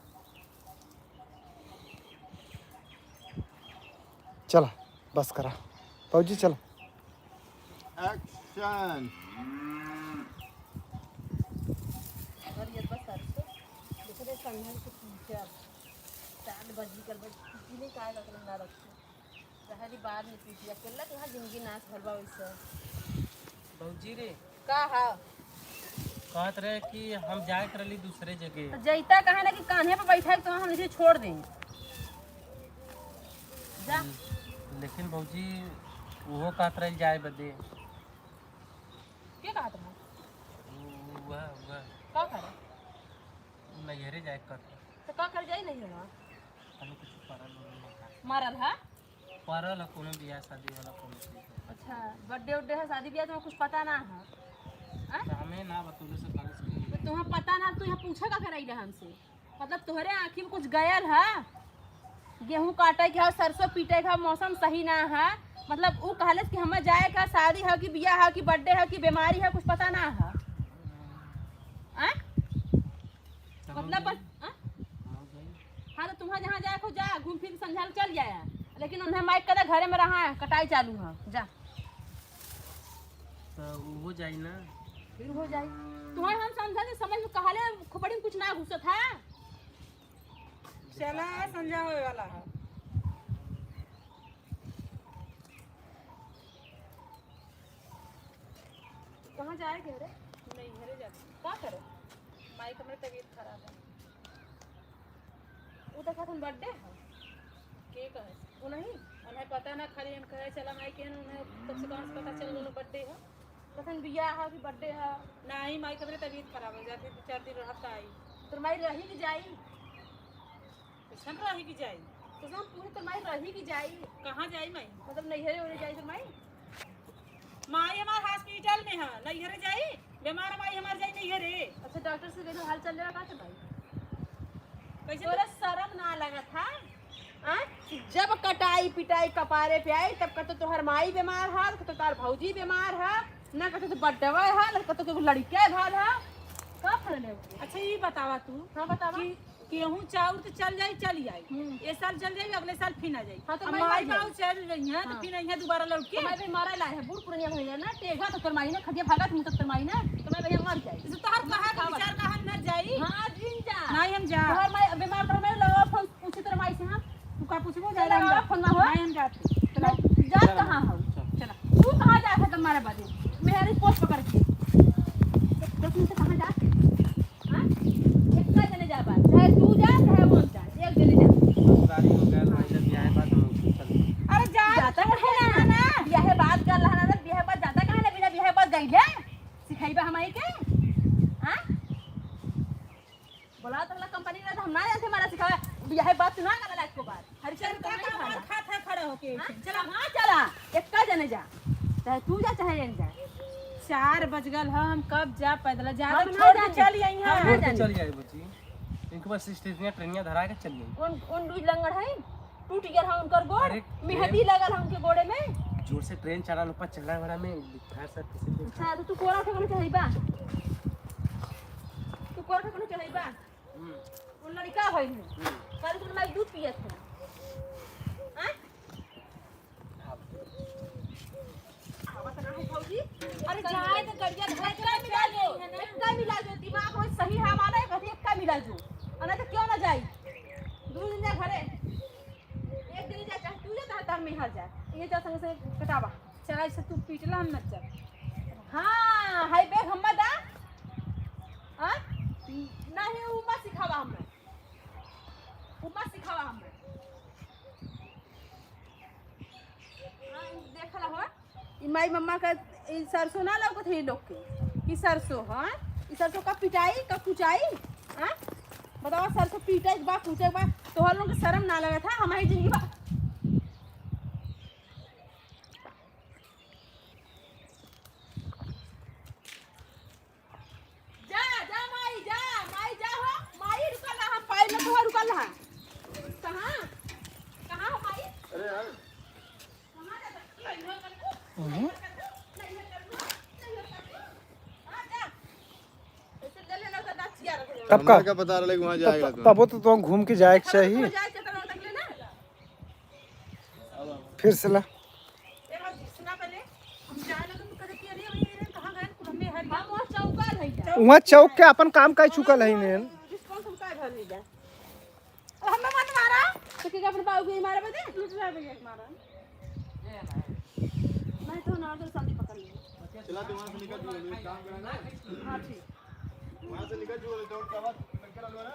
चला, बस करा। भौजी, चला। एक्शन। अगर ये बस सरसों, दूसरे संघर्ष की टीचर, चार बजी कर बज, इसीलिए काय रखना ना रखो। रहरी बाद में पीटी, अकेला के यहाँ जिंदगी नाश भर बा वैसे। भौजी रे। का हा? कहत रहे कि हम जाए के रहली दूसरे जगह। तो जैता कहा ना कि कान्हे पे बैठा है, तो हम इसे छोड़ दें। जा। लेकिन भौजी, वो कहत रहे जाए बदे। के कहत रहा? वो, वह, वह। का करे? नैहरे जाए के कहत रहे। तो का कर जाई नहीं हुआ? तनी कुछ परल उरल नहीं था। मरल हा? परल ह, कोनो बियाह शादी वाला कोनो चीज ह। अच्छा, बर्थडे उड्डे ह, शादी बियाह, तुम्हें कुछ पता ना है? हाँ? तो हमें ना बतौले से परस के तो तुम्हें पता ना, तू यहाँ पूछे का कराई रहा हमसे? मतलब तोहरे आँखी में कुछ गयल है? गेहूँ काटे के है, सरसों पीटे के है, मौसम सही ना है, मतलब ऊ कहले कि हमें जाए का, शादी है कि बियाह है कि बर्थडे है कि बीमारी है, कुछ पता ना है। आँय? तो हम मतलब जाई। बस, हाँ? हम जाई। हाँ, तो तुम्हें जहाँ जाए को जा, घूम फिर के संझा चल जाया, लेकिन उन्हें माइक कदा घरे में रहा है, कटाई चालू है, जा। तो वो जाई ना। फिर हो जाई। तुम्हें हम समझा दे, समझ में कहले खोपड़ी में कुछ ना घुसत है। चला, संझा होए वाला है। कहाँ जाए के रे? नहीं, घरे जाते। का करे? माई के हमरे तबीयत खराब है। उ तो कहत हन बर्थडे है। के कहे? उ नहीं, उन्हें पता ना, खाली हम कहे चला माई के, उन्हें तब से कहाँ से पता चल गलो बर्थडे है? कहत हन बियाह है कि बर्थडे है? नहीं, माई के हमरे तबीयत खराब हो जाती, दो चार दिन रहत आई। तोर माई रही कि जाई? कैसन रही कि जाई? तो हम पूछे, तोर माई रही कि जाई? कहाँ जाई माई? मतलब नैहरे ओरे जाई तोर माई? माई हमार हॉस्पिटल में है, नैहरे जाई? बीमार माई हमार जाई नैहरे? अच्छा, डॉक्टर से देखो, हाल चल रहा का तो भाई? कैसे तोरा शर्म ना लगत है? हाँ? जब कटाई पिटाई कपारे पे आई, तब कहते तोहर माई बीमार है, कहते तोहर भौजी बीमार है, ना कहते तो बड्डवा है, ना कहते तो लड़के भाल है। का फरले हो? अच्छा, ये बतावा तू। हाँ, बतावा। कि केहू चाउर तो चल जाई, चल जाई। हम्म। ये साल चल जाई, अगले साल फिर आ जाई। हाँ, तो अब मैं माई मर जाई। बाबू चल रही हैं, तो हाँ। फिर आई हैं दोबारा लौट के। तो मैं भी मरा ला है, बूढ़ पुरनिया भैया ना, टेढ़ा तो तोर माई ना, खदिया भागत मुँह तक तोर माई ना, तो मैं भैया मर जाई। तो तोहर कहा के विचार कहा न जाई? हाँ, जिन जा। नहीं, हम जा। तोहर माई बीमार, तोहर माई लगा फोन पूछे तोर माई से, हाँ। तू का पूछबो? चल, ज्यादा हम लगा जा। फोन में हो। नहीं, हम जाते। चला, जा, चला। कहाँ हो? चल। चला। तू कहाँ जा है तुम्हारे बाजू? मेहरी पोस्ट पकड़ के। तो तुमसे कहाँ जा? हाँ? एक्का जने जाबा, चाहे तू जा, चाहे वो जा, एक जने जा। ससुरारी हो गया, भाई, जब बियाह बात हम चल। अरे जा, जाता तो है ना, ना। बियाह बात कर रहा ना, बियाह बात जाता कहाँ ना, बिना बियाह बात जाइले? सिखाइबा हमारी के? हाँ? बोला तो कंपनी ना, तो हम ना जानते, हमारा सिखावा। बियाह बात तू ना करला एको बार। हर चल, चल, का नहीं काम खाना। खात है खड़ा होके? हाँ? चला, हाँ, चला, एक्का जने जा, चाहे तू जा, चाहे हम जा। चार बज गल ह, हम कब जा पैदल? जा हम तो ना छोड़ के जाने। चली आई हम ना हैं। छोड़ के जाने। चली आई बच्ची, इनके पास स्टेशनिया ट्रेनिया धरा के चली आई। कौन, कौन दूध लंगड़ है? टूट गया है उनकर गोड़, अरे, मेहंदी ट्रेन लगल है उनके गोड़े में। जोर से ट्रेन चला, ऊपर चला बड़ा में, घर से किसी को अच्छा, तो तू कोरा उठे को चढ़ाई बा? तू कोरा उठे को चढ़ाई बा? हम्म। वो लड़का है, हम्म। कल तुम माई दूध पियत है। हाँ? अरे जाए तो गड़िया धरे के एक्का मिला जो, एक्का मिला जो, दिमाग में सही है हमारा, एक एक्का मिला जो। अरे तो क्यों ना जाई? दो दिन जा घरे, एक दिन जा, चाहे तू जा, चाहे तार में हार जा, ये जा संग से कटावा। चला, इसे तू पीटला, हम न चल। हाँ, हाय बैग हम दा। हाँ? नहीं, उ मत सिखावा हमें। उ मत सिखावा हमें। हाँ, देख ला हो। ई माई मम्मा का ई सरसों ना लौकत है ई लोग के। कि सरसों, हाँ? ई सरसों कब पिटाई, कब कुचाई? हाँ? बतावा, सरसों पीटे के बा, कुचे के बा, तोहर लोग के शर्म ना लगत है? हमारी जिंदगी बा। कब का? हमरा का पता रहले कि वहाँ जाएगा तब तो। तबो तो तुम घूम के जाए के चाहिए। फिर से ला। वहाँ चौक के अपन काम कर चुकल है ने। अब हमें मत मारा। तो के अपन बाबू के मारे बदे? लूट रहा भैया के मारा। नहीं तो ना तो शादी पकड़ लिया। चला, तू वहाँ से निकल, तू काम करा ना। हाँ, ठीक। वहाँ से निकल, तू दौड़ के आवा, लड़के डालवा ना।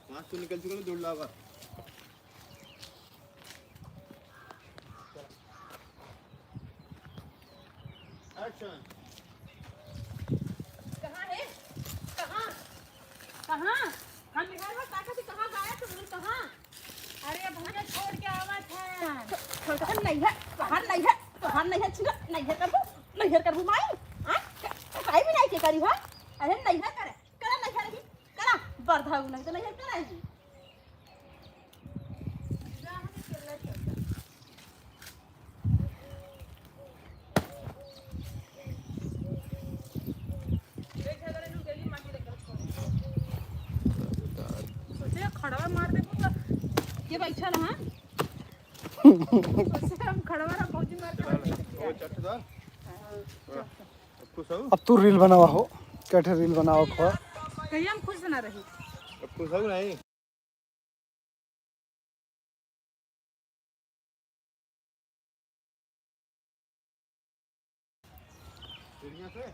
वहाँ से निकल चुका, दौड़ लावा। Action। कहाँ है? कहाँ? कहाँ? हम बिहार में काका से कहाँ गायब तो बोल कहाँ? अरे भैया छोड़ के आवत है। छोड़ के नहीं है, तोहार नहीं है, तोहार नहीं है, छिना नहीं है करबू, नहीं है करबू माई। हाँ? काई भी नहीं के करी हो? अरे नहीं है करे, करा नहीं है नहीं, करा, बर्धा नहीं तो नहीं है करे। सोचे खड़वा मार दे पूरा। ये बैठल, हाँ? सोचे हम खड़वा ना भौजी मार के बैठल। अब तू reel बनावा हो, कैठे reel बनावा खो। कहिए हम खुश ना रही। अब खुश हो नहीं?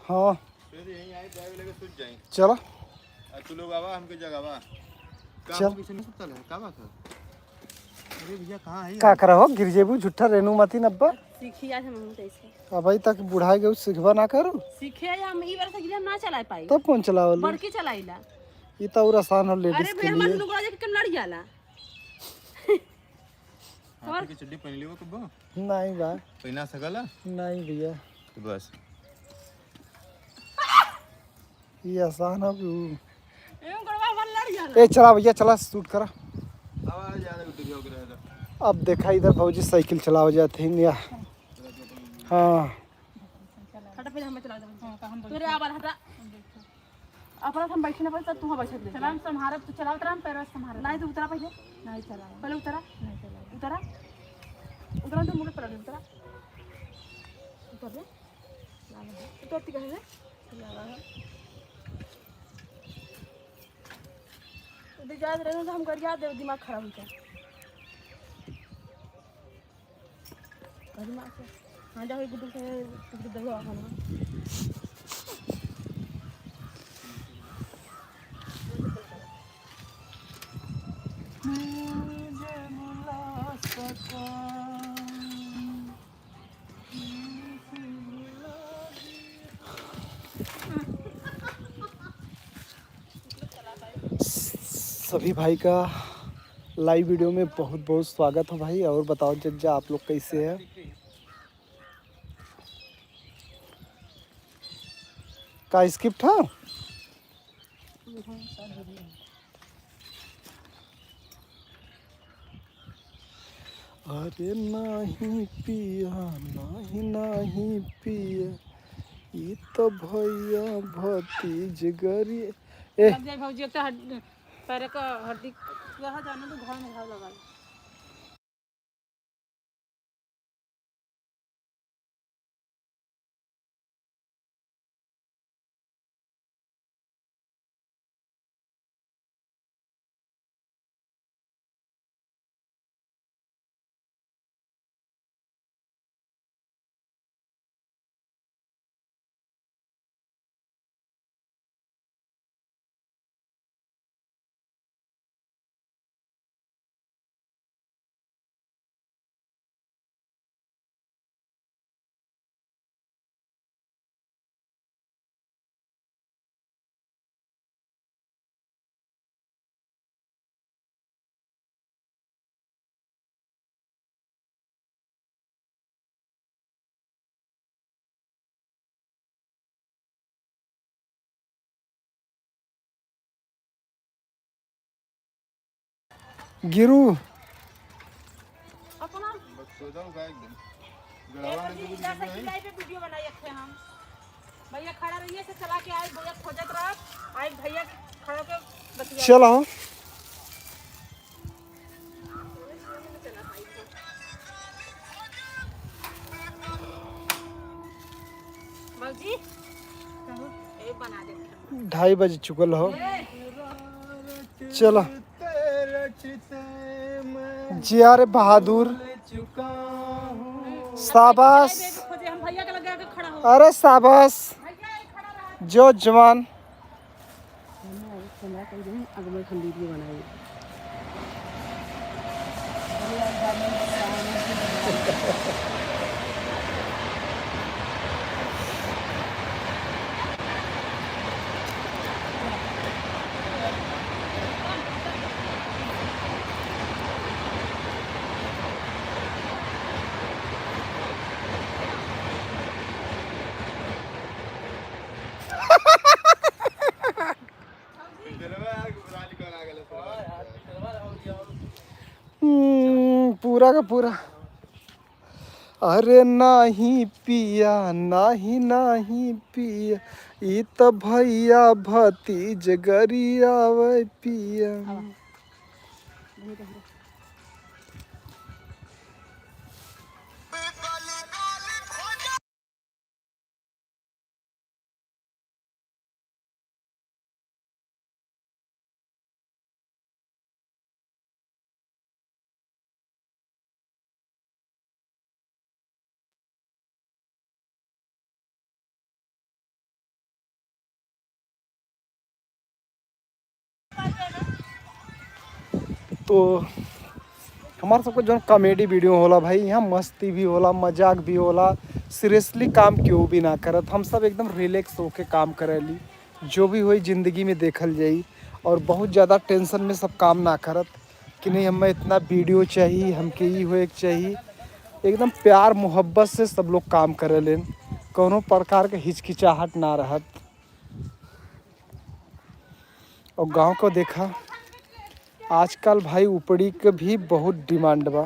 हाँ। फिर यहीं आए, बैग लेके सुत जाए। चलो। आ, तू लोग आवा, हमके जगावा। का चल। हो, पीछे में सुतल है? का बात है? अरे भैया, कहाँ है का ये? करा हो, गिर जेबू, झूठा रेनू मती नब्बा। सीखी आज हम कैसे। अबही तक बुढ़ा गए, सीखबा ना करू। सीखे आज हम, ई बार साइकिल हम ना चला पाई। तब कौन चलावल? बड़की चलाईला। ई तो और आसान हो, ladies अरे के भैया, हमारे लिए। नुकड़ा जाके कम लड़ जाला। हाथी के चड्डी पहन लियो कब्बो? नहीं बा। पहना सकला? नहीं भैया। तो बस। ये आसान हो कि ऊ? ए, गड़वा हमार लड़ जाला। ए, चला भैया, चला, shoot करा। आवाज ज्यादा उतर गया, उतर गया। अब देखा इधर भौजी साइकिल चलावे जाते हैं या। हाँ। हटा, पहले हमें चला दे। हाँ, तो हम तोरे आवाज हटा। अपना हम बैठे ना पड़े, तब तू बैठे दे। चला, हम संभारब, तू चलावत रहा, हम पैरवा से संभारब। नहीं, तू उतरा पहले। नहीं चलावब। पहले उतरा। नहीं चलावब। उतरा। उतरा, तो मुड़े पड़ा, उतरा। उतर ले। उतरती कहे रे? तू तो जात रहे ना, तो हम गरिया दे, दिमाग खराब हो गया। अरे माँ से। हाँ, जाओ, एक गुड्डू से, एक गुड्डू दे दो, आप हमें। सभी भाई का live video में बहुत बहुत स्वागत हो भाई। और बताओ जज्जा, आप लोग कैसे हैं? का script है? अरे नाही पिया, नाही, नाही पिया, ई तो भैया भतीजगरी। ए। अब जाए भौजी, एक तो हड-, पैर का हड्डी, यहाँ जाना तो घर में घाव लगा ले। गिरू। अपना बकचोदा होगा एकदम। एक बजे इधर से किनारे पे वीडियो बनाई रखे हम। भैया खड़ा रहिए, से चला के आए, भैया खोजत रह, आए भैया के खड़ा के बतिया। चलो। बाबूजी, ए, बना दे। ढाई बज चुकल हो। ए। चलो। जिया रे बहादुर। शाबाश। खोजे, हम भैया के लगे आके खड़ा हो। अरे शाबाश। भैया, एक खड़ा रहा। जो जवान। हम्म, पूरा का पूरा। अरे नाही पिया, नाही, नाही पिया, ई त भैया भतीज गरियावे पिया। तो हमार सबके जौन comedy video होला भाई, यहाँ मस्ती भी होला, मजाक भी होला। Seriously काम केहू भी ना करत, हम सब एकदम relax होके काम करेली। जो भी होई जिंदगी में देखल जाई, और बहुत ज़्यादा tension में सब काम ना करत कि नहीं हमें इतना video चाहिए, हमके ई होए के चाहिए। एकदम प्यार मोहब्बत से सब लोग काम करेलेन, कौनो प्रकार के हिचकिचाहट ना रहत। और गाँव को देखा, आजकल भाई उपड़ी के भी बहुत demand बा।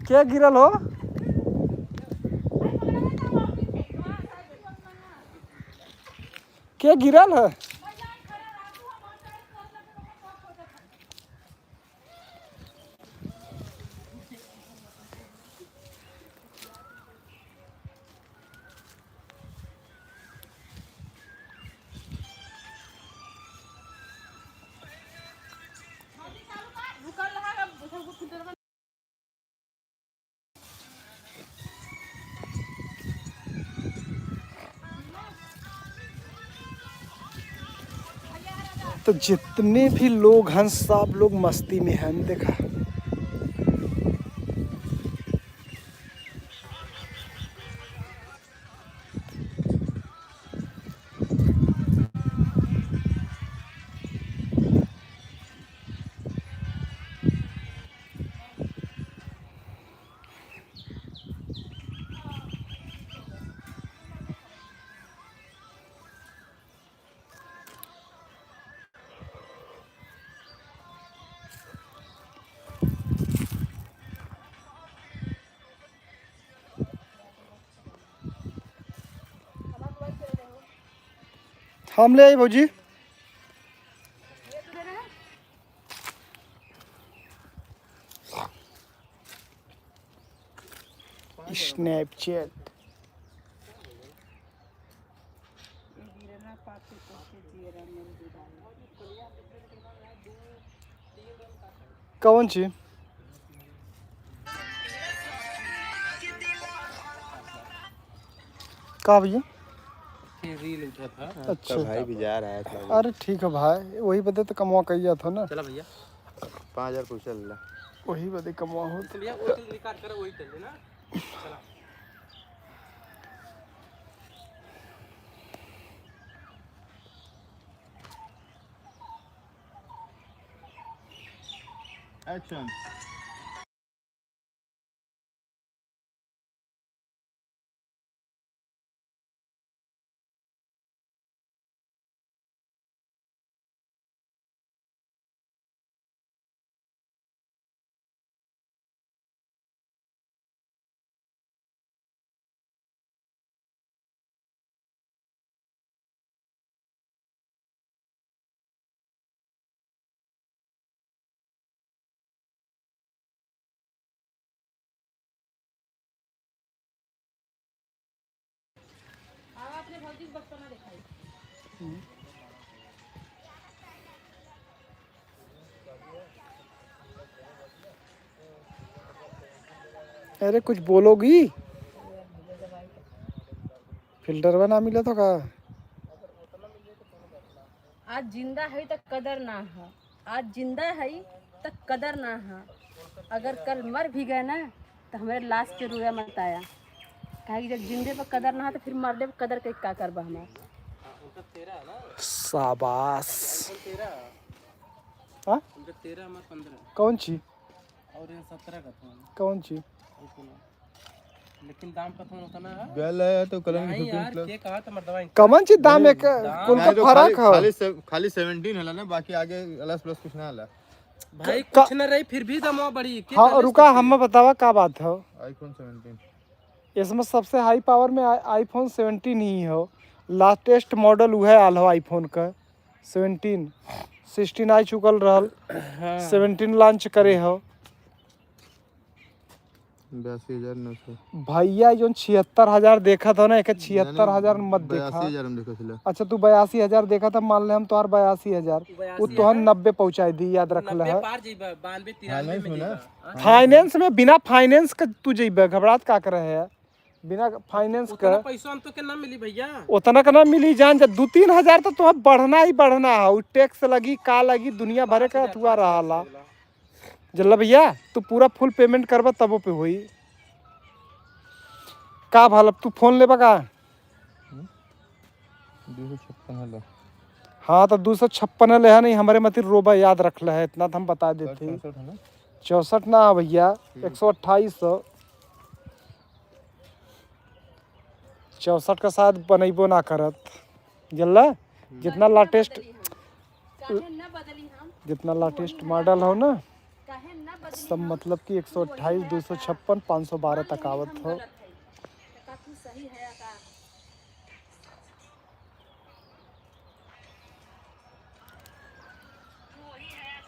के गिरल हो? के गिरल है? तो जितने भी लोग हैं, सब लोग मस्ती में हैं। देखा, हम ले आई भौजी। Snapchat। कौन ची? का भैया? ये reel उठा था। अच्छा। तो भाई भी जा रहा है, चलो। अरे ठीक है भाई, वही बदे तो कमवा कइया था ना। चला भैया। पाँच हजार पैसा ले ला। वही बदे कमवा होत। भैया, वो चल record करो, वही चल देना। चला। Action। अरे कुछ बोलोगी? फिल्टरवा ना मिला तो का? आज जिंदा है तो कदर ना है, आज जिंदा है तो कदर ना है। अगर कल मर भी गए ना तो हमारे लाश के रोया मत आया, काहे कि जब जिंदे पर कदर ना है तो फिर मरले पर कदर के का करबा हमार। शाबाश। हाँ? कौन ची? और ये सत्रह का था। कौन ची? लेकिन दाम का थोड़ा उतना है। गल है तो कलम नहीं की यार, के कहा था मर्दवा इनका? कमन ची दाम एक दाम कुल का नहीं तो फर्क खाली, हो। खाली से, खाली सेवनटीन हला ना, बाकी आगे प्लस प्लस कुछ ना हला। भाई क-, कुछ ना रही, फिर भी दाम बढ़ी। के हाँ, करे रुका, सोचे? हम बतावा का बात हो। iPhone seventeen। इसमें सबसे हाई पावर में आ-, iPhone seventeen ही हो। लेटेस्ट मॉडल उहे आल हो iPhone का, सेवनटीन। सिक्सटीन आ चुकल रहल, हाँ। सेवनटीन लॉन्च करे हो। बयासी हजार नौ सौ। भैया, जौन छिहत्तर हजार देखत हो ना, एके छिहत्तर हजार मत देखा। बयासी हजार हम देखत हला। अच्छा, तू बयासी हजार देखत ह, मान ले हम तोहार बयासी हजार, उ तोहर नब्बे पहुँचाई दी, याद रख ले। नब्बे पार जइबा, बानवे, तिरानवे में जइबा। हाँ। फाइनेंस में, बिना फाइनेंस के तू जइबे, घबरात का करे है? बिना फाइनेंस उतना का पैसा हम तो के ना मिली भैया। उतना का ना मिली जान, जब दू तीन हजार तो तोहर बढ़ना ही बढ़ना है, उ टैक्स लगी, का लगी, दुनिया भरे का अथुआ रहाला। जल्ला भैया, तू पूरा फुल पेमेंट करबा तबो पे होई। का भल, अब तू फोन लेबा का? दू सौ छप्पन हलो। हाँ, तो दू सौ छप्पन हले है नहीं, हमरे मतिर रोबा याद रख ले है, इतना तो हम बता देते हैं। चौसठ है ना? चौसठ ना भैया, हम्म। एक सौ अट्ठाईस सौ। चौसठ का शायद बनैबो ना करत, जल्ला। हम्म। जितना लेटेस्ट, काहे ना बदली हम? जितना लेटेस्ट मॉडल हो ना, सब मतलब कि एक सौ अट्ठाईस, दू सौ छप्पन, पाँच सौ बारह तक आवत हो।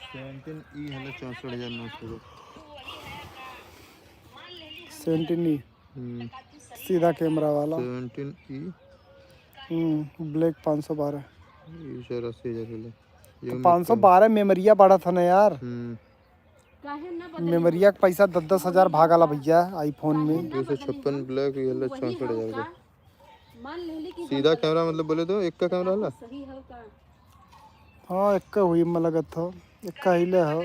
सेवनटीन ई हले चौसठ हजार नौ सौ रुपये। सेवनटीन ई? हम्म। सीधा कैमरा वाला। सेवनटीन ई। हम्म, ब्लैक पाँच सौ बारह। ई सर अस्सी हजार हले। तो पाँच सौ बारह मेमोरिया बढ़त है ना यार। हम्म। मेमोरिया के पैसा दस दस हजार भागला भैया iPhone में। दो सौ छप्पन ब्लैक, ये हले चौसठ हजार का। सीधा कैमरा मतलब बोले तो एक का कैमरा हला? हाँ, एक का हुई में लगत हो, एक का हिले हो।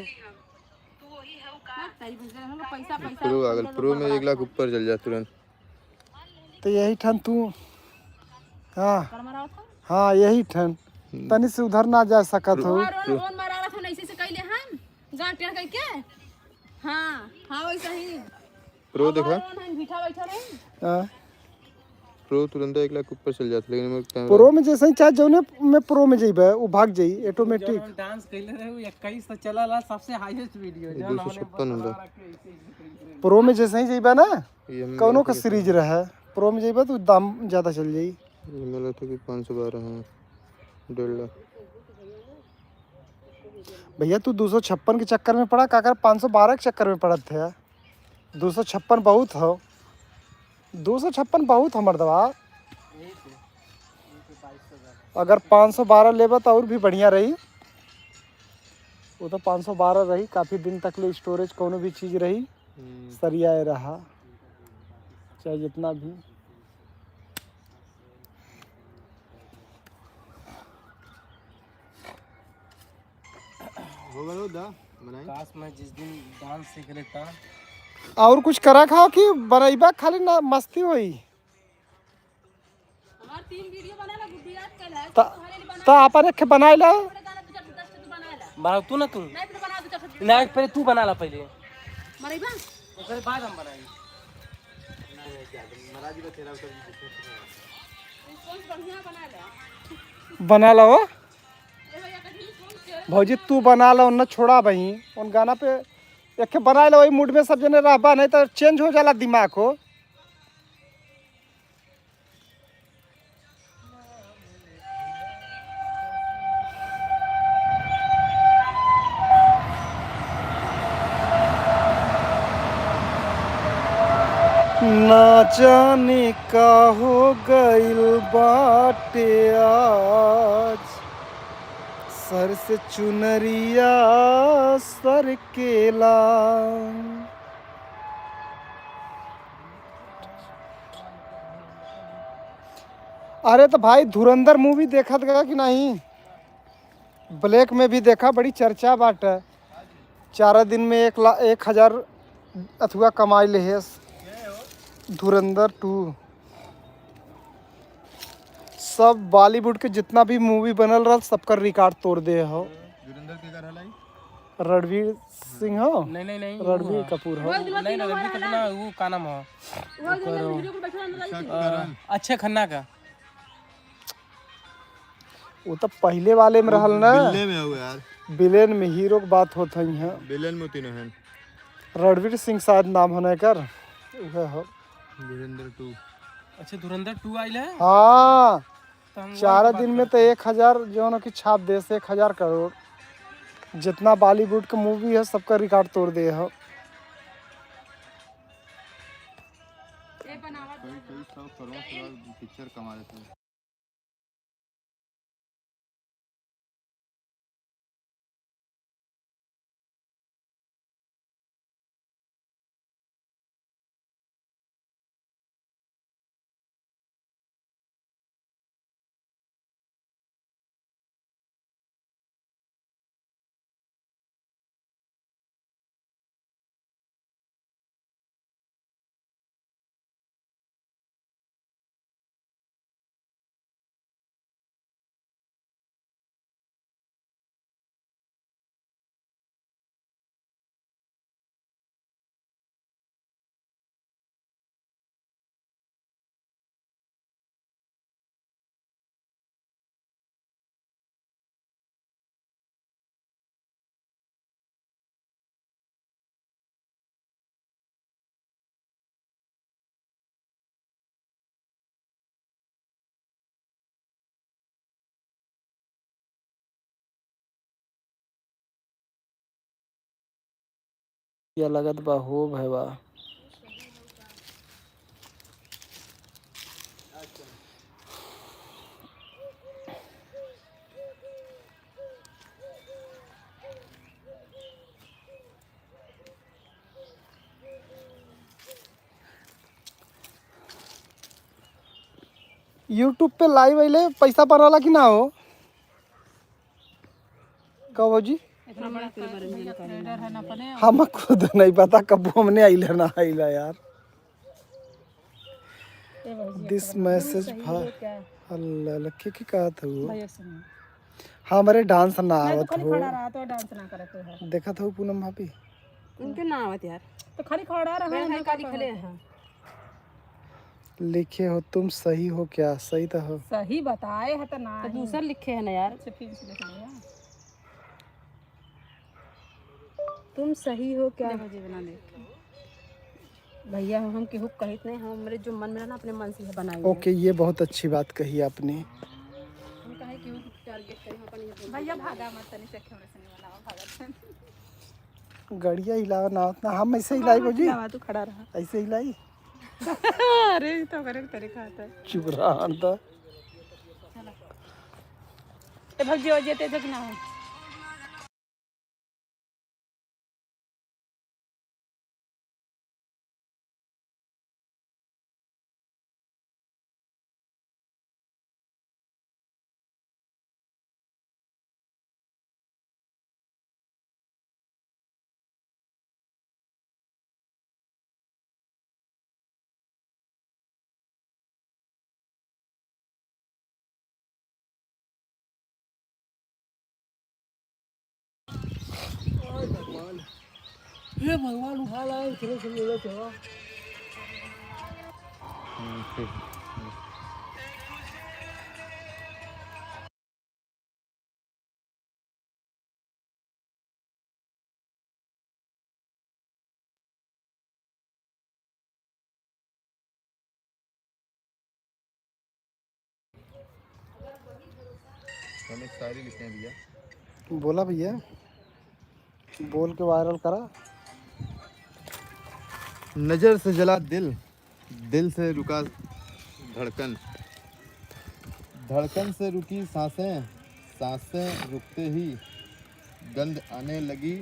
प्रो आ गल, प्रो में एक लाख ऊपर चल जा तुरंत। तो यही ठन तू, हाँ, हाँ, यही ठन। हम्म। तनी से उधर ना जा सकत हो। Pro, pro. हाँ, हाँ, वैसे ही। प्रो देखा? हाँ। प्रो तुरंत एक लाख ऊपर चल जात, लेकिन एमे टाइम प्रो में जैसे ही चाहे जौने में प्रो में जइबे, उ भाग जाई ऑटोमेटिक। जौन हम डांस कइले रहे, उ इक्कीस से चला ला, सबसे हाईएस्ट वीडियो, ये जौन दो सौ छप्पन हमने बना रखे, ऐसे, ऐसे कइले रहे। प्रो में जैसे ही जइबे ना, ये हम कौनो का सीरीज रहे, प्रो में जइबे तो दाम ज्यादा चल जाई। ये मिला था कि पाँच सौ बारह है, डेढ़ लाख। भैया, तू दो सौ छप्पन के चक्कर में पड़ा, का कर पाँच सौ बारह के चक्कर में पड़त है? दो सौ छप्पन बहुत हो, दो सौ छप्पन बहुत हो मर्दवा। अगर पाँच सौ बारह लेबा तो और भी बढ़िया रही। वो तो पाँच सौ बारह रही, काफी दिन तक ले स्टोरेज कौनो भी चीज रही, हम्म। सरियाए रहा, चाहे जितना भी। हो गलो दा, बनाई। काश मैं जिस दिन डांस सीख लेता। और कुछ करा खाओ कि बनैबा खाली ना मस्ती होई? हमार तीन वीडियो बना ला, गुड्डू याद कर ले। त, तुम्हारे लिए बना त अपन एक बनाए ला। थोड़े गाना दो चार, दस ठो तू बना ला। बनाओ तू ना तू। नहीं, फिर बना दो चार ठो। नहीं, पहले तू बना ला पहले। मरैबा? ओकरे बाद हम बनाई। रिस्पॉन्स बढ़िया बना ला। बना ला हो। भौजी, तू बना लो, न छोड़ा बही। उन गाना पे एक के बनाए लो, वही मूड में सब जने रहबा, नहीं तो चेंज हो जाला दिमाग हो। ना जाने का हो गइल बाटे आज, सर से चुनरिया सरकेला। अरे तो भाई, धुरंधर movie देखत गया कि नहीं? Black में भी देखा, बड़ी चर्चा बाटे। चार दिन में एक ला-, एक हजार अथुआ कमाई लेहेस धुरंधर टू। सब Bollywood के जितना भी movie बनल रहल, सबकर record तोड़ दे हो। धुरंधर के कर हलाई? रणवीर सिंह हो? नहीं, नहीं, नहीं, रणवीर वो कपूर हो? वो नहीं, नहीं, रणवीर कपूर ना, वो का नाम हो? वो जो ओकर वीडियो को बैठा रहने वाली अच्छा, थी। अ, करण। अक्षय खन्ना का। वो तो पहले वाले में रहल ना। Villain में हो यार। Villain में hero के बात होत है यहाँ। Villain में तीनों हैं। रणवीर सिंह शायद नाम होने कर। उहे हो। धुरंधर टू। अच्छा, धुरंधर टू आइल है? हाँ। तो हम चार वही बात दिन में करते तो हैं। एक हजार जो ना कि छाप देस, एक हजार करोड़। जितना Bollywood के movie है, सबका record तोड़ दे हो। कई, कई सौ करोड़ से picture कमा लेते हैं। या लगत बा हो भैया। YouTube पे live अइले पैसा बनाला कि ना हो? का भौजी? इतना बड़ा के बारे में जानकारी नहीं है। हम खुद नहीं पता कब हमने आइला ना आइला यार। ए भौजी, This message भा-, अल्लाह, अल्लाह, के, के कहत हो? भैया सुनो। हमरे dance ना आवत हो। खड़ा रहा तो dance ना करत हो। देखत हो पूनम भाभी? उनके ना आवत यार। तो खाली खड़ा रहा, बैठ ना खाली खड़े हैं। लिखे हो, "तुम सही हो क्या?" सही तो हो। सही बताए है तो ना तो ही। दूसर लिखे है ना यार। अच्छा, फिर से लिख लिया। तुम सही हो क्या? देखो जी, बना दे। भैया, हम केहू कहित नहीं, हम हमरे जो मन में रहा ना, अपने मन से ही बनाई है। OK, ये बहुत अच्छी बात कही आपने। हम काहे केहू के target करी, हम अपन ये बोल भैया, भागा मत, तनी से खेवड़े से नहीं बनावा, भागा तनी। गड़िया हिलावा ना, उतना हम ऐसे हिलाई भौजी। हिलावा, तू खड़ा रहा। ऐसे हिलाई। अरे, ई तो करे के तरीका होता है। चुप रहा, अंदर। ए भौजी, ओ जेते जग ना हो। हे भगवान, उठा ला, इतने से मिलो तो। हम्म, ठीक। हम एक शायरी लिखे हैं भैया। बोला भैया, बोल के viral करा। नजर से जला दिल, दिल से रुका धड़कन, धड़कन से रुकी सांसें, सांसें रुकते ही गंध आने लगी।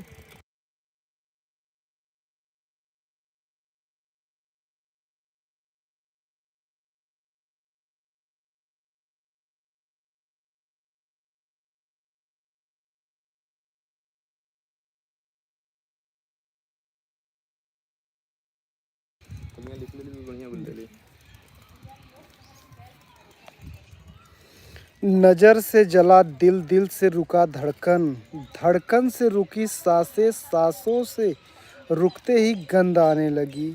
नजर से जला दिल, दिल से रुका धड़कन, धड़कन से रुकी सांसें, सांसों से रुकते ही गंध आने लगी।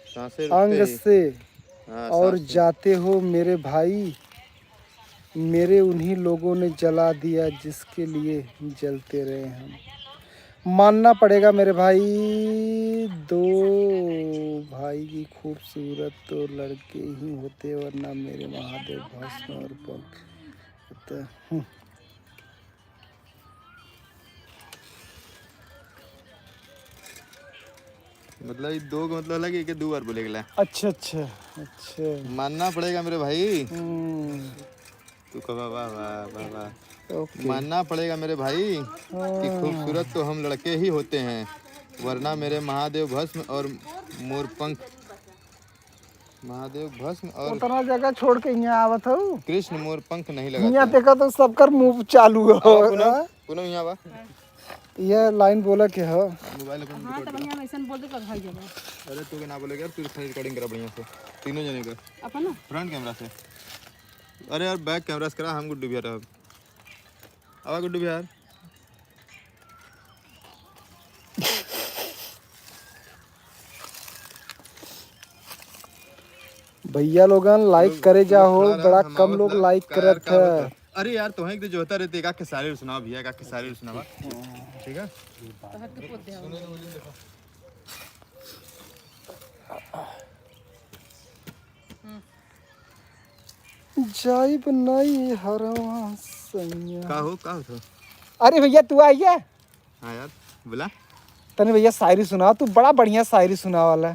सांसें रुकते अंग ही। से हाँ, और सांसें। जाते हो मेरे भाई, मेरे उन्हीं लोगों ने जला दिया जिसके लिए जलते रहे हम। मानना पड़ेगा मेरे भाई, दो भाई की खूबसूरत तो लड़के ही होते, वरना मेरे महादेव भस्म और पंख। तो, हम्म। मतलब, ई दो गो मतलब लगे के दो बार बोले गेला। अच्छा, अच्छा, अच्छा। मानना पड़ेगा मेरे भाई। हम्म। तू कहा, "वाह, वाह, वाह, वाह।" OK। मानना पड़ेगा मेरे भाई कि हाँ। खूबसूरत तो हम लड़के ही होते हैं, वरना मेरे महादेव भस्म और मोर पंख, महादेव भस्म और उतना जगह छोड़ के यहाँ आवत हऊ। कृष्ण मोर पंख नहीं लगाते हियाँ हैं। देखा तो सबकर मुंह चालू हो। आवा पूनम, हाँ? पूनम यहाँ बा। यह line बोला के ह? Mobile अपन हाँ, record तो करा। बढ़िया में ऐसन बोल दे, कल भाई जब। अरे, तू के ना बोले यार, तू खाली recording करा बढ़िया से, तीनों जने का। अपन ना? Front camera से। अरे यार, back camera से करा, हम गुड्डू भैया रहब। आवा गुड्डू भैया यार। भैया लोगन, like लोग, करे लोग जाओ, खड़ा रहा, बड़ा हम कम आवत लोग ना, like का यार, करत का है। होता? अरे यार, तोहें एक तो जोहता रहते, एक आखे शायरी सुनावा भैया, एक आखे शायरी सुनावा। ठीक है? जाइब नैहरवा सैया। का हो, का होत हो? अरे भैया, तू आइए। हाँ यार, बोला। तनी भैया शायरी सुनावा, तू बड़ा बढ़िया शायरी सुनावा वाला।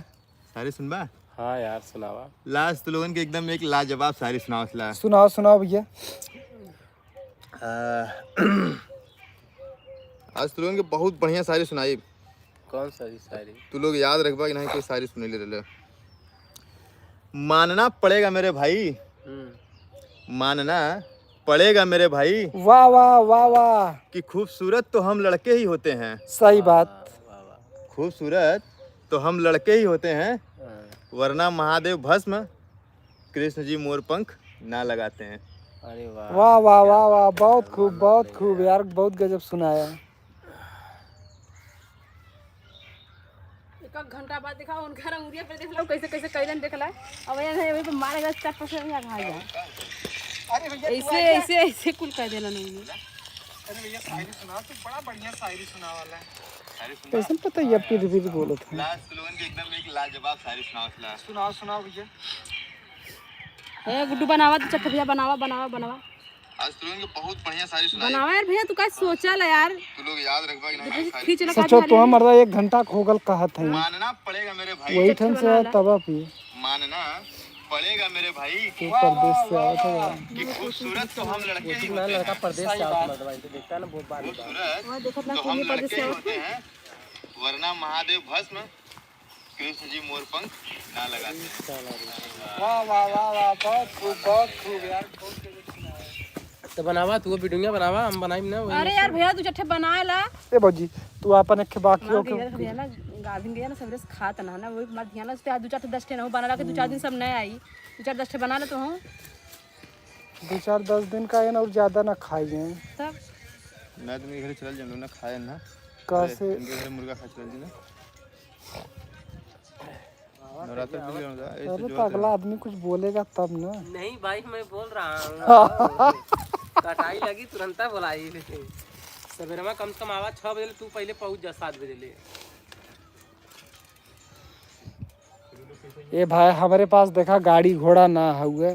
शायरी सुनबा? हाँ यार, सुनावा। ला आज तू लोगन के एकदम एक लाजवाब शायरी सुनावा ला। सुनाओ, सुनाओ भैया। आ, आज तू लोगन के बहुत बढ़िया शायरी सुनाई। कौन सा ही शायरी? तू लोग याद रखबा कि नहीं, कोई शायरी सुनैले रहले। मानना पड़ेगा मेरे भाई, हम्म। मानना पड़ेगा मेरे भाई। वाह, वाह, वाह, वाह। कि खूबसूरत तो हम लड़के ही होते हैं। सही बात। वाह, वाह, वाह। खूबसूरत तो हम लड़के ही होते हैं, हाँ। वरना महादेव भस्म कृष्ण जी मोर पंख ना लगाते हैं। अरे वाह। वाह, वाह, क्या वाह, बात वाह, है, बहुत खूब, मानना बहुत पड़ेगा खूब यार। यार, बहुत गजब सुनाया। एक, एक घंटा बाद देखा, उनका रंग उरिया पे देख लो, कैसे, कैसे कैलन देख ला। अब ये नहीं, वही पे मारेगा, चप्पल से यहाँ खा गया। अरे भैया, तू ऐसे, आ गया। ऐसे, ऐसे कुल कर देना नहीं है। अरे भैया, शायरी सुनाओ, तू बड़ा बढ़िया शायरी सुनावा ला। शायरी सुनाओ। कैसन पता ये फिर, फिर बोलत है। लास्ट लोगन के एकदम एक लाजवाब शायरी सुनाओ ला। सुनाओ, सुनाओ भैया। ए, गुड्डू बनावा, तू चट्ट भैया बनावा, बनावा, बनावा। आज तू लोगन के बहुत बढ़िया शायरी सुनाई। बनावा यार भैया, तू का सोचा ला यार? तू लोग याद रखबा कि नहीं, देखो, शायरी खींच ला सचो काफी तो हमारा एक घंटा खो गल कहत है। मानना पड़ेगा मेरे भाई। वही ठन से तबा पी। मानना पड़ेगा मेरे भाई। तू परदेस से आवत है यार। कि खूबसूरत तो हम लड़के ही होते हैं। लड़का परदेस से आवत है, तो देखता ना, बहुत बार खूबसूरत तो हम लड़के ही होते हैं, वरना महादेव भस्म कृष्ण जी मोर पंख ना लगाते। वाह, वाह, वाह, वाह, बहुत खूब, बहुत खूब यार, बहुत गजब सुनाया। तो बनावा, तू वीडियो बनावा, हम बनाइम ना, वही अरे यार भैया, तू चट्टे बनाए ला। ए भौजी, तू आपन एक बाकी हो के भैया ना, गाभिन गया ना, सबरे से खात ना, ना, वही मत ध्यान से, दो चार ठे दस ठे ना हो, बना ला के दो चार दिन सब नए आई, दो चार दस ठे बना ले तो हो। दो चार दस दिन का है ना, और ज्यादा ना खाई जाए। तब? ना, तुम घर चल जाओ ना, खाए ना। कैसे? अरे, इनके घर मुर्गा खा चल जी ना। नवरात्र भी होता है, ऐसे अरे, तो जोर से। अगला आदमी कुछ बोलेगा तब ना। नहीं भाई, मैं बोल रहा हूँ। कटाई लगी, तुरंता बोलाई। सवेरे में कम से कम आवा छह बजे ले, तू पहले पहुँच जा सात बजे ले। ए भाई, हमरे पास देखा गाड़ी घोड़ा ना हुए।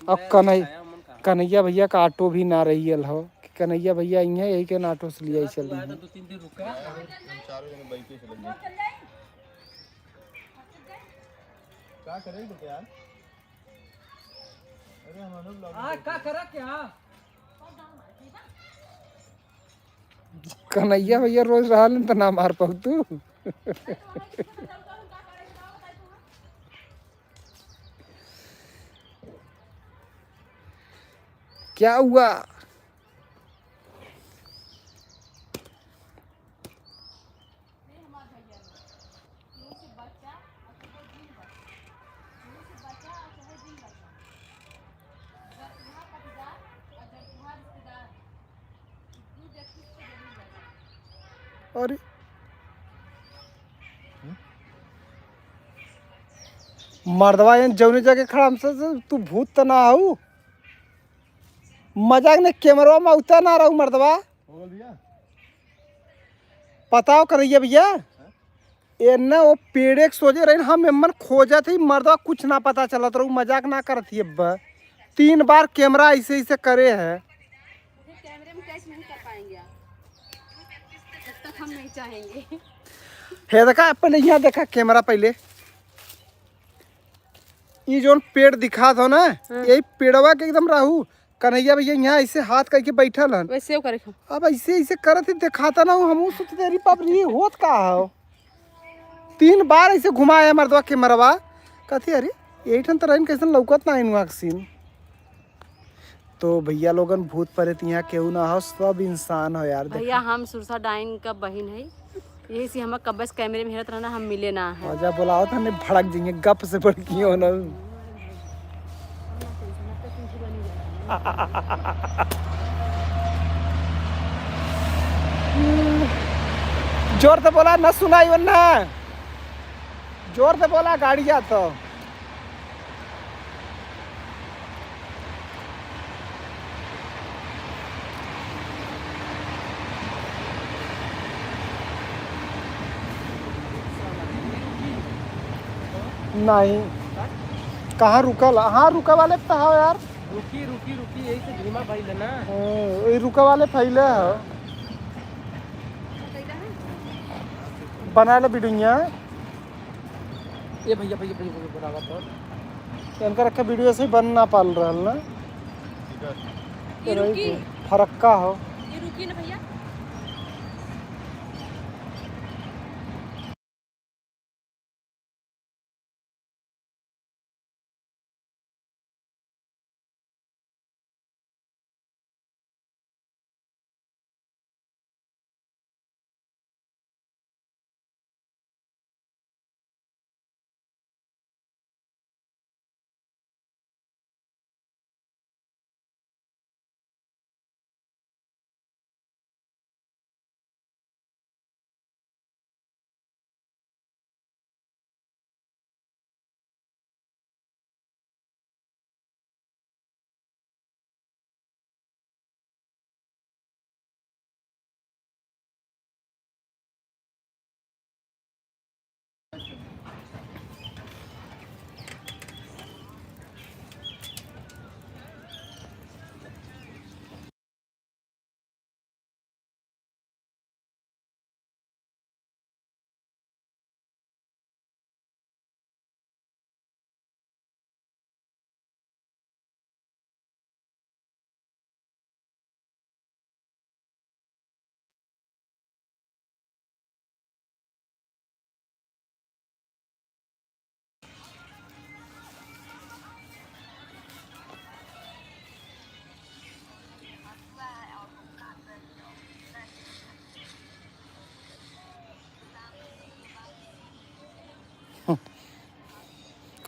अब कन्है-, कन्हैया भैया का ऑटो भी ना रहियल हो कि कन्हैया भैया अइहें, यही के ऑटो से लियाई चल रही हैं। हम चारों जने बाइके से लग जाए। का करे तो क्या? अरे हम लोग vlog आ, का करा क्या? कन्हैया भैया रोज रहलन त ना मार पाऊ तू। क्या हुआ? अरे मर्दवा, एन जौने जगह खड़ा हमसे, से तू भूत त ना हऊ? मजाक ने, कैमरवा में उतर ना रहू मर्दवा। हो गल भैया। बताओ कन्हैया भैया, एन्ना वो पेड़े के सोझे रही, हम एमन खोजत ही, मर्दवा कुछ ना पता चलत रहू, मजाक ना करत ही। अब तीन बार कैमरा ऐसे ऐसे करे है। ये कैमरे में कैच नहीं कर पाएंगे आप, जब तक हम नहीं चाहेंगे। हे देखा, अपन यहाँ देखा कैमरा पहले, ई जोन पेड़ दिखात हो ना, हाँ। यही पेड़वा के एकदम रहू कन्हैया भैया यहाँ ऐसे हाथ करके बैठल हन। वैसे वो करे। अब ऐसे ऐसे करत ही देखाता ना, हमहू सोचते, "अरे बाप रे, ये होत का हो?" तीन बार ऐसे घुमाया मर्दवा कैमरवा, कहती, "अरे, यही ठन तो रहीन, कैसन लौकत ना इनुआ के सीन।" तो भैया लोगन, भूत प्रेत यहाँ केहू ना हो, सब इंसान हो यार। देखा। भैया, हम सुरसा डाइन का बहिन है, यही से हम कब्बे से कैमरे में हेरत रहना, हम मिले ना है। मजा बोलाओ तो हमें भड़क जाएंगे, गप से भड़की हो ना। जोर से बोला, ना सुनाई वरना। जोर से बोला, गाड़ी जा तो। नहीं। कहाँ रुकल? हाँ, रुके वाले पे तो हो यार। रुकी, रुकी, रुकी, यही से धीमा भइल है ना। हम्म, ये रुके वाले फैले हो। बना ले बिडुइया। ए भैया, भैया, भैया, भैया, बनावा तो। इनका रखे वीडियो से ही बन ना पाल रहल ना। ये रुकी। फरक्का हो। ये रुकी ना भैया।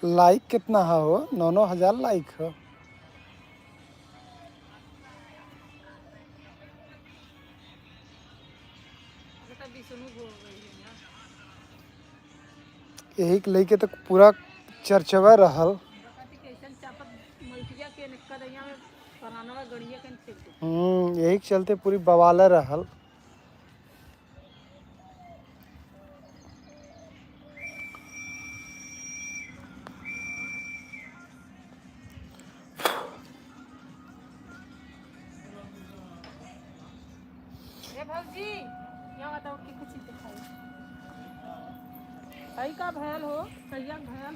लाइक कितना है हो? नौ नौ हजार लाइक हो। यही के लेके तो पूरा चर्चवा रहल। हम्म, यही के चलते पूरी बवाल रहल। ए भौजी, यहाँ बताओ कि कुछ दिखाई। हई का भयल हो, कहिया भयल?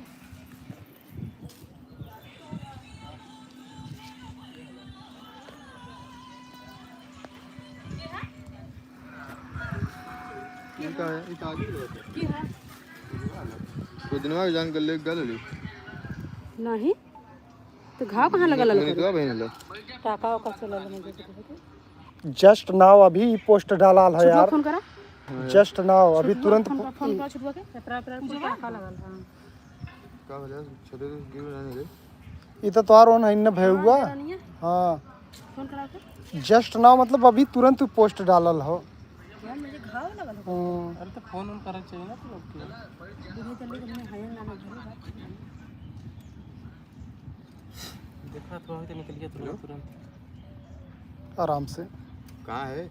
का है? ई का आगे लगा? की है? तो दिनवा के जान कर ले गल ले। नहीं। तो घाव कहाँ लगा लगा? तो बहन लो। टाका ओका से लगा लगा। Just now अभी post डाला है यार। फोन करा। Just now अभी तुरंत। फोन करा, फोन करा छोटुआ के। एतरा, एतरा कुछ टाका लगल, हाँ। का भैया, छोटे से गिर ना रे। ई तो तोहार ओन है न भैया। हाँ। फोन करा के। Just now मतलब अभी तुरंत post डालल हो। यार, मुझे घाव लगल हो। हम्म। अरे तो फोन उन करे चाहिए ना तू लोग के। बुढ़े जल्दी करने हैं ना, ना घरे बात। देखा तो अभी तो निकल गया तुरंत, तुरंत। आराम से। कहाँ है?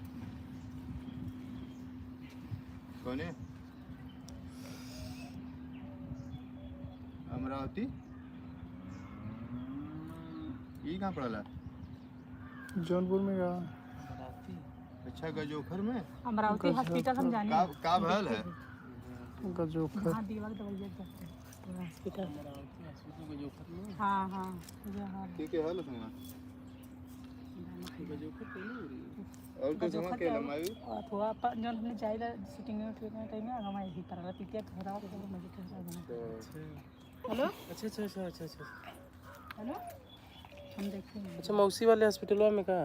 कौन है? अमरावती? ई कहाँ पड़ला? जौनपुर में का? अमरावती। अच्छा, गजोखर में? अमरावती गजोखर। Hospital हम जाने का, का भयल है? गजोखर। हाँ, दीवा के दवाइया देते हैं। Hospital। अमरावती hospital गजोखर में? हाँ, हाँ, ये हाँ। ठीक है, हेलो सुना। गजोखर तो नहीं हो रही है। और कुछ गजोखर हम अकेले क्या? माई? और थोड़ा अपन जौन हमने जाइला shooting में, shooting में time में, हम यही पर पिटिया घर आओ, तो मजे कर रहा है। अच्छा। हेलो? अच्छा, अच्छा, अच्छा, अच्छा, अच्छा। हेलो? हम देखते हैं। अच्छा, मौसी वाले hospital में का?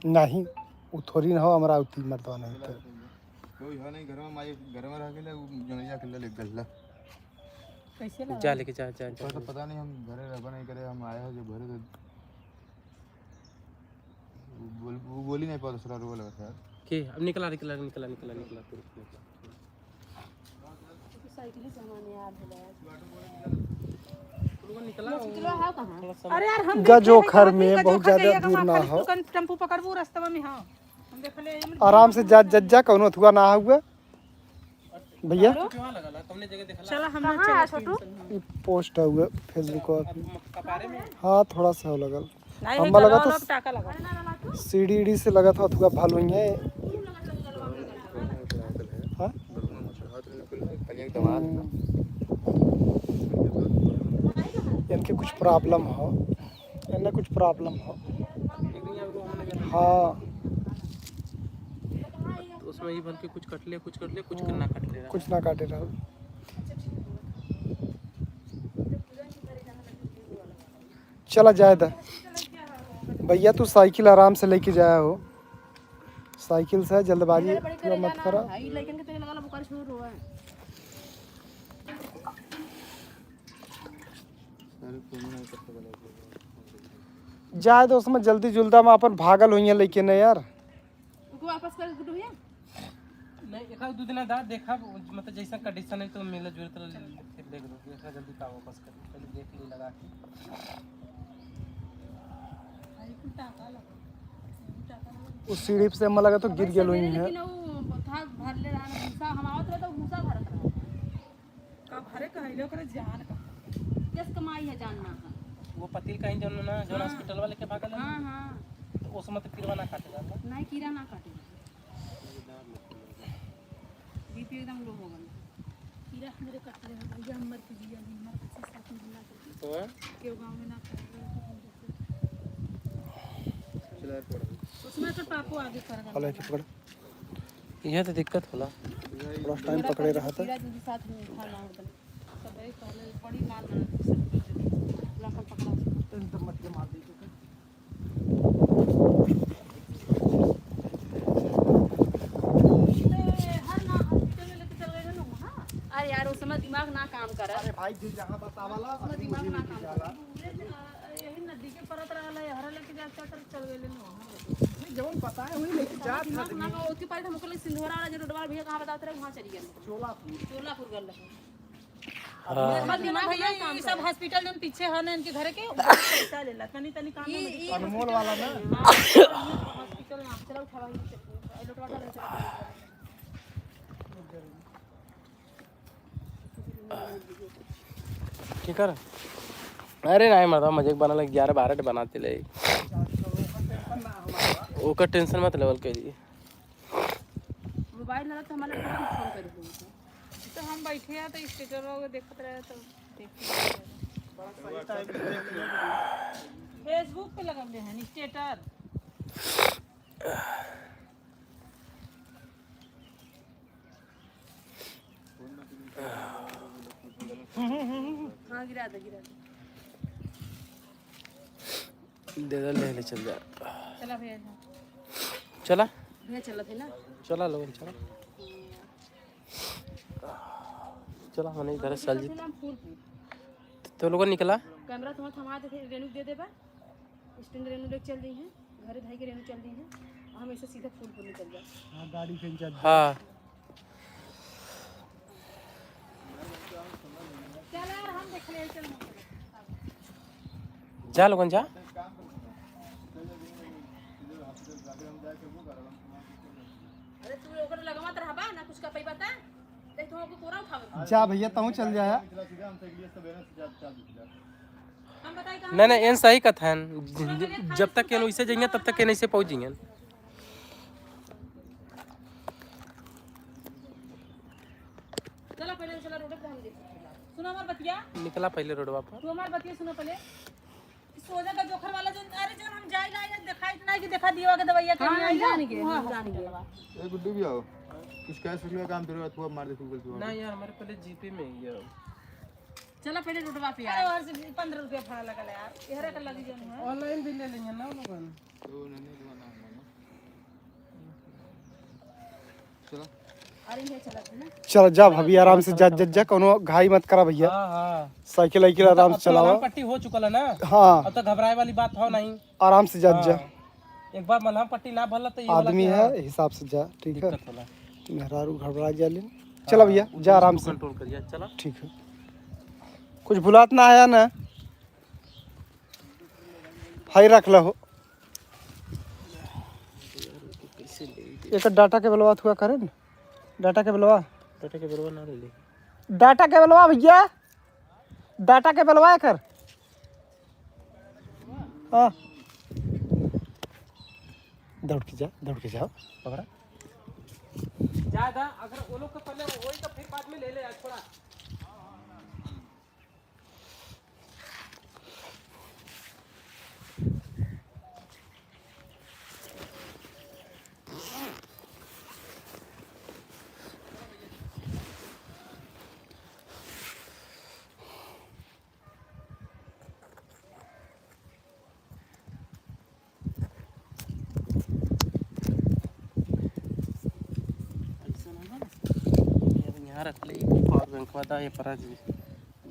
नहीं, उ थोड़ी ना हो, अमरावती मर्दवा नहीं तो। कोई है नहीं घर में, माई घर में रह गेले, उ जनैया के ले गल्ला। कैसे लगा? जा लेके जा, जा, जा। तो पता नहीं, हम घरे रहबे नहीं करे, हम आए हैं जब घरे तो वो बोल, वो बोल ही नहीं पाता, दूसरा रोवा लगा था यार। के? अब निकला, निकला, निकला, निकला, निकला, तू निकला। अरे यार, हम गजोखर में बहुत ज्यादा दूर ना हो। टेम्पू पकड़बू रास्ता में, हाँ। हम देख ले, आराम से जा, जा, जा, कौनो थुआ ना हुआ। भैया। चला, हम कहाँ है छोटू? ई post है हुए Facebook पर। हाँ, थोड़ा सा हो लगल। नहीं, हम्मा लगा तो टाका लगा। सीढ़ी ईढ़ी से लगा था, थोड़ा भालू ही है। हाँ? हम्म। इनके कुछ problem हो, इन्हें कुछ problem हो। हाँ। तो उसमें ये भर के कुछ कट ले, कुछ कट ले, कुछ ना कट ले। कुछ ना काटे रहो। चला जाए दा। भैया, तू साइकिल आराम से लेके जाया हो, साइकिल से जल्दबाजी पूरा मत करा। जाए दो, उसमें जल्दी जुल्दा में अपन भागल हुई है लेके न यार। उनको वापस कर गुड्डू भैया। नहीं, एक आध दो दिन बाद देखा, मतलब जैसा condition है तो मिले जुले तो फिर देख लो, इतना जल्दी का वापस कर, पहले देख ली लगा के। उस सीढ़ी से हम्मा लगा तो गिर गेल हुई है। लेकिन वो था भर ले रहा ना, भूसा हम आवत रहे तो भूसा भरत रहा। का भरे कहले ओकरे जान का। जस कमाई है जान ना का। वो पतील कहीं जौन ना, जौन हाँ। Hospital वाले के भागल है हाँ, ना। हाँ। तो उस मत कीड़ा ना काटे जाला। नहीं, कीड़ा ना काटे। BP एकदम low हो गल। कीड़ा हमरे काट ले भैया, हम मर के जिया नहीं, मर के साथ में ना करके। तो है? केहू गाँव में ना कर। उसमें तो टापू आगे कर गल। पकड़। यह तो दिक्कत होला। थोड़ा टाइम पकड़े रहा था। अरे यार, उस समय दिमाग ना काम करे। अरे भाई, जे जहाँ बतावाला, उस समय दिमाग ना काम करे। यही नदी के परत रहल है, हरा लेके जाके चल गए ना। नहीं, जवन बताए हुई लेके जात दिमाग ना। ओके, पहले हमको ले सिंधोरा वाला जो रोडवा भैया कहाँ बताते रहे, वहाँ चली गए। चोलापुर। चोलापुर गल रहे। हाँ। दिमाग भैया, ना काम ये सब करे। Hospital जौन पीछे है ना इनके घर के, पैसा लेला, तनी तनी काम ई, में ई अनमोल वाला ना। हाँ, hospital में चला उठा भाई, लोटवा का ले चला। ठीक है। अरे नहीं, मतलब मजे के बना लग, ग्यारह बारह टे बनाते ले। ओकर tension मत लेवल करिए। मोबाइल ना तो हमारे फोन कर दो। तो हम बैठे हैं तो status वगैरह देखत रहे तो देख। Facebook पे लगल रहे हैं status। गिरा दे, गिरा दे। दे दे, ले ले, चल जा। चला भैया, जा। चला। भैया चलत है ना? चला लोगन, चला। चला, मने इधर से चल जी। नाम फूलपुर। तो लोगन निकला। कैमरा तुम्हारा थमा दे, रेनू दे देबा। स्टैंड रेनू लेके चल दी है, घरे धाई के रेनू चल दी है। हम ऐसे सीधा फूलपुर निकल जाए। हाँ, गाड़ी से चल। हाँ। चल यार, हम देख ले, चल। जा लोगन, जा। अरे तू ओकर लगवा त रहबा ना, कुछ का पैबा ता? देख, तू हमको कोरा उठावे। जा भैया, तहूँ चल जाया। हम बताई कहाँ नहीं, नहीं, एन सही कथन। ज-, ज-, जब तक एन वैसे जाइए, तब तक एन ऐसे पहुँच जाइए। चला पहले, चला रोड पे हम देख। सुना हमार बतिया। निकला पहले रोडवा पर। तू हमार बतिया सुना पहले। सोजा का जोखर वाला जो, अरे जो हम जाए लाए, दिखाई तो नहीं कि दिखा दिया के दवाइया हाँ, कहीं आई जान ना। गए, हाँ, हम जान गए। हॉस्पिटल बा। ए गुड्डू भी आओ, कुछ कैश रुपया काम फिर अथवा मार दे तू बोल तू। ना यार, हमारे पहले जीपे में ही है। चला पहले रोडवा पे अरे यार। और से पन्द्रह रुपया भाड़ा लगल है यार, एहरा का लगी जन है। ऑनलाइन भी ले लेंगे ना लोगन। तो नहीं लेवाना है ना। चला। अरे ये चला था ना। चल जा भाभी, आराम से जा, जा, जा, कोनो घाई मत करा भैया। हाँ, हाँ। साइकिल वाइकिल अब तो, आराम अब से तो चलावा। मलहम पट्टी हो चुकल है ना। हाँ। अब तो घबराए वाली बात हो नहीं। आराम से जा, हाँ। जा। एक बार मलहम पट्टी ना भरला तो ये वाला आदमी क्या है, है? हिसाब से जा, ठीक है? दिक्कत होला। मेहरारू घबरा जालिन। हाँ, चला भैया, वो जा आराम से। कंट्रोल करिया, चला। ठीक है। कुछ भुलात ना आया ना? हाई रख ला हो। एक डाटा केबलवा थुआ करे न। डाटा केबलवा। डाटा केबलवा ना ले ले। डाटा केबलवा भैया। डाटा केबलवा एकर। हाँ। दौड़ के जा, दौड़ के जाओ। पकड़ा। जा, जा, अगर वो लोग के पहले होई तो फिर बाद में ले ले, आज थोड़ा। ऐसा ना, ये अब यहाँ रख ले, पावर बैंक वाला ये परा जी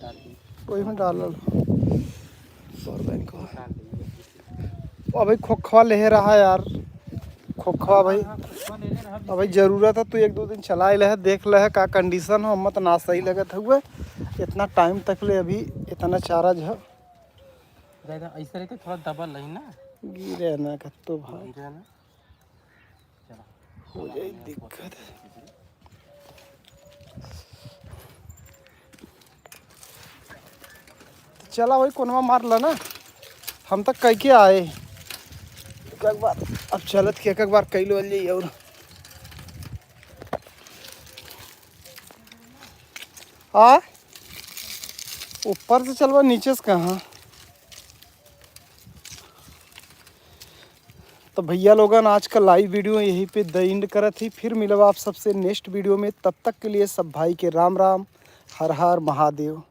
डाल दे। वही में डालल। पावर बैंक वाला। डाल दे। अबे खोखवा लेहे रहा यार, खोखवा भाई। हाँ, खोखवा ले ले रहा। अबे जरूरत है, तू एक दो दिन चलाए ले, देख ले का कंडीशन हो, मत ना सही लगत हुए। इतना टाइम तक ले अभी इतना चारा जो ज्यादा ऐसे रहे तो थोड़ा दबल रही ना। गिरे ना कत्तो भाई। गिरे ना। चला। हो जाए दिक्कत। चला वही कोनवा मार ला ना, हम तक कह के आए। एक बार अब चलत के एक बार कह लो जाइए और आ ऊपर से चलवा, नीचे से कहाँ? तो भैया लोगन, आज का लाइव वीडियो यहीं पे द एंड करत ही। फिर मिलब आप सबसे नेक्स्ट वीडियो में। तब तक के लिए सब भाई के राम राम, हर हर महादेव।